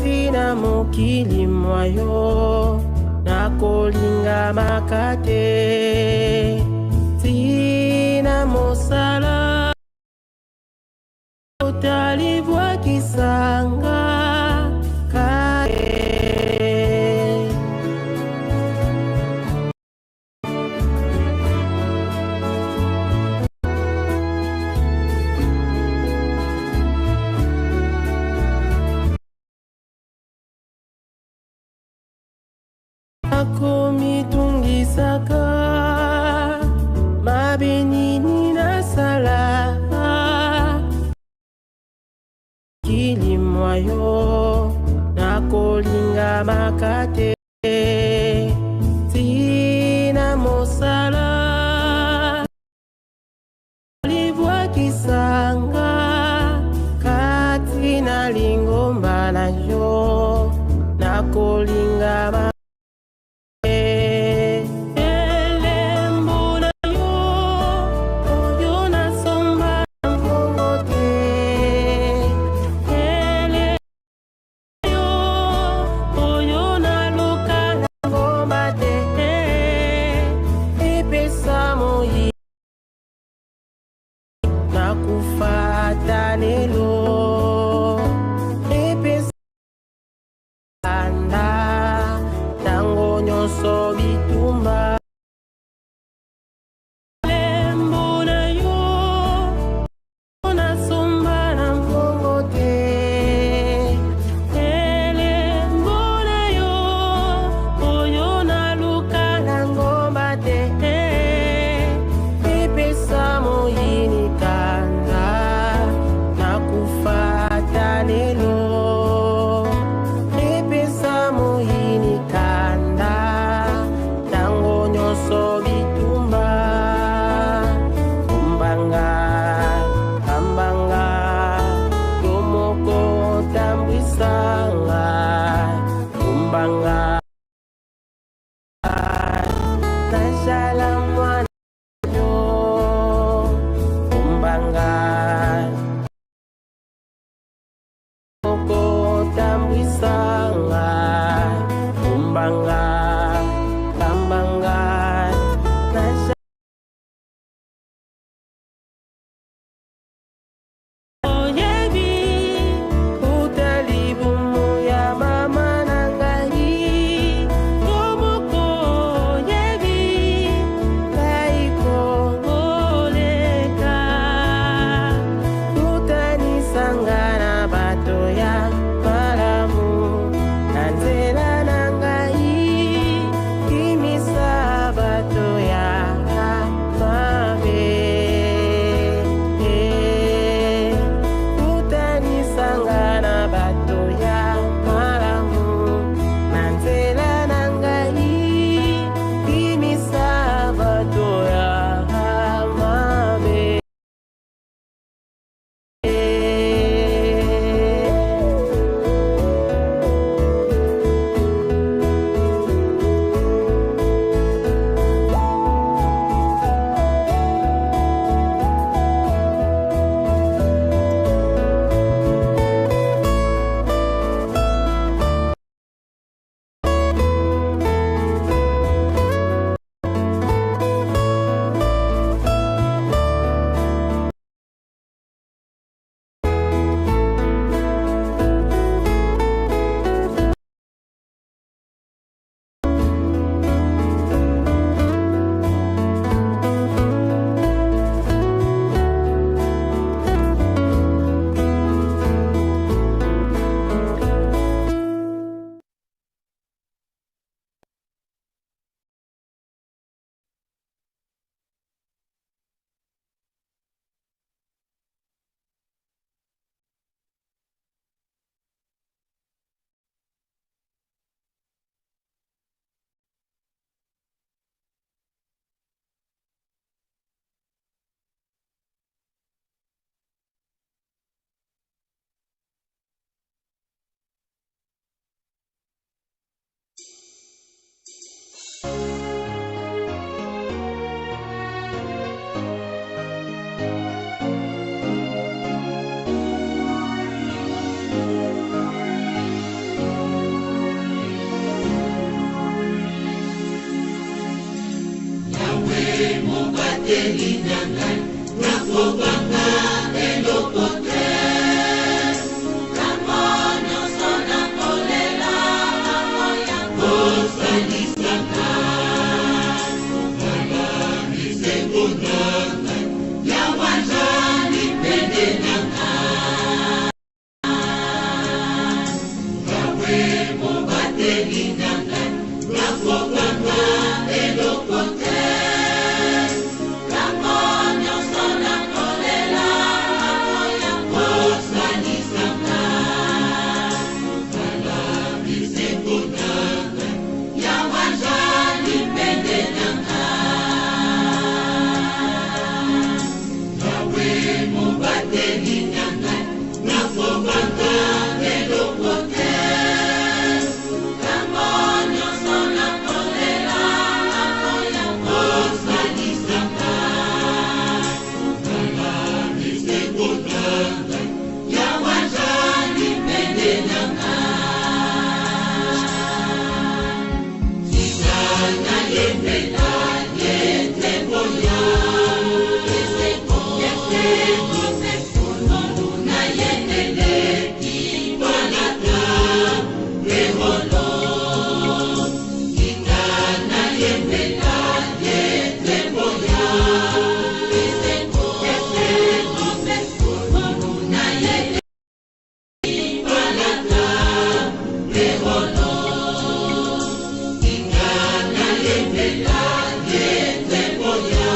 Kati na mokili mwa yo nakolingamaka te Tina mosala otalibwakisanga kae. Akomitungisaka mabe nini nasala kilimwa yo nakolingamaka te Tina mosala libwakisanga kati na lingomba na yo nakolinga elembo na yo oyo nasomba mbongo te oyo naluka na ngomba te epesa moi nakufa ata lelo epesa nda. Mobateli na ngai, nakobanga eloko te. Tango nyonso nakolela, akoya kosalisa ngai. Tala bisengo na ngai, Yawe azali pene na ngai. Yawe mobateli na ngai, nakobanga eloko te. Tango nyonso nakolela, akoya kosalisa ngai. Tala bisengo na ngai, Yawe azali pene na ngai. Yawe mobateli na ngai, nakobanga eloko te. Tango nyonso nakolela, akoya kosalisa ngai. Tala bisengo na ngai, Yawe azali pene na ngai. Tika nayembela ye nzembo ya esengo, esengo, ngolu na ye eleki palata mpe wolo. Tika nayembela ye nzembo ya esengo, esengo, ngolu na ye eleki palata mpe wolo. Tika nayembela ye nzembo ya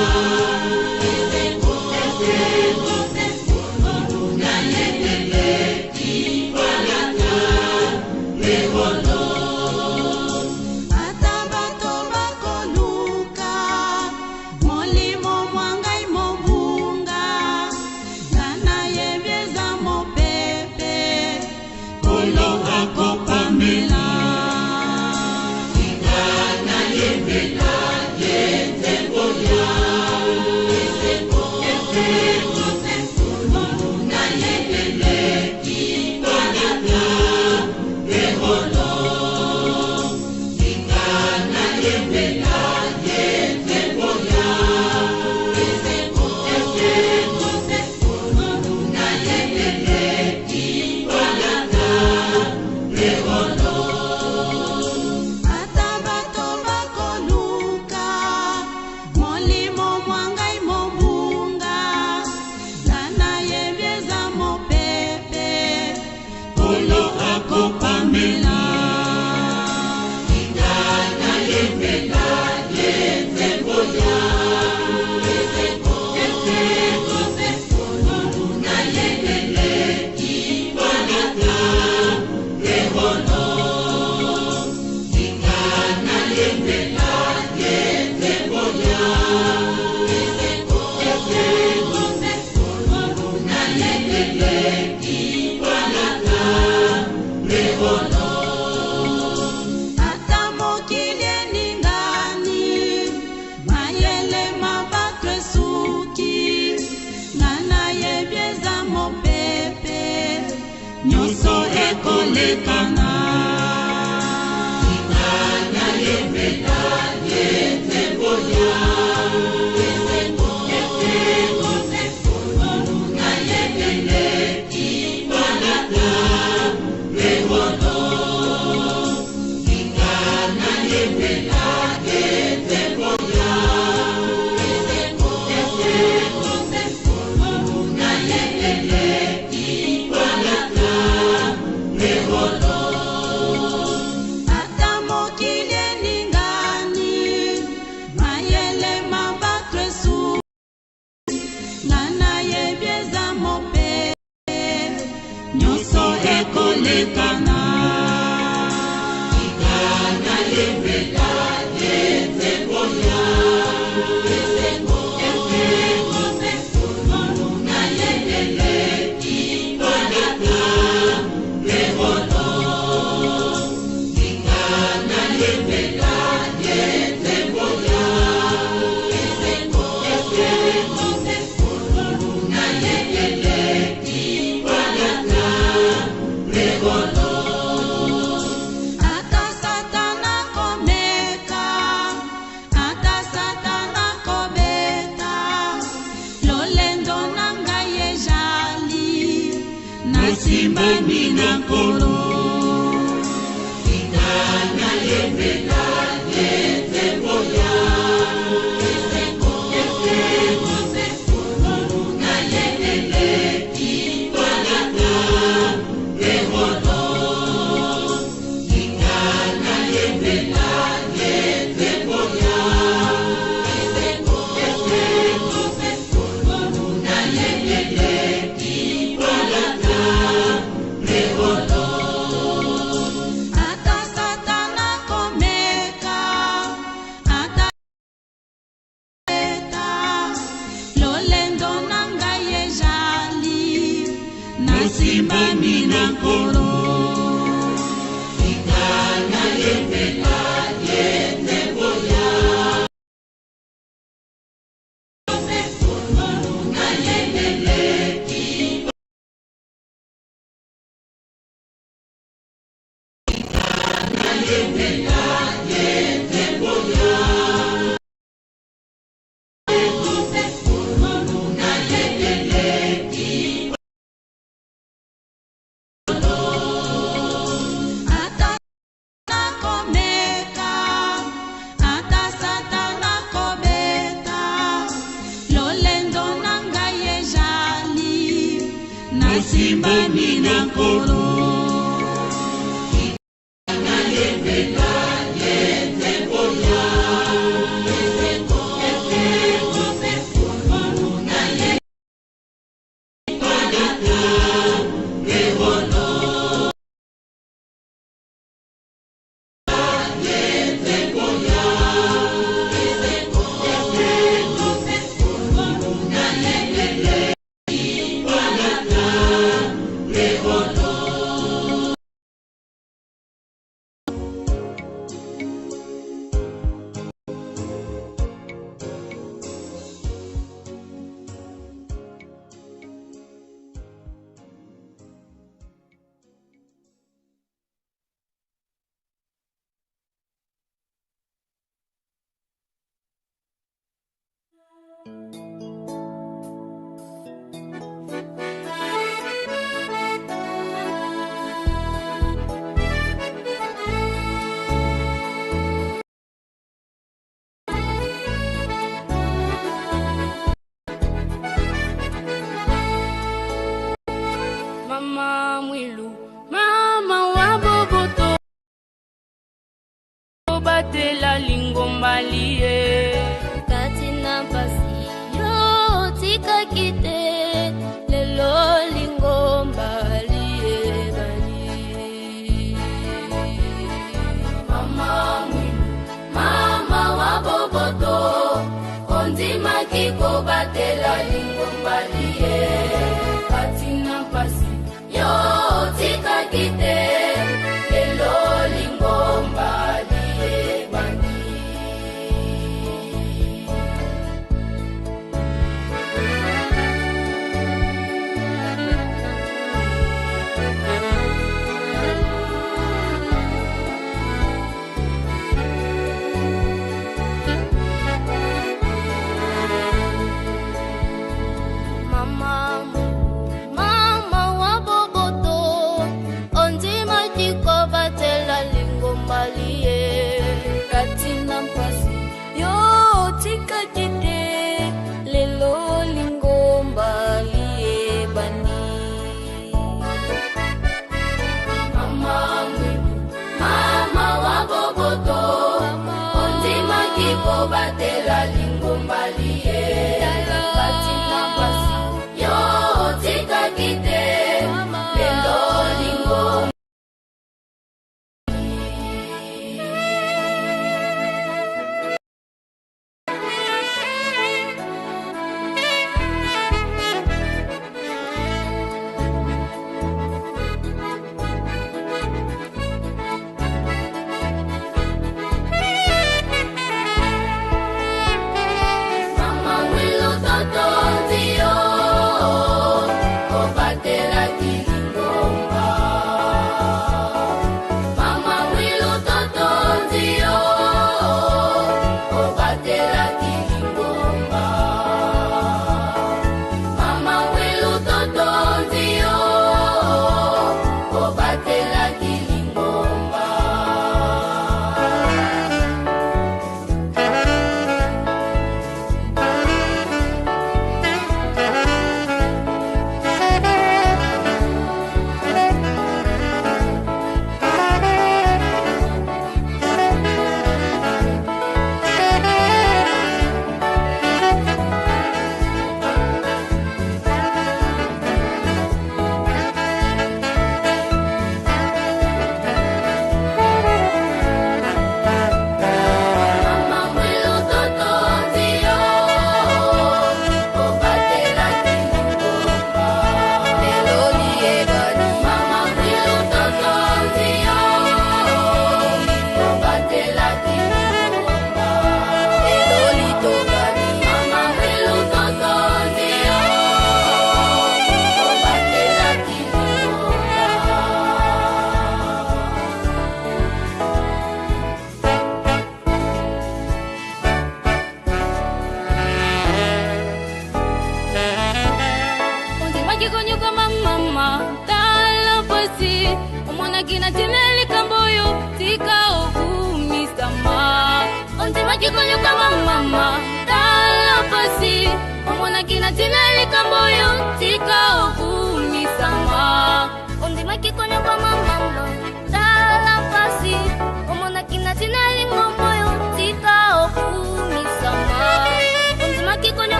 esengo, esengo, ngolu na ye eleki palata mpe wolo. Ata bato bakoluka molimo mwa ngai mobunga, nga nayebi eza mopepe, Nkolo akopamela. Tika nayembela ye nzembo ya esengo, esengo, ngolu na ye eleki palata mpe wolo. Tika nayembela ye nzembo ya esengo, esengo, ngolu na ye eleki palata mpe wolo. Ata bato bakoluka molimo mwa ngai mobunga, nga nayebi eza mopepe, Nkolo akopamela. Tika nayembela ye nzembo ya esengo, esengo, ngolu na ye eleki palata mpe wolo. Tika nayembela ye nzembo ya esengo, esengo, ngolu na ye eleki palata mpe wolo. Ata mokili eningani, mayele ma bato esuki, nga nayebi eza mopepe, nyonso ekolekana. Tika nayembela ye nzembo ya esengo, esengo, ngolu na ye eleki palata mpe wolo. Tika nayembela ye nzembo ya esengo, esengo, ngolu na ye eleki palata mpe wolo. Ata mokili eningani, mayele ma bato esuki, nga nayebi eza mopepe, nyonso ekolekana. Tika nayembela ye nzembo ya esengo, esengo, ngolu na ye eleki palata mpe wolo. Tika nayembela ye nzembo ya esengo, esengo, ngolu na ye eleki palata mpe wolo. Ata Satana komeka Nayembela ye nzembo ya esengo, esengo se na ye eleki palata mpe wolo. Tika nayembela ye nzembo ya esengo, esengo se na ye eleki palata mpe wolo. Ata Satana komeka, ata eta, lolendo na ngai ezali nasimbami na Nkolo. Tika nayembela ye nzembo ya na ye eleki nayembela ye nzembo ya na ye eleki. Ata nakomeka, ata Satana kobeta, lolendo na ngai ezali nasimbami na Nkolo. Nayembela ye nzembo ya esengo, esengo se na ye palata mpe wolo. Ye nzembo ya esengo, esengo se na ye eleki palata mpe wolo. Mama Mwilu, mama wa boboto, batela lingomba liye. Kati na mpasi yo otikaki te, lelo lingomba liyebani. Mama Mwilu, mama wa boboto, ondimaki kobatela lingomba liye. Kati na mpasi yo otikaki te, lelo lingomba liyebani. Mama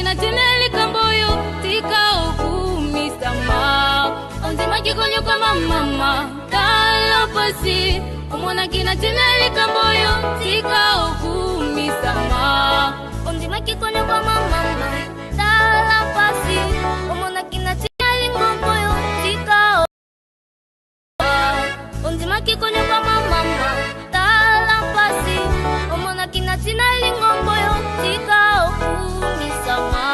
na ntina ya likambo oyo tika okumisama ondimaki konyokama mama tala mpasi omonaki na ntina ya likambo oyo tika okumisama ondimaki konyokama mama tala mpasi omonaki na ntina ya lingombo oyo tika ondimaki konyokwama mama tala mpasi omonaki na ntina lingombo yo tika okumisama.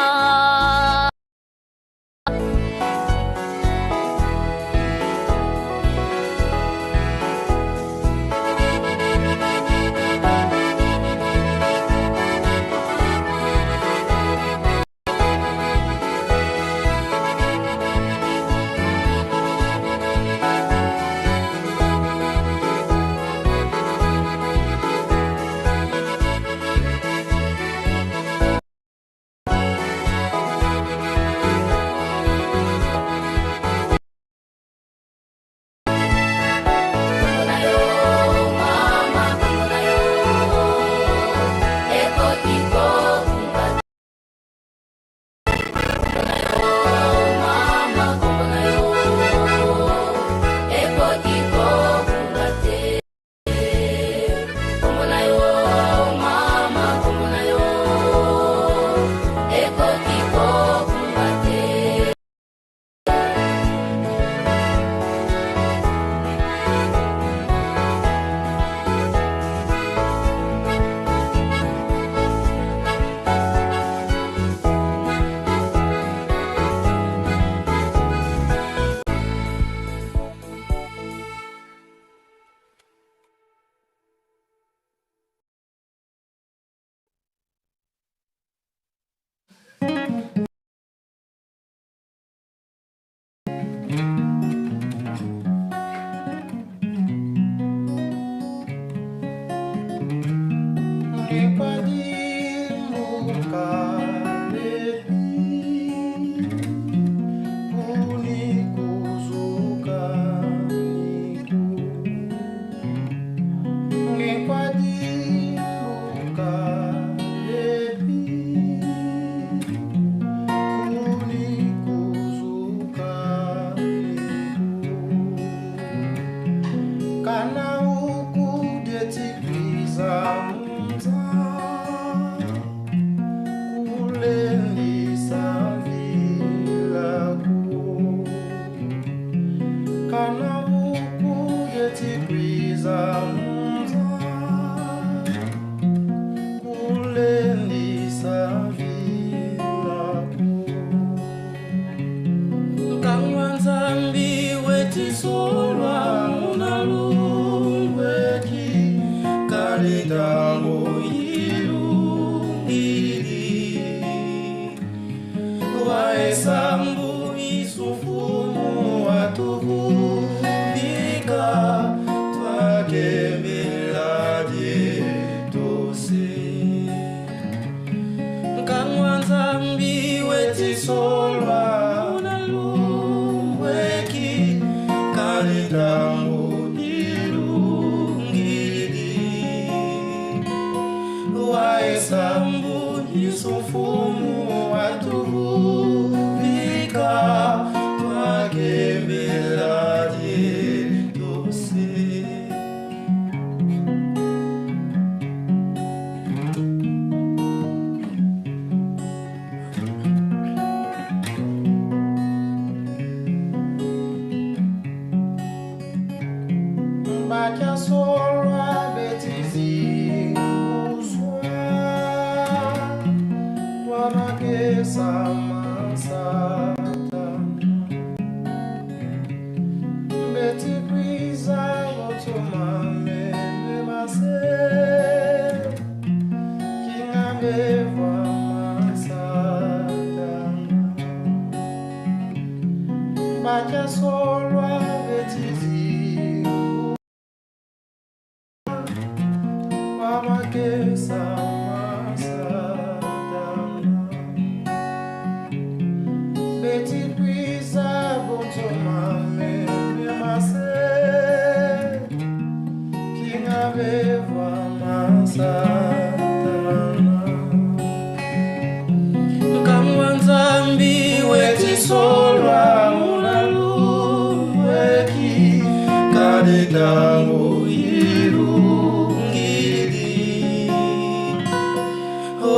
Kalitango ilungili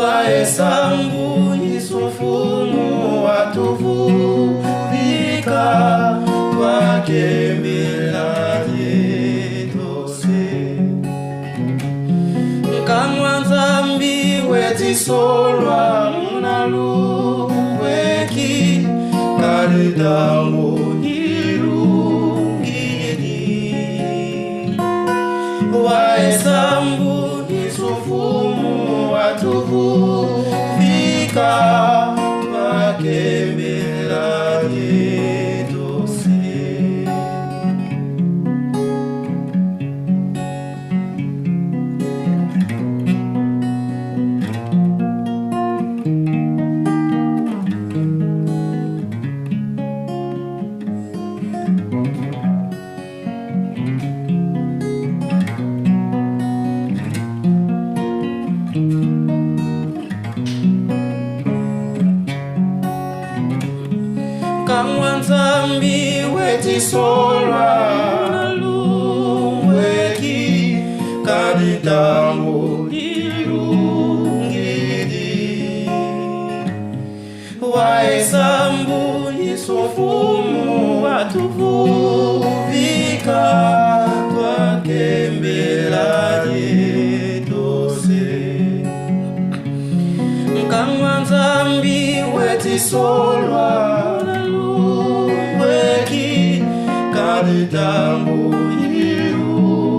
waesambu isufumu watuvuvika twakembela yetose nkamwa nzambi wetisolwa munaluweki kalitango ilungili waesambu isufumu watuvuvika twakembela yetose. Kamwa nzambi wetisolwa naluweki kalitango ilungidi waesambu isofumu watuvuvika twakembela yetose nkamwa nzambi wetisolwa naluweki kalitango ilungidi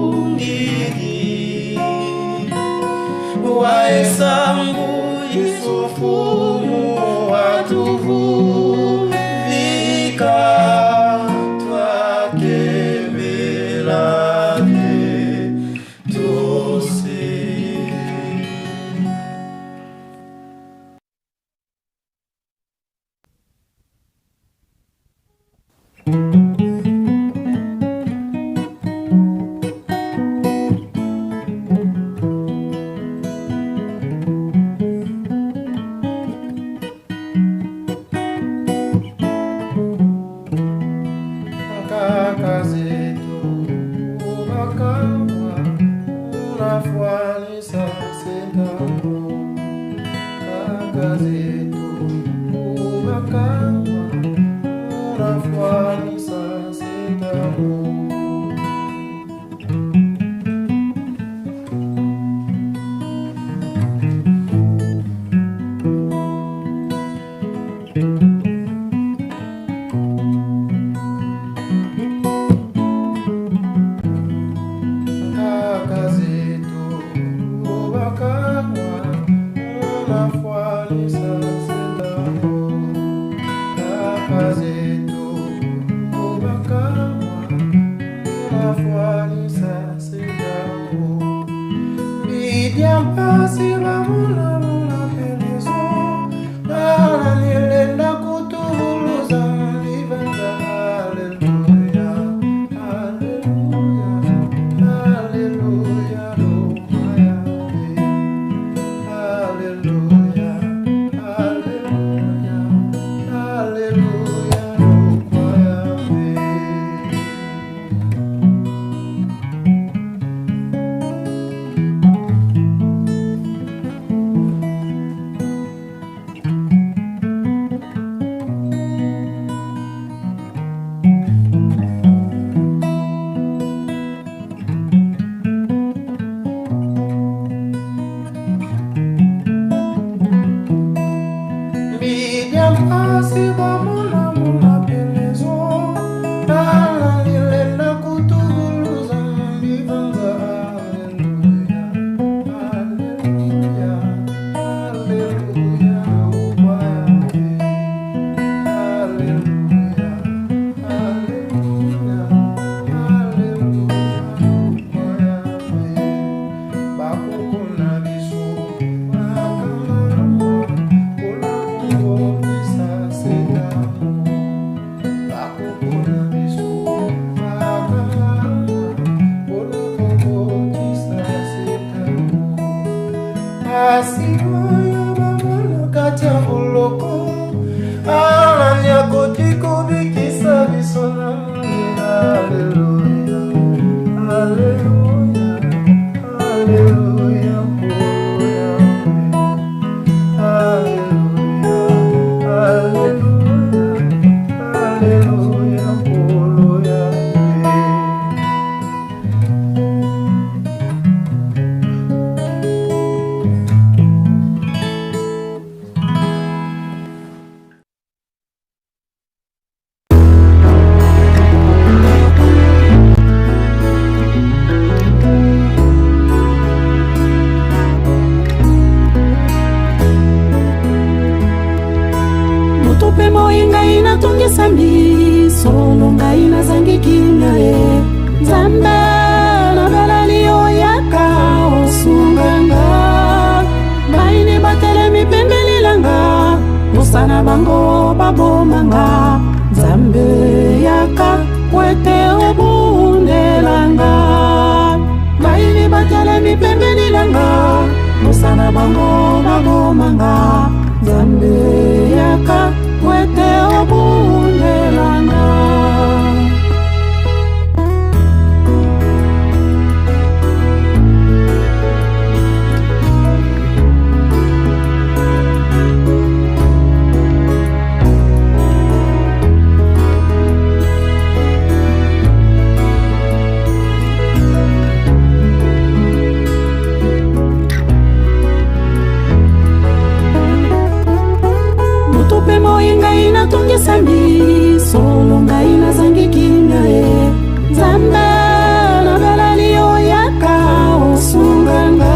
waesambu isofumu watuvuvika twakembela yetose. Kaka zetu ubakawa unafuanisa sentako. Kaka zetu ubakawa unafuanisa sentako. Kaka zetu ubakawa unafuanisa sentako. Kaka zetu ubakawa unafuanisa sentako. Bidiampasi bamulamula peleso balanilenda kutubuluza livenza. Haleluya, haleluya, haleluya, lukwayambe. Haleluya, haleluya, haleluya, lukwayambe. bango babomanga. Nzambe yaka po ete obundelanga. Bayini batelemi pembeni na nga, posa na bango babomanga. Nzambe yaka po ete obundelanga. Butu mpe moi ngai natungisami, solo ngai nazangi kimia e. Nzambe nabeleli yo, yaka osunga nga.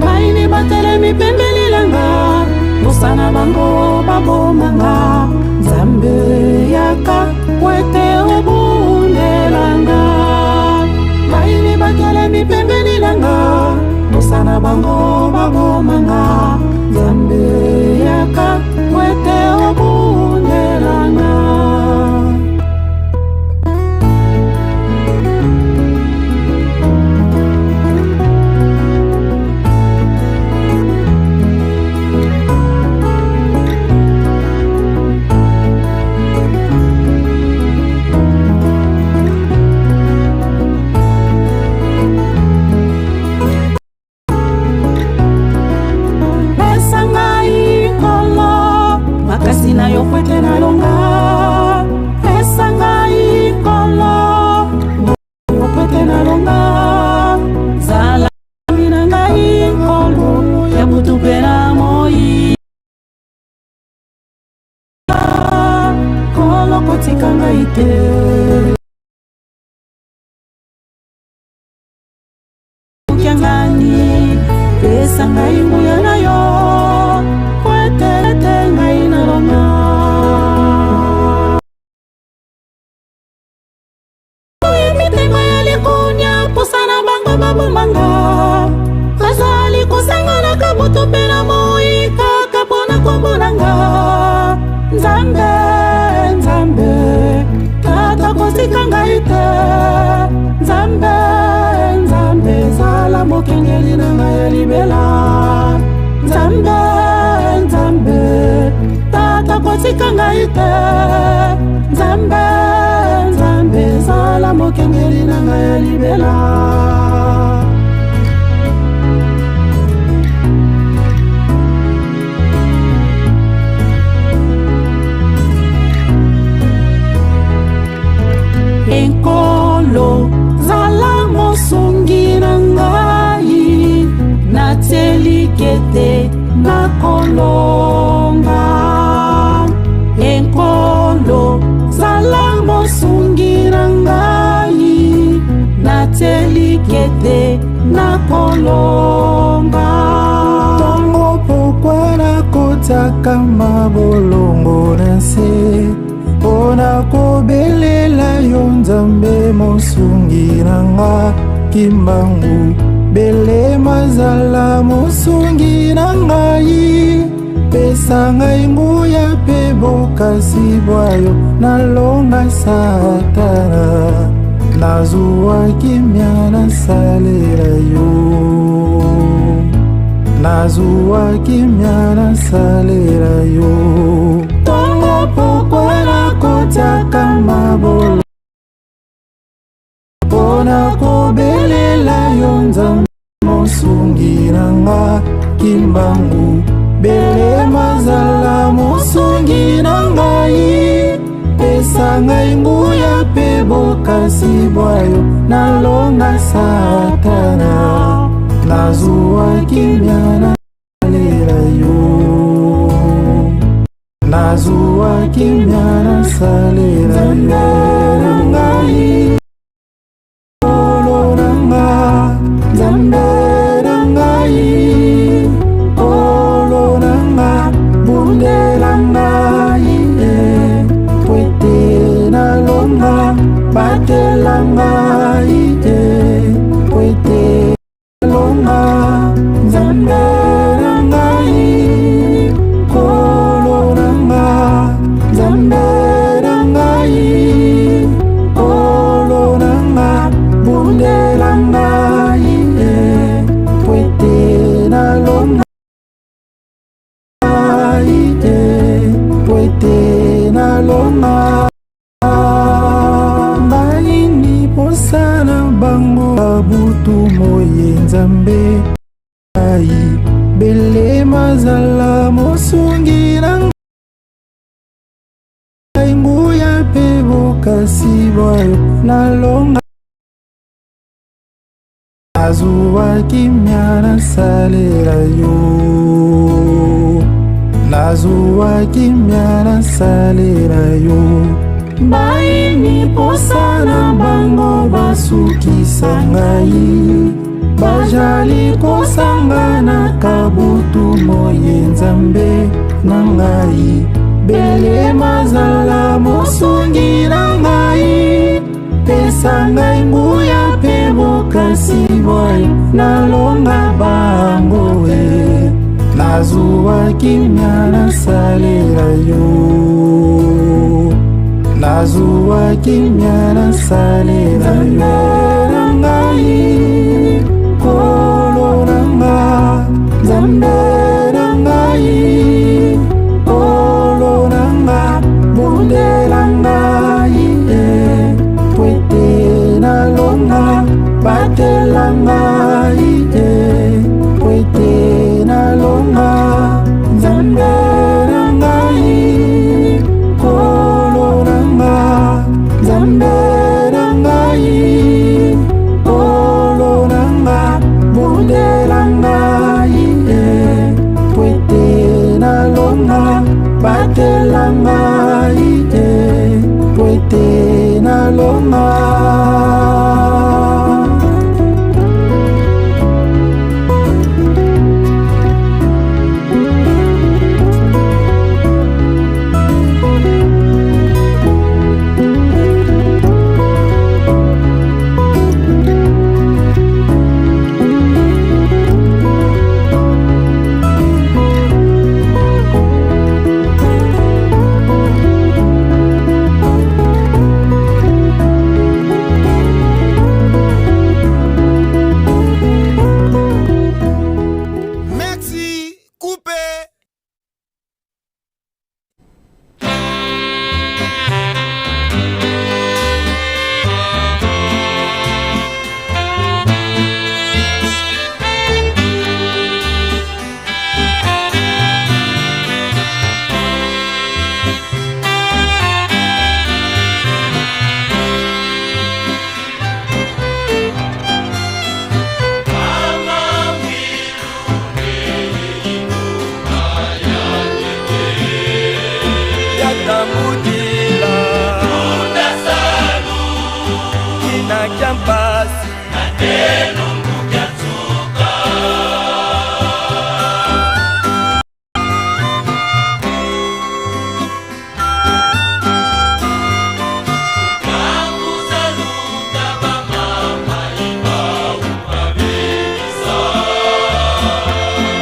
Bayini batelemi pembeni na nga, posa na bango baboma nga. Nzambe yaka po ete obundela nga. Bayini batelemi pembeni na nga, posa na bango baboma nga. Nzambe yaka po ete obundela nga. Pesa ngai Nkolo makasi na yo po ete nalonga. Pesa ngai Nkolo yo po ete nalonga. Zala na ngai Nkolo ya butu mpe na moi. Nkolo kotika ngai te. Kiangani, pesa ngai nguya na yo po ete ete ngai nalonga. Oyo mitema ya likunya, posa na bango babomanga. Bazali kosanganaka butu mpe na moi kaka mpo na kombo na nga. Nzambe, Nzambe, Tata kotika ngai te. Nzambe, Nzambe, zala mokengeli na ngai ya libela. Nzambe, Nzambe, Tata kotika ngai te. Nzambe, Nzambe, zala mokengeli na ngai ya libela. Enkolo zala mosungi na ngai, natelikete nakolonga. Enkolo zala mosungi na ngai, natelikete nakolonga. Ntongo pokwa nakotiaka mabolongo na nse mpo na kobelela yo Nzambe mosungi na nga. Kimbangu belema zala mosungi na ngai, pesa ngai nguya mpe bokasi bwa yo, nalonga Satana, nazwa kimia nasalela yo, nazwa kimia nasalela yo. Ntongo pokwa nakotiaka mabolo mpo na kobelela yo Nzambe mosungi na nga. Kimbangu belema zala mosungi na ngai, pesa ngai nguya mpe bokasi bwa yo, nalonga Satana, nazwa kimia nasalela yo, nazwa kimia nasalela yo. Ngai Nkolo na nga, Nzambe na ngai, Nkolo na nga, bundela ngai eh, po ete nalonga, batela ngai eh, po ete nalonga, Nzambe. Bundela ngai e po ete nalonga e po ete nalonga. Bayini posa na bango babutu moye Nzambe ngai belema zala mosungi na ngai nguya mpe bokasi bwayo nalonga. Nazwa kimia nasalela yo, nazwa kimia nasalela yo. Bayini posa na bango basukisa ngai, bajali kosangana kabutu moye Nzambe na ngai belema zala mosungi na ngai, pesa ngai nguya mpe bokasi boye nalonga bango e nazwa kimia nasalela yo, nazwa kimia nasalela yo. Na ngai Nkolo na nga, Nzambe na ngai, Nkolo na nga, bundela ngai e po ete nalonga, batela ngai e po ete nalonga. Nzambe na ngai, Nkolo na nga, Nzambe na ngai, Nkolo na nga, bundela ngai e po ete nalonga, batela ngai e po ete nalonga. Merci, coupé. Yatamudila kina kya mpasi.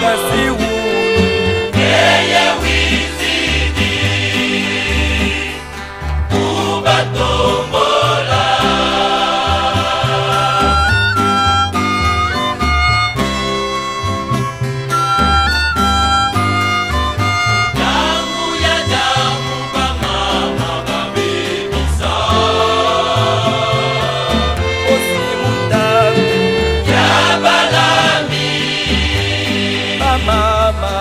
Kasi wulu Bamama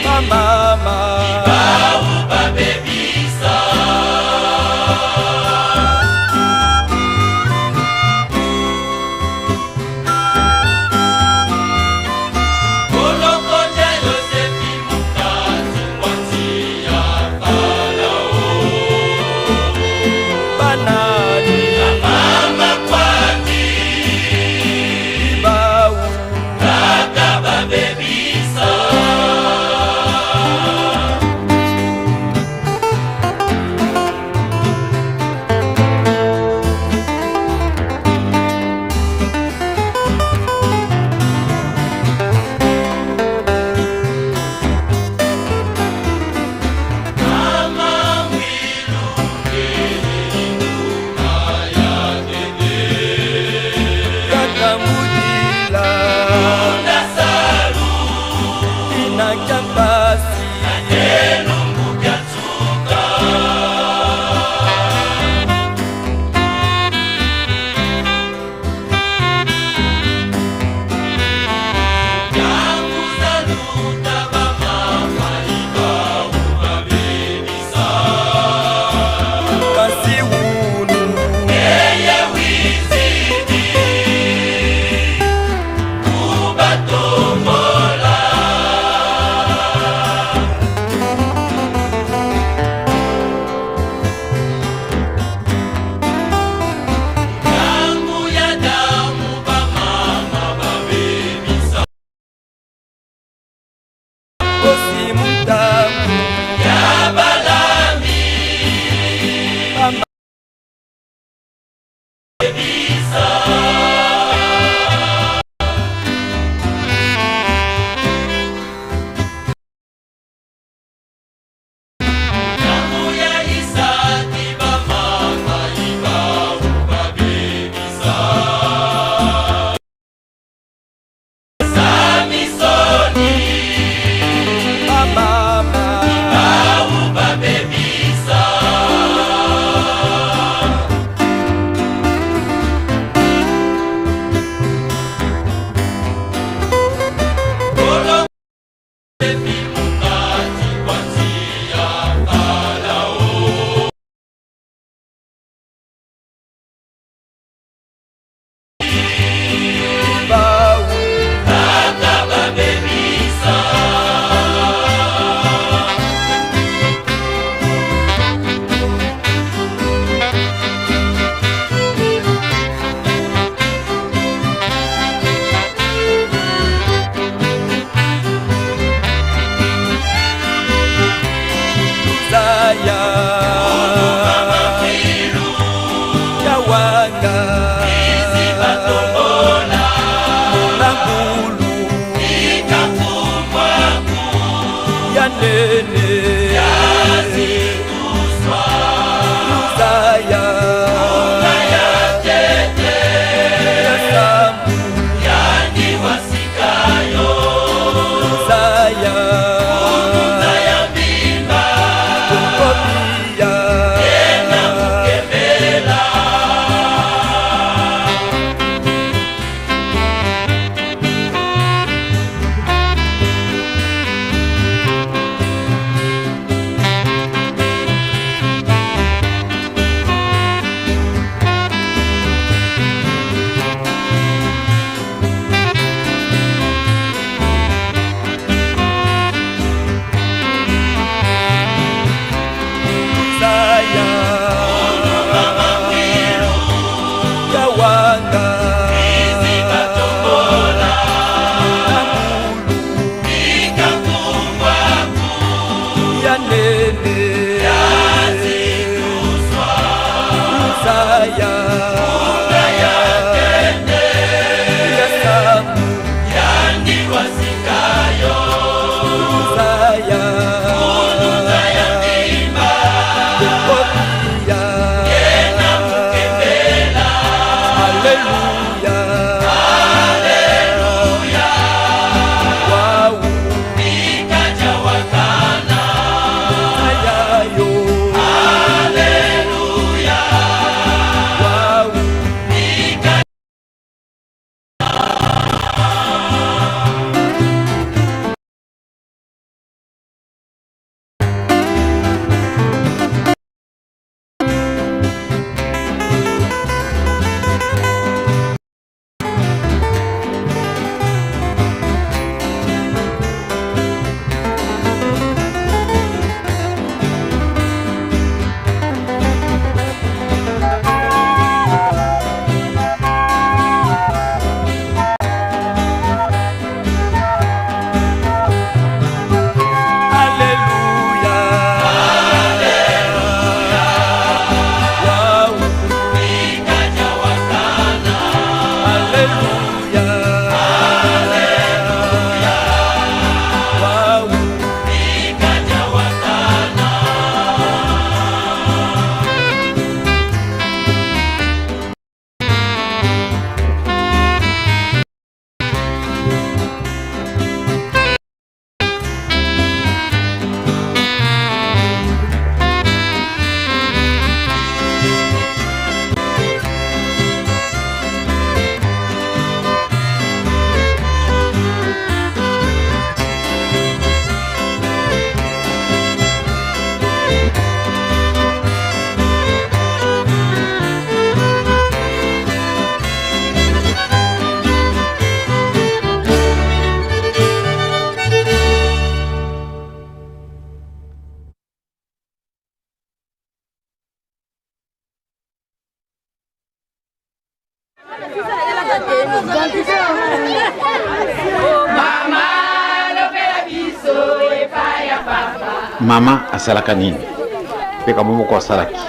Bamama Banani Ibau. Yanene Luzaya Yasambu Luzaya Kobia Luzaya Yawanga Yanene Luzaya Yasambu Luzaya Kobia Alléluia Waouh Ayayo Waouh Alléluia Waouh Alléluia Waouh Mama asalaka nini mpe kambo moko asalaki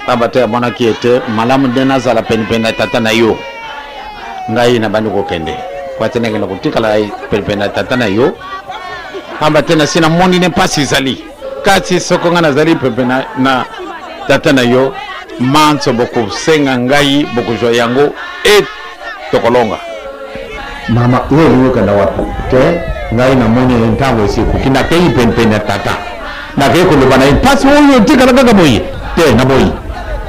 pamba te amonaki ete malamu nde nazala penepene na tata na yo ngai nabandi kokende po ete nakende kotikala penepene na tata na yo pamba te nasi namoni ne mpasi ezali kasi soko ngai nazali penepene na, na tata na yo manso bokosenga ngai bokozwa yango e tokolonga mama yo olingi okenda wapi te ngai namoni ntango esi ekoki nakei penepene ya tata nakei koloba na ye mpasi oyo otikala kaka boye te naboyi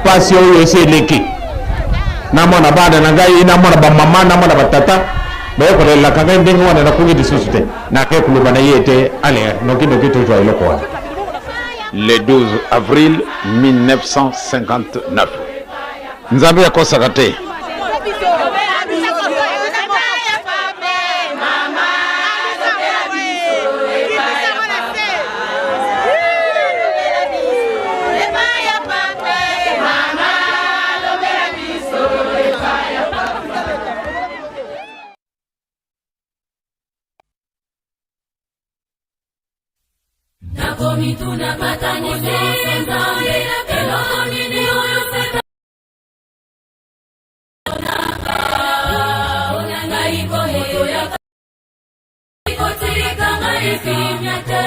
mpasi oyo esi eleki namona bana na ngai namona bamama namona batata baye kolelaka ngai ndenge wana nakoki lisusu te nakei koloba na ye ete ale noki noki tozwa eloko wana le 12 avril 1959 nzambe akosaka te Nakomituna makanisi Nzambe eloko nini oyo mpona ngai komoto ya kotika ngai kimia te.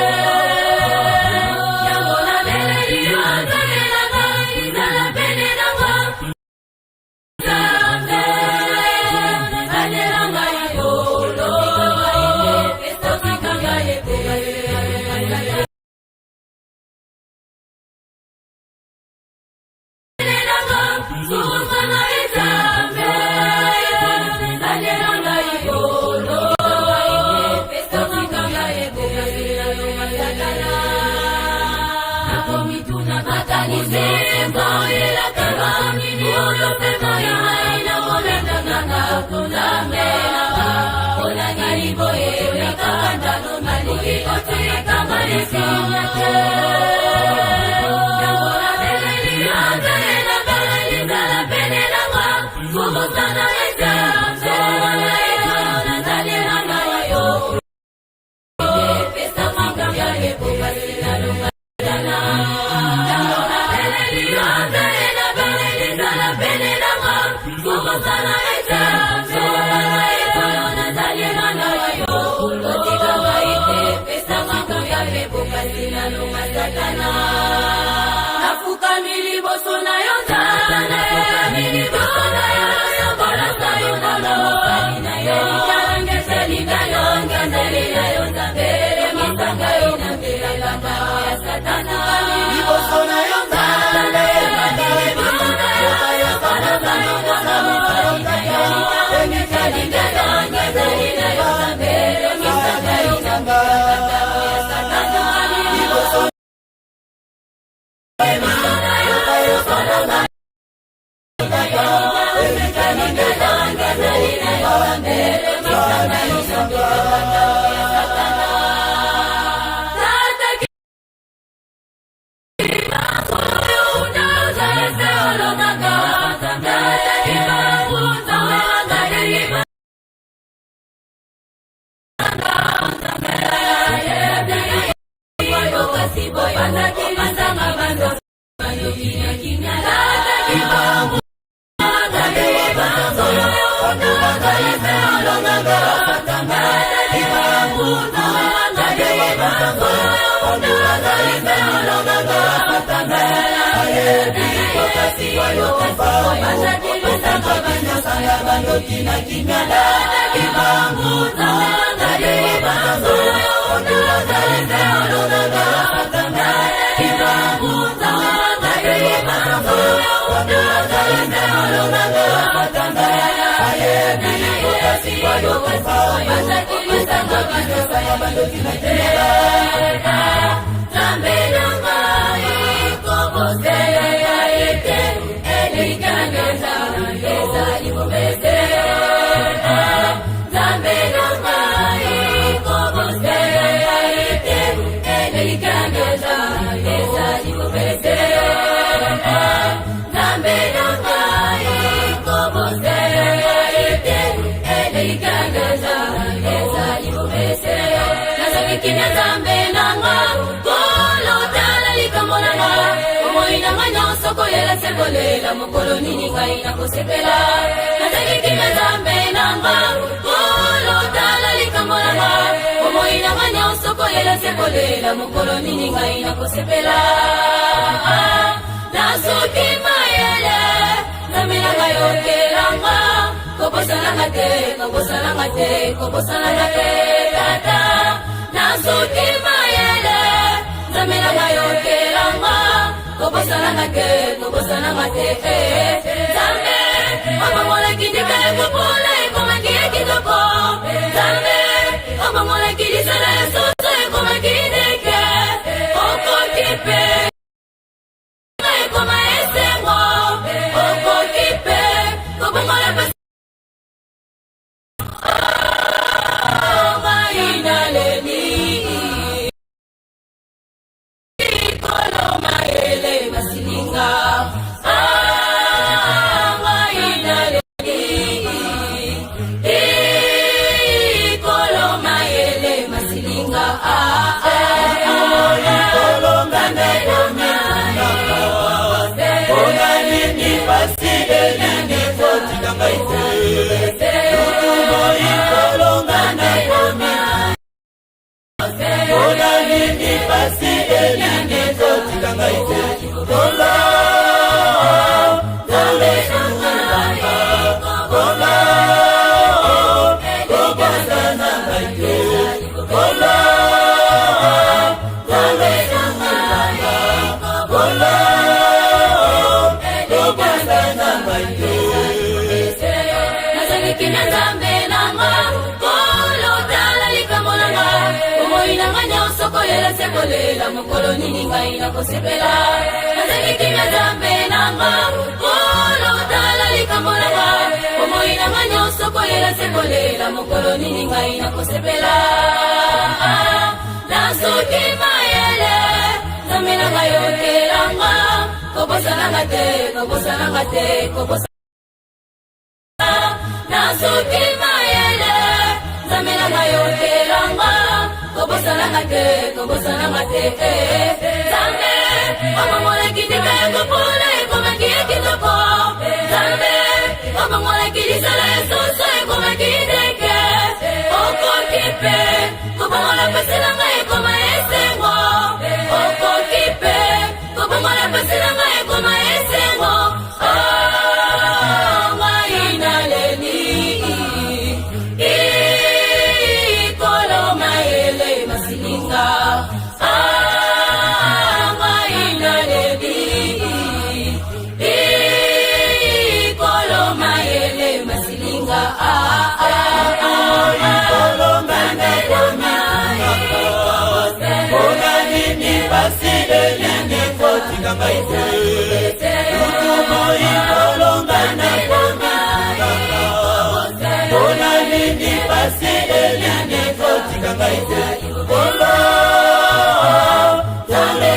Nafukami liboso na yo Nafukami liboso na yo Bolasa yo na mosali na yo Nzambe yo na mbelakaka ya Satana Liboso na yo Nzambe Liboso na yo Bolasa yo na mosali na yo Nzambe yo na mbelakaka ya Satana Liboso Kimia Nzambe nanga kolo tala likambo nanga bomoi nanga nyonso kolela se kolela mokolo nini ngai nakosepela nazali kimia Nzambe nanga kolo tala likambo nanga bomoi nanga nyonso kolela se kolela mokolo nini ngai nakosepela nasuki mayele Nzambe nanga yokelanga kobosananga te kobosananga te kobosananga te tata nasuki mayele Nzambe nanga yokelanga kobosananga te kobosananga te Nzambe obongolaki ndika ya kopola ekomaki ya kitoko Nzambe obongolaki lisala ya soso ekomaki ndeke okoki mpe ekoma esengo okoki mpe kobongola pasi ngai naleli likolo mayele masilinga ngai naleli likolo mayele masilinga Likolo ngai mpona nini pasi elingi kotika ngai te lutumbo likolo ngai nakomi mpona nini pasi elingi kotika ngai te kolo kolo sunganga kolo kobosana ngai te kolo kolo sunganga kolo kobosana ngai te nazalaki na Nzambe nanga kolo tala likambo nanga bomoi nanga nyonso kolela se kolela mokolo nini ngai nakosepela. Nazangi kimia Nzambe na nga, Nkolo tala likambo na nga. Bomoi na nga nyonso kolela se kolela, mokolo nini ngai nakosepela? Ah, nasuki mayele, Nzambe na nga yokela nga, kobosana nga te, kobosana nga te, kobosana. Nasuki mayele, Nzambe na nga yokela nga, kobosana nga te, kobosana nga te, eh. Nzambe obongolaki ndika ya kopola ekomaki ya kitoko. Nzambe obongolaki lisala ya soso ekomaki ndeke. Okoki mpe kobongola pasi na ngai ekoma esengo. Okoki mpe kobongola pasi na ngai ekoma esengo. Oh, ngai naleli ikolo mayele masilinga. Ah, ngai naleli ikolo mayele masilinga. Ah, ah, ah, Ikolo ngai mpona nini pasi elingi kotika ngai te butu moi ikolo ngai nakomitunaka mpona nini pasi elingi kotika ngai te kolo kolo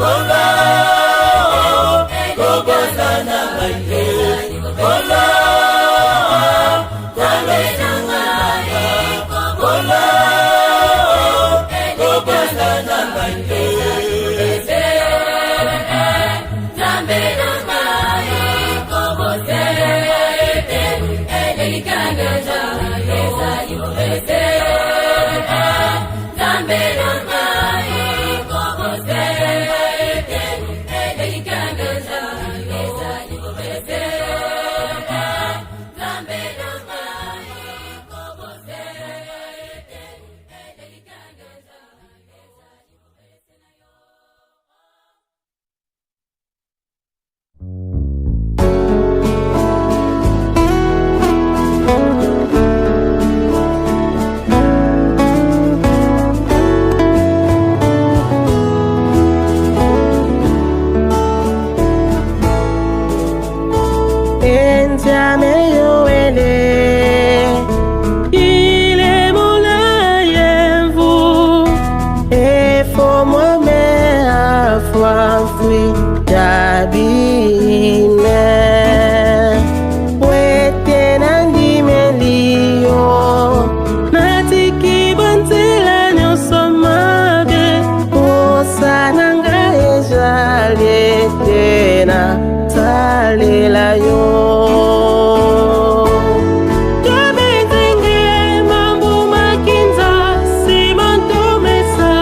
kolo kobosana ngai te kolo kolo kolo kobosana ngai te. Nzambe na ngai kobosana ngai te, elikanga ezali bobele. Nzambe na ngai kobosana ngai te, elikanga ezali bobele. Nzambe na ngai kobosana ngai te, elikanga ezali bobele. Nzambe yoele ile mulayevu efomwame afwafwi tabime wete nandimeliyo natiki banzela nyonso mabe posa na ngai ezali ete na salela yo. Tobetenge mambu makinza nsima ntomesa.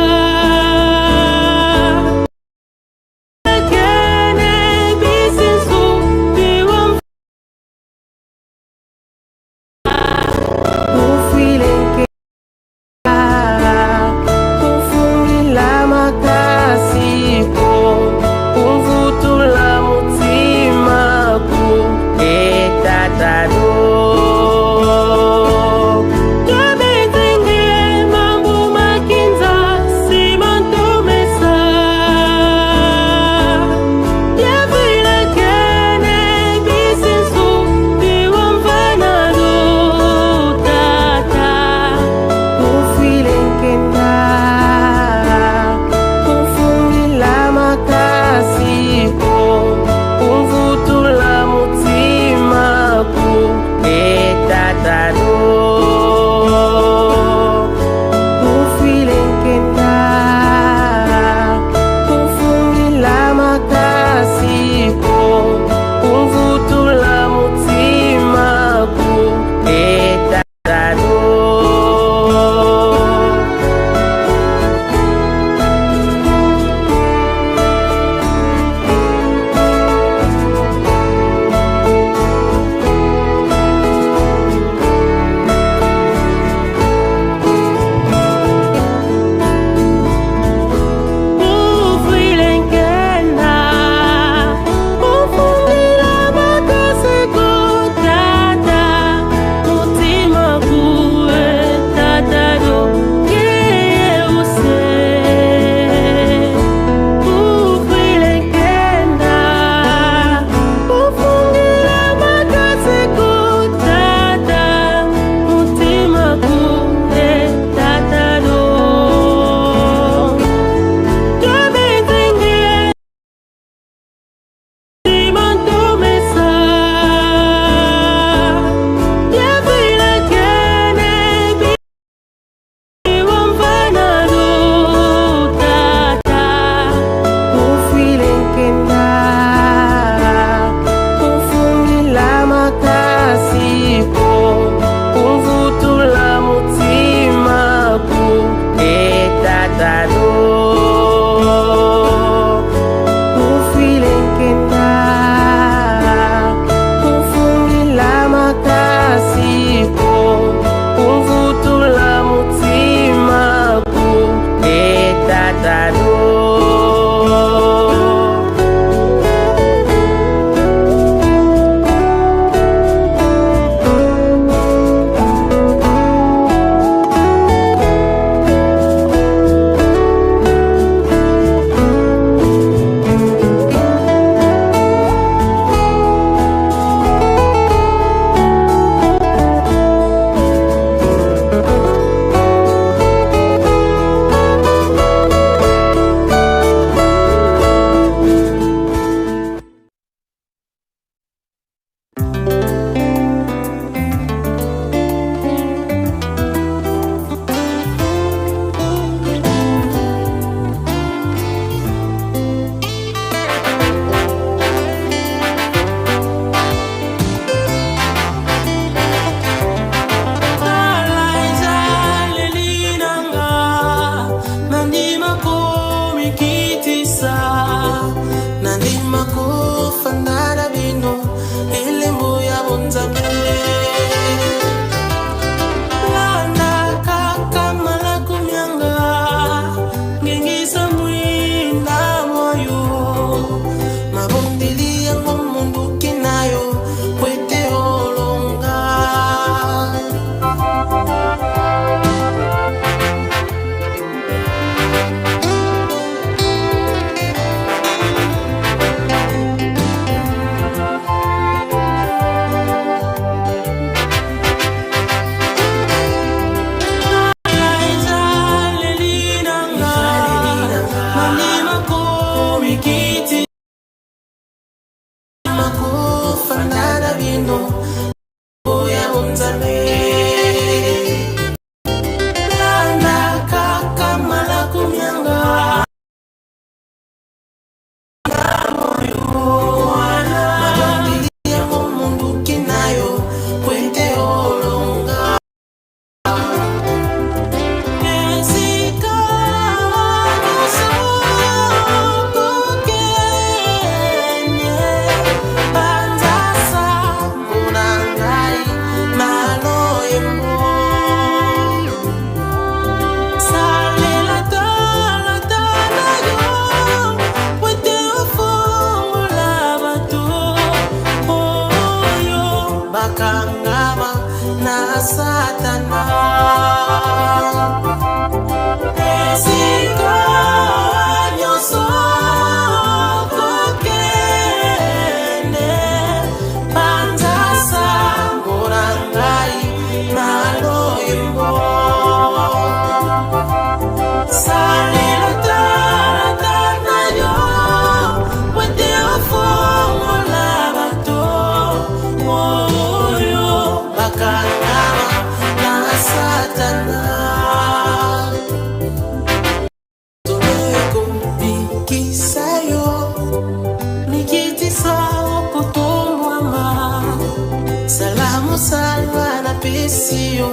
napesi yo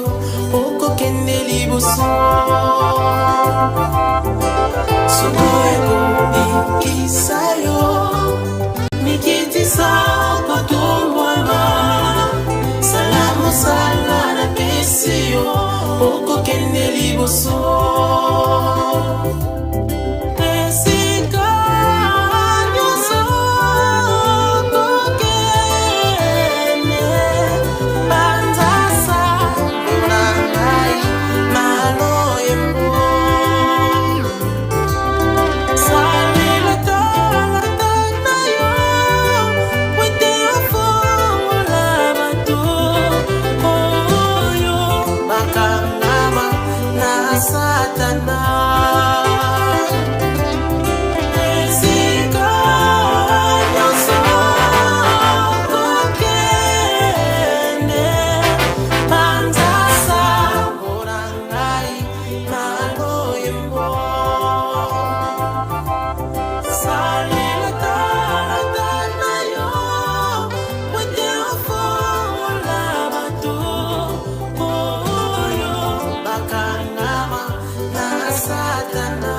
okokende liboso soko ekobikisa yo mikitisa kotombwama sala mosala napesi yo okokende liboso esika nyonso okokende banzasa na ngai maloyembo salela talata na yo po ete ofongola bato oyo bakangama na satana esika nyonso kokende banzasa mpona ngai maloyembo salela talata na yo po ete ofongola bato oyo bakangama na satana.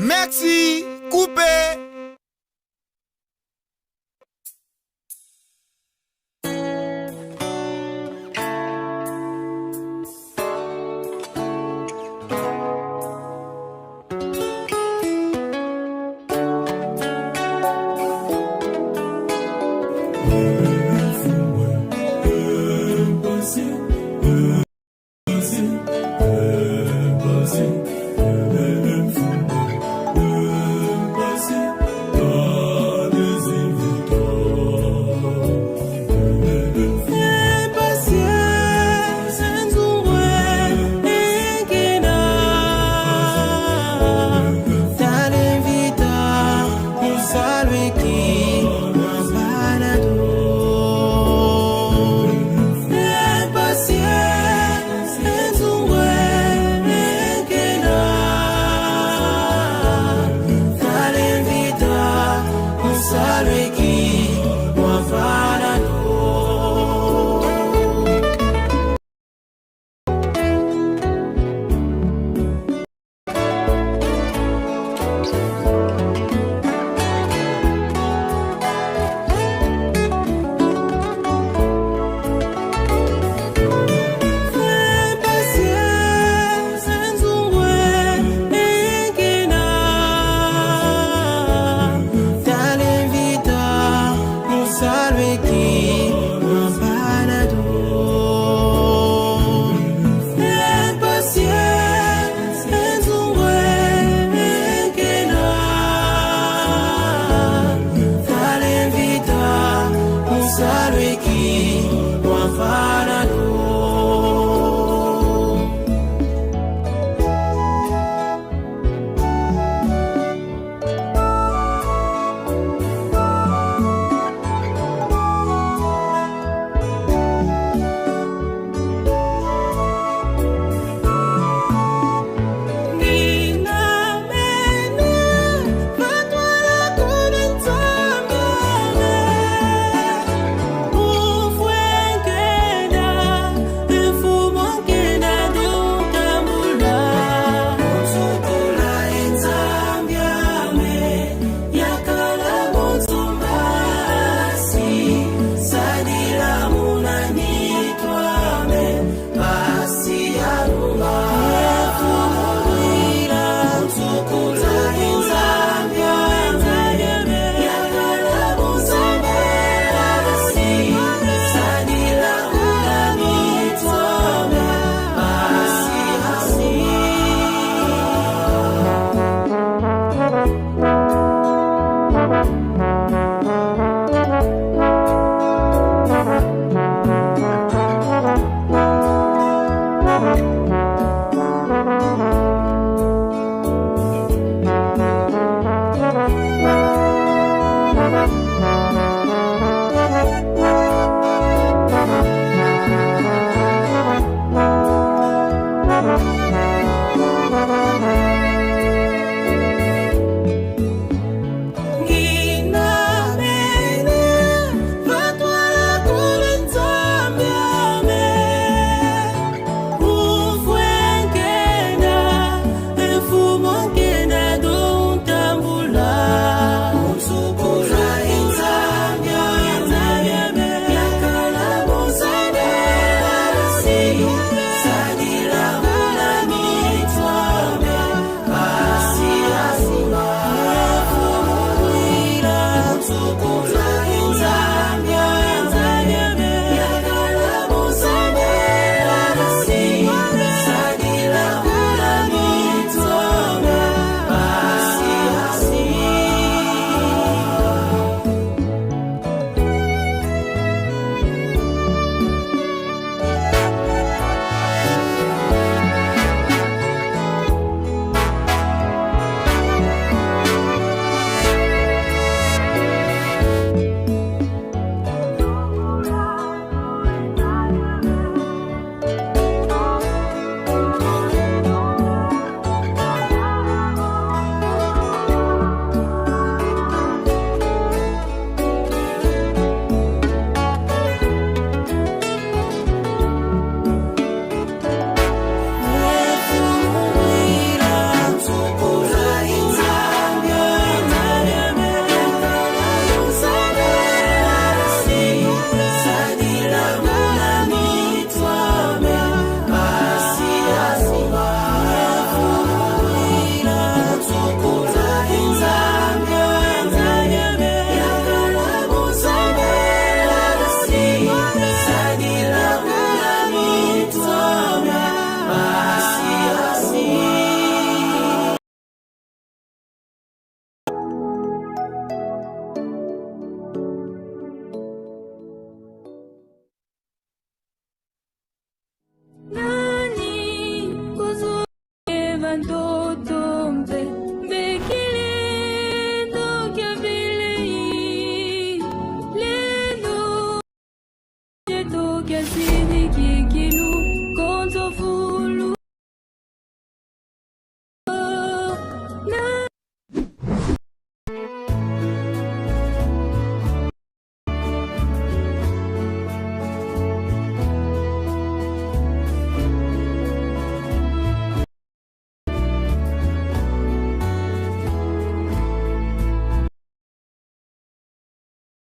Merci, coupé.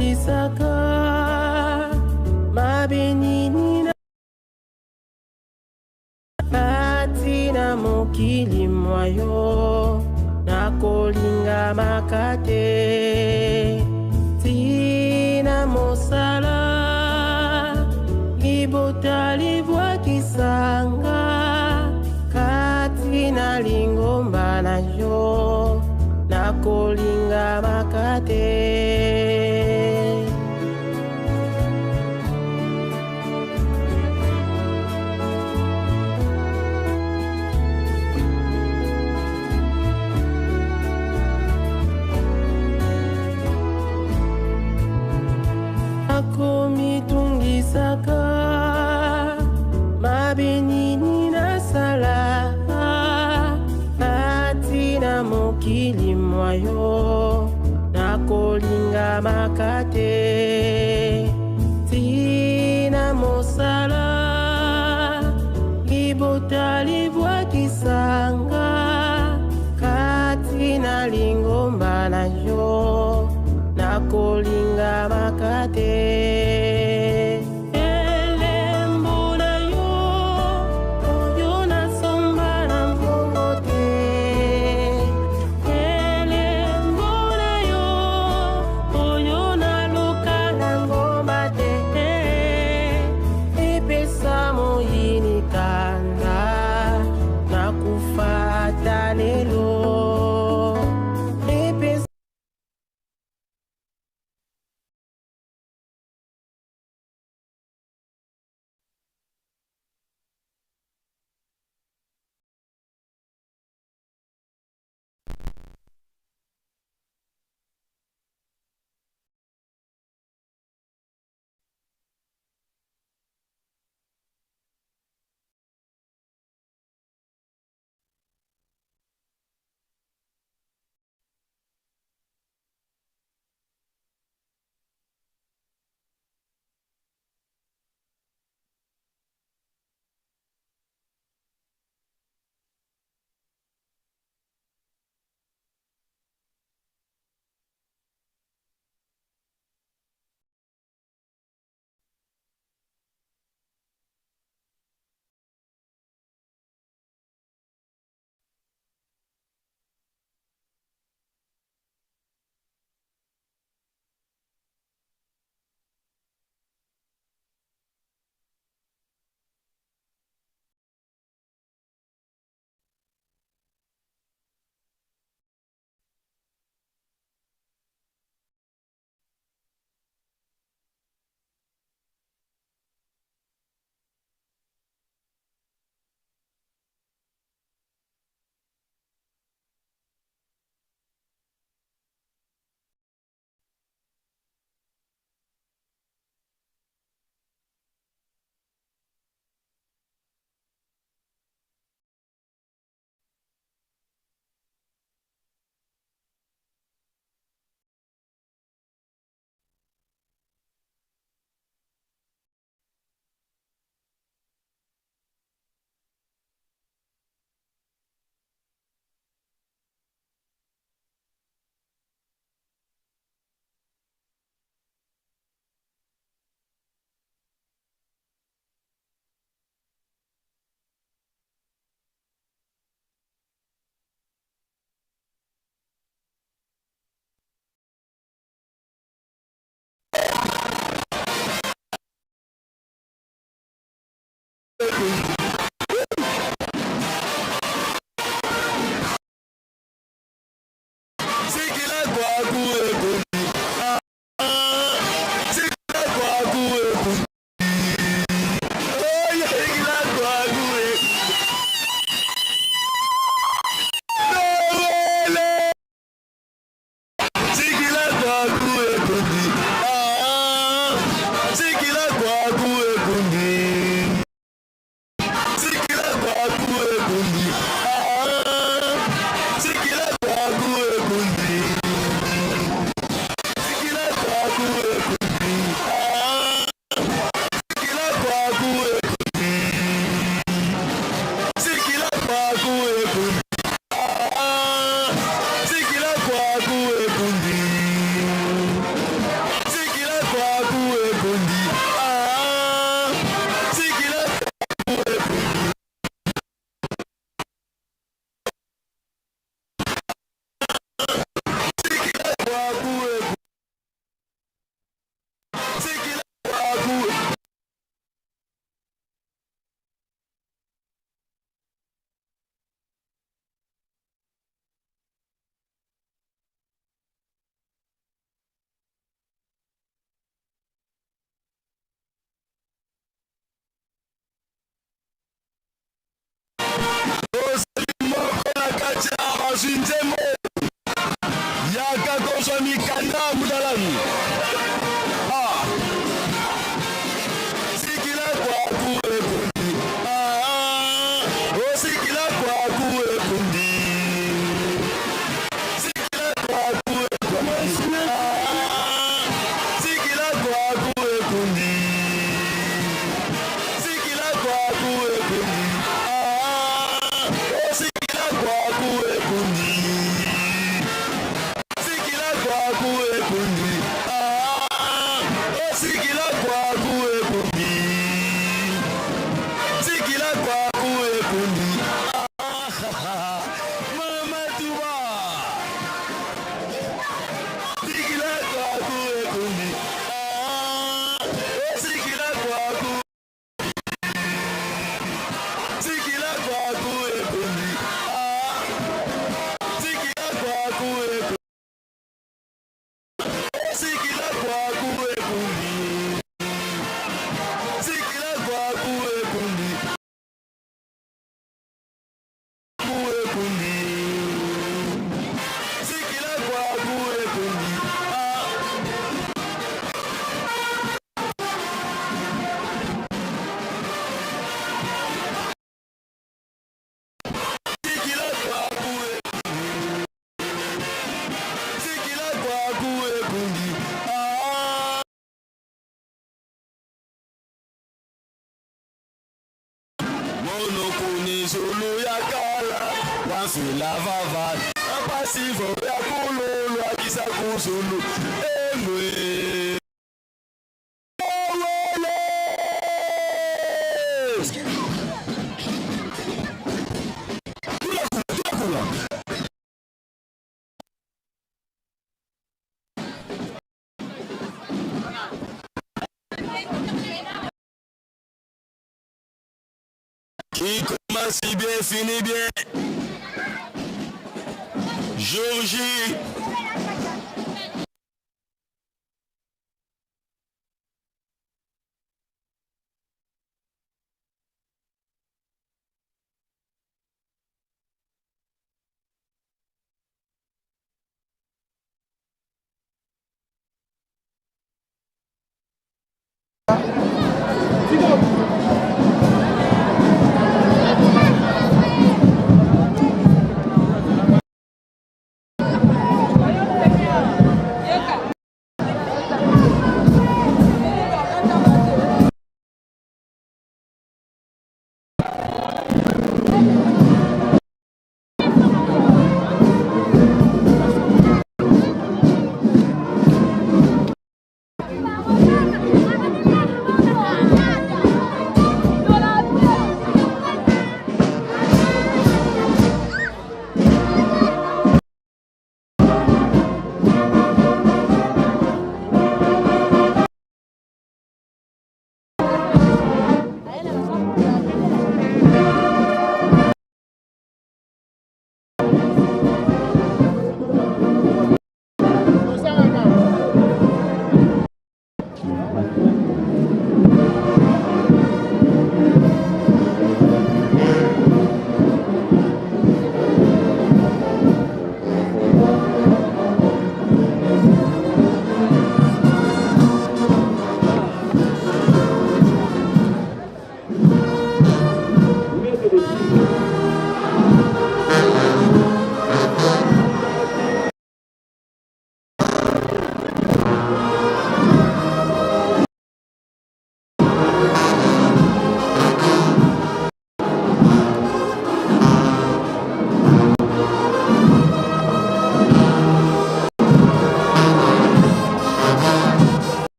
Isaka mabenini na kati na mokili mwa yo nakolingamaka te ntina mosala libota libwakisanga kati na lingomba na yo nakolingamaka te. Nakomitungisaka mabe nini nasala kati na mokili mwa yo nakolingamaka te ntina mosala libota libwakisanga kati na lingomba na yo nakolingamaka te. Elembo na yo oyo nasomba na mbongo te, elembo na yo oyo naluka na ngomba te, epesa moyini kanda nakufa ata lelo. Epesa ekundi. Sikila kwaku ekundi. Sikila kwaku ekundi. Oye, sikila kwaku ekundi. Nowele. Sikila kwaku ekundi. Sikila kwaku ekundi. Sikila kwaku ekundi. Sikila kwaku ekundi. Sikila kwaku ekundi. Sikila kwaku ekundi. Sikila kwaku ekundi. Sikila kwaku ekundi. Sikila kwaku ekundi. Sikila kwaku ekundi. Sikila kwaku ekundi. Sikila kwaku. Ozali moko na kati ya bazwi nzembo yaka kozwa mikanda mudalami. Ah. Sikila kwaku ekundi. Ah. Osikila kwaku ekundi. Sikila kwaku ekundi. Ah. Sikila kwaku ekundi. Sikila kwaku ekundi. Ah. Osikila kwaku ekundi. Sikila kwaku ekundi. Ah. Osikila kwaku ekundi. Sikila kwaku ekundi. Ah. Mama Tuba. Sikila kwaku ekundi. Ah. Osikila kwaku. Sikila kwaku ekundi. Ah. Sikila kwaku ekundi. Sikila kwaku ekundi. Sikila kwaku ekundi. Kwaku ekundi. Sikila kwaku ekundi. Ah. Sikila kwaku ekundi. Sikila kwaku ekundi. Ah. Monokuni Zulu ya kala wafila vava apasivo ya kululwa kisa kuzulu emwe. Owele. Tula kuna. Qui commence si bien, finit bien. Jour J.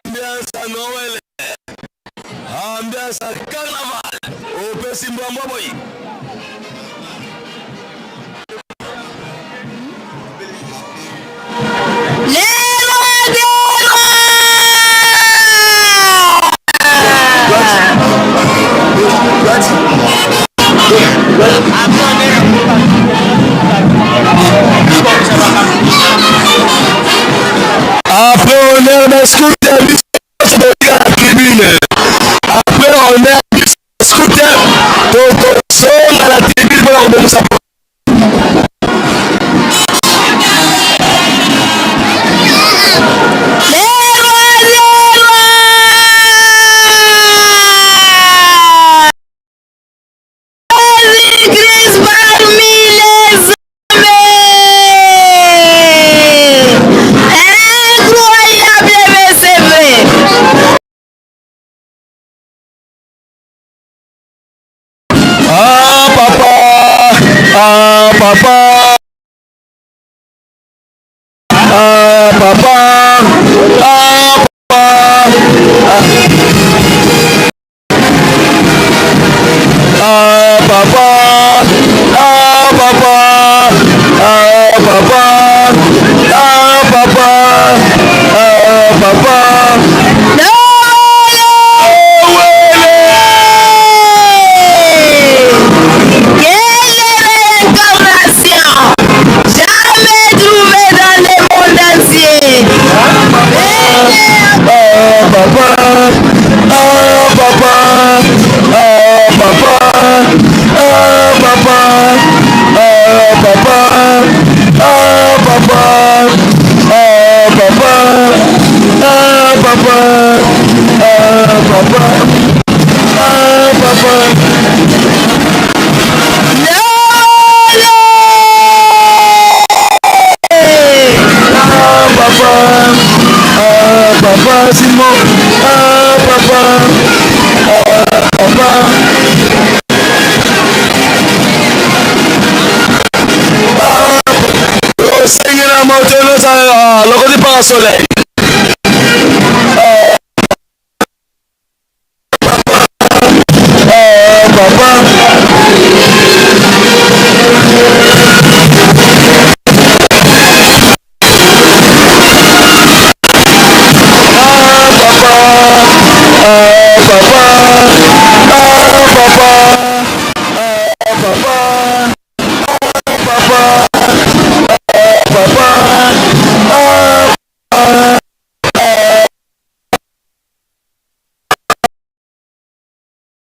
Ambiance ya Noël, ambiance ya carnaval, opesi mbwa mbwa boyi. Tokozonga na tribune mpona kobongisa. Jésus-Christ parmi les hommes. Incroyable, mais c'est vrai. Ah papa, ah papa, ah papa, ah papa. Ah papa, ah papa, ah papa, ah papa, ah papa. Quelle réincarnation jamais trouvée dans le monde entier. Ah papa, ah papa, ah papa, ah papa, ah papa, ah papa, ah papa, ah papa, ah papa, ah papa. Ah papa, ah papa Simon, ah papa, ah papa. Osengi na moto nyonso lokoti parasole. Ah papa. Ah papa, ah papa, ah papa, ah papa, ah papa, ah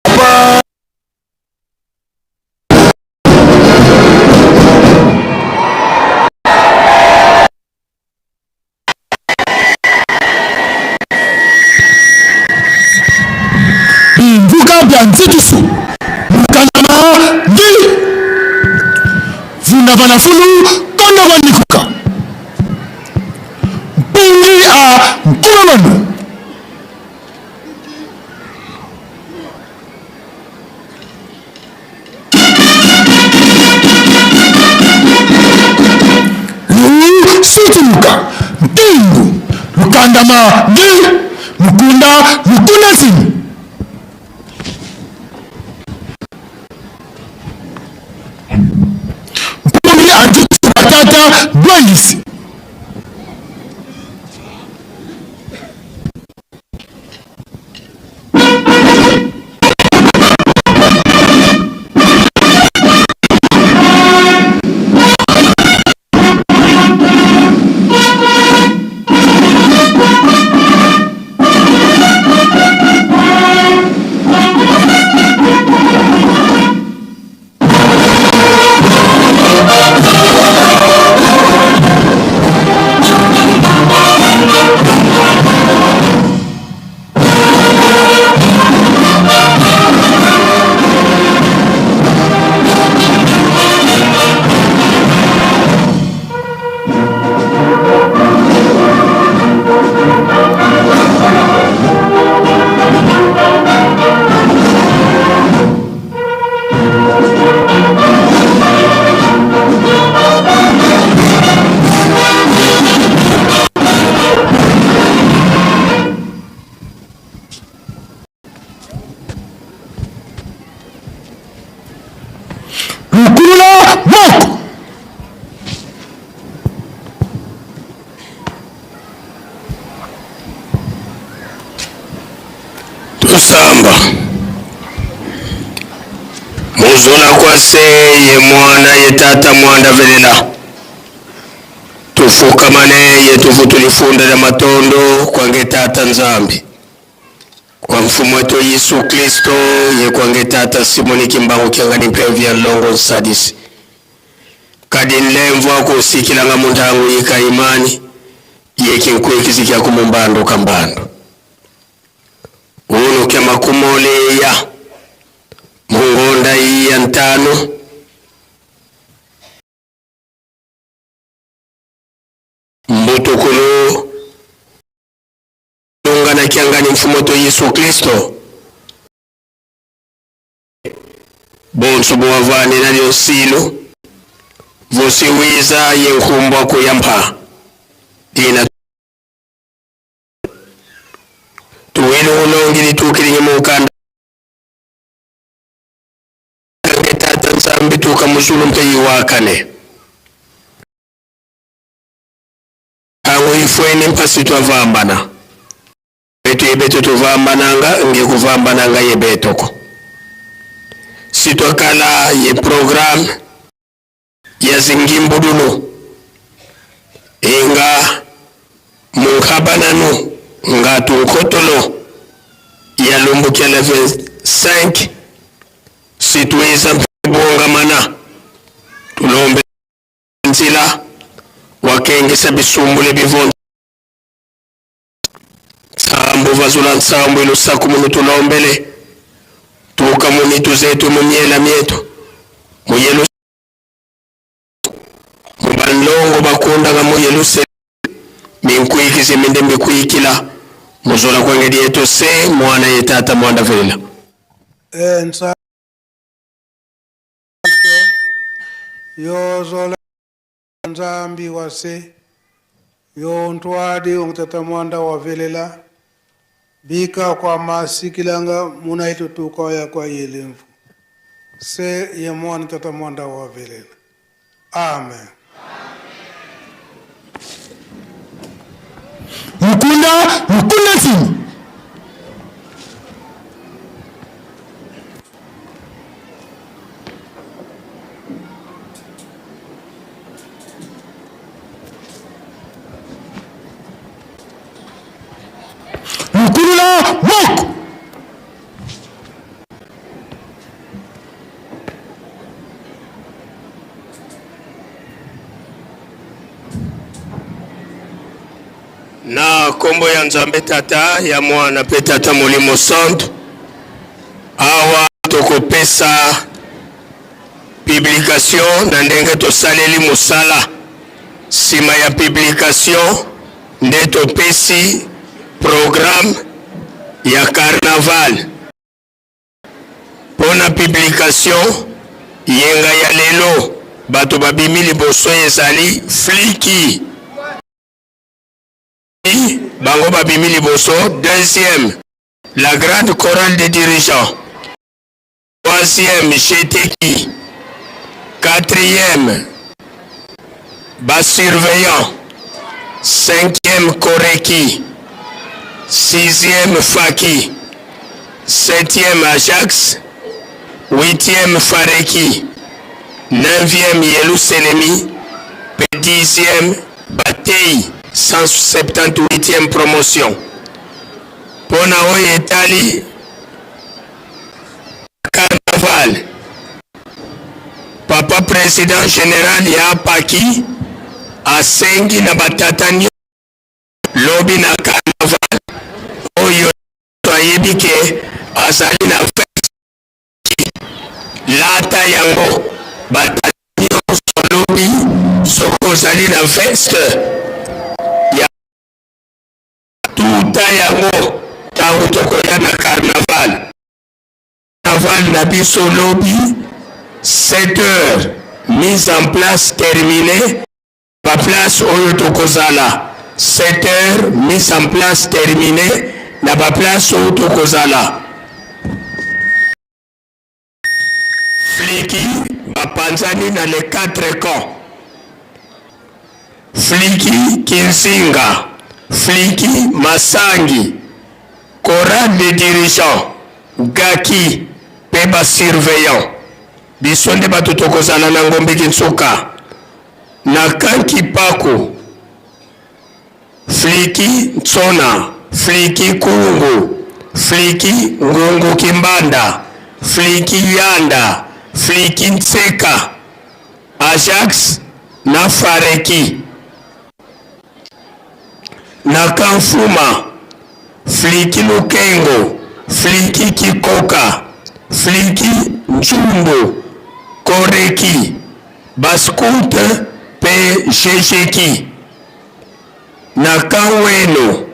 papa. Bimvuka bya nzikisu mukandama ndi vunda bana fulu kondo bandikuka mpungi a nkulolonu. Sutuluka mpingu lukandama ndi lukunda lukunda nsimu. Mpungi anjusu batata dwangisi. Lukulula moko. Tusamba muzuna kwase ye mwana ye tata mwanda velela tufukamane ye tuvu tulifunda lya matondo kwange tata Nzambi. Kwa mfumu wetu Yesu Kristo yekwange tata Simoni Kimbangu kiangani mpemvi ya longo nsadisi kadi nlemvwa kusikilanga mundangu yika imani yekinkwikisi kya kumumbando kambando uno kya makumoleya mungonda iya ntano mbutukulu lungana kiangani mfumu to Yesu Kristo bonso buwavane nalyo nsilu vosiwiza yenkumbwa kuyampa dina tuwili ulongi litukilinye mukanda tata nzambi tuka muzulu mpe iwakane angu ifweni mpasi twavambana betu yebeto tuvambananga ngekuvambananga yebetoko sitwakala ye programme ya zingimbudulu inga munkhabananu nga tunkotolo ya lumbukia level 5 situiza bongamana tulombe nzila wakengesa bisumbule bivon nsambu vazula nsambu ilusaku munu tulombele tuka munitu zetu mumiela mietu muyelu mubanlongo bakundanga mu Yerusalemu minkwikize minde mbikuikila muzola kwengedi yetu se mwana ye tata mwanda velela Ensa yozola nzambi wase yontwadi ongtata mwanda wavelela bika kwa masikilanga munaitutuka ya kwa yelemfu se ye mwana tata mwanda wavelela amen. Mukunda Mukunda Nsinyi. Lukulula Moko. Na nkombo ya Nzambe Tata, ya Mwana mpe Tata Molimo Santu, awa tokopesa publication na ndenge tosaleli mosala. Nsima ya publication nde topesi programme ya carnaval. Mpo na publication yenga ya lelo, bato babimi liboso ezali Fliki. Bango babimi liboso, deuxième la grande chorale des dirigeants, troisième Jeteki, quatrième ba surveillants, cinquième Koreki, sixième Faki, septième Ajax, huitième Fareki, neuvième Yeluselemi, pe dixième Batei 178e promotion. Mpo na oyo etali carnaval, papa president general ya Apaki asengi na batata nyonso lobi na carnaval oyo ayebi ke azali na fete, lata yango. Batata nyonso lobi soki ozali na veste ya tuta yango ntango tokoya na carnaval. Carnaval na biso lobi 7 heures, mise en place terminée. Ba place oyo tokozala 7 heures, mise en place terminée na ba place oyo tokozala. Fliki bapanzani na les 4 camps. Fliki Kinzinga, Fliki Masangi, chorale des dirigeants, Gaki pe ba surveillants. Biso nde bato tokozala na Ngombe Kinsuka, na Kanki Paku, Fliki Nsona, Fliki Kungu. Fliki Ngungu Kimbanda, Fliki Yanda, Fliki Nseka, Ajax na Fareki. Na Kamfuma, Fliki Lukengo, Fliki Kikoka, Fliki Njumbu, Koreki, Bascout pe Jejeki. Na Kaweno,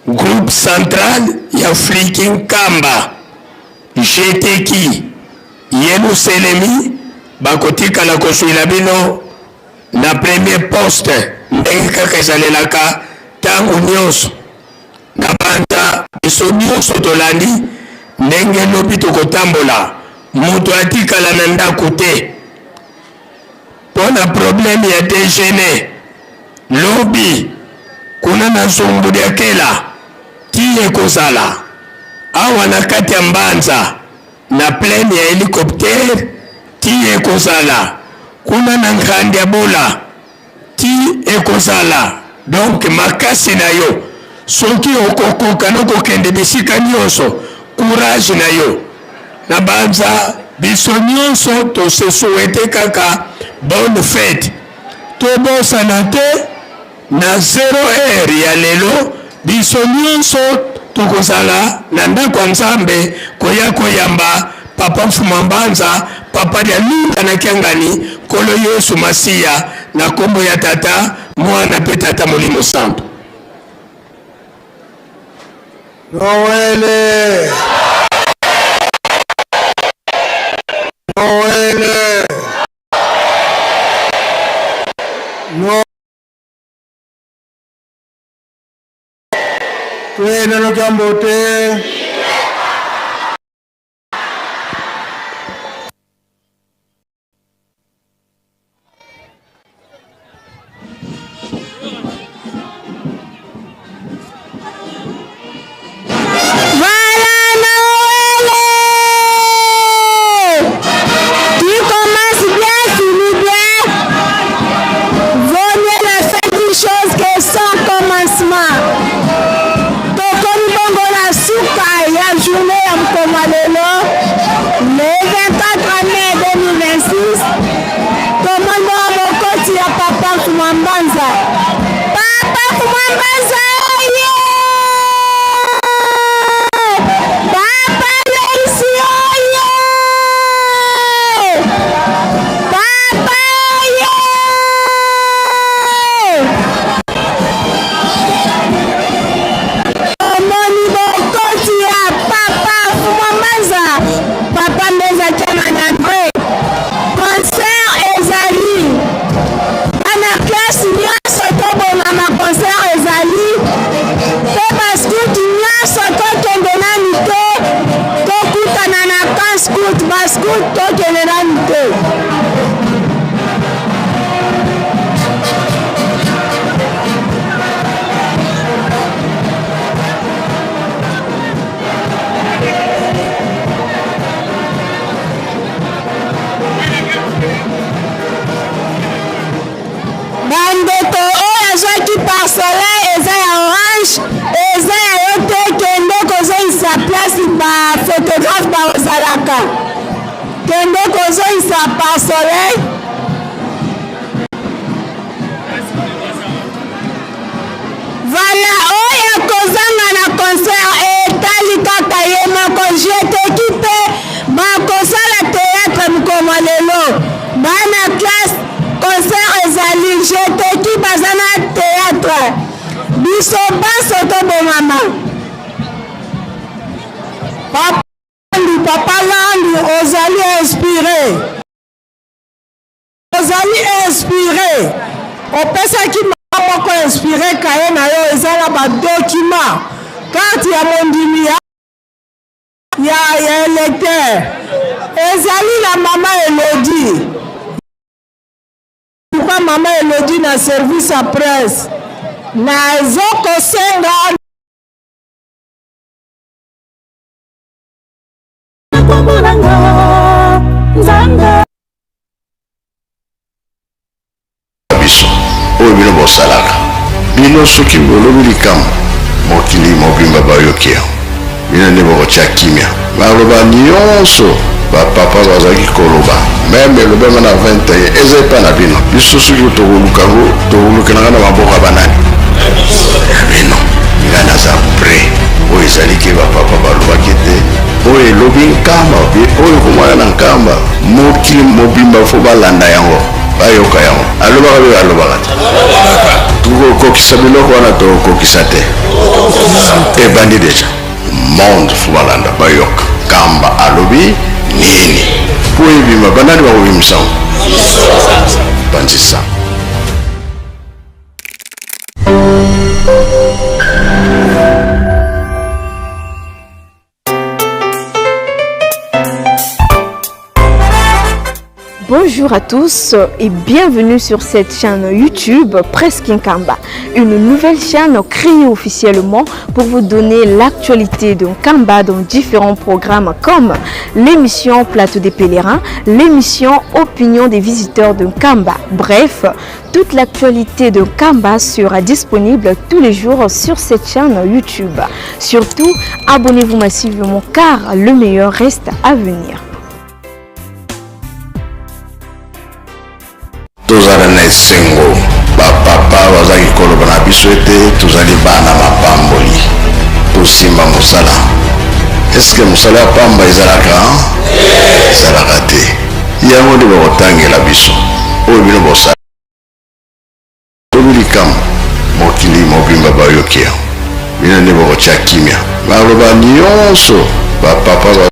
Groupe central ya Fliki Nkamba, Jeteki, Yeluselemi bakotikala kosuila bino na premier poste ndenge kaka ezalelaka tango nionso. Na banza biso nionso tolandi ndenge lobi tokotambola, moto atikala na ndako te mpo na problème ya dejeuner lobi kuna na Zumbu Diakela ti ekozala awa na kati ya Mbanza na plaine ya helicoptère ti ekozala kuna na Nkandiabola ti ekozala donc makasi na yo soki okokoka no kokende bisika nionso courage na yo na banza biso nionso to se souhaiter kaka bonne fete tobosana te Na zero heure ya lelo, biso nionso tokozala na ndako ya Nzambe koya koyamba Papa Mfuma Mbanza, Papa dia Lunda na Kiangani, Nkolo Yesu Masiya, na kombo ya Tata, Mwana pe Tata Molimo Santu. Noele! Noele! No Twena nokyambote. Voilà Noël! Tu commences bien, finis bien. Vaut mieux la fin d'une chose que son commencement. Tokomi bongo na suka ya journée ya mokolo ya lelo le 24 mai 2026 tomoni bongo bokoti ya papa Mfumua Mbanza. Papa Mfumua Mbanza oye! Papa Leisi oye! Papa oye! Omoni bokoti ya Papa Mfumua Mbanza, Papa Mbenza Kiama na Andre. Concert ezali. Bana classe nyonso tobongama concert ezali pe ba scout nyonso tokende nanu te tokutana na camp scout ba scout tokende nanu te. Bandeko oyo azwaki parcelle eza ya orange eza ya yo te kende kozongisa place ba photographe baozalaka kende kozongisa parcelle. Voilà oyo akozanga na concert etali kaka ye moko jeteki pe bakosala theatre mokolo ya lelo bana classe concert ezali jeteki baza na theatre biso banso tobongama. Papa Landu, papa Landu ozali inspire. Ozali inspire, opesaki mama moko inspire cahier na yo eza na ba documents, carte ya mondimi ya ya ya electeur ezali na mama Elodie. Pourquoi mama Elodie na service ya presse nazo kosenga Biso oyo bino bosalaka bino soki bolobi likambo mokili mobimba bayoki yango. Bino nde bokotya kimia. Maloba nyonso bapapa bazalaki koloba meme elobema na 21 eza epai na bino. Biso soki tokoluka yango, tokolukelanga na maboko ya banani? Ya bino. Ngai naza prêt. Oyo ezali ke bapapa balobaki ete oyo elobi Nkamba, oyo komona na Nkamba, mokili mobimba fo balanda yango, bayoka yango. Alobaka mpe alobaka te. Tokokokisa biloko wana, tokokokisa te. Ebandi deja. Monde fo balanda, bayoka Nkamba alobi nini. Mpo ebima, banani bakobimisa yango? Banzisa. Bonjour à tous et bienvenue sur cette chaîne YouTube Presque Nkamba, une nouvelle chaîne créée officiellement pour vous donner l'actualité de Nkamba dans différents programmes comme l'émission Plateau des pèlerins, l'émission Opinion des visiteurs de Nkamba. Bref, toute l'actualité de Nkamba sera disponible tous les jours sur cette chaîne YouTube. Surtout, abonnez-vous massivement car le meilleur reste à venir. Tozala na esengo, bapapa bazalaki koloba na biso ete tozali bana mapamboli, tosimba mosala. Eske mosala ya pamba ezalaka? Ezalaka te. Yango nde bakotangela biso oyo bino bosala. Tobi likambo, mokili mobimba bayoki yango. Bino nde bokotya kimia. Maloba nyonso bapapa.